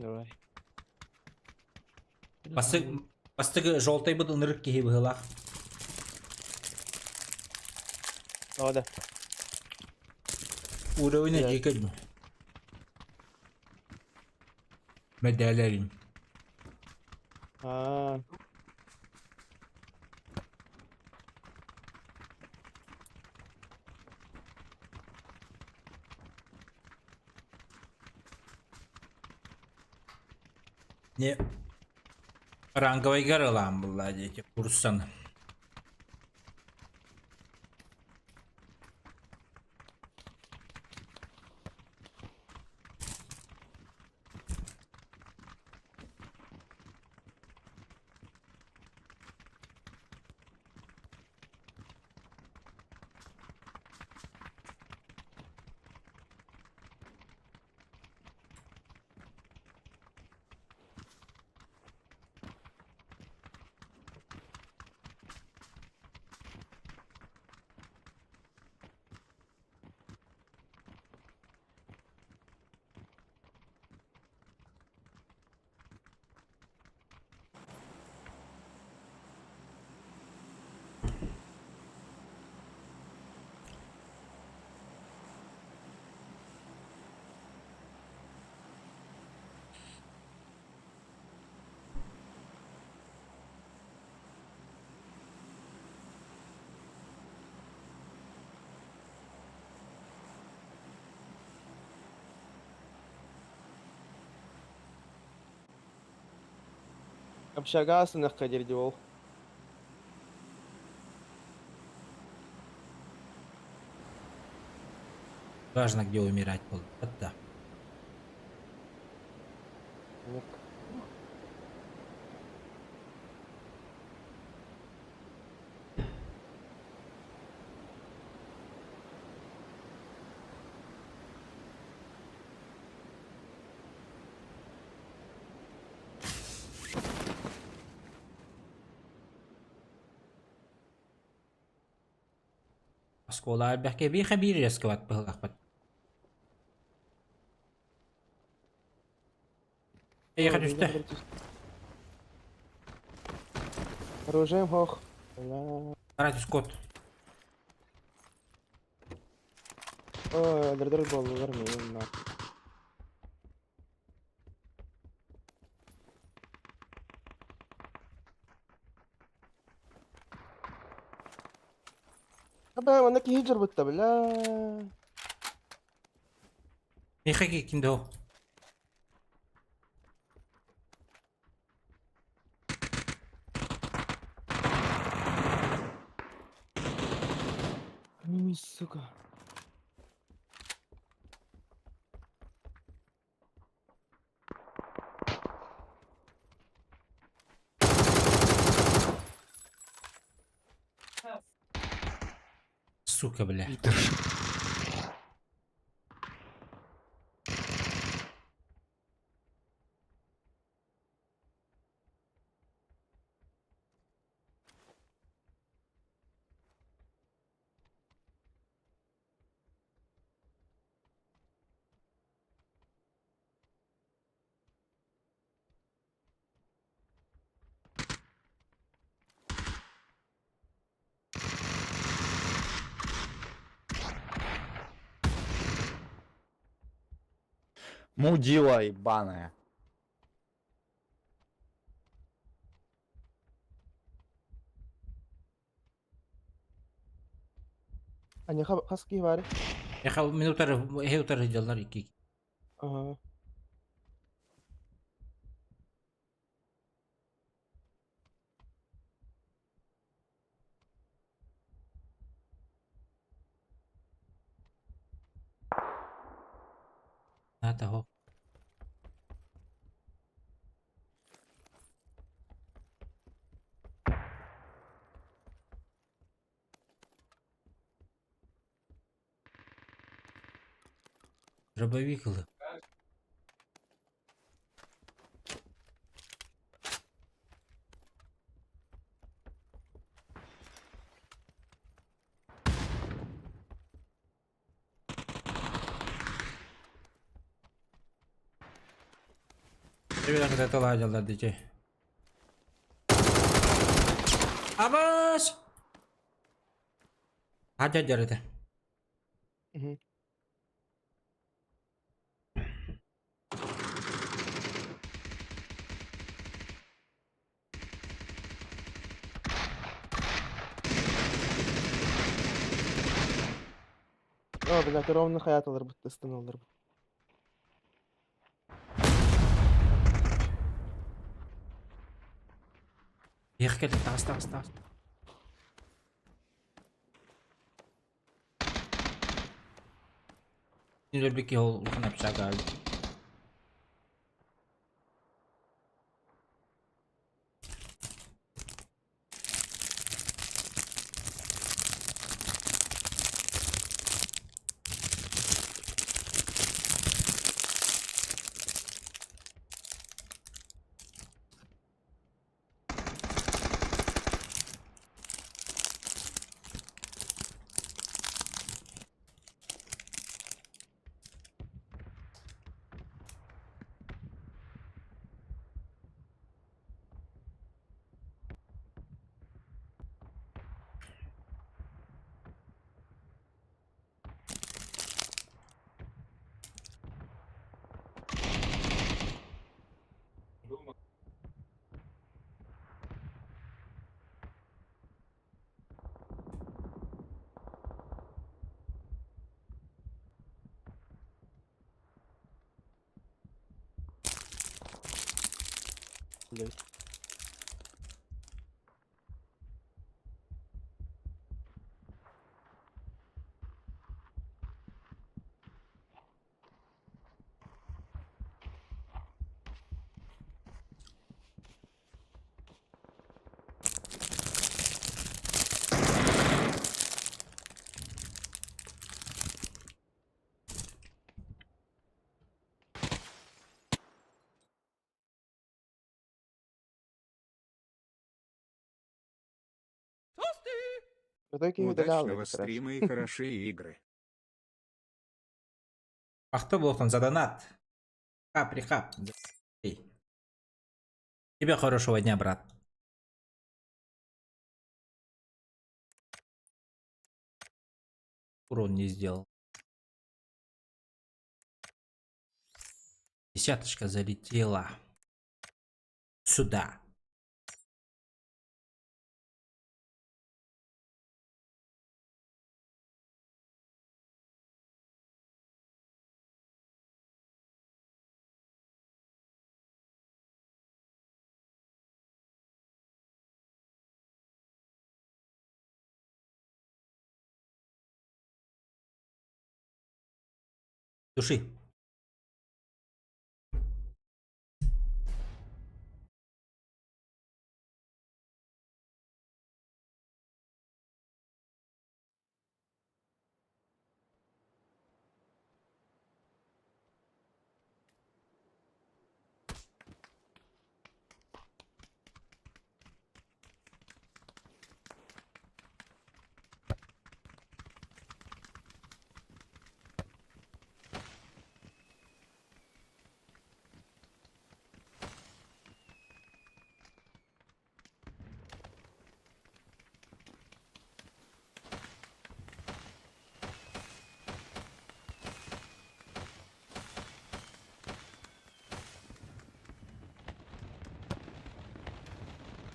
Давай. Бастык бастык желтый быт ынырык киһи быһылаах. О, да. Уровень дьиэ Мэдээлэрин. Аа. Не ранговый ылаан булла диэти курсан. Общага сыныққа дерде ол. Важно, где умирать был. Это. Оскуола элбэхке биир биир рисковат быһылаахпыт. Эйиэхэ түстэ. Оружием хох. Бля. Арай скот. Оо, өлөрдөр буоллулар миигин на. Аба, манна киһи дьарбытта бля. Миха ким да Ой, сука. Сука, бля. Мудила ебаная. Аняха хас киһи баар? Эха мин утары эһи утары дьаллар икки. Аха. Наата хо. Дробовик ылы. Эбилэн кытта лаадьаллар дичи. Абас! Хадя дьарыта. Мгм. О, блядь, ровно хаят аларбыт, ыстан аларбыт. Эх кэлэ таас таас таас. Өлбүт киһи ол улахан общага Блядь. Крутой киһи удалял Удачного стрима и хорошие игры. Ахта буолтун за донат. Хап, рехап. Эй. Тебе хорошего дня, брат. Урон не сделал. Десяточка залетела. Сюда. Души.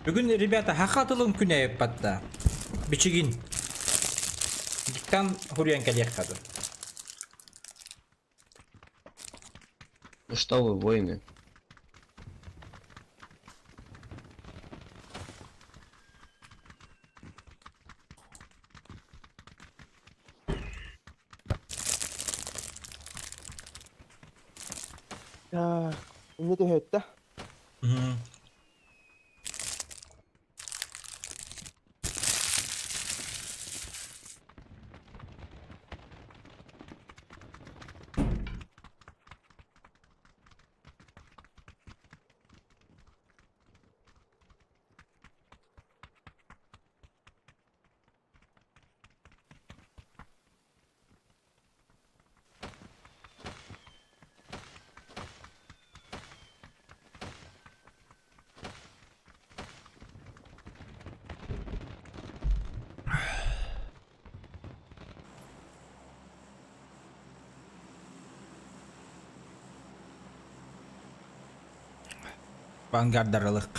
Бүгүн, ребята, хаха тылын күнэ эппатта. Бичигин. Диктан хуруйан кэлиэххэ Ну что вы, воины? Так, не түһөттэ. Vanguardarılık.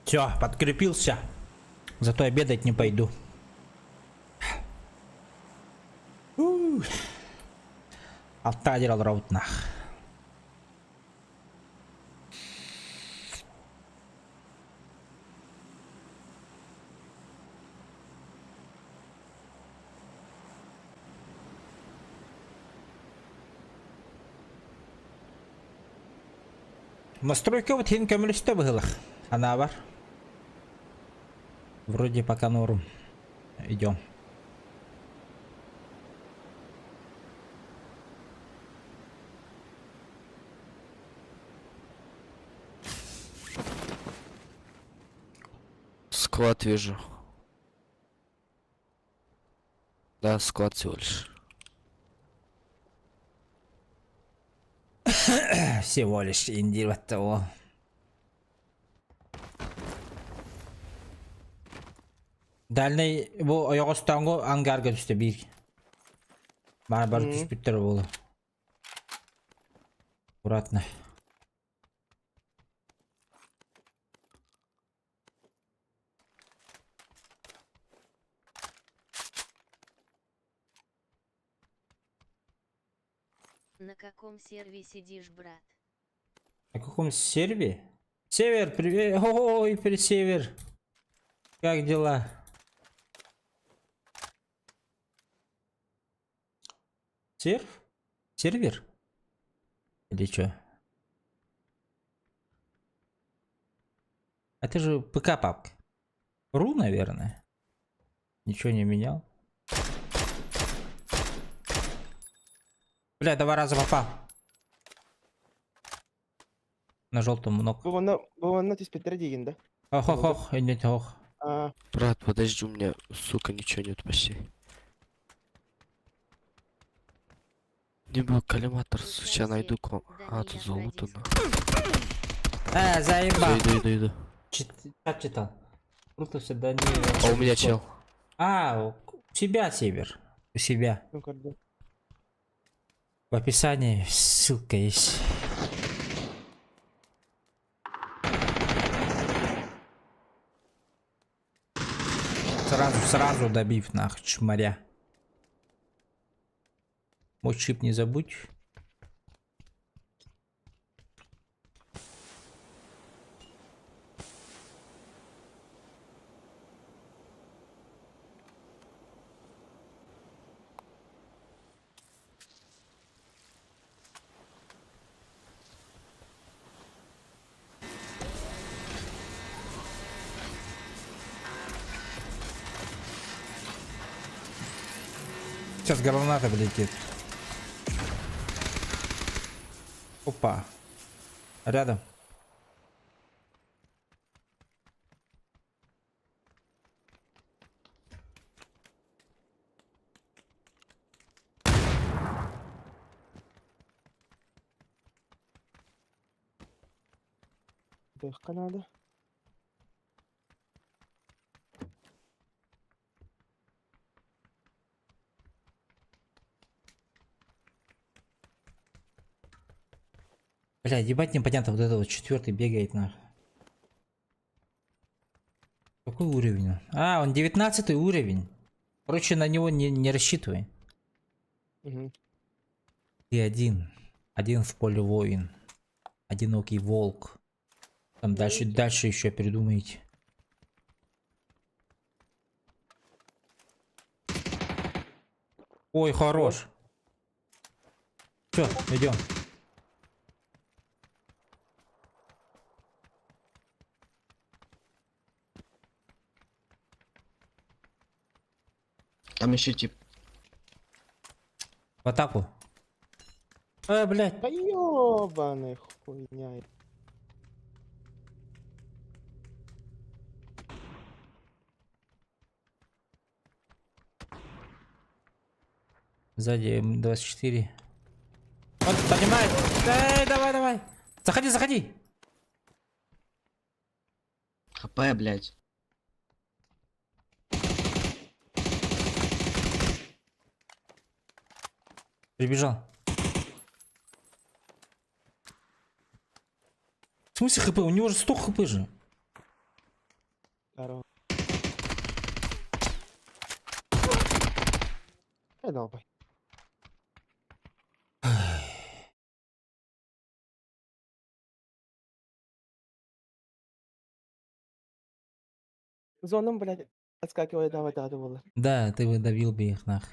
Все, подкрепился. Зато обедать не пойду. Алта раутнах. Настройка вот хин көмөлөстө быһылах. Анаа бар. Вроде пока норм. Идем. Склад вижу. Да, склад всего лишь. Всего лишь индир того. Дальний бу ойоҕостоҥҥу ангарга түстэ биир. Баар бар түспүттэр буолу. Аккуратно. На каком серве сидишь, брат? На каком серве? Север, привет. Ой, привет, север. Как дела? Серв? Сервер? Или что? Это же ПК папка. Ру, наверное. Ничего не менял. Бля, два раза попал. На желтом много. Бу онно бу онно түспүттэрэ диигин да. Ох, ох, ох, не ох. А, Брат, подожди, у меня, сука, ничего нет почти. Не был коллиматор, сейчас найду ком. А, тут залутано. Заебал. Всё, иду, иду, иду. Чат читал. Круто всегда не... А у меня чел. А, у себя, Север. У себя. ну когда. В описании ссылка есть. Сразу, сразу добив нах, чморя. Мой чип не забудь. Сейчас граната влетит. Опа. Рядом. Дыхка надо. Бля, ебать непонятно, вот это вот четвертый бегает нахуй. Какой уровень он? А, он 19 уровень. Короче, на него не рассчитывай. Угу. Ты один. Один в поле воин. Одинокий волк. Там дальше, дальше еще придумаете. Ой, хорош. Все, идем. Там еще тип. В атаку. Блядь. Да ёбаный хуйня. Сзади М24. Вот, поднимает. Эй, давай, давай. Заходи, заходи. ХП, блядь. Прибежал. В смысле хп? У него же 100 хп же. Здорово. Эй, долбай. Зоном, блядь, отскакивает, давай, да, было. Да, ты бы добил бы их нах.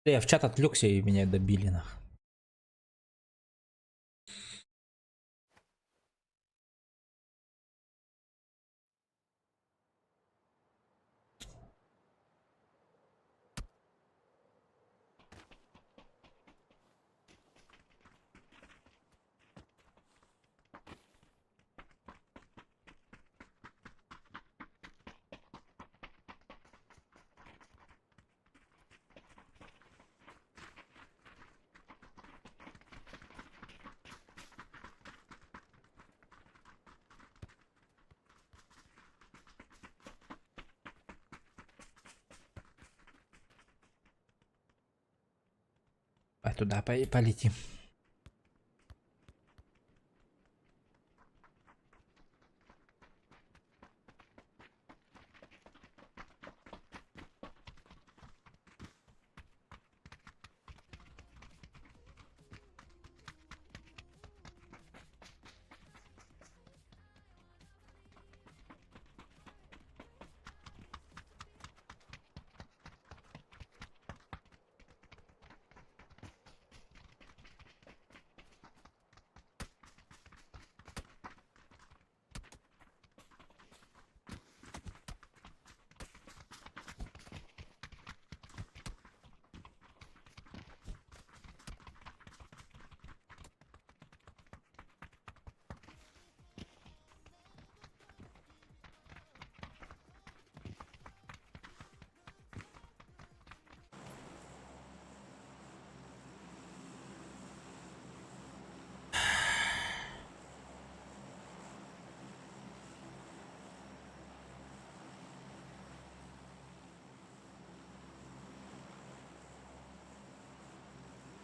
Да я в чат отвлекся и меня добили нах. А туда полетим.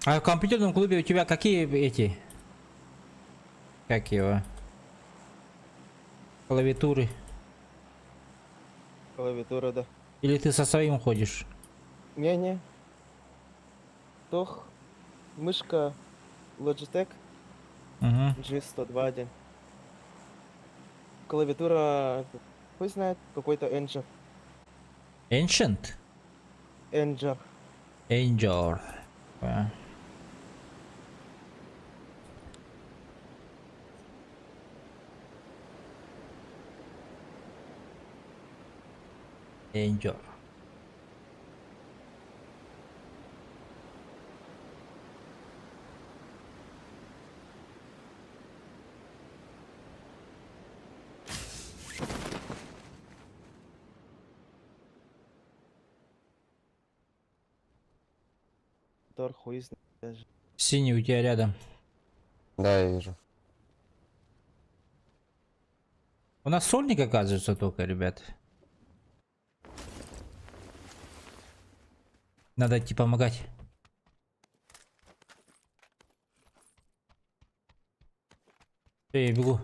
А в компьютерном клубе у тебя какие эти? Как его? Клавиатуры. Клавиатура, да. Или ты со своим ходишь? Не-не. Тох, мышка Logitech Угу. G102.1. Клавиатура, этот, хуй знает, какой-то Anger. Ancient? Anger. Angel. А. Angel. Тор хуй знает даже. Синий у тебя рядом. Да, я вижу. У нас сольник оказывается только, ребят. Надо идти помогать. Всё, я бегу.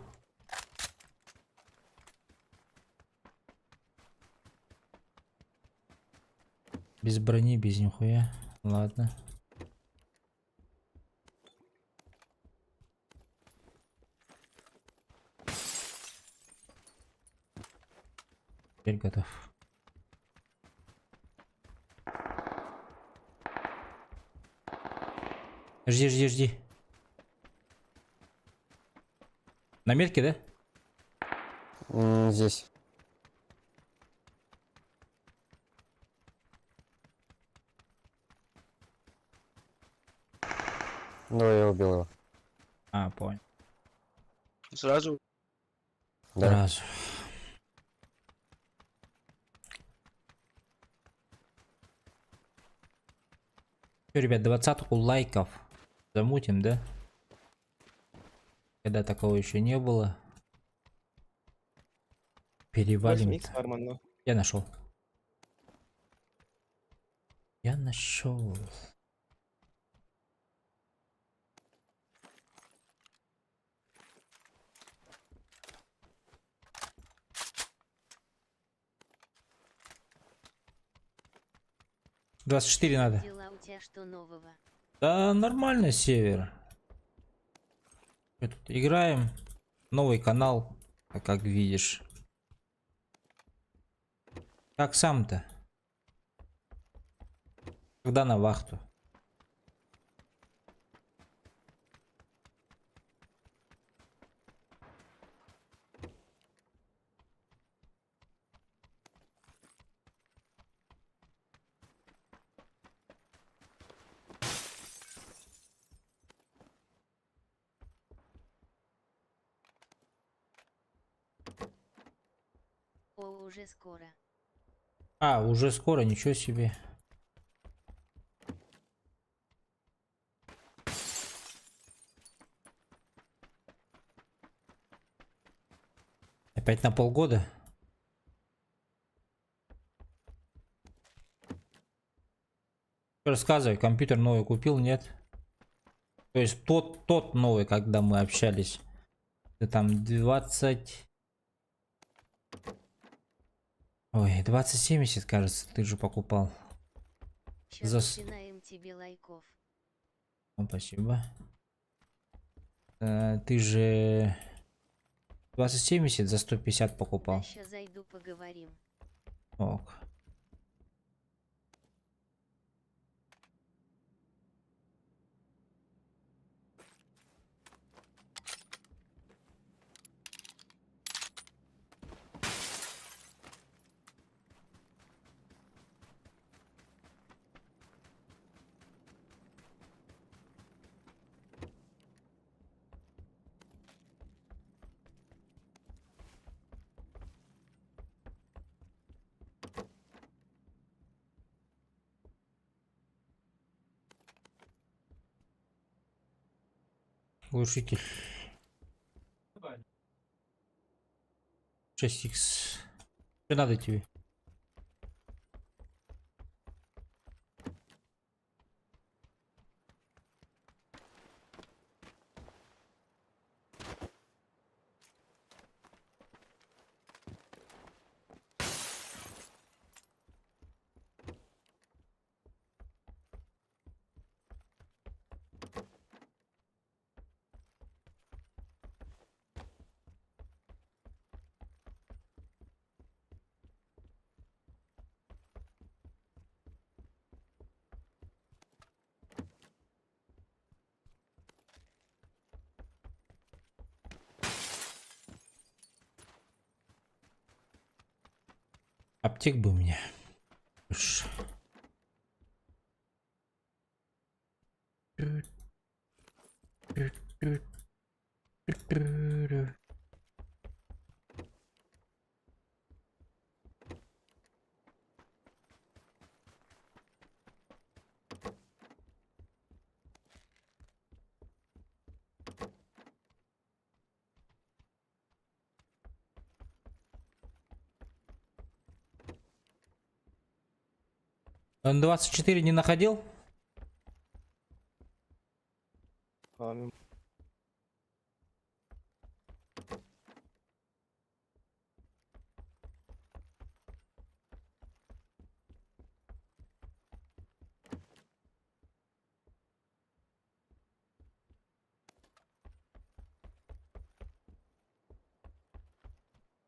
Без брони, без нихуя. Ладно. Теперь готов. Жди, жди, жди. На метке, да? Здесь. Ну, я убил его. А, понял. Сразу? Да. Сразу. Всё, ребят, двадцатку лайков замутим, да? Когда такого еще не было. Перевалим. 8х нормально. Я нашел. Я нашел. 24 надо. Дела у тебя что нового? Да нормально, север. Чё тут играем. Новый канал, а как видишь. Как сам-то? Когда на вахту? О, уже скоро. А, уже скоро, ничего себе. Опять на полгода? Рассказывай, компьютер новый купил, нет? То есть тот новый, когда мы общались. Ты там 20... Ой, 2070, кажется, ты же покупал. Щас За с- начинаем тебе лайков. О, спасибо. Ты же 2070 за 150 покупал. Ща зайду поговорим. Ок. Глушитель. 6х. Что надо тебе? Артик бы мне. Уж. Он 24 не находил? А, мин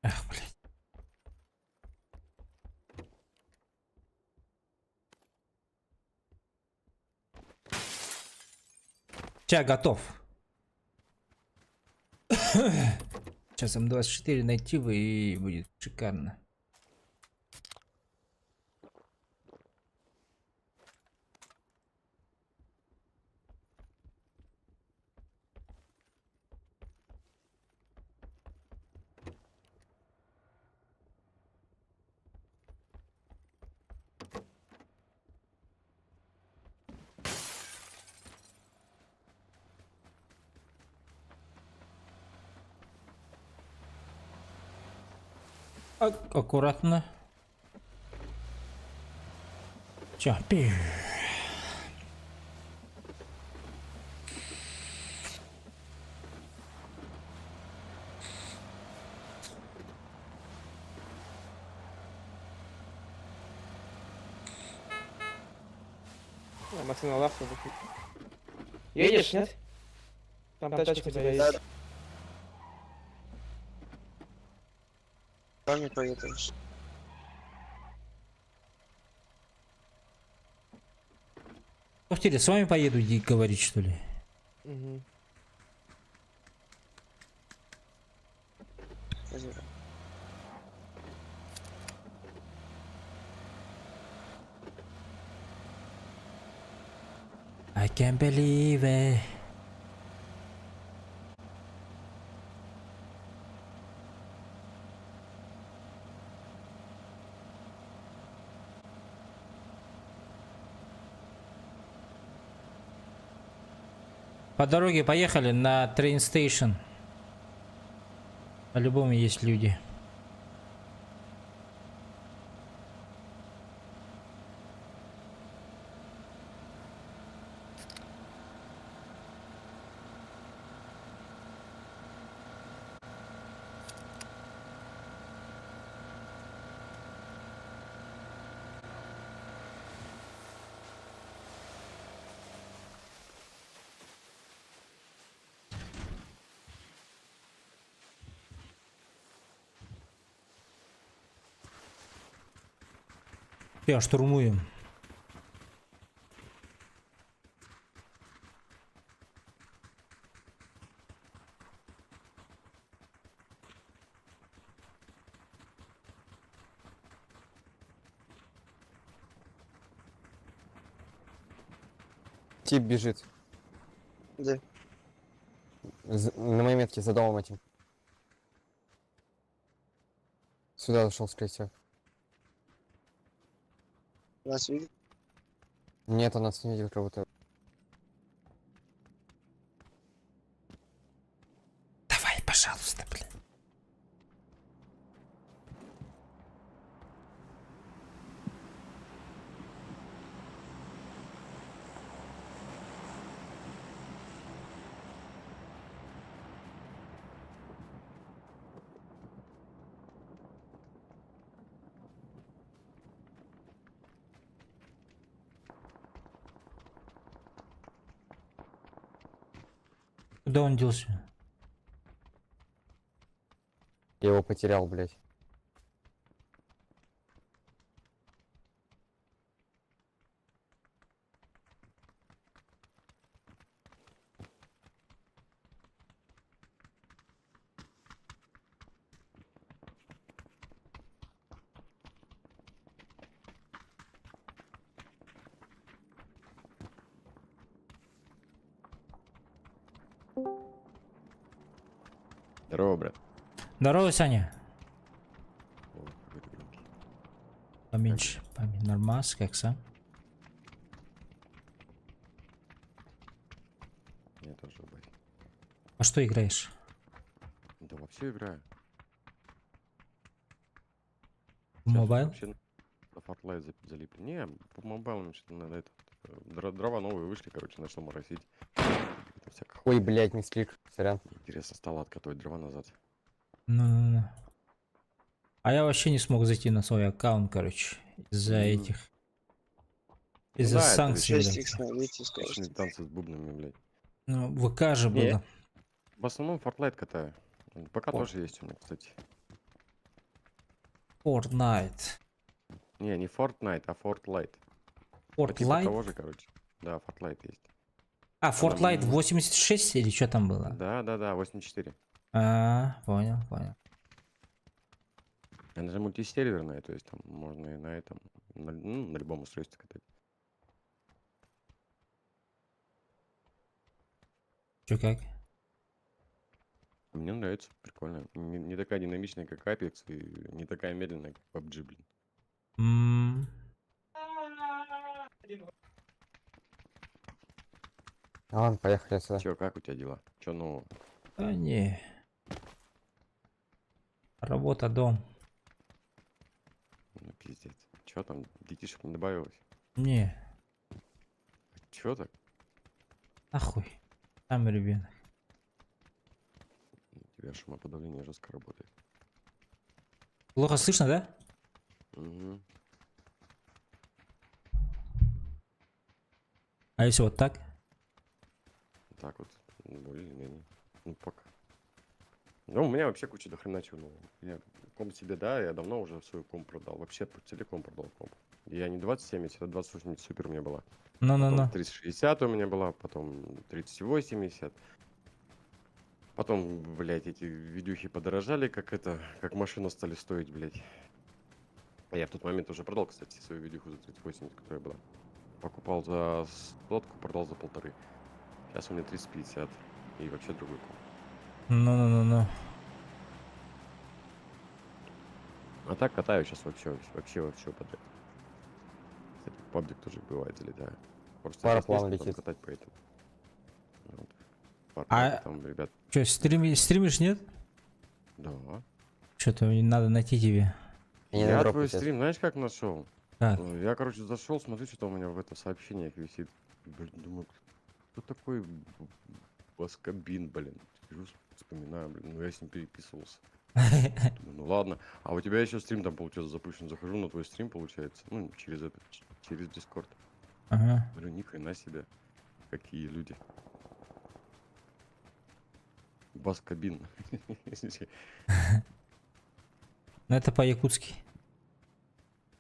Ах, блядь. Ча, готов. Сейчас М24 найти бы и будет шикарно. Аккуратно. Чё, пи. А, Максим лавку. Едешь, нет? Там тачка у тебя есть. Там не поедешь. Слушайте, с вами поеду и говорить, что ли? Угу. I can't believe it. По дороге поехали на train station. По-любому есть люди. Я штурмуем. Тип бежит. Где? На моей метке, за домом этим. Сюда зашел, скорее всего. Нас видит? Нет, он нас не видел, как будто. Давай, пожалуйста, блин. Куда он делся? Я его потерял, блядь. Здорово, брат. Здорово, Саня. О, какой ты громкий. Поменьше, поменьше. Нормас, как сам? Я тоже, бать. А что играешь? Да вообще играю. В Сейчас mobile? Вообще на Fortnite залипли. Не, по mobile у что-то надо это. Дрова новые вышли, короче, начал моросить. Там всякая Ой, блядь, мисклик, сорян. Интересно стало откатывать дрова назад. Ну-ну-ну. А я вообще не смог зайти на свой аккаунт, короче, из-за этих. Ну Из-за да, это санкций, 6 блядь. икс найдите, скажете. Вечные танцы с бубнами, блядь. Ну, ВК же Не, было. В основном Fortnite катаю. ПК О. тоже есть у меня, кстати. Fortnite. Не, не Fortnite, а Fortnite. По типу Fortnite? того же, короче. Да, Fortnite есть. А, Там Fortnite 86 или что там было? Да, 84. А, понял, понял. Она же мультисерверная, то есть там можно и на этом, ну, на любом устройстве катать. Чё как? Мне нравится, прикольно. Не такая динамичная, как Apex, и не такая медленная, как PUBG, блин. М, А ладно, поехали отсюда. Чё, как у тебя дела? Чё нового? Да не. Работа, дом. Ну, пиздец. Чё там, детишек не добавилось? Не, Чё так? нахуй. Там ребенок. У тебя шумоподавление жестко работает. Плохо слышно, да? Угу. А если вот так? Так вот, ну, более или менее. Ну, пока. Ну, у меня вообще куча до хрена чего нового. Я комп себе, да, я давно уже свой комп продал. Вообще целиком продал комп. Я не 2070, а 2080 супер у меня была. Ну-ну-ну. Потом 3060 у меня была, потом 3080. Потом, блядь, эти видюхи подорожали, как это, как машина стали стоить, блядь. А я в тот момент уже продал, кстати, свою видюху за 3080, которая была. Покупал за сотку, продал за полторы. Сейчас у меня 350 и вообще другой комп. Ну-ну-ну-ну. А так катаю сейчас вообще, вообще, вообще подряд. Кстати, в паблик тоже бывает залетаю. Просто Пара сейчас не с план кем там летит. катать, поэтому. Вот. Fortnite А там, ребят. Чё, стримишь, нет? Да. Чё-то надо найти тебе. Я твой стрим, знаешь, как нашел? Как? Я, короче, зашел, смотрю, что-то у меня в этом сообщениях висит. Блин, думаю, кто такой Баскабин, блин? Сижу, вспоминаю, блин, ну я с ним переписывался. Думаю, ну ладно. А у тебя еще стрим там, получается, запущен. Захожу на твой стрим, получается, ну, через этот, через Discord. Ага. Говорю, ни хрена себе, какие люди. Баскабин. Ну это по-якутски.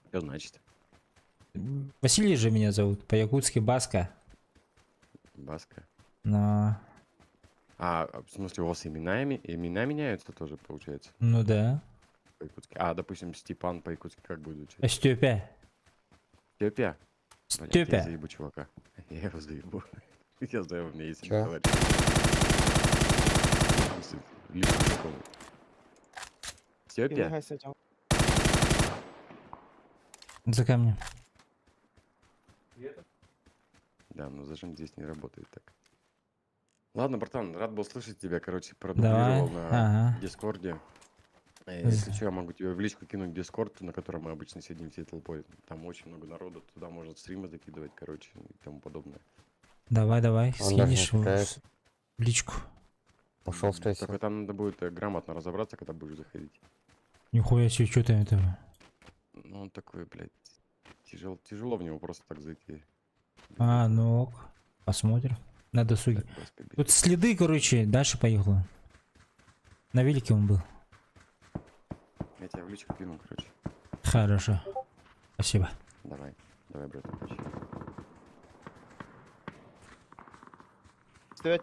Что значит? Василий же меня зовут. По-якутски Баска. Баска. Но... А, в смысле, у вас имена меняются тоже, получается? Ну да. По-якутски. А, допустим, Степан по-якутски как будет звучать? Степя. Степя? Блядь, я Степя. заебу чувака. Я его заебу. Я знаю, у меня есть один Чё? товарищ. В смысле, лично знакомый. Степя? За камнем. Да, но зажим здесь не работает так. Ладно, братан, рад был слышать тебя, короче, Давай, продублировал на ага. Дискорде. Если что, я могу тебе в личку кинуть Дискорд, на котором мы обычно сидим всей толпой. Там очень много народу, туда можно стримы закидывать, короче, и тому подобное. Давай, давай, Он даже не скинешь в отвечает. в личку. Ушел, скорее всего. Только там надо будет грамотно разобраться, когда будешь заходить. Нихуя себе, что там это? Ну, он такой, блядь, тяжело в него просто так зайти. А, ну ок. Посмотрим. На досуге. Тут следы, короче, дальше поехала. На велике он был. Я тебя в личку кину, короче. Хорошо. Спасибо. Давай, давай, брат, удачи. Стоять.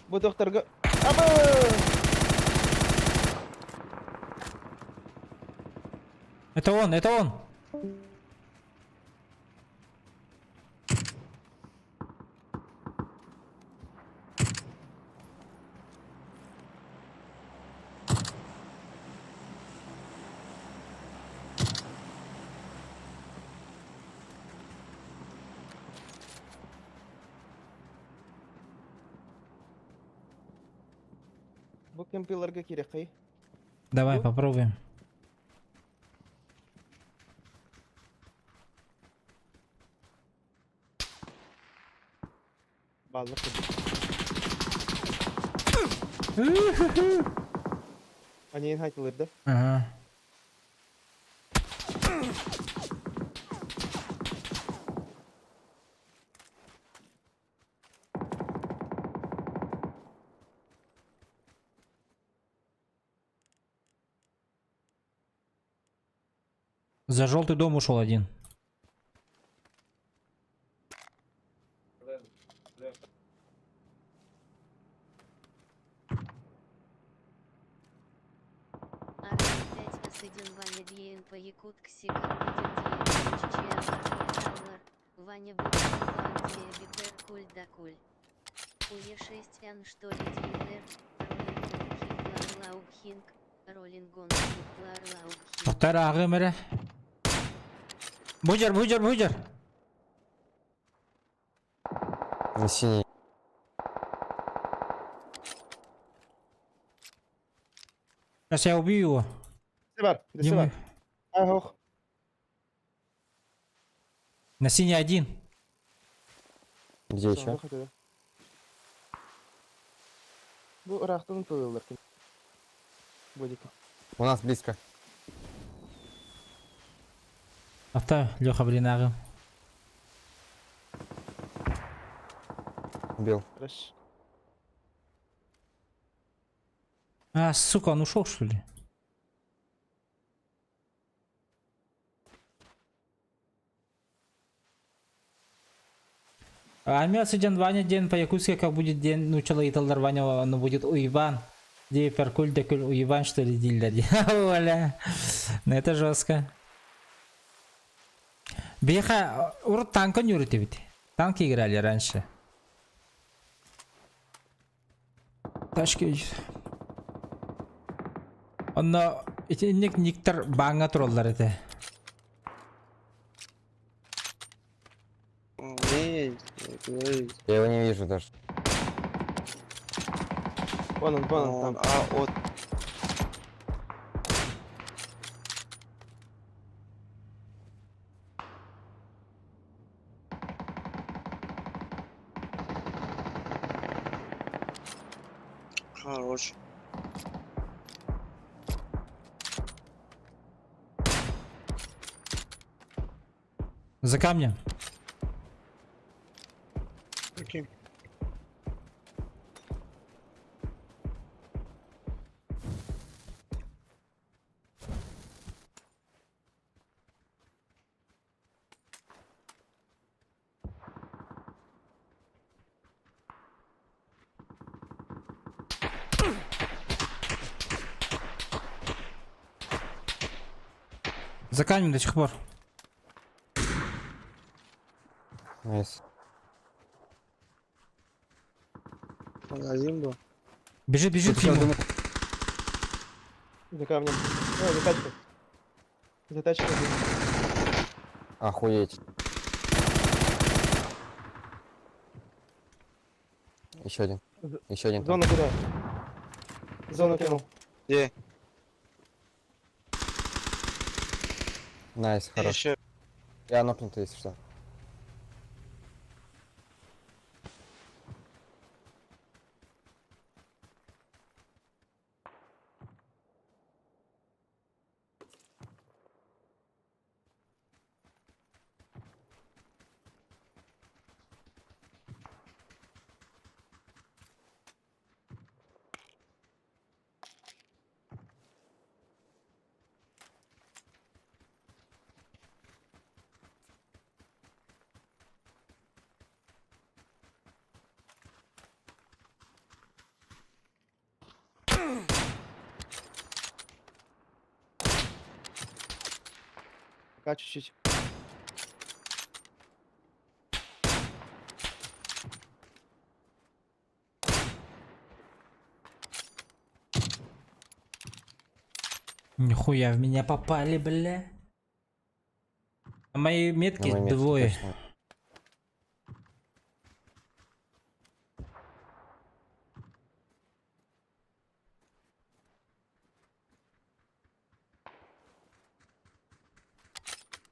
Бу докторга... Аба! Это он, это он! Бу кемпиларга киириэххэй. Давай попробуем. Бааллар курдук. Аньыын хайтылыр да? Ага. За желтый дом ушел один. Арай 5 Асыдин Ваня диэн по якутски как будет диэн чечен Ваня будет куль да куль. УЕ 6 Н что ли дилер, Роллинг Роллингон Тоқтар ағым әрі. Бұжар, бұжар, бұжар. На синий. Сейчас я убью его. Бар, Дима. бар. Ах, На синий один. Где еще? Бу ыраахтан тылылар. Бодика. У нас близко. Авто, Леха, блин, ағым. Убил. Хорошо. А, сука, он ушел, что ли? Армия сиден Ваня день по-якутски как будет день, ну ыйталлар Ваня, оно будет уебан. Где перкуль декуль уебан что ли дииллэр. Оля. Ну это жестко. Беха, урут танка не ведь. Танки играли раньше. Тачки. Онно итинник никтер баҥҥа тураллар этэ. Не, не, Я его не вижу даже. Вон он там. А, от. Хорош. За камнем. Окей. За камнем до сих пор. Nice. Он один был. Бежит, бежит к Тут нему. За камнем. Ой, за тачкой. За тачкой. один. Охуеть. Еще один. Еще один. там. Зону кидаю. Зону кинул. Где? Nice, хорош. Еще. Я нокнутый, если что. Пока чуть-чуть. Нихуя в меня попали, бля. На моей метке На моей метке двое. точно.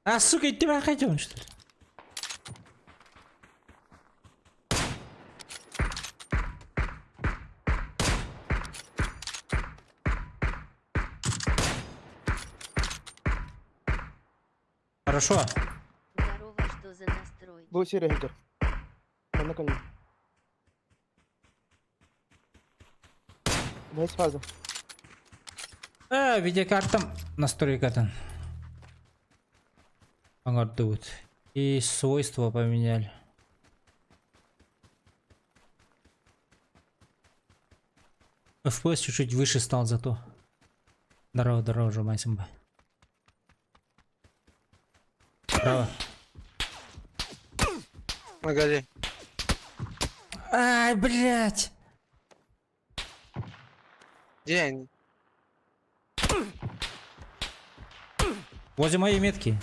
А, сука, и тебя хотел, что ли? Хорошо. Здорово, что за настрой? Бу сире хитер. Манна калин. Бэс фаза. Видеокартам настройкатын. Оҥордубут. И свойства поменяли. FPS чуть-чуть выше стал зато. Здорово, здорово, Жумайсимба. Здорово. На горе. Ай, блядь! Где они? Возле моей метки.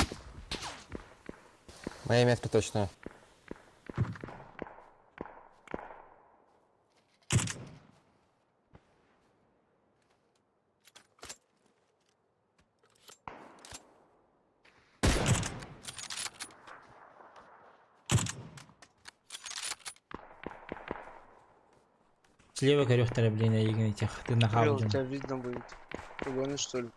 Моя метка точно. Слева корёхтара, блин, я этих. Ты Кирилл, нахабден. тебя видно будет. Ты гонишь, что ли?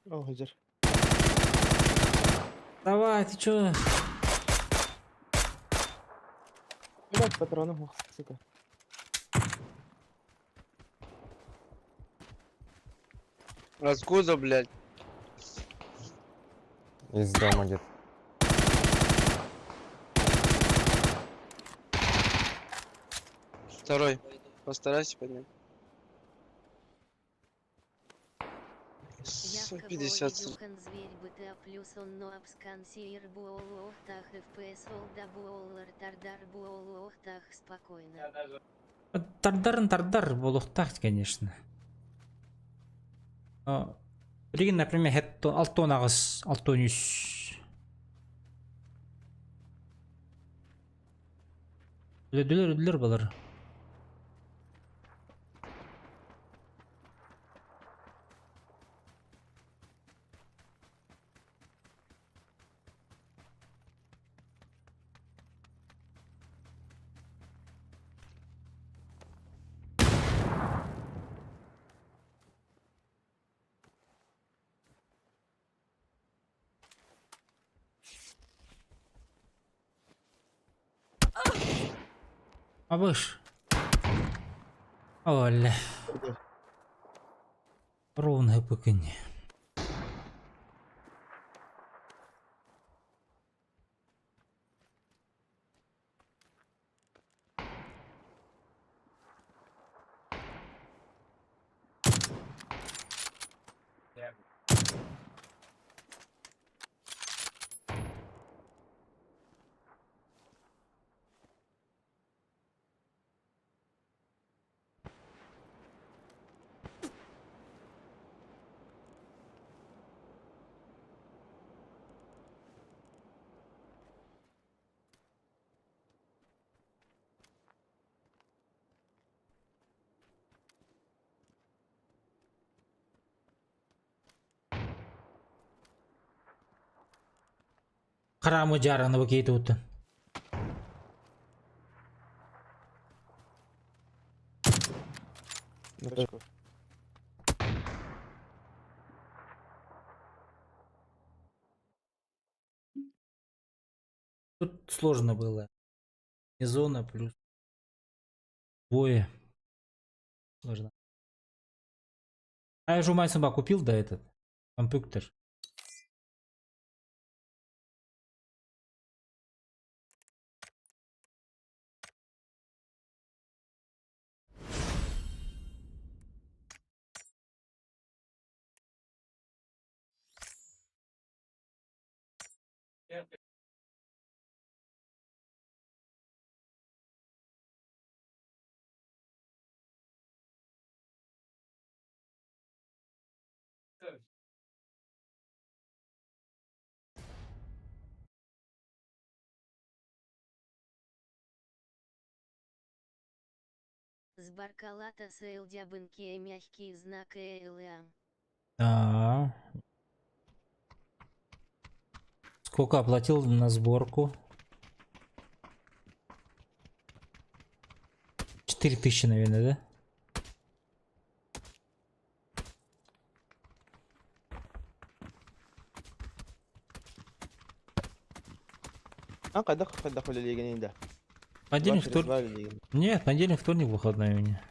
Ол хитер. Давай, ты чё? Блять, патроны, ох, сука. Откуда, блядь? Из дома где-то. Второй. Постарайся поднять. Явка 50. Буолидюхан зверь БТА плюс он но абскан сиир буолуохтах ФПС олда буоллар тардар буолуохтах спокойно. Тардарн тардар буолуохтаах, конечно. Но, Билигин, например, хетто алтон аҕыс, алтон үс. Өлдүлэр, өлдүлэр балар. Абыш. Оля. Ровно пыкынь. Храмы жараны бакейті уттun. На точку. Тут сложно было. Не зона плюс двое. Сложно. А я же у купил, да, этот компьютер. Сбаркалата сылдьабын мягкий знак ЛА. А. Сколько оплатил на сборку? 4000, наверное, да? А хайдах хайдах үлэлиигиний да? Понедельник, Два через два вторник. үлэлиигин. Нет, понедельник, вторник выходной у меня.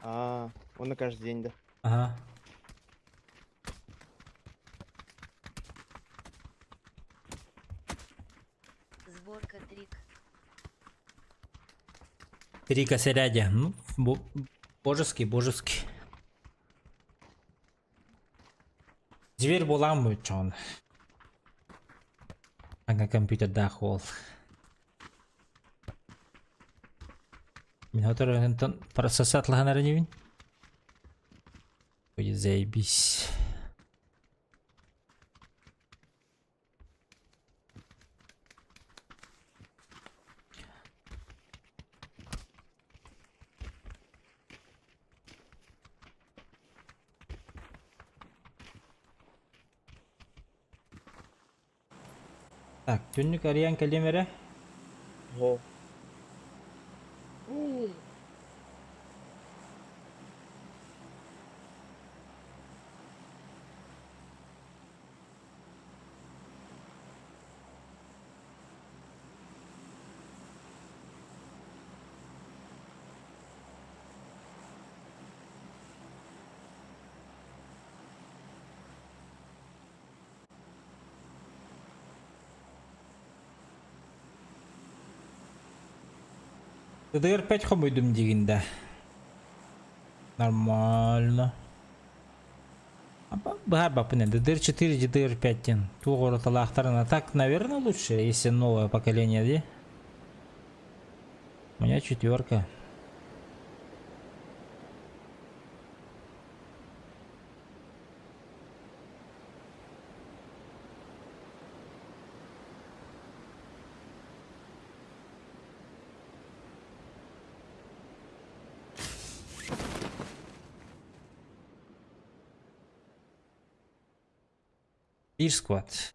А, он на каждый день, да. Ага. Сборка трик. Три косаря. Ну, божеский, божеский. Дверь буламмы чон. Ага компьютердаах уол. Мин хотор онтон процессат лаһан эрэнибин. Ой, заебись. Так, түннүк арыйан кэлиэм эрэ. Во. DDR5 хомуйдум диигин да. Нормально. Быһаарбаппын DDR4, DDR5 диэн туох уратылаахтарын а так, наверное, лучше, если новое поколение, дии. У меня четверка. Биир squad.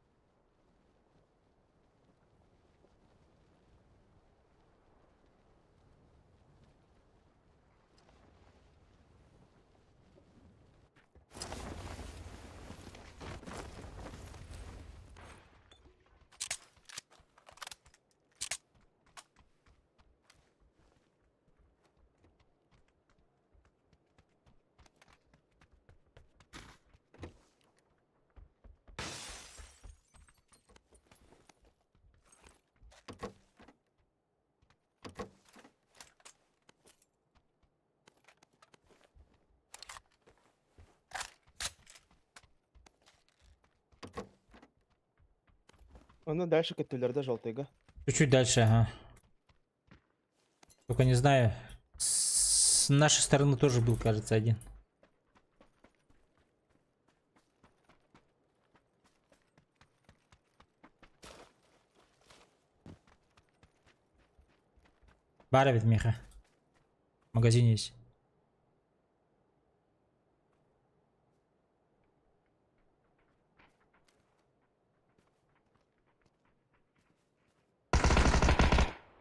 Онно дальше көттүлэр да желтыйга. Чуть-чуть дальше, ага. Только не знаю. С нашей стороны тоже был, кажется, один. Баар эбит миэхэ. В магазине есть.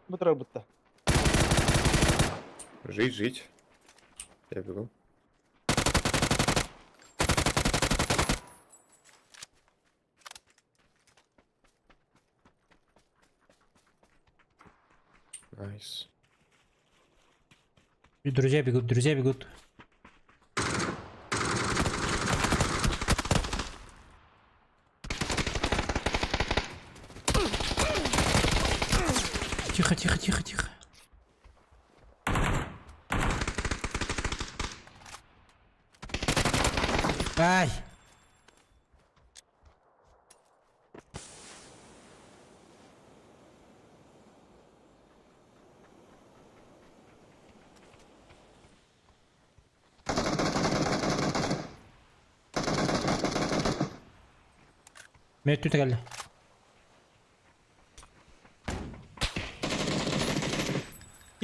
Бу турар бутта. Жить, жить. Я бегу. Nice. И друзья бегут, друзья бегут. Тихо, тихо, тихо, тихо. Ай! Мертвый кэллэ.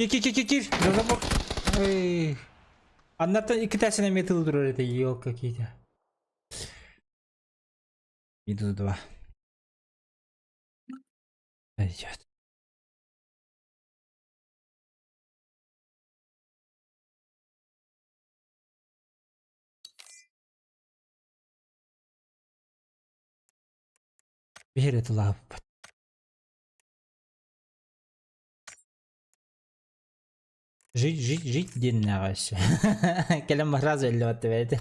Кир, кир, кир, кир, кир! За забор. Эй. Аннаттан икки тәсін эмиэ тыл турар этэ, ел какие-то. Минус два. Пойдет. Биир этилаабыппыт. Жить, жить, жить диэннээҕэ өссө. Кэлэн сразу өллөбөт эбээт.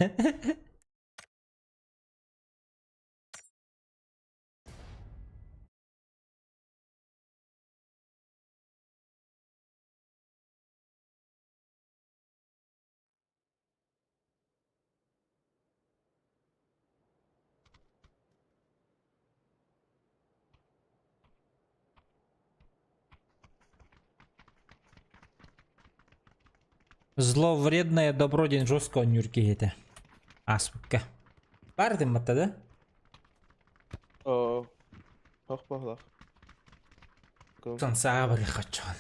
Зло вредное, добро диэн жестко оонньуур киһи этэ. Ааспыкка. Баар этим батта да? Оо. Ох баһылах. Саҥа барыахха оччоҕуна.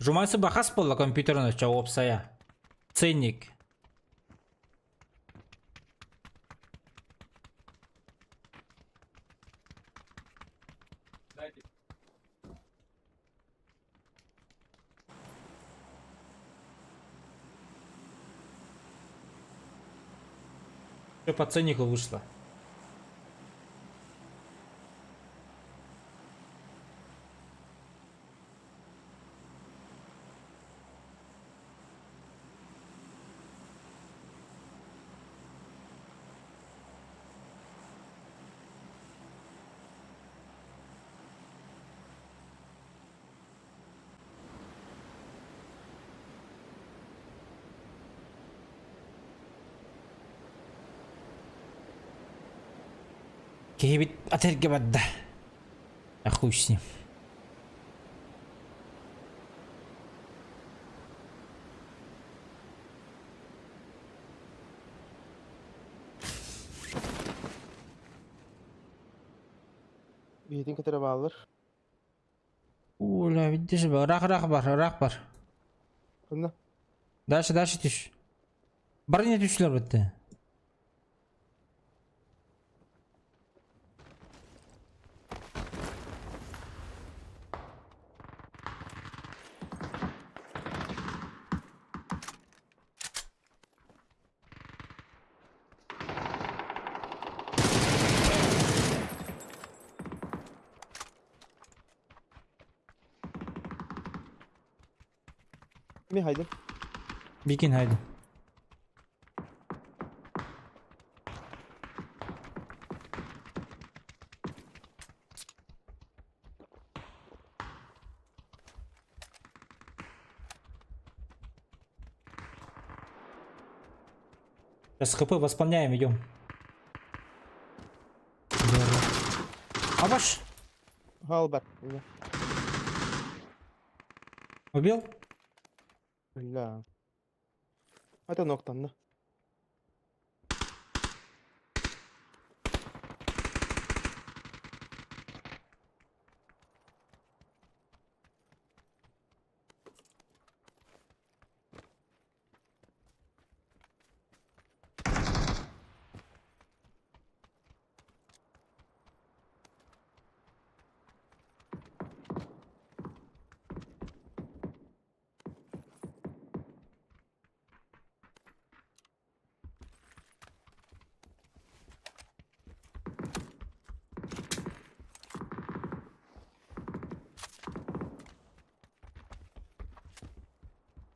Жумасы бахас буолла компьютерын оччо уопсайа. Ценник. Все по ценнику вышло. Киһибит атырга барда. А хуй с ним. Биһитин кытары бааллар. Оля, видишь, ыраах ыраах бар, ыраах бар. Ханна? Дальше, дальше түс. Бары не түстүлэр бітті. Ми хайдым. Бикин хайдым. Сейчас ХП восполняем, идем. Абаш! Халбар. Убил? Бля. Это ноктан, да?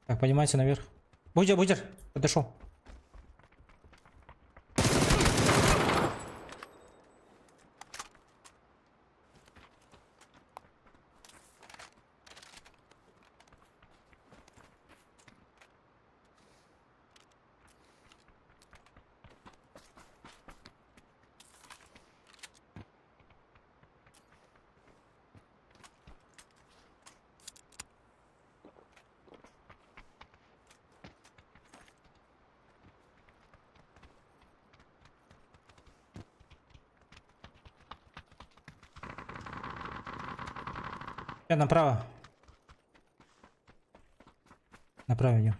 Так, поднимайся наверх. Будер, будер, подошел. Я направо. Направо идем.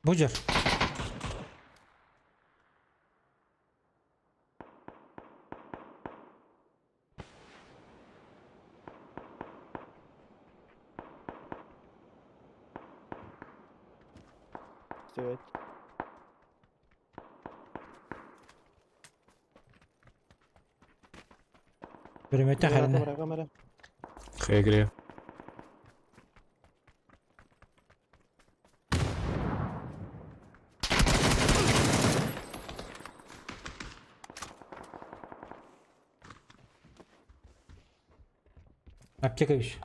Будешь? Стоять. Пулемете Камера, харина. камера, камера. Хегри. Аптека еще.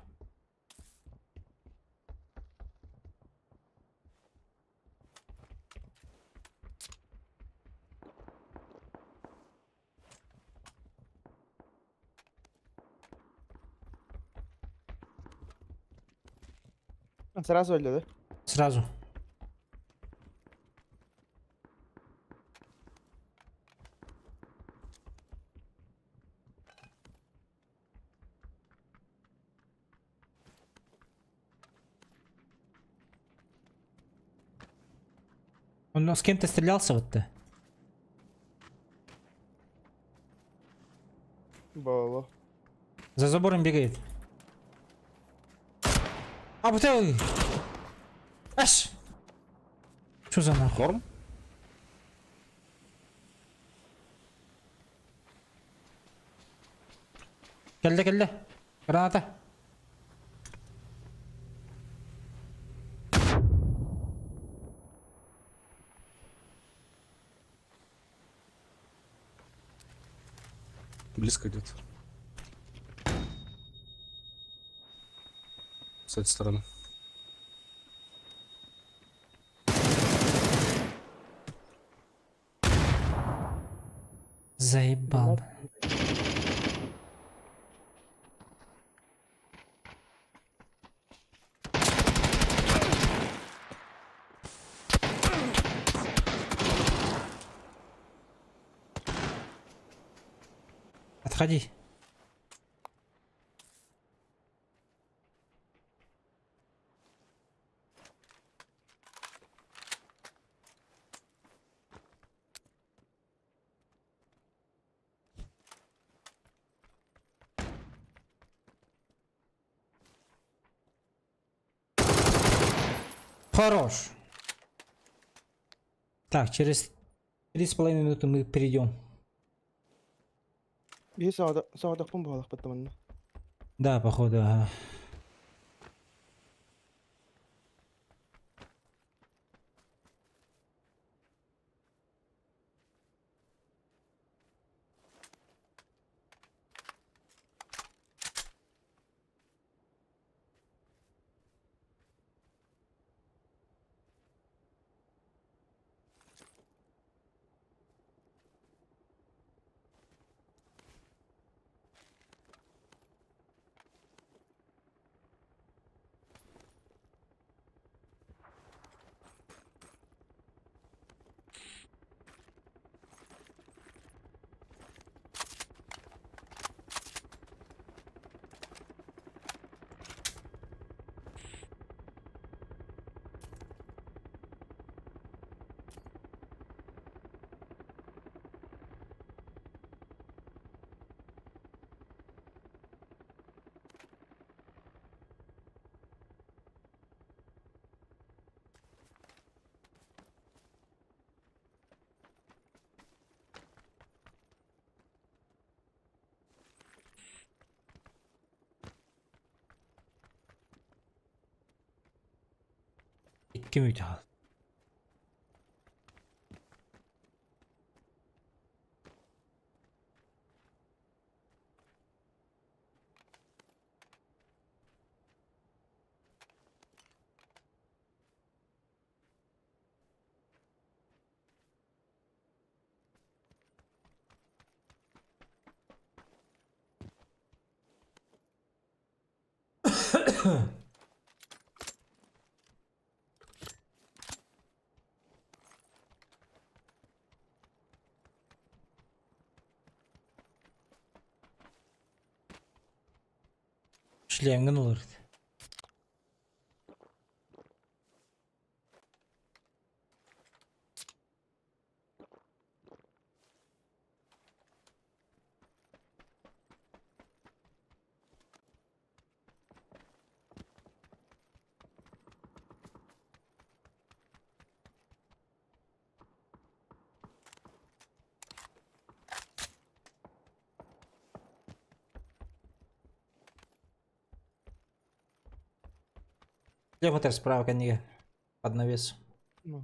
Сразу öldü, да? Сразу. Он с кем-то стрелялся вот-то? Было. За забором бегает. А, вот это... Аш! Что за нахуй? Норм? Кэллэ, кэллэ. Граната. Близко где-то. С этой стороны. Заебал. Отходи. Хорош. Так, через 3,5 минуты мы перейдем. Bir sağda, sağda kum bağlak battamanna. Да, походу, ага. 2 минуты. Шлемҥин ылар. Лево справа кэннигэ под навес. Ну.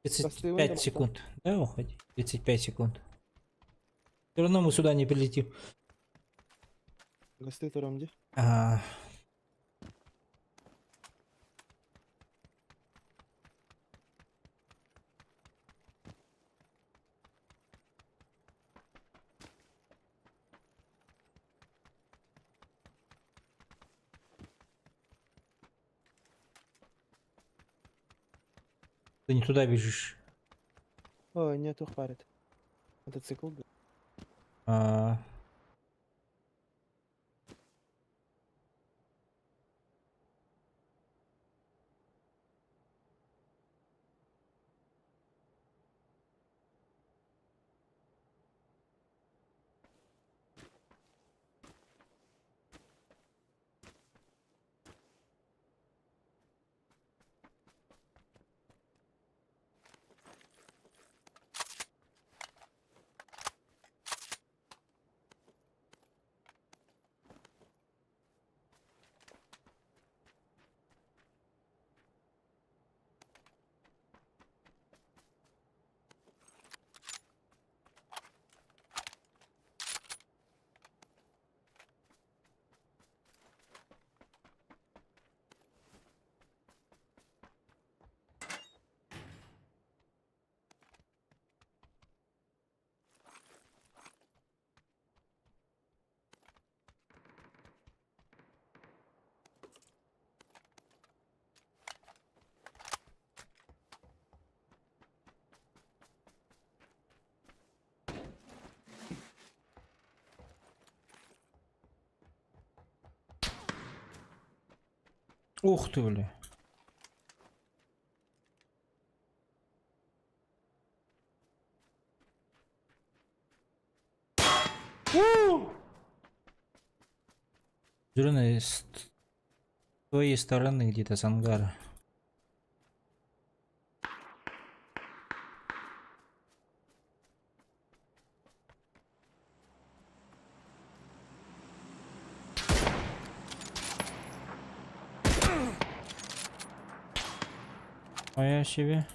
35 секунд. Да, уходи. 35 секунд. Все равно мы сюда не прилетим. Госты турам где? А... Ты не туда бежишь. Ой, нету хватит. Мотоцикл, бля. А... Ух ты, бля. Зеленый с твоей стороны где-то с ангара. А я себе.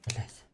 Блять.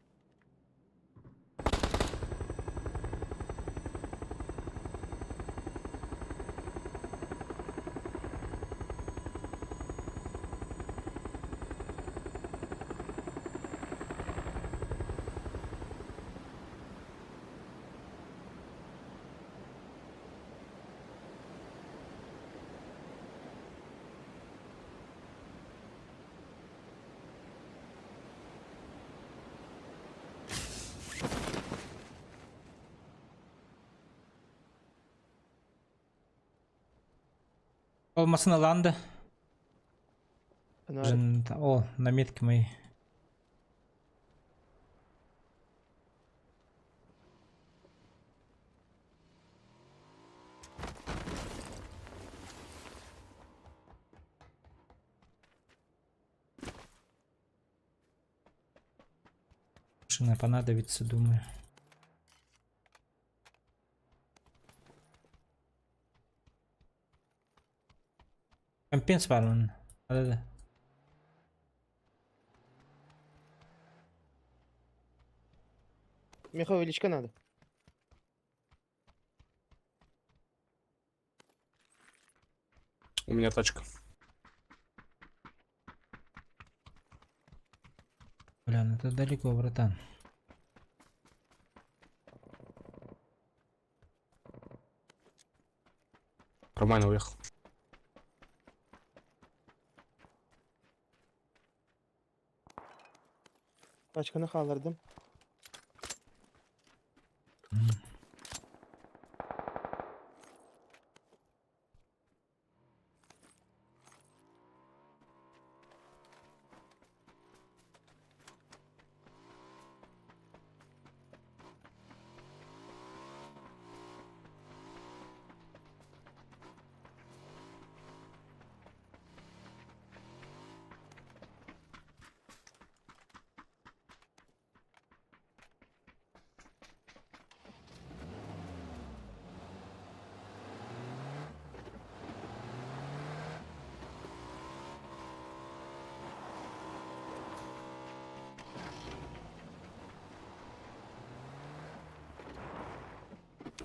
Ол машина ланда. О, на метке моей. Машина понадобится, думаю. Компенс бар Да-да. Меха увеличка надо. У меня тачка. Бля, ну это далеко, братан. Роман уехал. Тачканы хааллардым.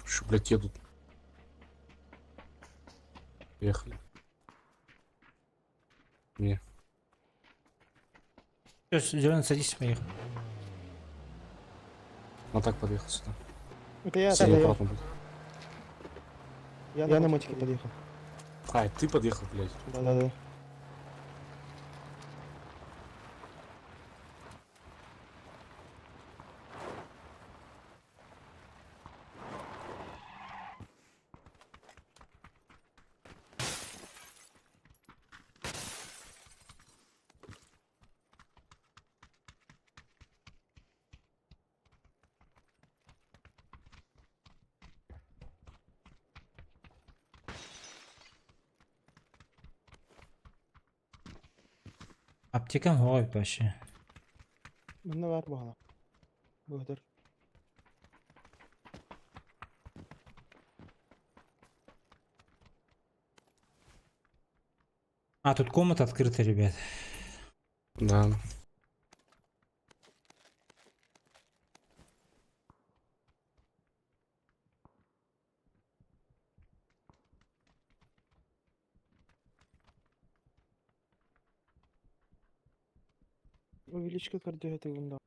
Еще, блядь, едут. Ехали. Не. Все, зеленый, садись, поехали. Он так подъехал сюда. Это я, Сильно это я. аккуратно будет. Я на мотике подъехал. А, это ты подъехал, блядь. Да-да-да. Аптекам ой вообще. Манна баар буолла. Быһытыр. А, тут комната открыта, ребят. Да. Увеличка көрдөһө да.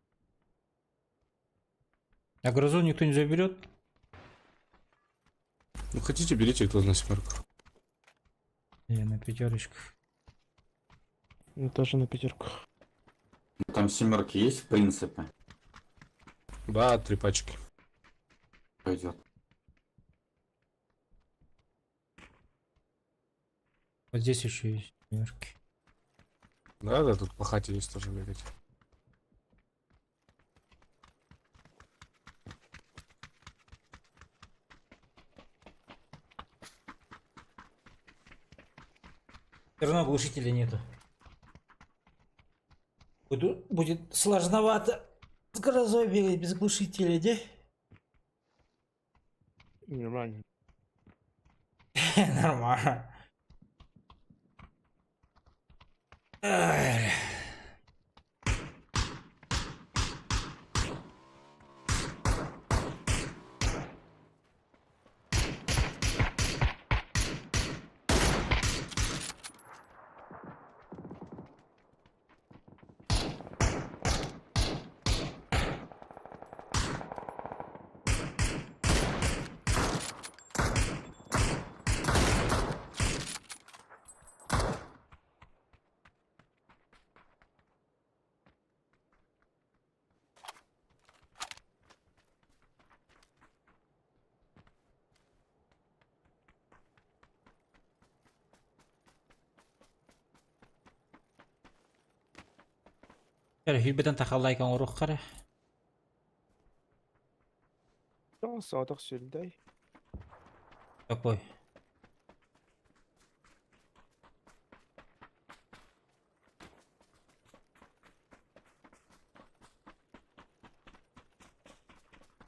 А грозу никто не заберет? Ну хотите, берите, кто на семерках. Я на пятерочках. Ну тоже на пятерку. Там семерки есть, в принципе? Да, три пачки. Пойдет. Вот здесь еще есть семерки. Да, да, тут по хате есть тоже бегать. Все равно глушителя нету. Будет сложновато с грозой бегать без глушителя, да? Нормально. Нормально. Ай. Хүлбетен тахаллайкан орух қара. Соотох сүрдэй. Такой.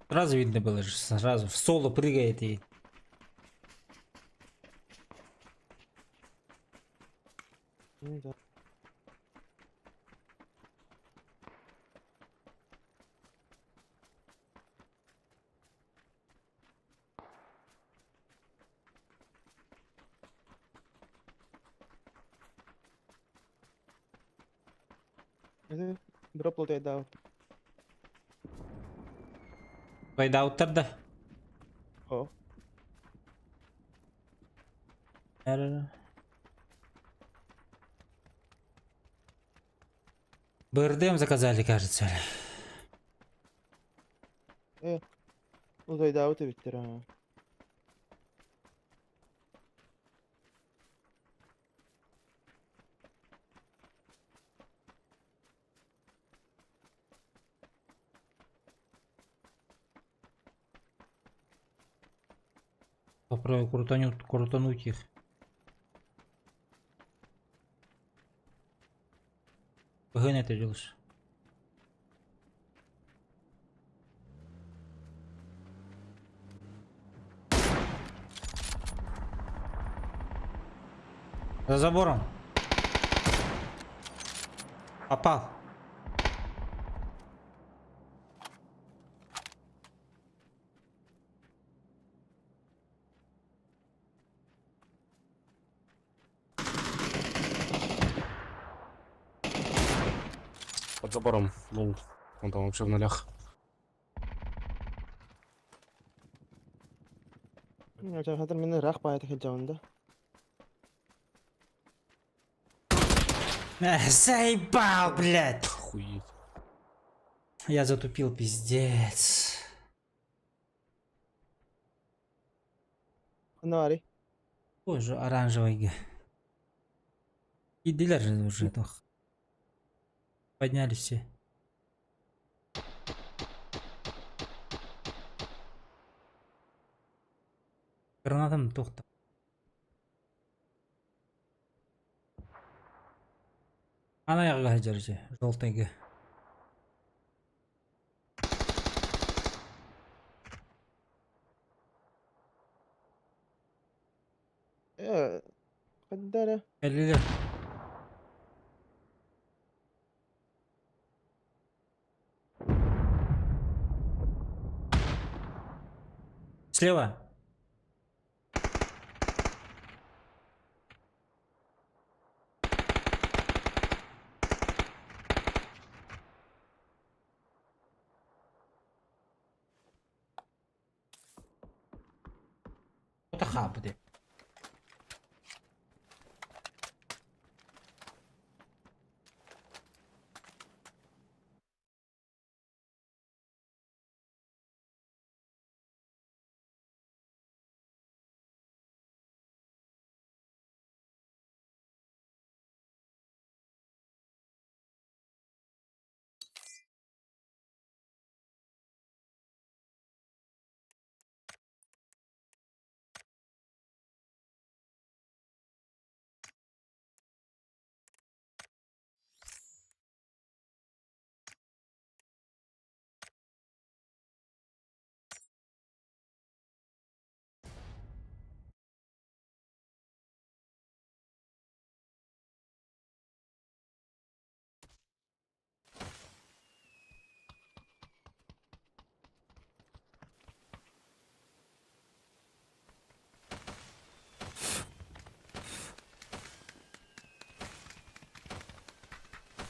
Сразу видно было же, сразу в соло прыгает и... Ну да. Это Дроп лутайдаабыт. Байдаабыттар да. О. БРДМ заказали, кажется. Э, лутайдаабыт эбиттэр аа. Попробую крутануть их. Погонь это делаешь. За забором. Попал. Под забором, лол. Он там вообще в нулях. Хатыр мени рах баайта хилдьабын да. Эх, заебал, блядь. Охуеть. Я затупил, пиздец. Ханна Боже, оранжевый. И дилер же уже. Ох. Подняли все. Гранатом тухта. Ана яга держи, желтый. Э, ханна Кэллилэр. Слева. Это хабды.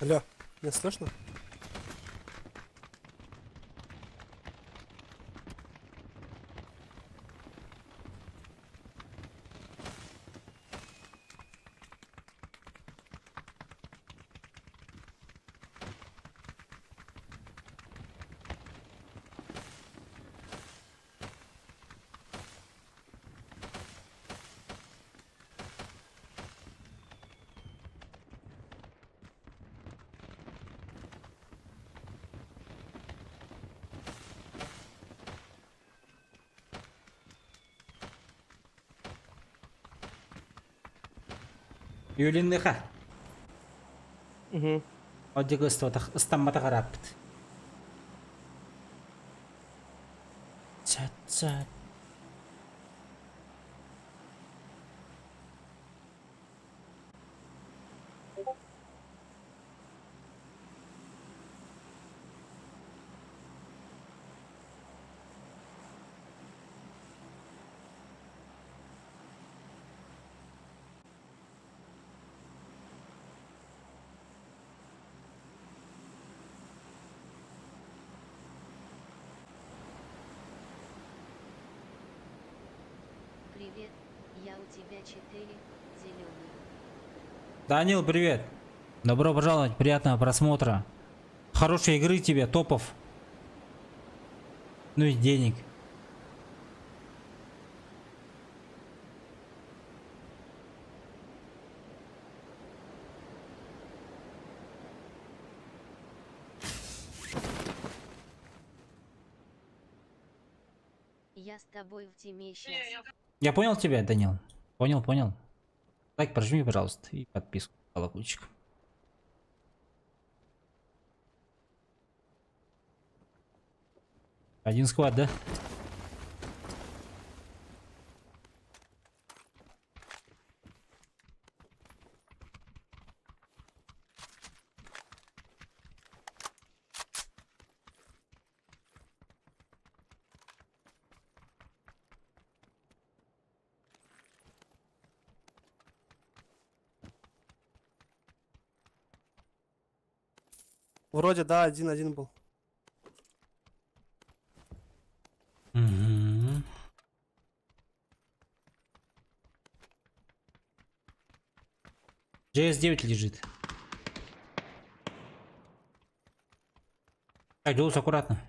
Алло, меня слышно? Юлинныха. Угу. Одига ыстаммата караппыт. Чат-чат. Привет, я у тебя 4, зеленый. Данил, привет. Добро пожаловать, приятного просмотра. Хорошей игры тебе, топов. Ну и денег. Я с тобой в теме сейчас. Я понял тебя, Данил. Понял, понял. Лайк прожми, пожалуйста, и подписку, колокольчик. Один squad, да? Вроде, да, один-один был. Угу. JS9 лежит. Так, Дулус, аккуратно.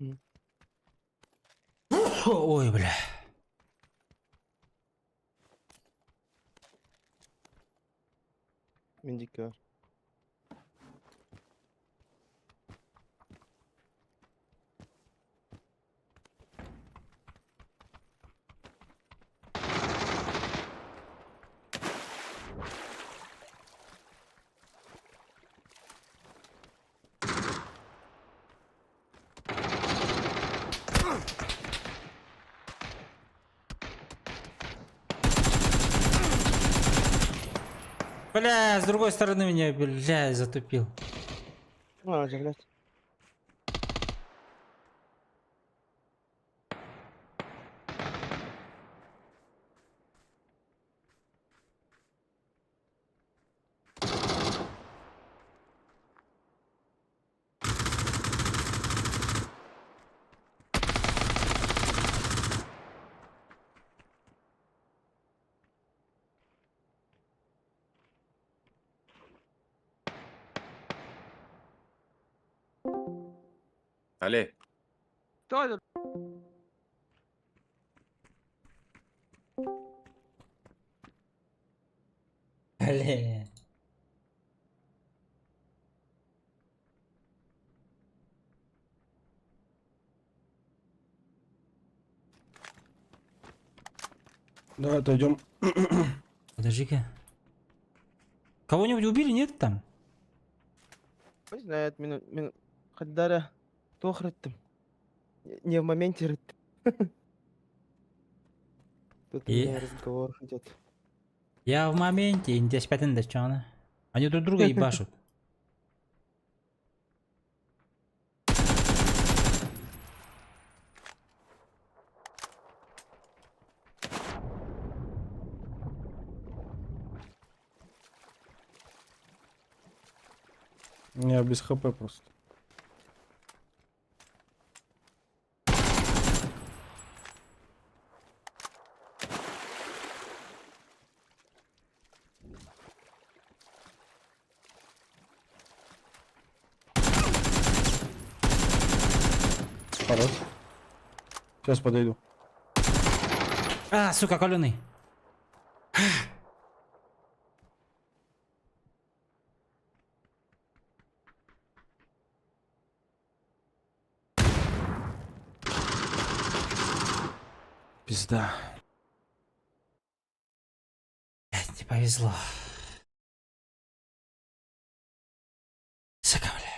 М. Ой, бля. Мин диэки баар. Бля, с другой стороны меня, бля, затупил. А, блядь. Алле. Кто это? Бля. Давай отойдем. Подожди-ка. Кого-нибудь убили, нет там? Не знает, мин, мин, хайдах эрэ, туох ырыттым. Не в моменте ырыттым. Тут у меня разговор идет. Я в моменте, интеспятин да чё она? Они друг друга ебашут. Я без хп просто. Хорош. Сейчас подойду. А, сука, каленый. Пизда. Блядь, не повезло. Сука, бля.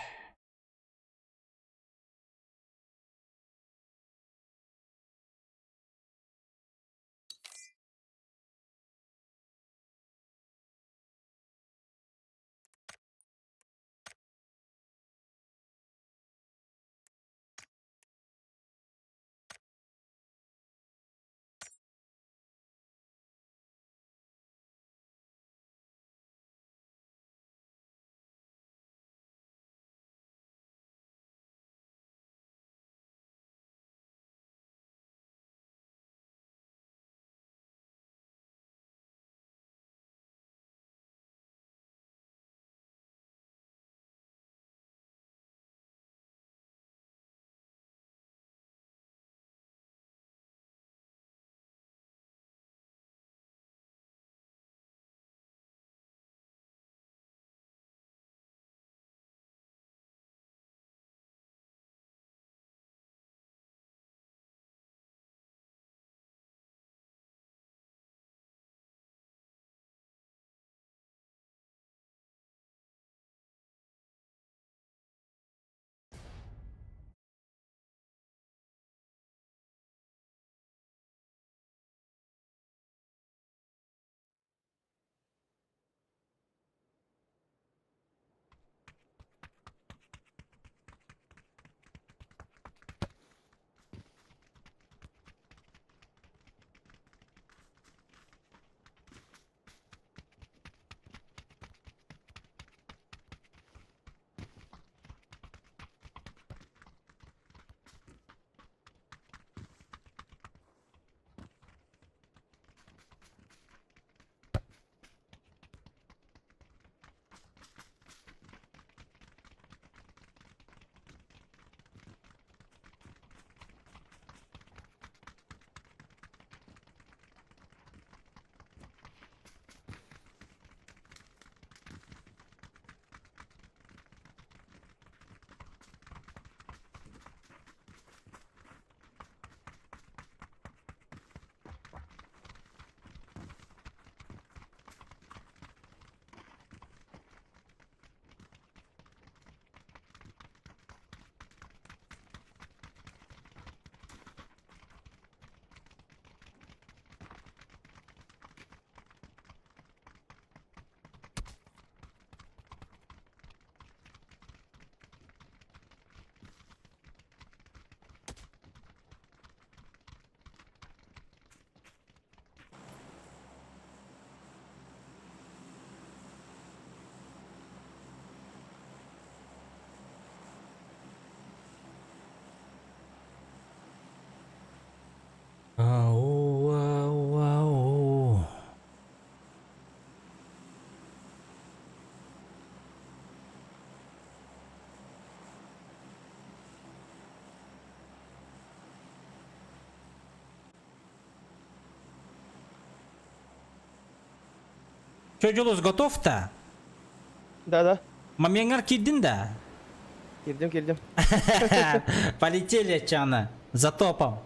Чё, Дьулус, готов-то? Да-да. Момеҥҥар киирдин да? Киирдим, киирдим. Полетели чана. За топом.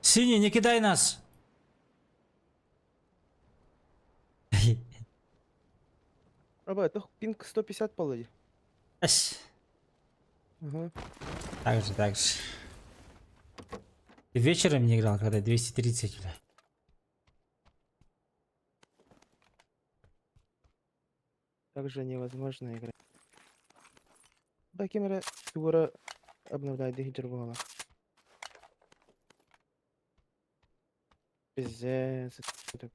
Синий, не кидай нас! Аба, это пинг 150 полоди. Ась. Ага. Так же, так же. Ты вечером не играл, когда 230, бля. Так же невозможно играть. Да, камера фигура обновляет дихи буола. Пиздец. это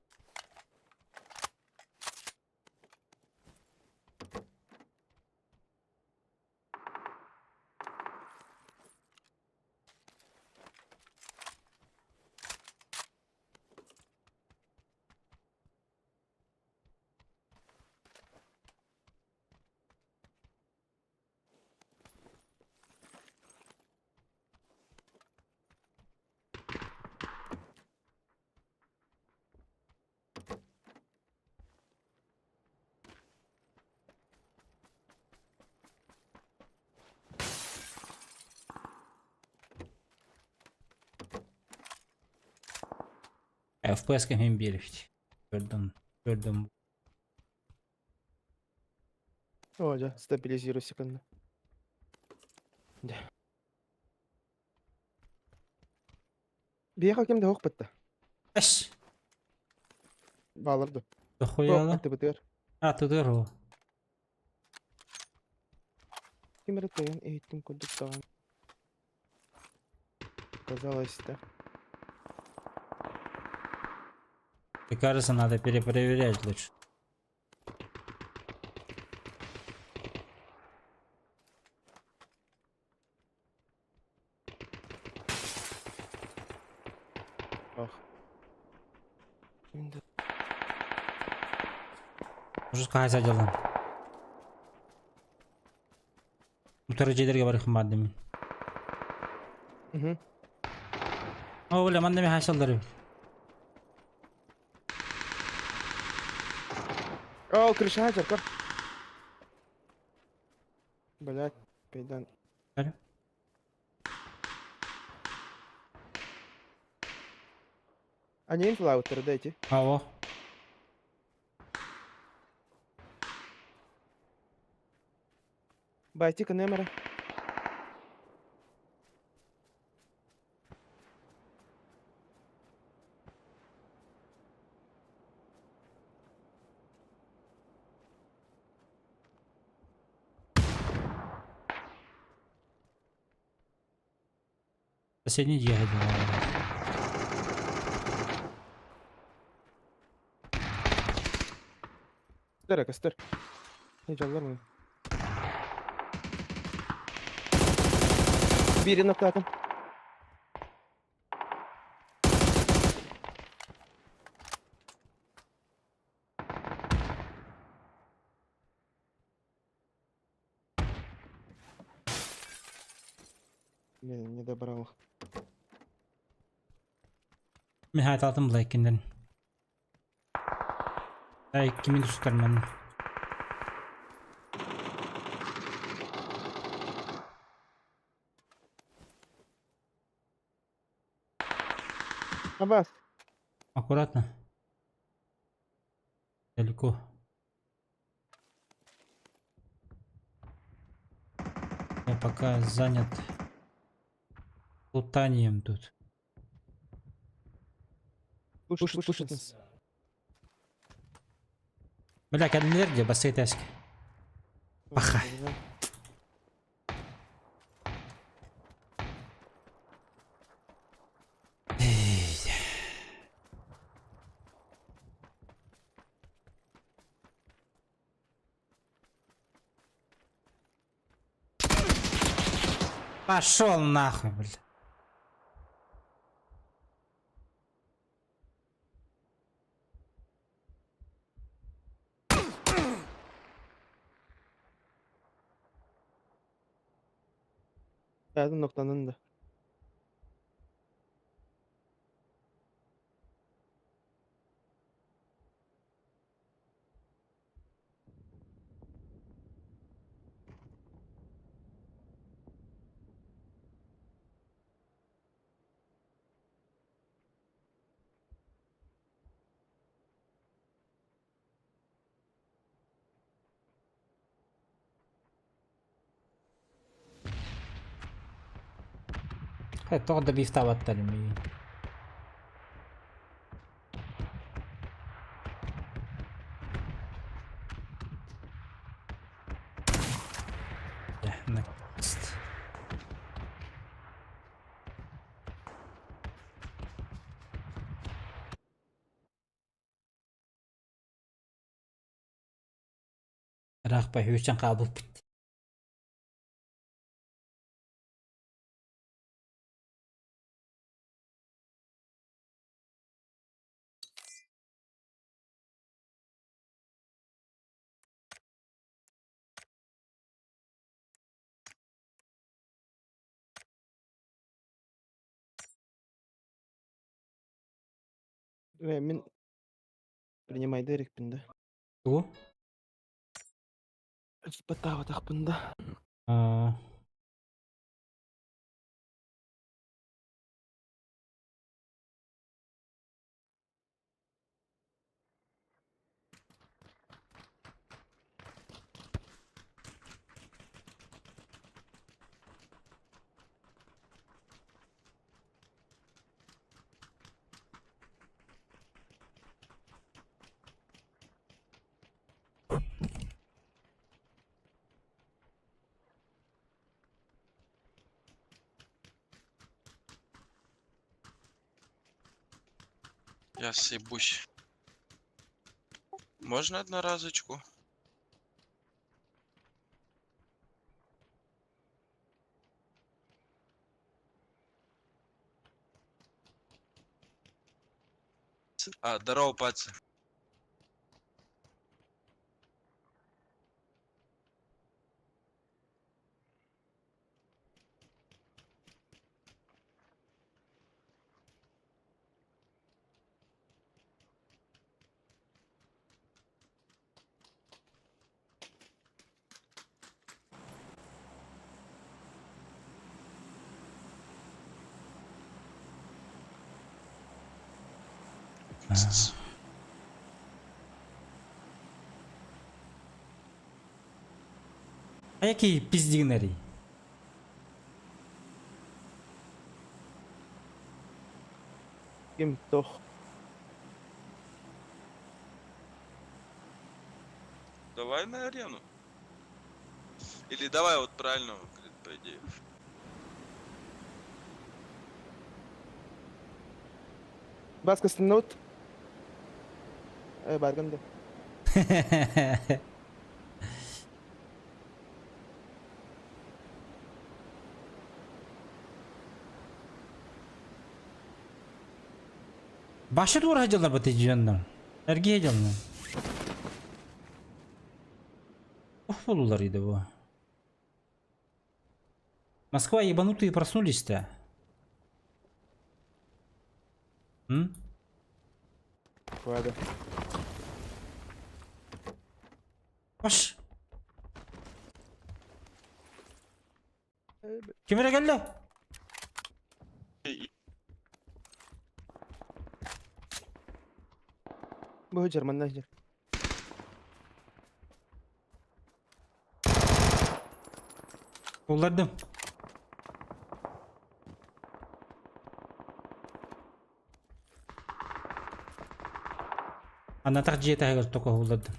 FPS кэмин биэрбит. Көрдүм, көрдүм. О, да, стабилизируй секунду. Да. Биэха ким да хох бытта. Эш! Баалар ду. Дохуяла. Аттыбытыгар. А, тутур ол. Ким эрэ тойон иһиттим курдук даҕаны. Казалось, да. Мне кажется, надо перепроверять лучше. Ах. Да. Уже сказать дьалан. Утары дьиэлэргэ барыхым баар димин. Угу. О, бля, манна миха саллары. О, крыша жаркар. Блять, пейдан. Алло. Они инфлаутеры, дайте. Ао. Байтика номера. Соседний ехать. Костер, костер. Не жаллар Бири ноктаатым. Не, не добрал. Мин хайталтым Блэкинден. Ай, кими тустар манна. Абас. Аккуратно. Далеко. Я пока занят лутанием тут. Слушай, слушай нас. Бля, кәдімгілер де басқа этажке. Паха. Пошел нахуй, бля. Бэйэтин ноктанын да. Тоҕо да бифтаабаттар миигин. Next. Ыраахпай хүүчэн хаалбыппыт. Э, мин принимайды эрикпин да. Тугу? Ыспатаабатахпын да. Аа. Я съебусь. Можно одноразочку? А, здорово, пацы. А який піздігнерій? Ким тох. Давай на арену. Или давай вот правильно, по идее. Баска ноут. Э, барган да. Башы тура дьаллар баты дьоннор. Эргиэ дьоннор. Ох болулар иде бу. Москва ебанутые проснулись-то. М? Ладно. Баш. Ким эрэ кэллэ? Бу Germanlar жер. Уллардым. Анатах дьиэ таһыгар токо уллардым.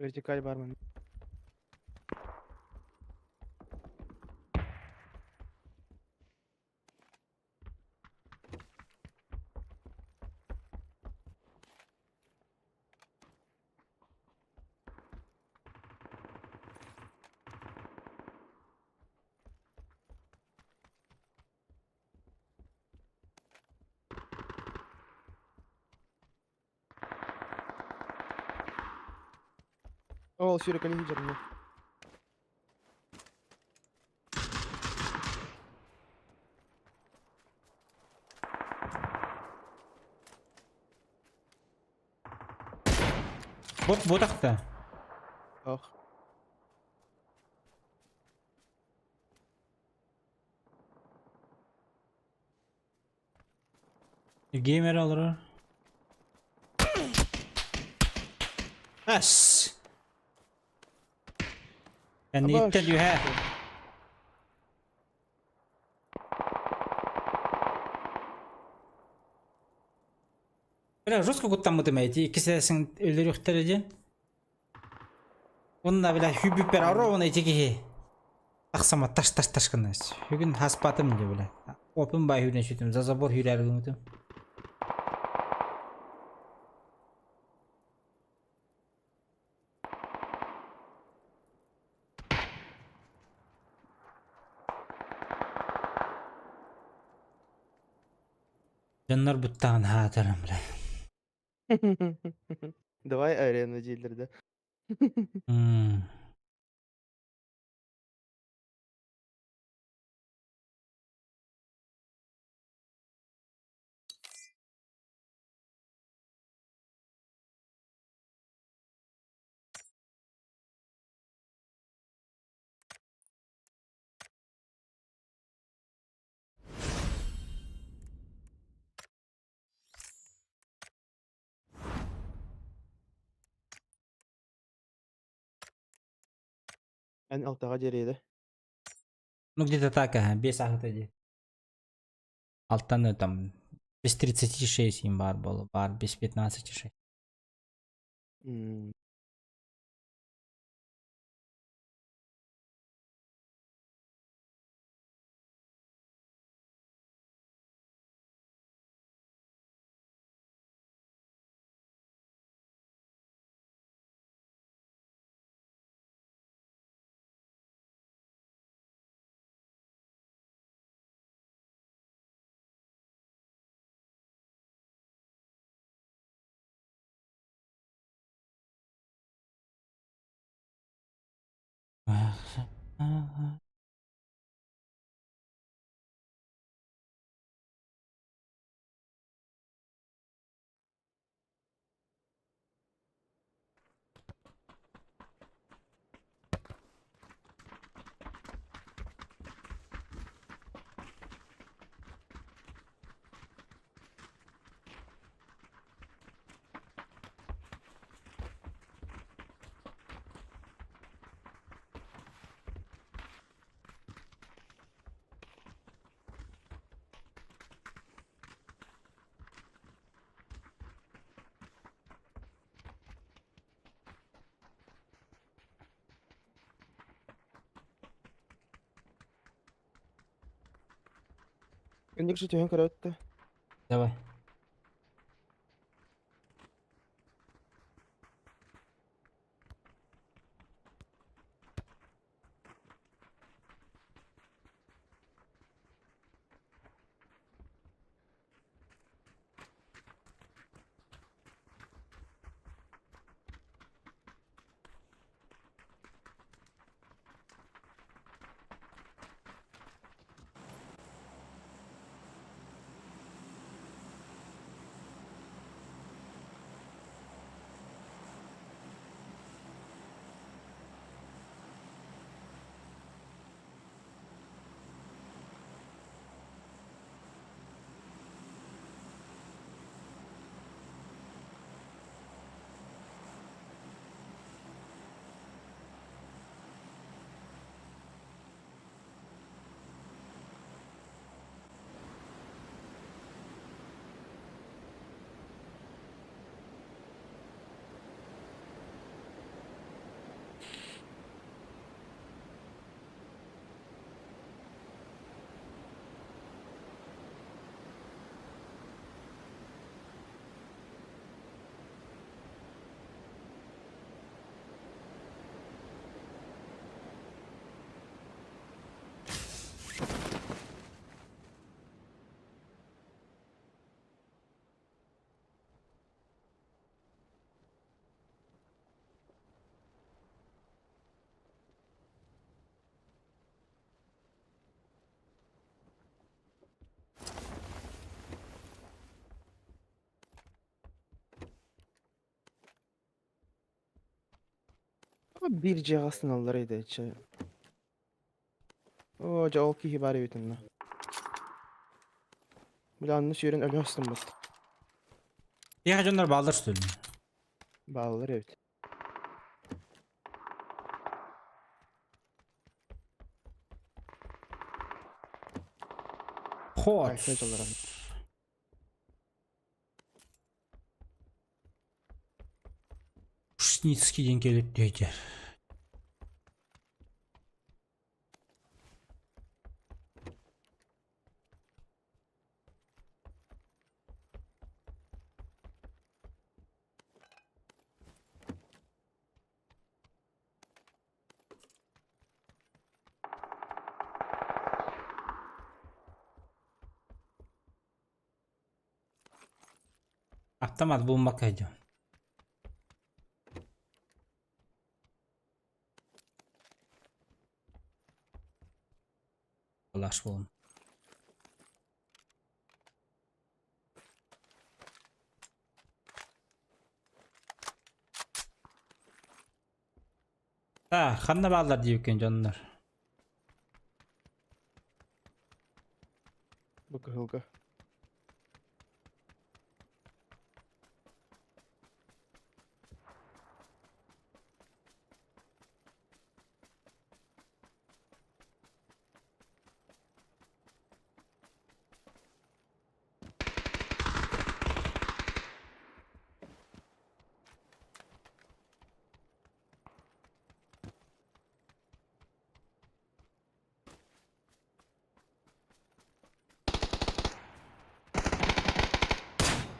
Вертикаль бармын. Ол сүүрэкэлии сылдьар. Бот ботахта. Ох. Геймер олорор. Ас. Кэнниттэн үһэ. Бля, жестко куттаммытым эти иккис этээсин өлөрүөхтэрэ диэн. Уонна бля хүүбүппэр ровно ити киһи тахсама таш таш таш гынас. Бүгүн хаспатым дии бля. Опын бай хүүрэн сүтүм, за забор хүүрээр гыммытым. Дьоннор буттаҕын хаатарым бля. Давай арена дииллэр да. М. Эн алтаҕа диэриэдэ. Ну где-то так, ага, без ахыта дии. Алтаны там без 36 им бар было, бар без 15,6. М. Инник түһэн көрөттө. Давай. Биир дьиэҕэ астыналлар этэ. Оо, дьэ ол киһи баар эбит онно. Бля, онно сүүрэн өлө астыммыт. Тиэхэ дьоннор бааллар что ли? Бааллар эбит. Хот. Кайф дьоллорон. Ушницкий диэн кэлип түһэтэр. Автомат булмакка идем. Калаш буолун. А, ханна бааллар диэбиккин дьоннор. Бу кыһылга.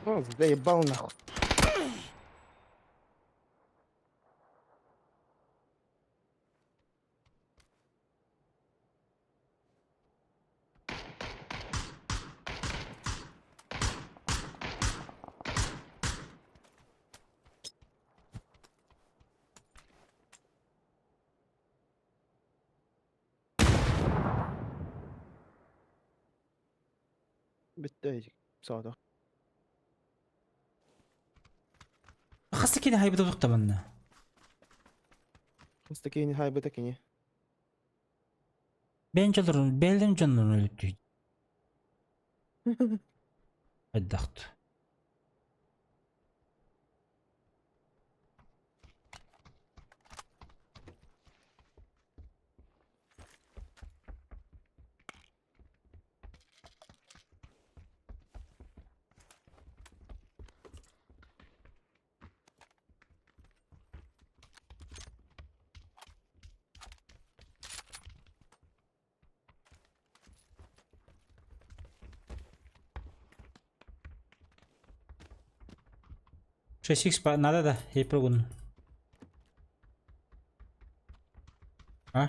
О, заебал нахуй. Бүттэ соодох. Хас да кини хайбыта туттабанна. Хас да кини хайбыта кини. Бэйэн дьоннорун, бэйэлэрин дьоннорун өлүттүй. Хайдахт. 6 надо да, ей прогун. А?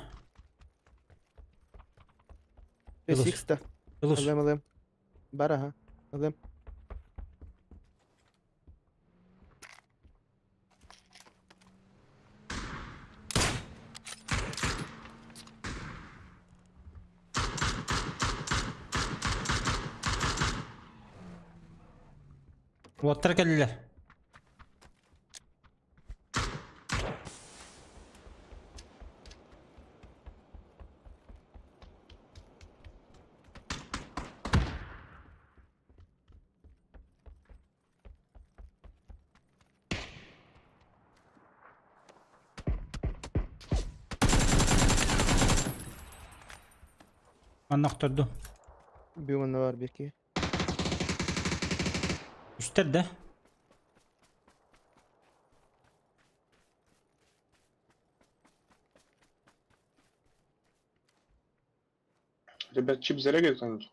Сикста. Ылым ылым. Бар аха. Ылым. Уоттар кэллилэр. Манна охтордум. Бүгүн бар бики. Үстэр да? Ребят, чип зарегай кто-нибудь?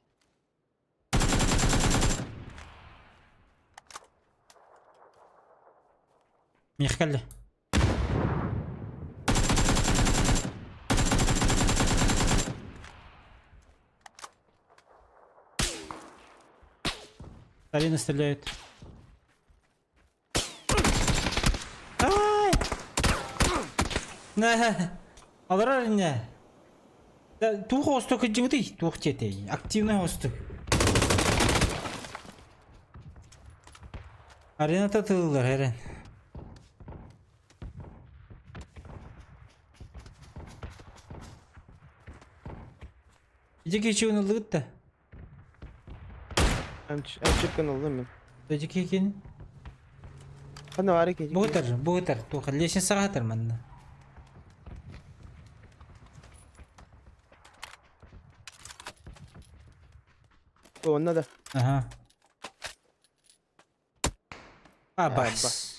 Миэхэ кэллэ. Арина стреляет. Ай! Нэ, Олорор иннэ. Туох оҕустук кыдьыҥытый? Туох диэтэй? Активный оҕустук. Арената тыыллар эрэн. Ити кичи ыллыгыт да. Амчиккан ыллым мин. Ити кикин. Ханна баар ики? Бугутар, бугутар. Туха лестницаҕа хатар манна. Онно да. Ага. Абас.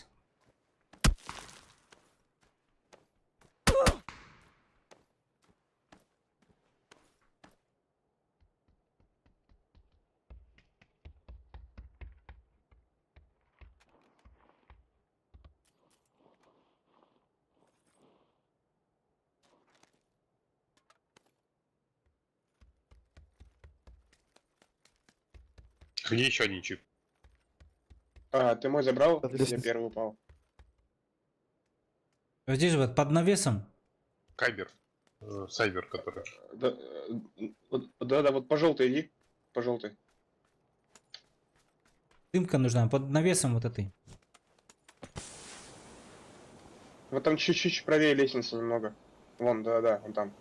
Где еще один чип? А, ты мой забрал? Под Я лестницей. первый упал. Вот здесь вот под навесом. Кайбер. Сайбер, который. Да, да, да, вот по желтой иди. По желтой. Дымка нужна под навесом вот этой. Вот там чуть-чуть правее лестницы немного. Вон, да-да, вон там.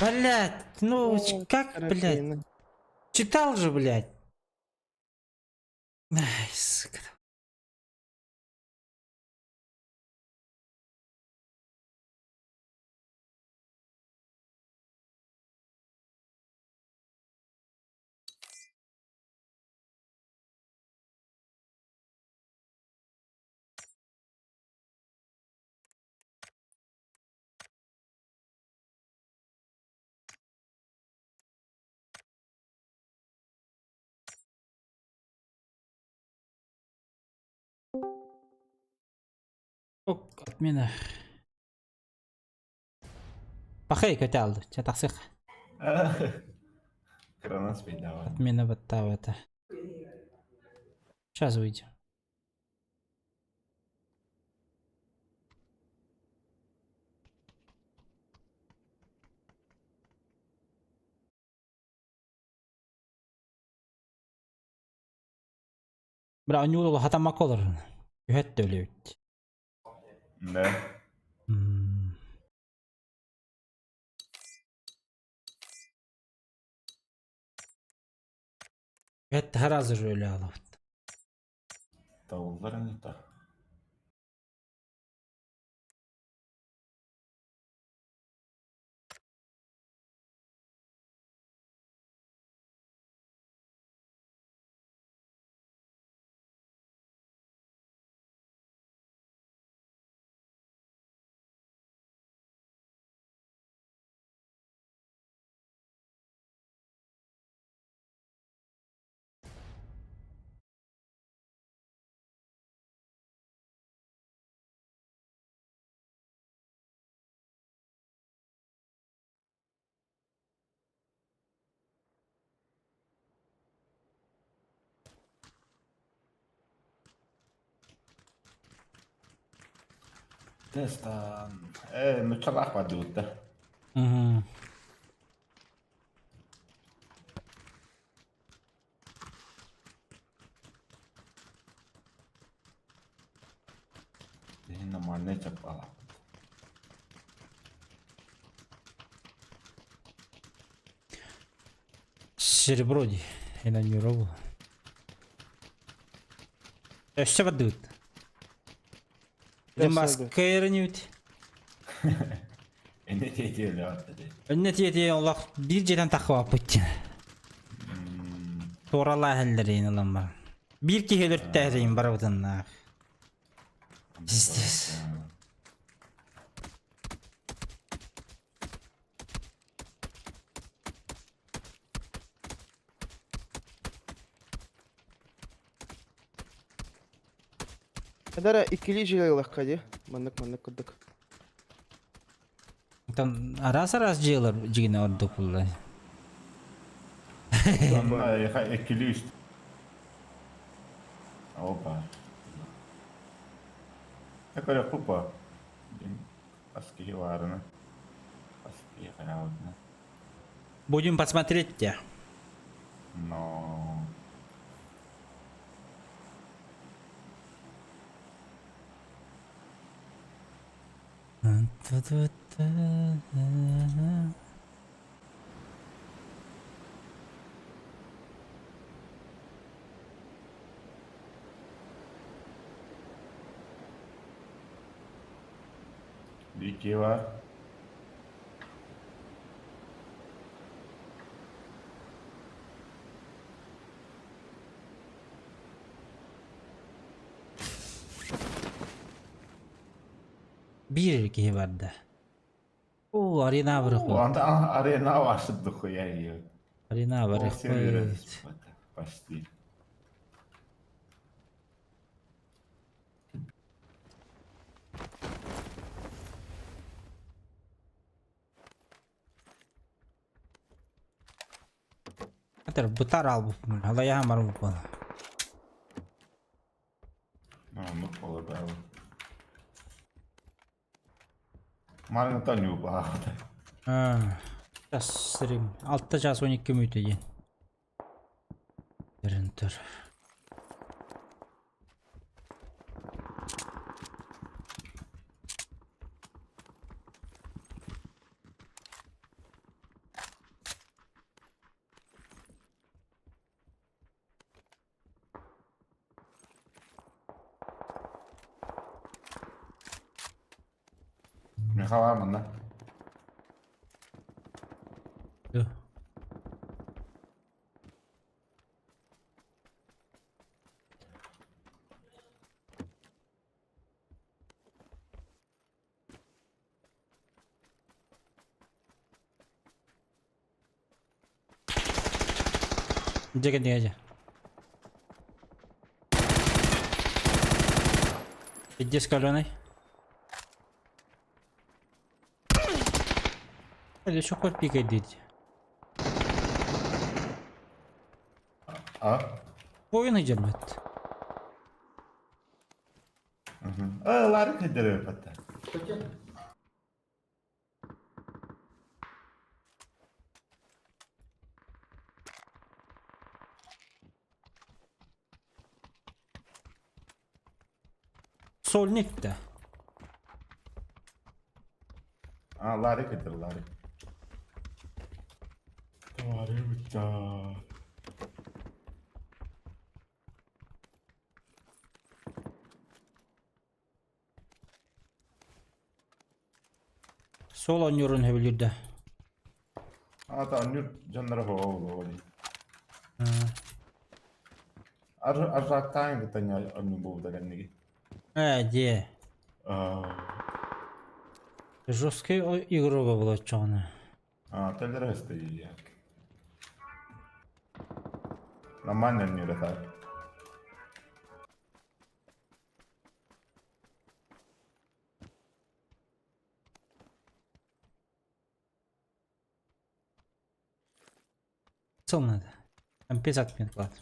Блять, ну как, блять? Карапина. Читал же, блять. Ай, сука. Ок, отмена. Пахай котял, че тахсых. Кранас давай. Отмена вот та это. Сейчас выйдем. Бра, нюлу хатама колор. Үһәт төлөбүт. Да. Үһәт харазыр өлө алабыт. Тавыллар не та. Тестан. Ну чалах падут, да. Угу. Нормально чапала. Серебро ди. Я не робил. Өссө бардыбыт. Маска эренибит. Эне тетеле атты. Өнне тиете Аллах бир жерден тахып Туорала хеллерин ылан бар. Бир киһи өлөртээриин барабытыннаах. Пиздец. Эдара иккили жилелах кади. Маннык маннык курдук. Там араас-араас дьиэлэр дьигинэ ордук булла. Эккили үст. Опа. Такая купа. Аски варена. Аски хараутна. Будем посмотреть те. Но. Дикий var. Биир киһи барда. О, арена барыхпыт. Анда арена вашы дохуя ее. Арена барыхпыт. Почти. Атар бутар албыппын. Алаяһан барбыппын. Ну, полагаю. Марина Таню баахта. Час стрим. 6 час 12 мүнөтэ диэн. Көрөн тур. Михаил манна. Ду. Дьэ дьэ. Иди каленый. Или еще хоть пикай дить. А? Воин идет. А, Ларик хедер патта. Сольник да. А, Ларик хедер, Ларик. Ларик да. Сол ойнуурун хөбүлүүр. А, та нюр жаннара хоо. Ар аржактаан гытаня анну бу даган Э, де. А, Жесткий игрога была чоғына. а, телер хесте як. Нормально нюр так. Цел надо. Там 50 минут, ладно.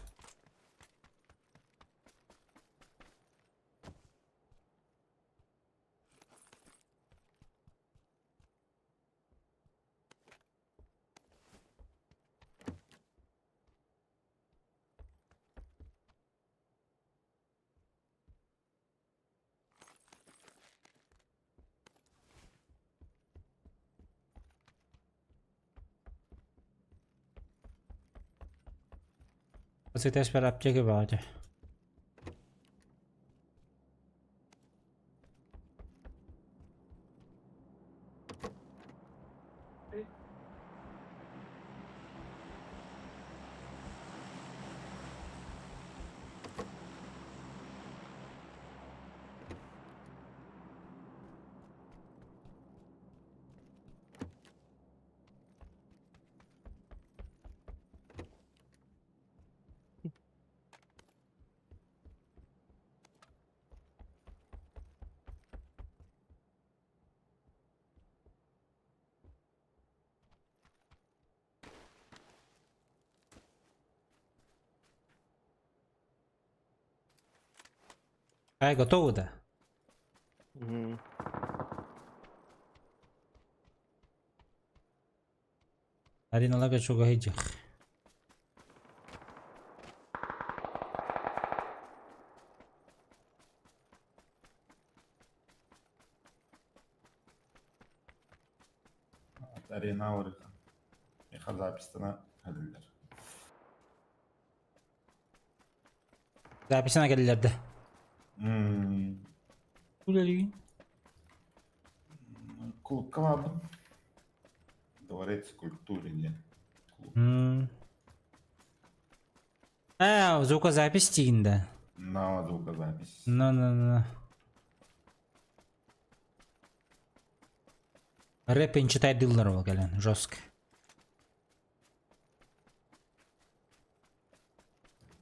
Посветаешь per аптеке баҕа. Ай, готовы да? Мгм. Ариналарга чугаһыйдьах. Арена орыха. Меха записьтана кэлэллэр. Записана кэллилэр да? Үлэлиигин? Клубка бардым. Дворец культуры диэн. А, звукозапись тиин да? На звукозапись. На-на-на. Рэп читай дыллар ол кэлэн, жестко.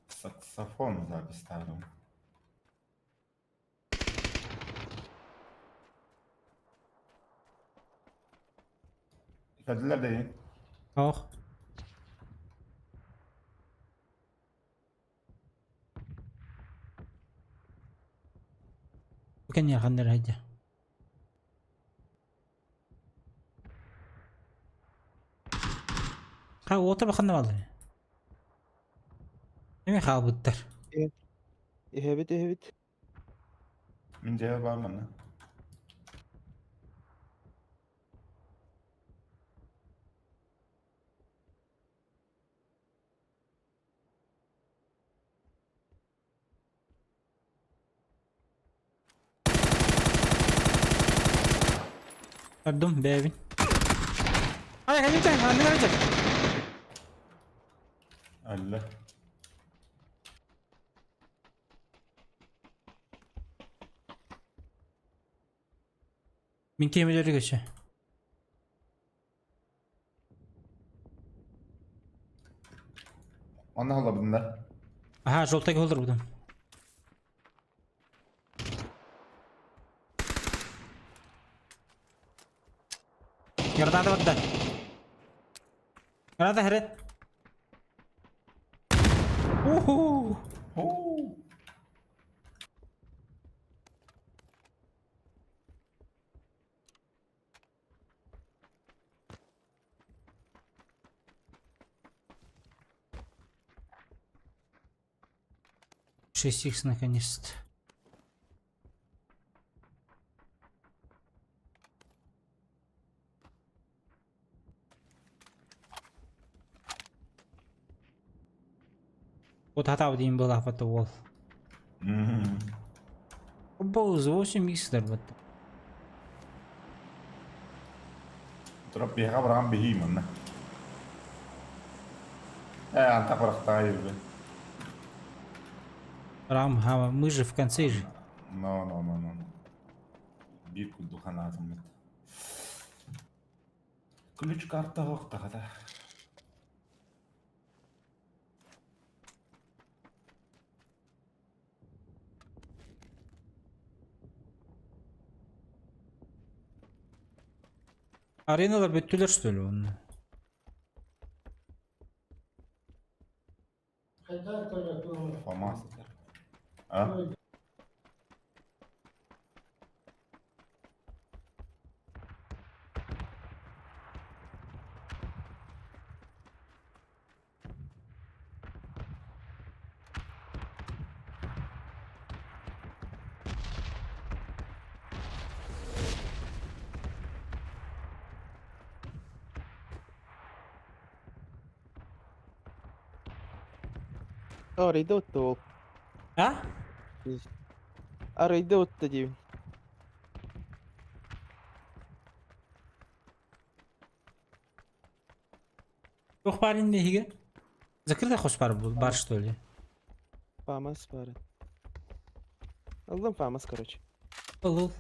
Саксофон запись ставим. Кэллилэр дии. Ох. Бу кэнниэ ханна эрэ сылдьар. Ха, уота ханна бааллар? Эмиэ хаалбыттар. Иһэбит, иһэбит. Мин дьиэбэр баар манна. Көрдүм бэйэбин. Ай, кэлбитэ, анныгар ычат. Алла. Мин киэмилэри көчө. Онно холобуннар. Аха, желтый холдорбутум. Граната барда. Граната хәрет. Уху! Хуу. 6х наконец-то. Вот хатау дейін была фотовол. Бұл 8 х вот. Тура биһиэхэ быраҕан биһии манна. Э, антах бырахтаҕа юрбе. Рам, мы же в конце же. Но, но, но, но. Биир курдук ханаатыммыт. Ключ карта охтаҕата. Ареналар бүттүлэр что ли онно? Фома сытар. А? Арыйда отта ол. А? Арыйда отта диибин. Туох баар иннэ иһигэр? Закрытый хос баар, бар что ли? Фамас баар. Ыллым Фамас, короче. Ыл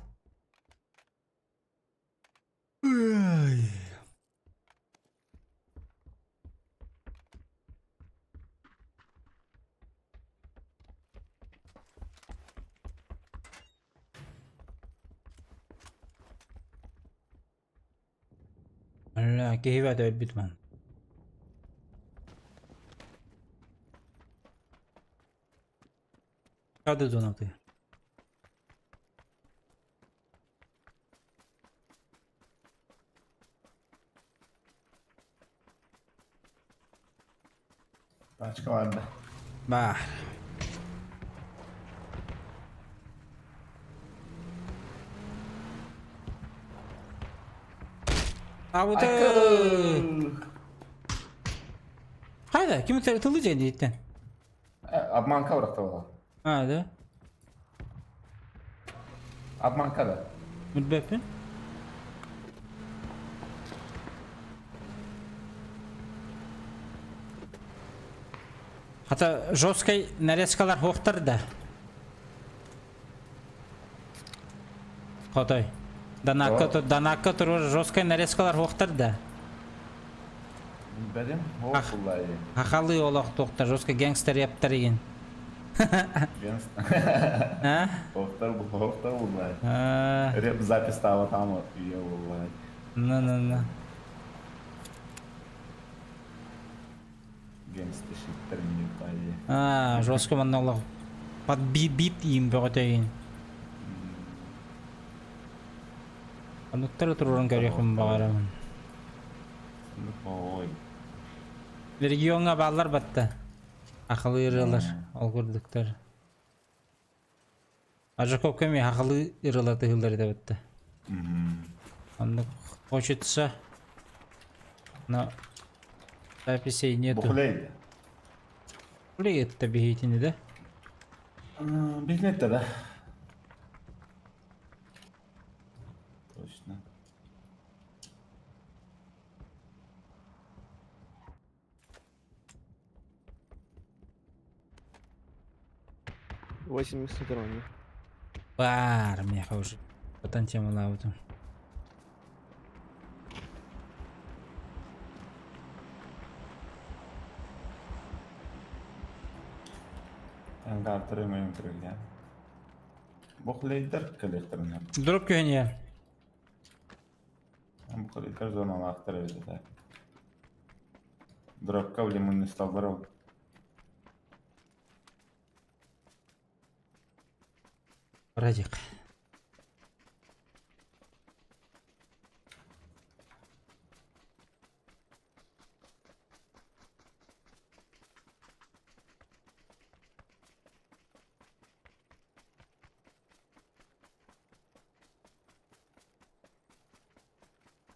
Бля, киһи баата өлбүт ман. Хады зонаты. Тачка бар да. Бар. Абыты! Хайда, ким тылы дьэн Обманка бырахта буолла. А, да? Обманка да. Билбэппин. Хата жесткай нарезкалар хуохтар да. Хотой. Данакка, данакка турар жесткай нарезкалар хуохтар да. Билбэтим. Ол буллай. Хахалы олох туохтар жесткай гангстер яптар игин. А? Охтар охтар буллай. Реп запись стала там, ее буллай. На-на-на. Гангстер шиттер не пали. А, жестко манна под бит им бөҕөтөйүн. Онуктары турурун көрүөхүм баҕарабын. Ой. Региоҥҥа бааллар батта. Ахалы ырыалар, ол курдуктар. Ажаков кэми хахалы ырыалар тыһыллар этэ батта. Оннук хочется. Но записей нету. Бухлей. Бухлей это биһитини да? Билметте да. Точно. 80 дроне. Бар, меха уже. Потом тема лауту. Ангартыры моим крылья. Бухлейдер коллекторный. Дроп күйіне. Бухлейдер зоналаахтар эбит этэ. Дропка в лимонный столбаров. Радик.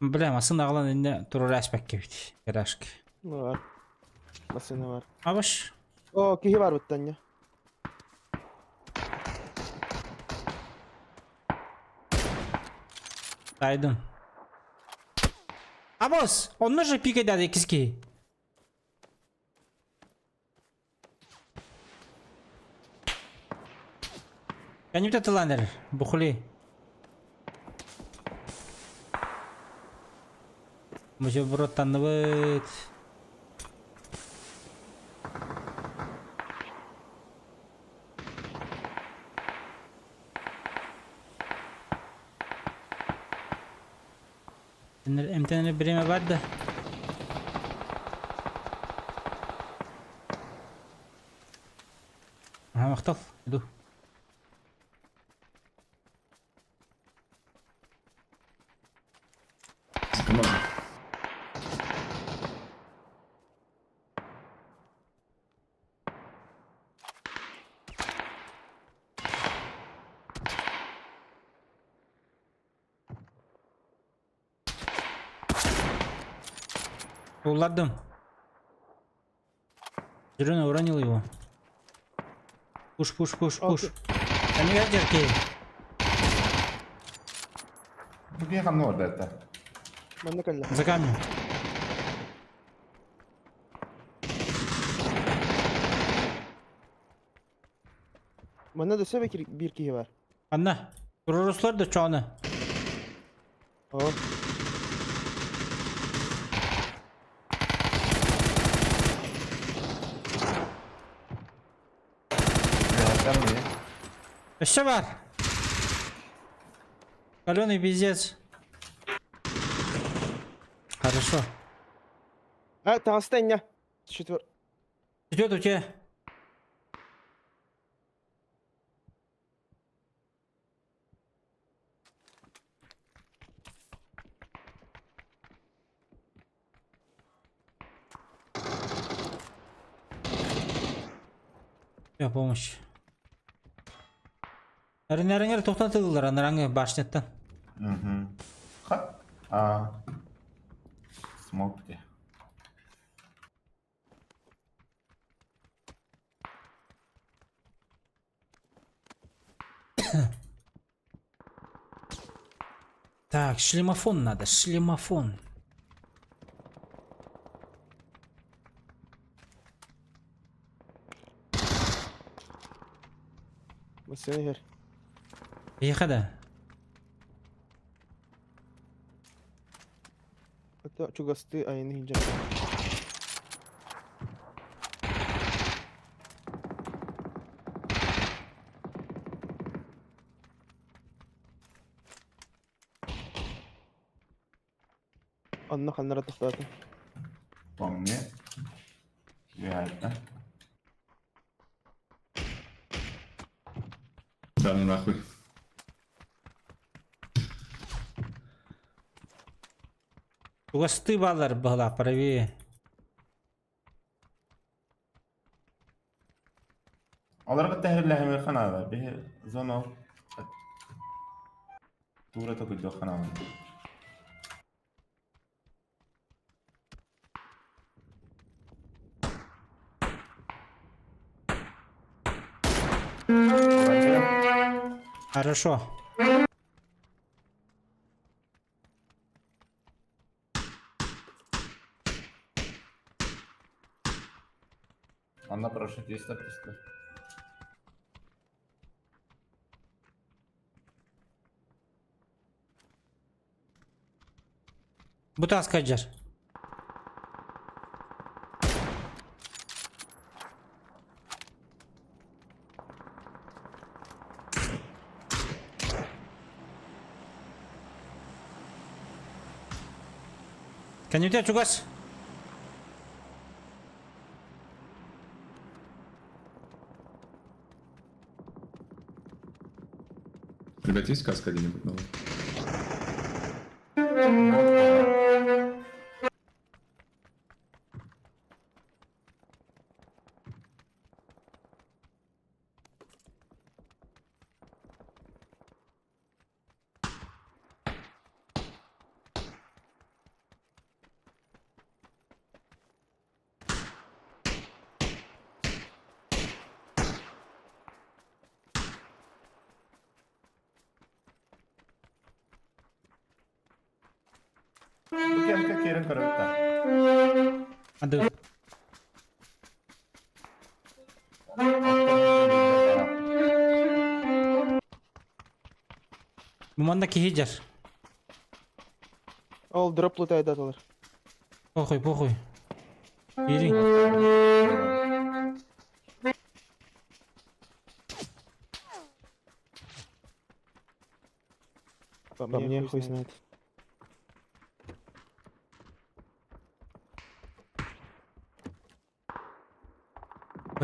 Бля, масын ағылан инне турар әспәк кебит. Гаражка. Ну бар. Машина бар. Абаш. О, киһи бар буттанья. Тайдым. Абос, онно же пик эдәді киски. Кәніпті тыланыр, бухли. Бутерброд танныбыт. Эмтенер биреме бар да. Ага, мактал. Иду. Уладым. Зеленый уронил его. Пуш, пуш, пуш, пуш. Они ядерки. Где там это? Манна кэллэ. За камнем. Манна да сөбе бир киһи бар. Анна. Руслар да чоны. О. Еще бар. Каленый пиздец. Хорошо. А, таҥаста Четвер. Идет у тебя. Все, помощь. Эринэриҥэр тохтон тыыллар анараҥы башняттан. Угу. Ха. А. Смог где. Так, шлемофон надо, шлемофон. Массыына иһэр. Эйиэхэ да. Это чугастыы айаны иһдьэр. Онно ханнара тохтоотум. По мне. Реально. Да ну нахуй. Чугастыы баалар быһалаах правее. Олорго тэһиллэһимиэххэ наада. Биһи зона туура токуйдуохха наада. Хорошо. Анна парашютиста просто. Бу тааска дьар. Кэннитэ чугас. Ребят, есть каска где-нибудь новая? Бу кемка киирэн көрөбүт Ады. Бу манна киһи дьар. Ол дроп лутайдатылар. Похуй, похуй. Киириҥ. По мне хуй знает.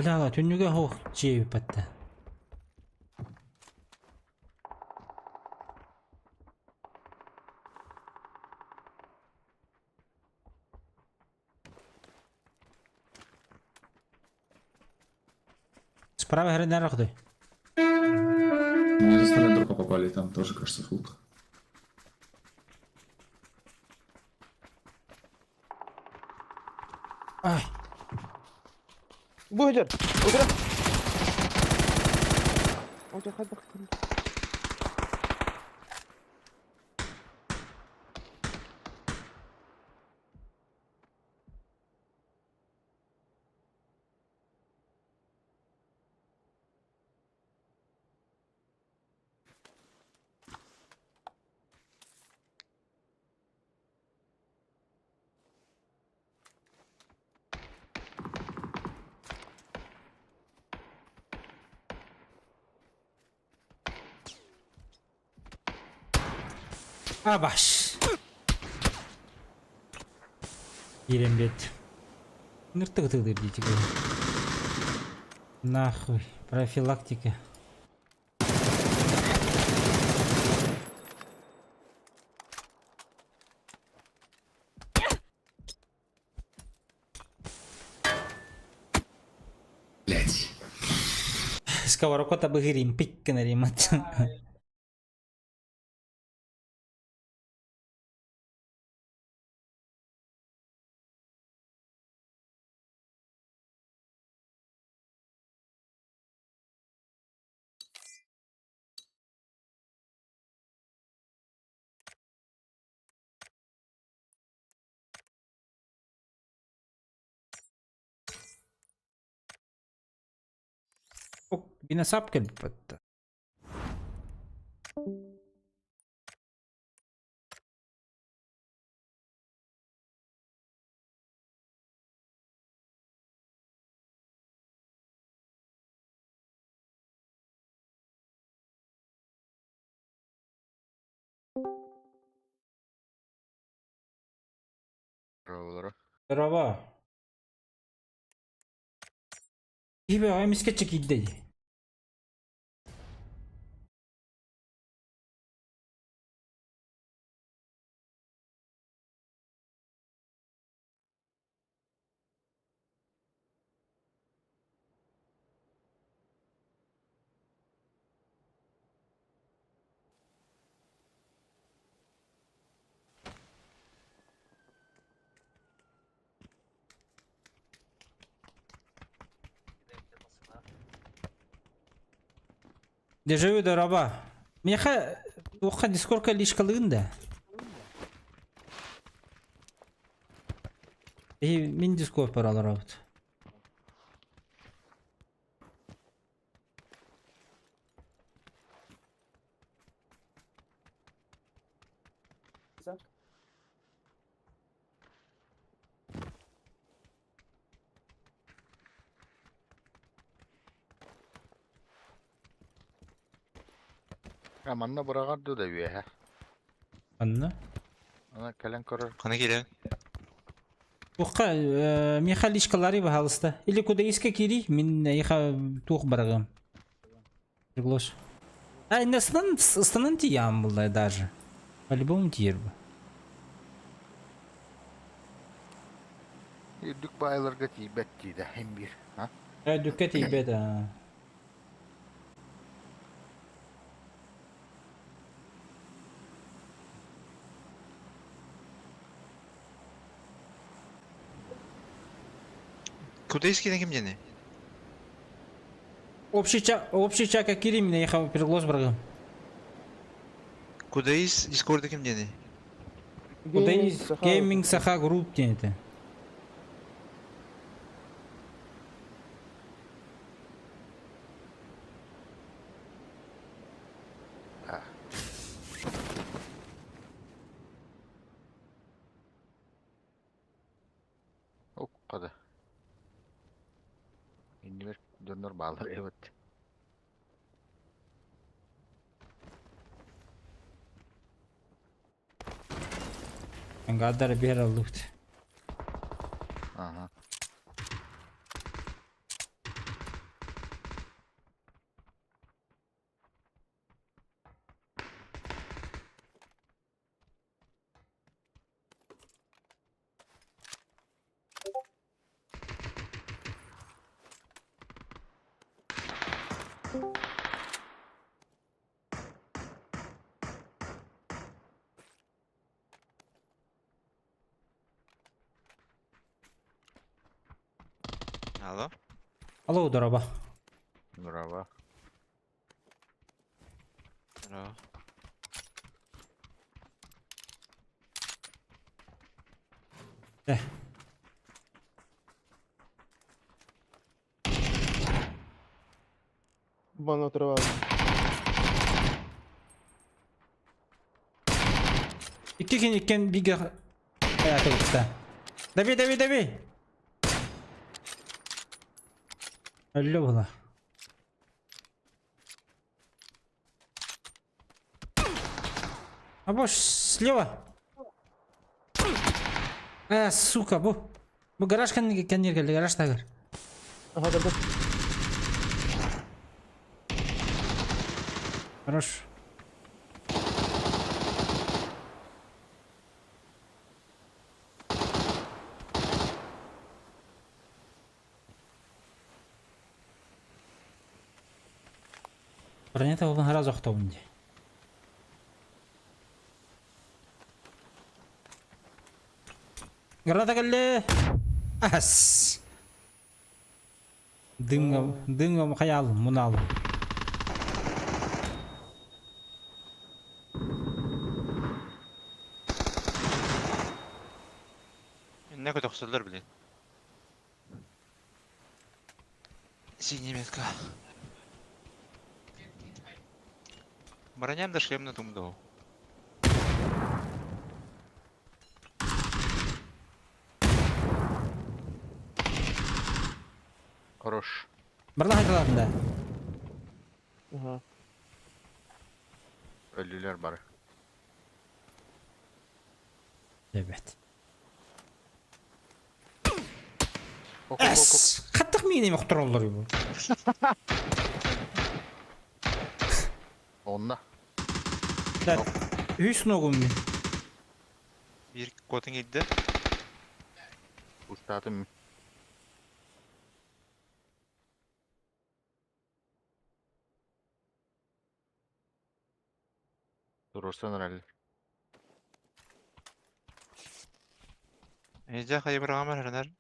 Бля, түннүгэ хоох дьиэбиппэтте. Справа хрен рахды. Мне со стороны дропа попали, там тоже, кажется, фулк. Ай. Бу иһэр. Утара. Оту хайдах Абаш. Киирэн биэрдим. Ныртык ытыылыыр дии Нахуй. Профилактика. Блять. Сковородка быһырим пик гынарим. Бинасап кэлбит. Здорово. Киһи эмискэ чекийдэ дии. Дежавю дороба. Миэхэ туохха дискорка лишкалыын да. Эһи мин дискорд параларобут. А манна быраҕар дуу да үөһэ. Анна? Ана кэлэн көрөр. Хана киирэн. Туохха миэхэ личкалары баһаалыста. Или куда искэ киирий, мин эйиэхэ туох барыгым. Приглаш. А, инне станан, станан тиям булла даже. По-любому тиер бу. Үрдүк баайларга тиийбэт диидэ иһин биир. А? Үрдүккэ тиийбэт аа. Куда искине ким диэни? Общий ча, общий чака киирим, мин эйиэхэ приглас барыгым. Куда ис Дискорда ким диэни? Куда ис Gaming Саха Group диэн этэ. Уккада. Иннибэр дьоннор бааллар эбит. Ангадары биэр аллыбыт. Ага. Алло. Алло, дороба. Браво. Здорово. Бан отрывал. Икки кин иккен бигэ хайата Дави, дави, дави! Өллө була. А бош слева. Сука, бу. Бу гараж кэннигэр кэллэ, гараж тагыр. Ага, да, да. Хорош. Бронята болон сразу охтобун дии. Граната кэллэ! Ас! Дымҥа, дымҥа хайаалым, мунаалым. Инне көтөхсөллөр блин. Синяя метка. Броням да шлем на тумду. Хорош. Барла хайдаларын да. Ага. Өлүлэр бары. Эбэт. Эс! Хаттах миини мохтороллор бу. Онна. Үс ногум мин. Бир котың идде. Устатым. Турурсан ралли. Эжа хайбыргамар хренер.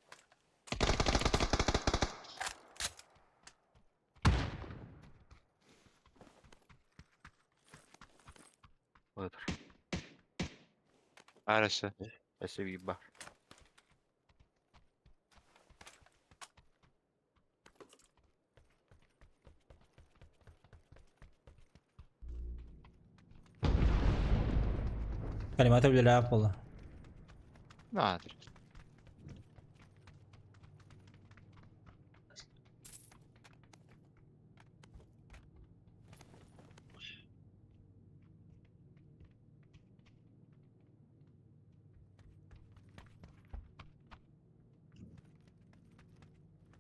Отыр. Арасы. Эсеби бар. Калимата билэлээх буолла. Наадыр.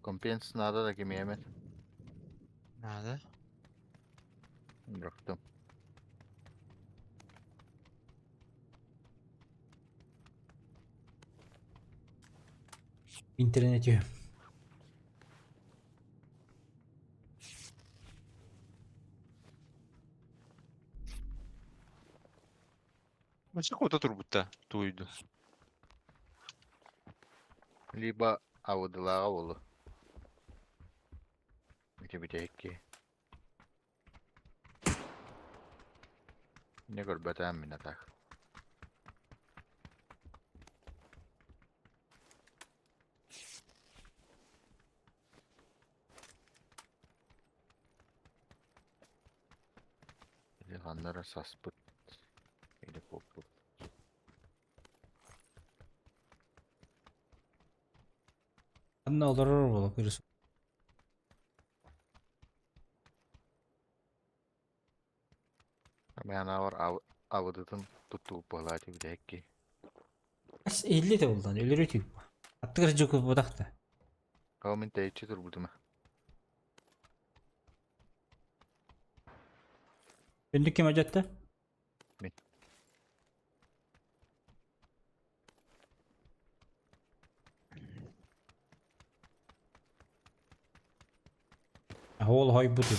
Компенс надо да кимиэмет. Надо. Бырахтым. Интернете. Бача кота турбутта туйду. Либо ауыдылаға болу. Ити бүтәйкки. Не көрбөтөм мин атак. Или ханнара саспыт. Или коппут. Анна олорор буола кырыс. Мен авар авыдытын туттугуп буолаати бүтәйкки. Ас илли те булдан өлөрү түйүп. Аттыгар жуку будакта. Кау мен тэйчи турбутума. Үндүк кем ажатта? Мен. Ол хой бутур.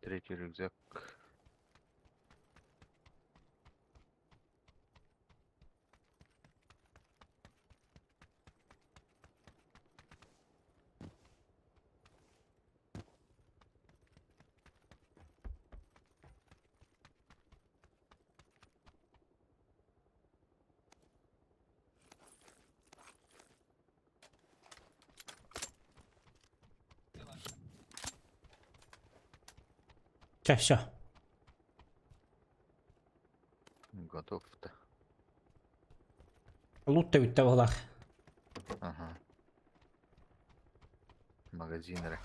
Третий рюкзак. Чэ, все. Готов-то. Лут та бүтте буолах. Ага. Магазин эрэ.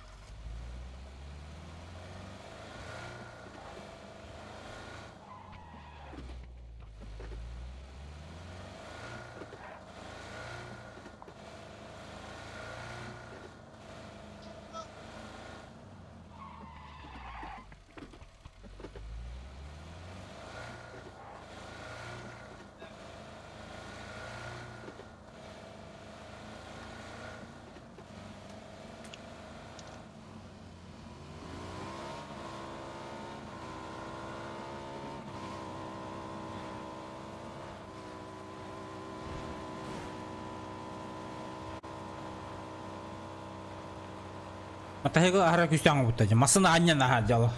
Матаһыгы аһара күүстээх оҥорбуттар дьэ. Массыына анньан аһаар дьало.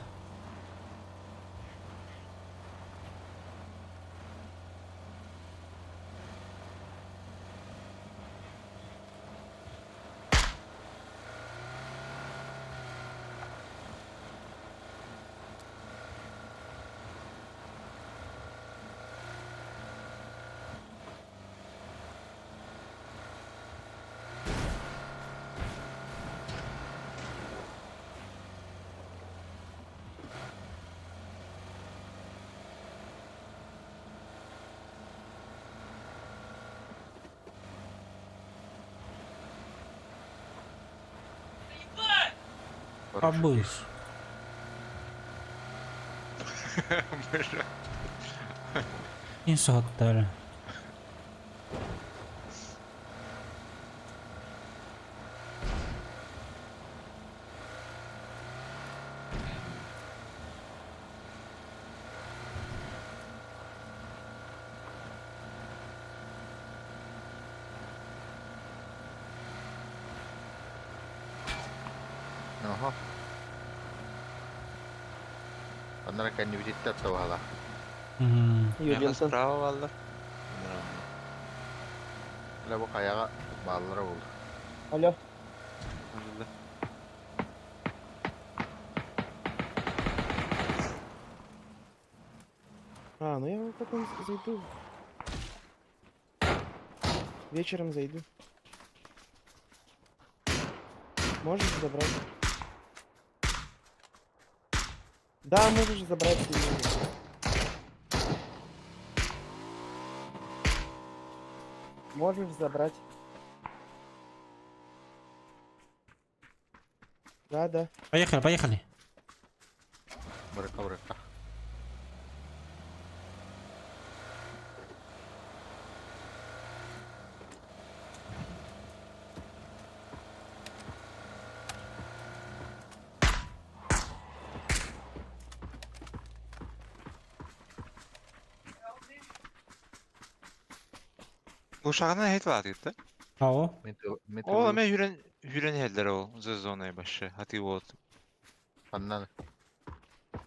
Абыш. Кин соһуттар. Оһо. Оннора кэннибититтэн табаһала. Юргенсен. Справа баллар. Бля бу хайаҕа бааллара буолла. Алло. А, ну я потом зайду. Вечером зайду. Можешь забрать? Да, можешь забрать. Можешь забрать. Да, да. Поехали, поехали. Барыка барыка. Ушағына хет var gitti. Ао. Ол эме хүрен хүрен хеллер ол за зоной башы. Хати вот. Аннан.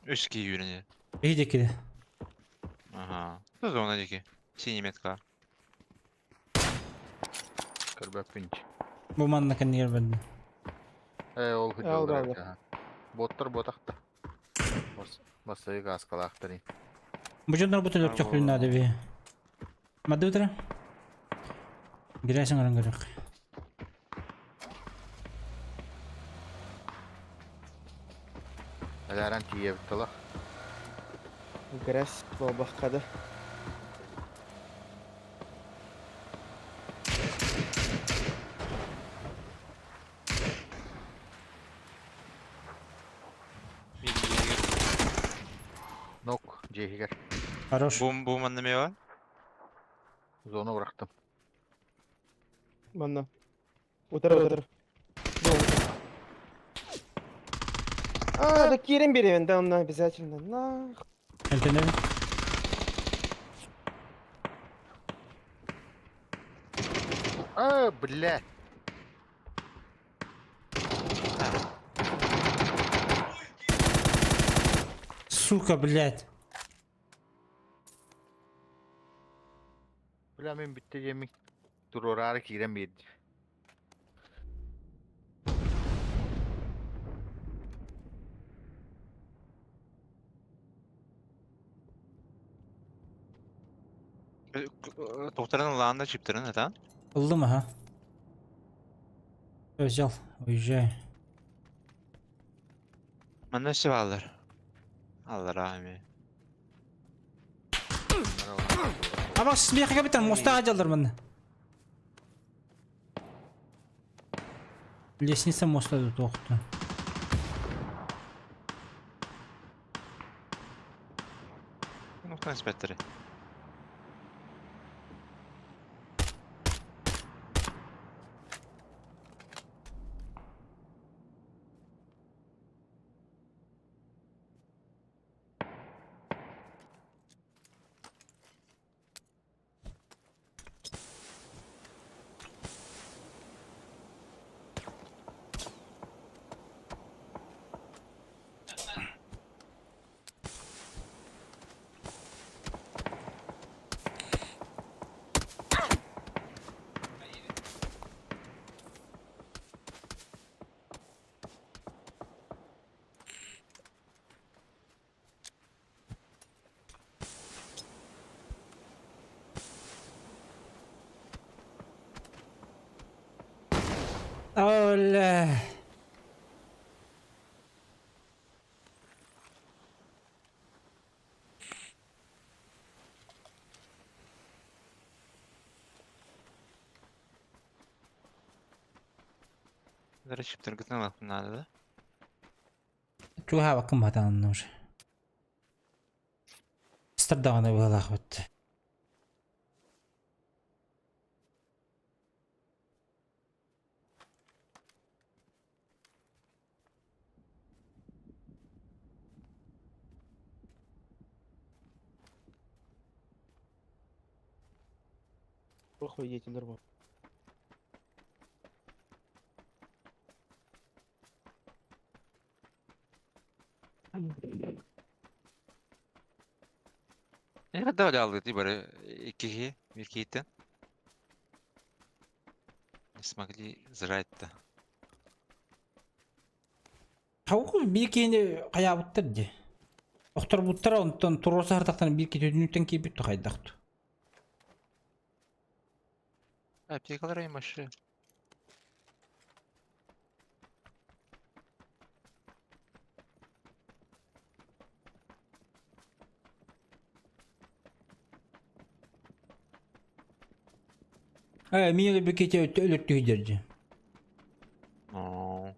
Үски хүрен. Биһиги Ага. За зона дики. Синий метка. Көрбөппүн. Бу манна кэннигэр бэрдим. Э ол Ал, худьоллар. да, Боттар ботахта. Басайы гаскалаахтары. Бу дьоннор бу төлөр чохлун надо би. Мады утра. Гирәсең орын көрөк. Әләрән тиебиттала. Грязь балбахкада. Нок жехигер. Хорош. Бум бум аннаме бар. Зона бырактым. Манна. Утыр, утыр. А, да кирен берем, да, он обязательно. На. Энтенер. А, бля. Сука, блядь. Бля мен бүтте жемик. Турорары кирен берди. Doktorun лаанда чиптерин это. Ылдым, ага. Всё, взял. Уезжаю. Манна все алар. Алар ами. Аба смеха капитан, моста ажалдар манна. Лестница моста тут оқту. Нуктан инспекторы. Оля. Чиптаргытын ылыахпын наада да? Чугаһаабаккын баатаҕын уже. Ыстар даҕаны быһалаахпыт. Плохой деятель был. Не когда алды бары иккиһи бир киһиттэн. Не смогли зрать-то. Хауку биир киһини хайаабыттар дии. Охторбуттара онтон туруорса сартахтан биир киһи түннүктэн киирбит хайдахту. Аптекалар и машина. Э, мин өлбүкете өлөртүһүдэр дии. Оо.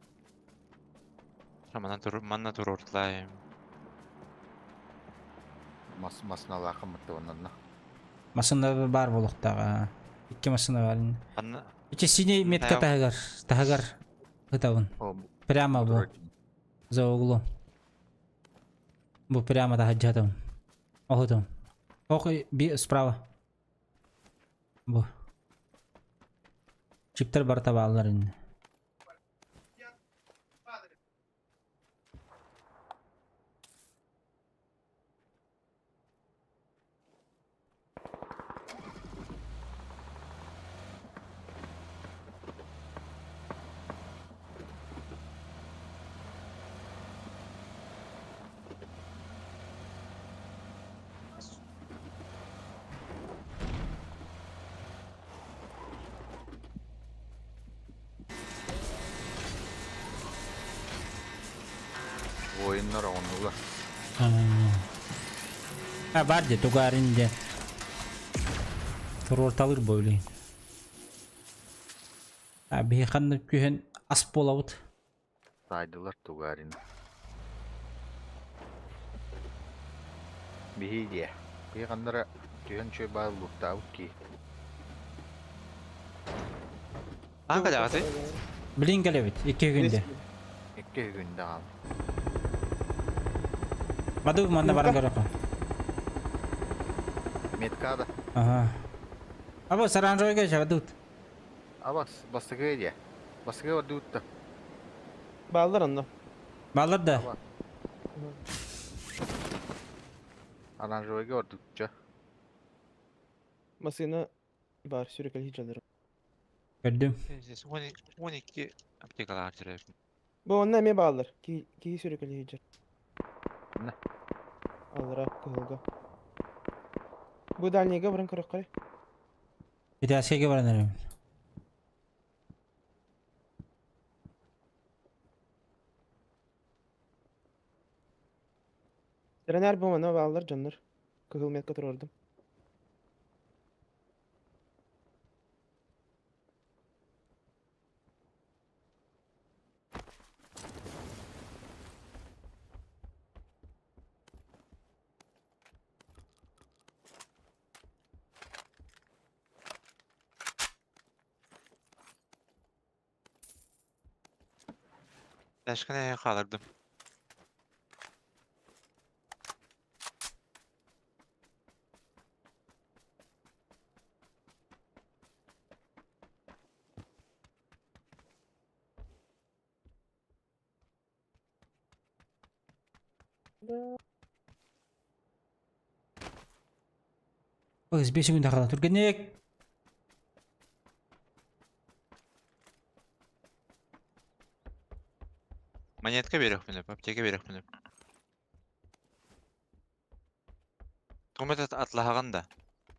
Манна тур манна туруортлайым. Мас масналаахын мыттыбаннанна. Массыына баар буолуохтааҕа. Икки массыына баар. Анна Ити синий метка таһыгар, таһыгар ытабын. Прямо бу. За углом. Бу прямо таһырдьа Оһутум. Ох, би справа. Бу. Чиптер барыта бааллар инни. Воиннар оҕоннулар. А бар де тугарин де. Туруорталыр бу билигин. А биһи ханна күһэн ас буолабыт. Таайдылар Тугарин. Биһи диэ. Биһи ханнара түһэн үчүгэй баай лууттаабыт кии. Аан кэлэҕитий? Билин кэлэбит икки күндэ. Икки күндэ хаал. Баду манна баран көрөккө. Меткада. Ага. Або саранжойга жабадут. Абас, бастакы диэ. Бастакы ордуутта. Бааллар онно. Бааллар да. Оранжевыйга ордуктча. Массыына баар сүрүкэлии дьаллар. Көрдүм. Здесь 12 аптекалаах жүрөбүн. Бу онно эмиэ бааллар. Киһи сүрүкэлии сылдьар. На. Аллара кыһылга. Бу дальнийга баран көрөххө. Итээскэгэ баран эрэбин. Тренер бу манна бааллар дьоннор. Кыһыл метка туруордум. Başka neye kalırdım? Ой, 5 күн тахала түргенек. Монетка берехпин аптека берехпин Тугум атлаһаҕын да?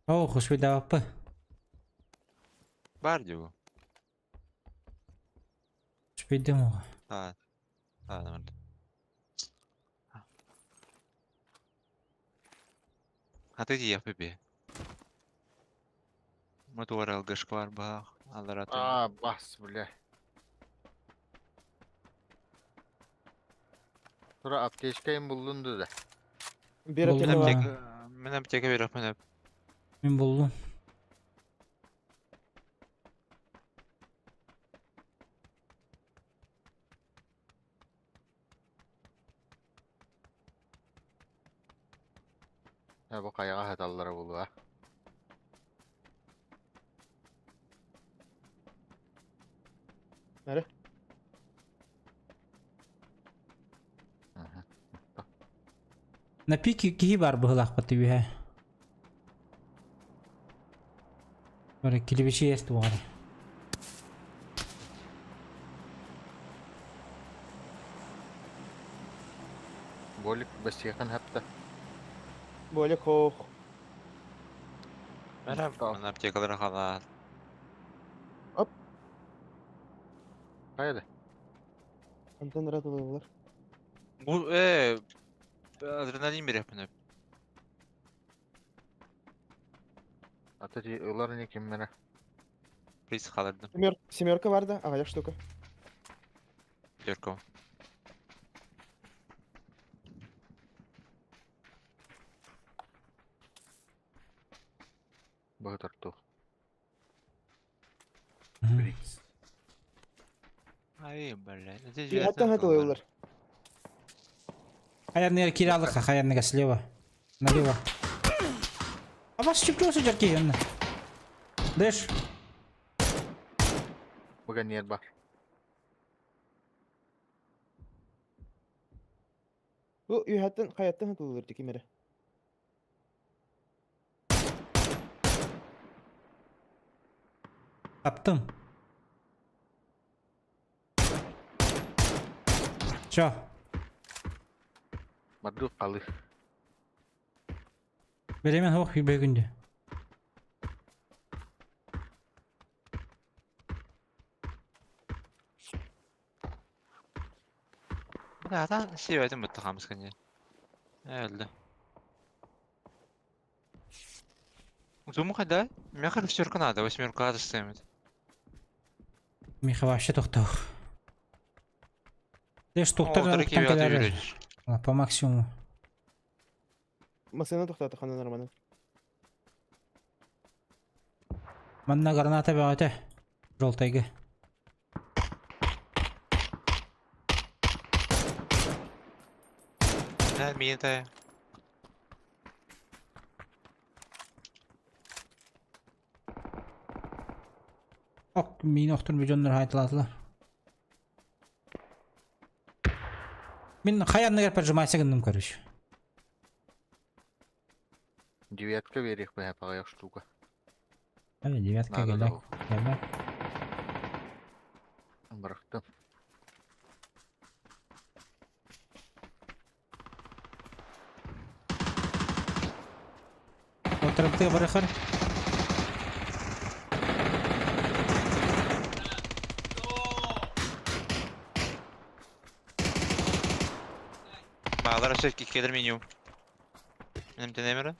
Оо, хушвидаваппы. Бар дии бу. Успейдым оҕо. А, а, А ты тиийиэхпит би. Мотуор ЛГшка бар баах, аллара А, бас, бля. Тура аптечка им буллун да. Бир Булдум. аптека бар. Аптека, мен аптека бериэхпин сөп. Мин буллум. Ya bu kayağa hatalara bulu ha. Nere? На пике киһи бар быһылаахпыт үһэ. Бары килибичи есть буолар. Болик басихан хапта. Болик хоох. Мен аптекалары халаат. Оп. Хайда. Антон ратылылар. Бу адреналин бериэхпин сөп. Ата ти ылар не киммере. Приз халырдым. Семер... Семерка бар да, аҕыйах штука. Терков. Быһытар тух. Ай, блядь. Хаттан хатылылар. Хаярныгар киирэ алыхха, хаярныга слева. Налево. А вас чүптүү сылдьар киһи онно. Дэш. Быга нер бар. Бу үһэттэн хайаттан хатылылар дии ким эрэ. Таптым. Чё? Бардык калы. Беремен хоох бүгүндү. Бля, атан сиэбэтин бытта хаамыскан дии. Өлдө. Зуму хайда? Миэхэ шестерка надо, восьмерка надо. Миха вообще тохтоо. Дэш тухтар О, уктан кэлэр. По максимуму. Масына тохтоото ханна нормально. Манна граната бөҕөтө. Жолтайга. Да, миин тая. Ок, миин охтун бу дьоннор хаайталаатылар. Мин хаянныгар поджимайся гынным короче. Девятка верих быһа паҕайах штука. Ай, девятка Надо кэлэ. да. Кэлэ. Бырахтым. Отырыптыга барыхар. Баалар өссө киккелер меню. Менем тенемері.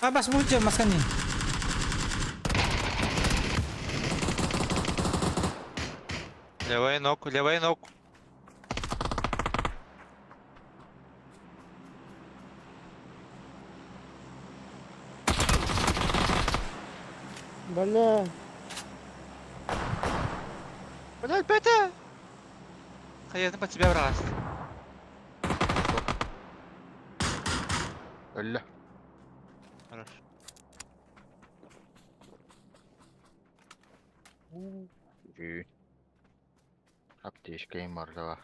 А бас будь маскани. Левая ног, левая ног. Бля. Блядь, Петя! Хайатын под себя брас. Өллө. Хорош. Жүй. Аптечка им бар да.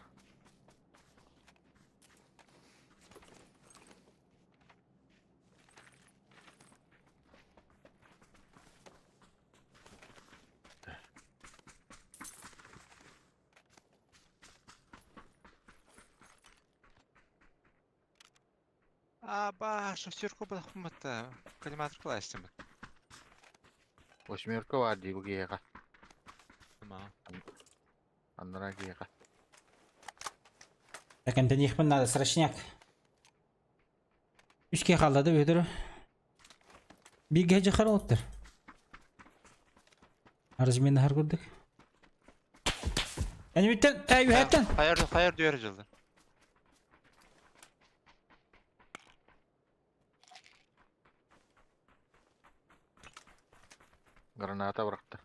А, ба, шестерку бахмата. Коллиматор классим. Восьмерка баар дии бу киһиэхэ. Аннараа киһиэхэ. Так эмтэниэхпин надо, срочняк. Үс киһи хаалла да Бүөтүр. Бииргэ дьахар олоттор. Разминнаһар курдук. Энимиттен, эй, үһэттэн! Хайар, хайар дүйэр дьылды. Граната бырахта.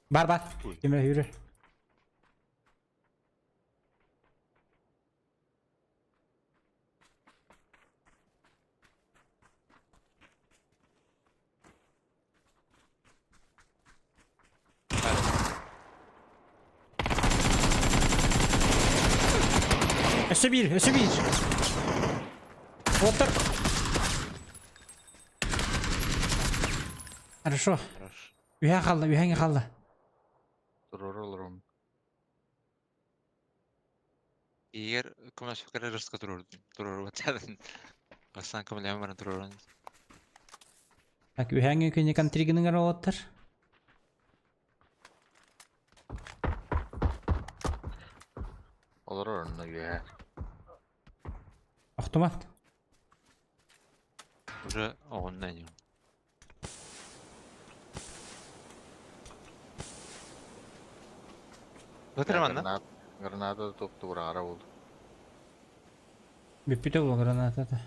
Бар бар. Кимре yürü. Өссө биир, өссө биир. Оттор. Хорошо. Үһэ хаалла, үһэҥэ хаалла. Турар олорон. Егер көмөсөккө рыска турурдум. Турурбаттан. Бастан көмөлөһөн баран турурун. Так, үһэҥэ күнү контригыныгар оттор. Олорор онно үөһэ. Охтумат. Уже оҕунна ини. Батыр манна. Граната, граната топту быраҕара буолду. Бүппүтэ буо граната.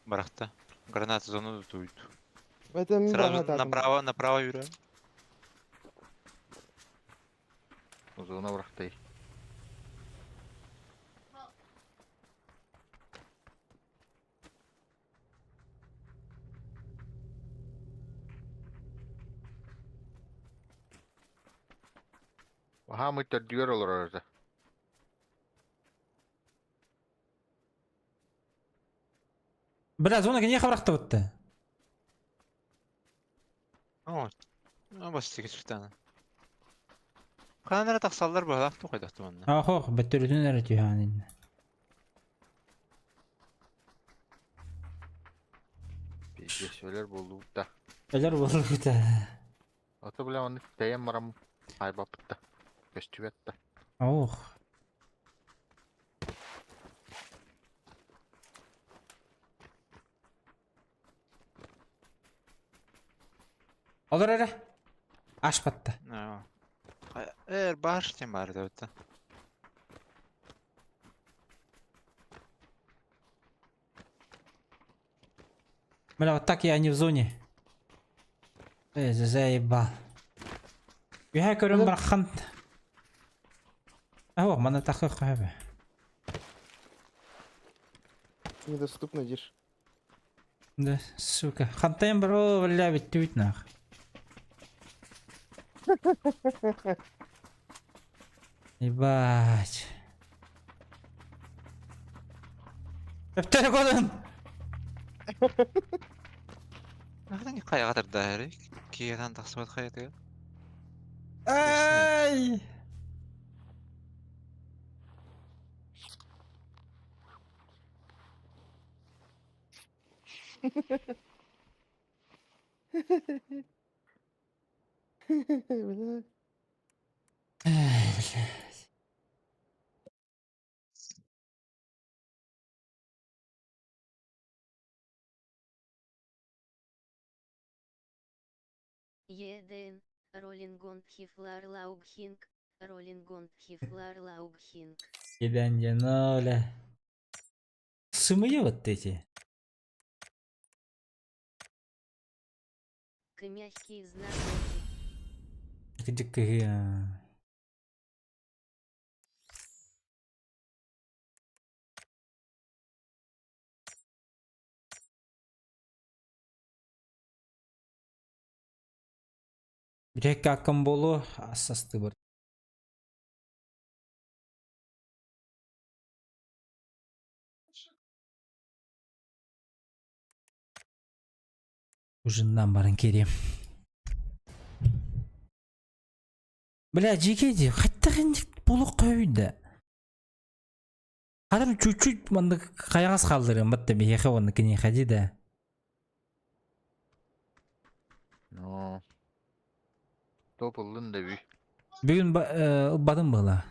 Барахта. Граната зону туйду. Это мин Сразу гранататым. направо, направо юрэ. Зона бырахтай. Аһаамый төрдүгэр олорор этэ. Бля, зона киниэхэ бырахтыбытты. О, бастыгы чертана. Хаан эрэ тахсаллар быһалаах тухайдахты манна. Ах, бөттөрүтүн эрэ түһээн иннэ. Пиздец, өлөр буоллубут да. Өлөр буоллубут. Ото бля оны тэйэн барам хайбаппыт да. Көстүбэт да. Ох. Олор эрэ. Ашпатта. Эр баар тем баар да. Бля, вот так я не в зоне. Эй, заебал. Үһэ көрөн бархан. О, мана тахы хабы. Недоступно, дишь. Да, сука. Хантайын бро, бля, бүттүбүт нах. Ебать. Өптөр kodun. Нахтан хайаға тарда эрик. Киетан тахсыбат хайатыга. Ай! Бля. Ай, блядь. ЕДН, Роллингон Хифлар Лаугхинг, Роллингон Хифлар Лаугхинг. Ебен бля. Сымые вот эти. К мягкий знак. Где ты? Бирек аккам болу асасты бар. Ужиннан баран керем. Бля, дьиикэй дии, хайдах инник буолуох көһүй да? Хатыр чуть-чуть маннык хайаҕас хаалларыам батта биһиэхэ уонна киниэхэ дии да. Ну. Топ ыллын да бүй. Бүгүн ылбатым быһыла.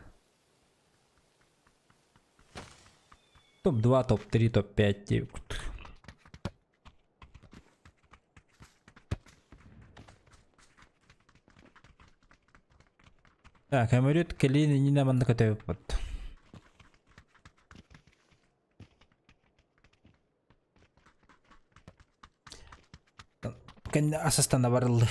Топ-2, топ-3, топ-5 диэбит. Так, көмөрүт кэлин иннинэ манна көтөбүппут. Кэннэ асастана барыллы.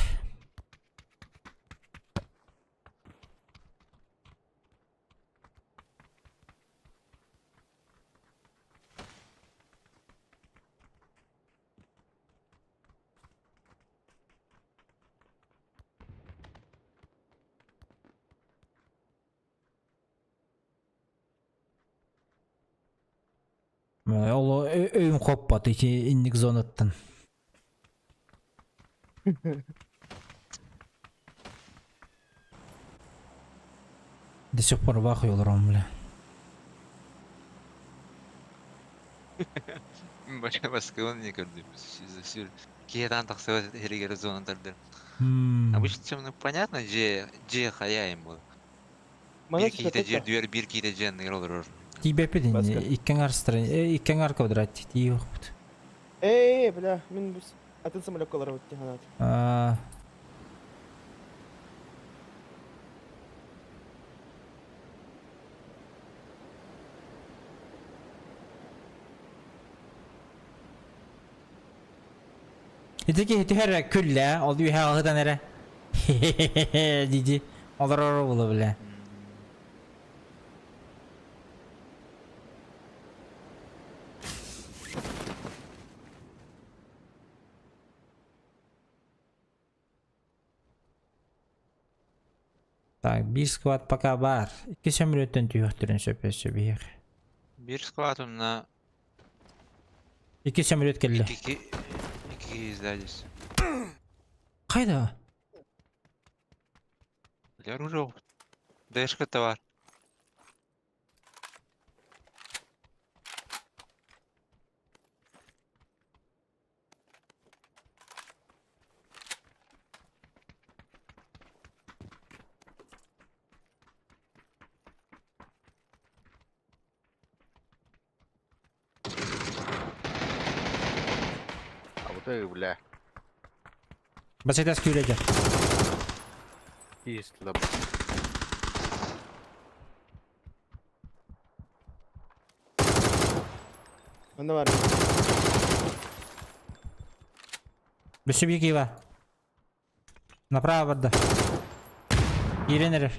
Ол өйүм хоппот ити инник зонаттан. До сих пор в ахуе олором, бля. Бача Москваны не көрдүм. Киһитан тахсыбат эригер зона тардыр. Обычно темно понятно, где где хаяем был. Мана Бир киһитэ түспэппит дьиэр да. дүөр, бир киһитэ дьиэн олорор. Тиийбэппит Баска. инни икки аҥар икки аҥар квадрат тиийиэхпит. Эй, бля, мин бу атын самолекка олоробут дии санаатым. Аа, Ити киһи түһэр күллэ, ол үөһэ аҕытан эрэ. Диди. Олорор була билэ. Так, биир сквад пока баар. Икки сөмөлүөттэн түһүөхтэрин сөп өссө биһиэхэ. Биир склад онно Икки сөмөлүөт кэллэ. икки икки сдались. Хайда? Для оружия. Дэшка товар. А вот это, бля, Басайтас күүлэдьэ. есть туда. Онно бар. Өссө биир киһи баар. Направо барда. Киирэн эрэр.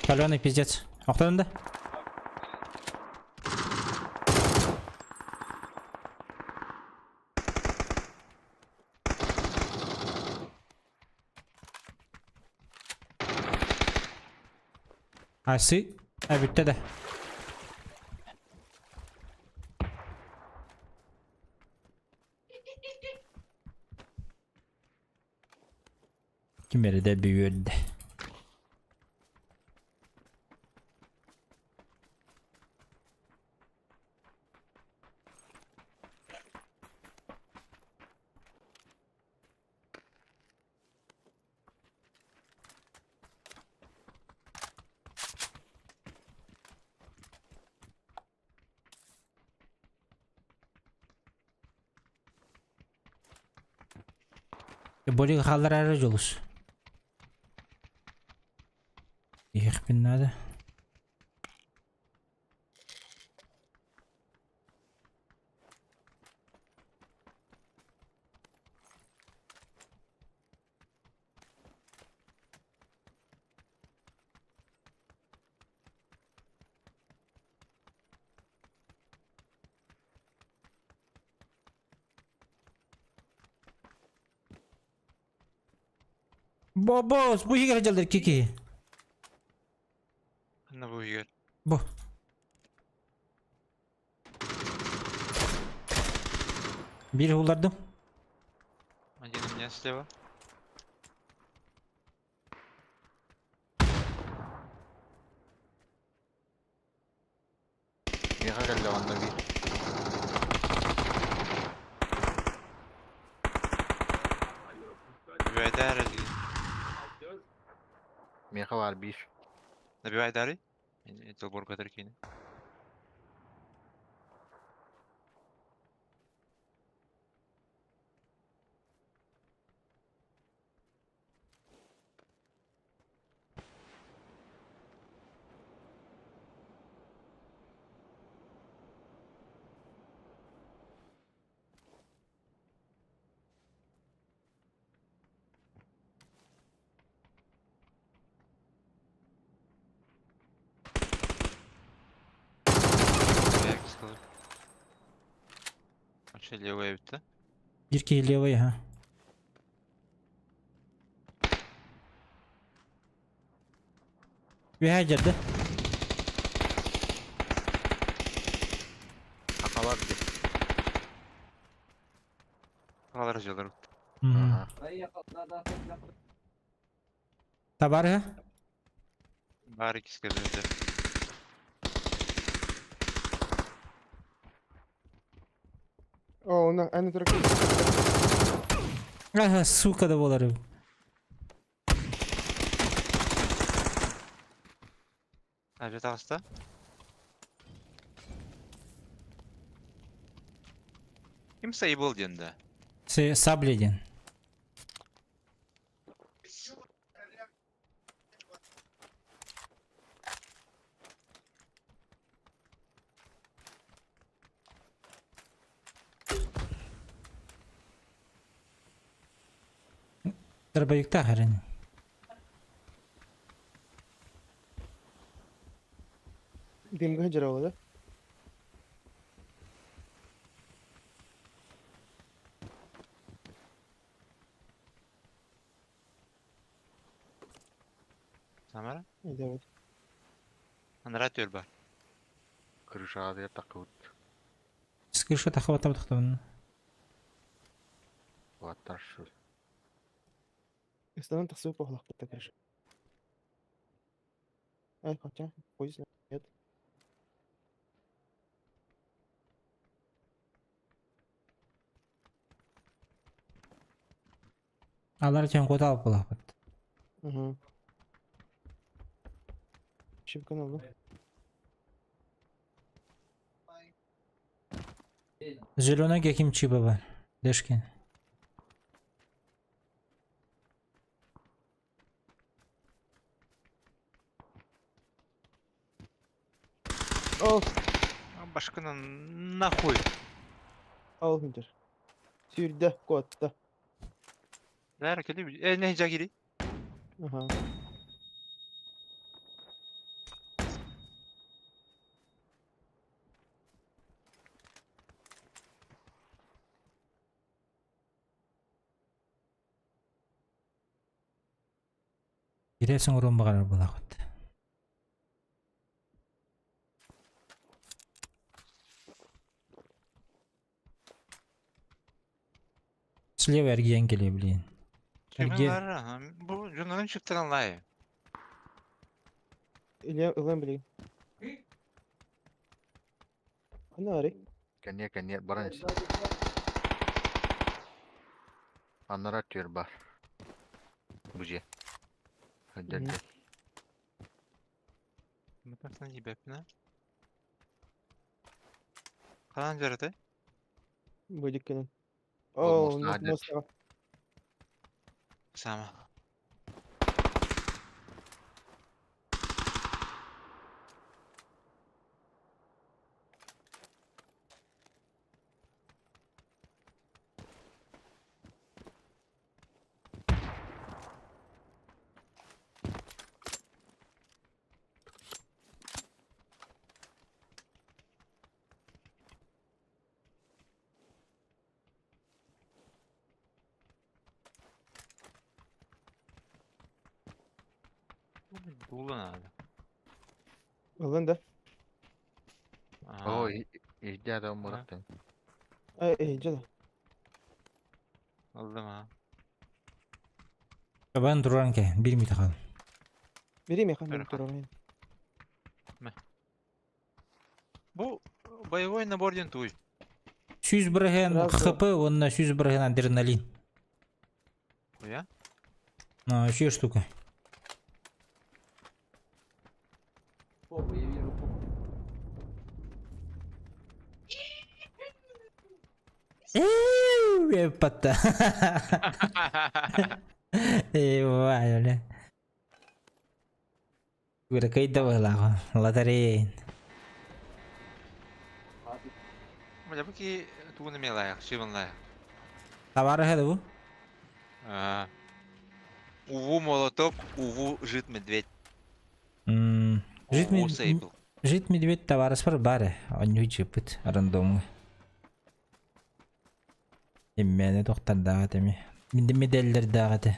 Каленый пиздец. Охтон да? Асы. А бүттэ да. Ким эрэ дэлби үөрдэ. Болик хаалларары дьулус. Иһиэхпин наада. Бобос, бу иһигэр дьаллар кики. Анна бу иһигэр. Бу. Биир уллардым. Один у меня слева. Миэхэ кэллэ онно биир. Набивайдары дии. Миэхэ баар биир. Набивайдары? Телборга киини. Вообще левая эбит да? Биир киһи левый, ха. Үөһээ дьэрдэ. Сахалар дии. Сахалар дьылар. Мм. Табарыһа? Баар иккис кэлбитэ. О, она, она только... Ага, сука да буолар. Авиа таҕыста. Ким сайбыл диэн да? Сабли диэн. Дробовиктаах эрэн. Дымга сылдьар да? Самара? Идэбит. Анараа түөр бар. Крышаҕа таххыбыт. Скриншот ахыбата тахтабын. Уаттар шу. Ыстанан тахсыбыт буоллахпыт короче. Ай, хотя, хуй знает. Нет. Алар тен кута алып буоллахпыт. Угу. Чип канал, да? Зеленый ким чиба бар. Дэшкин. О, Башкынан нахуй. ал хинтер. Сүүрдэ, куотта. Нара кели э не жагири. Ага. Киресиң урун баҕарар буолаҕыт. Слева эргийэн кэлиэ блин. Эргиэ Бу дьоннорун чыптыран лай. Илья, ылан билигин. Ханна барый? Кэнниэ кэнниэ баран ис. Аннара түөр бар. Бу дьиэ. Сылдьар Мгм. дьиэ. Мытарсан ебеппин Хаан жараты? Быдик кэлэн. Ол О, мостаҕа дьэ. мостаҕа. Сама. Дуло надо. Ылан да? Оо, иһдээ да мураттан. Ай, эй, дьэ да. Аллым а. Табан туран кэ, биир миэтэ хаал. Бери меха, мен турарайын. Бу. Боевой набор диэн туй. 100% Сразу. ХП уонна 100% адреналин. Хуя? А, еще штука. Эппата. Эй, бля. Кыйда быһылааҕа, лотерея. Бля, бу ки тугун эмиэ лайах, шиван лайах. Товары это бу? А. Уву молоток, уву жит медведь. Жит Уву сейбл. Жит медведь товарыспар бары. Онньуу чыпыт рандомҥа. Иммэни тохтардаах этими. Меделлердээх этэ.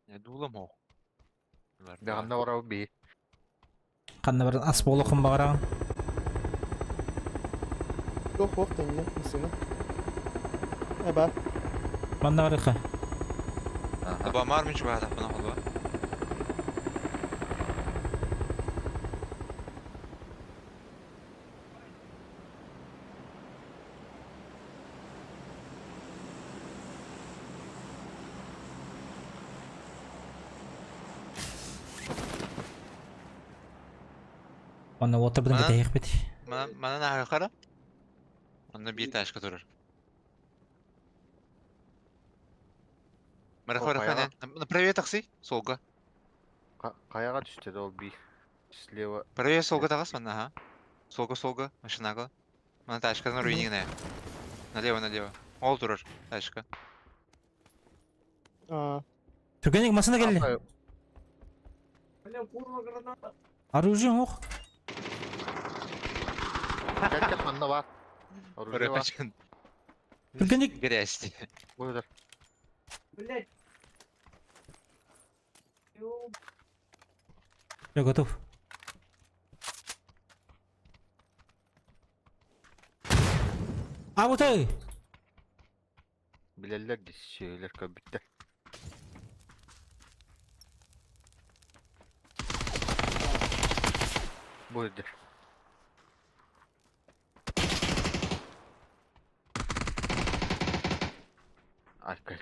Я дуулам оох. Даҕанна барабы бии. Ханна баран ас буолуоххун баҕараҕын? Туох туох тэннэ массыына. Эба. Манна барыха. Табамар мин чугаһатахпына холуо. Онно уотарбытын Манан кэтэһиэхпит. манан манан ааһыаххара. Онно биир ташка турар. Ол Мараха хайаҕа на правее такси солга. хайаҕа түстэ да ол бии. Слева. Правее солга таҕыс манна аха. Солга солга машинага. Мана тачкадан руинигне. Налево налево. Ол турар тачка. Түргэнник массыына кэллэ. Оружие ох. Кэккэ манна бар. Оружие бар. Түргэнник. Грязь. Буйдар. Я готов. А вот эй! Билэллэр дии сүөлэр көрбүттэр. Буйдар. Ай, кай.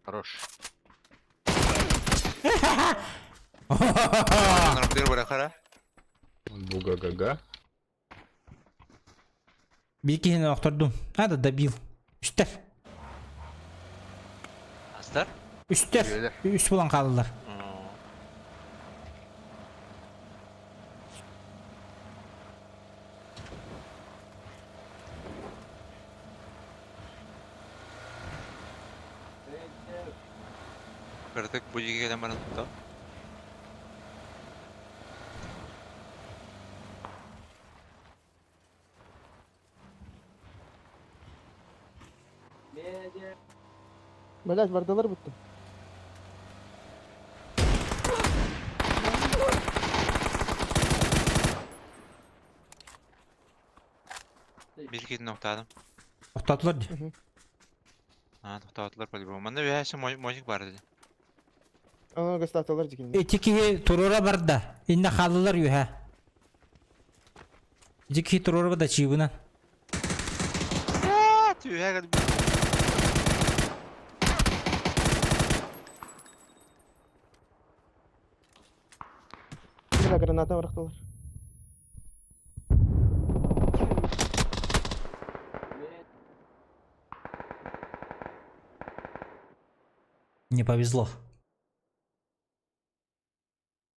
Хорош. Буга-гага. Биир киһини охтордум. Надо добил. Үстэр. Астар? Үстэр. Үс булан хааллылар. Кырдык бу дьиҥэ кэлэн баран тутта. Блять, бардылар бутты. Биир киһитин охтаатым. Охтоотулар дии. Аа, тохтоотулар по-любому. Манна үөһэ мойник баар дии. Аны гастаталар дикин. Ити киһи туруора барда. Инна хааллылар үөһэ. Ити киһи туруора барда чыыбынан. Түһэ кэлбит. Бля, граната бырахтылар. Не повезло.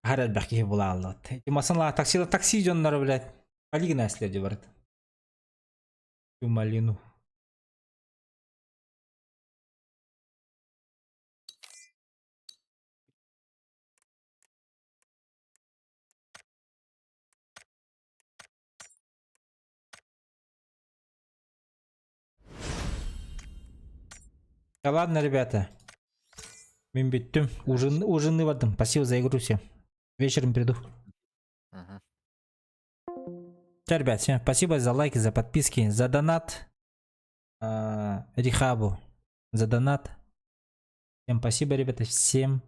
Хар элбэх киһи булааллат. Масана такси такси дьонноро блядь. Полигна следи барыт. Малину. Да ладно, ребята. Мин бүттүм. Ужин, ужинныы бардым. Спасибо за игру всем. Вечером приду. Мгм. Всё, ребят, всем спасибо за лайки, за подписки, за донат. А, Рихабу. За донат. Всем спасибо, ребята. Всем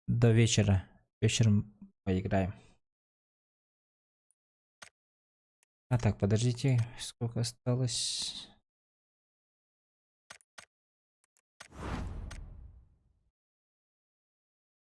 до вечера. Вечером поиграем. А так, подождите, сколько осталось?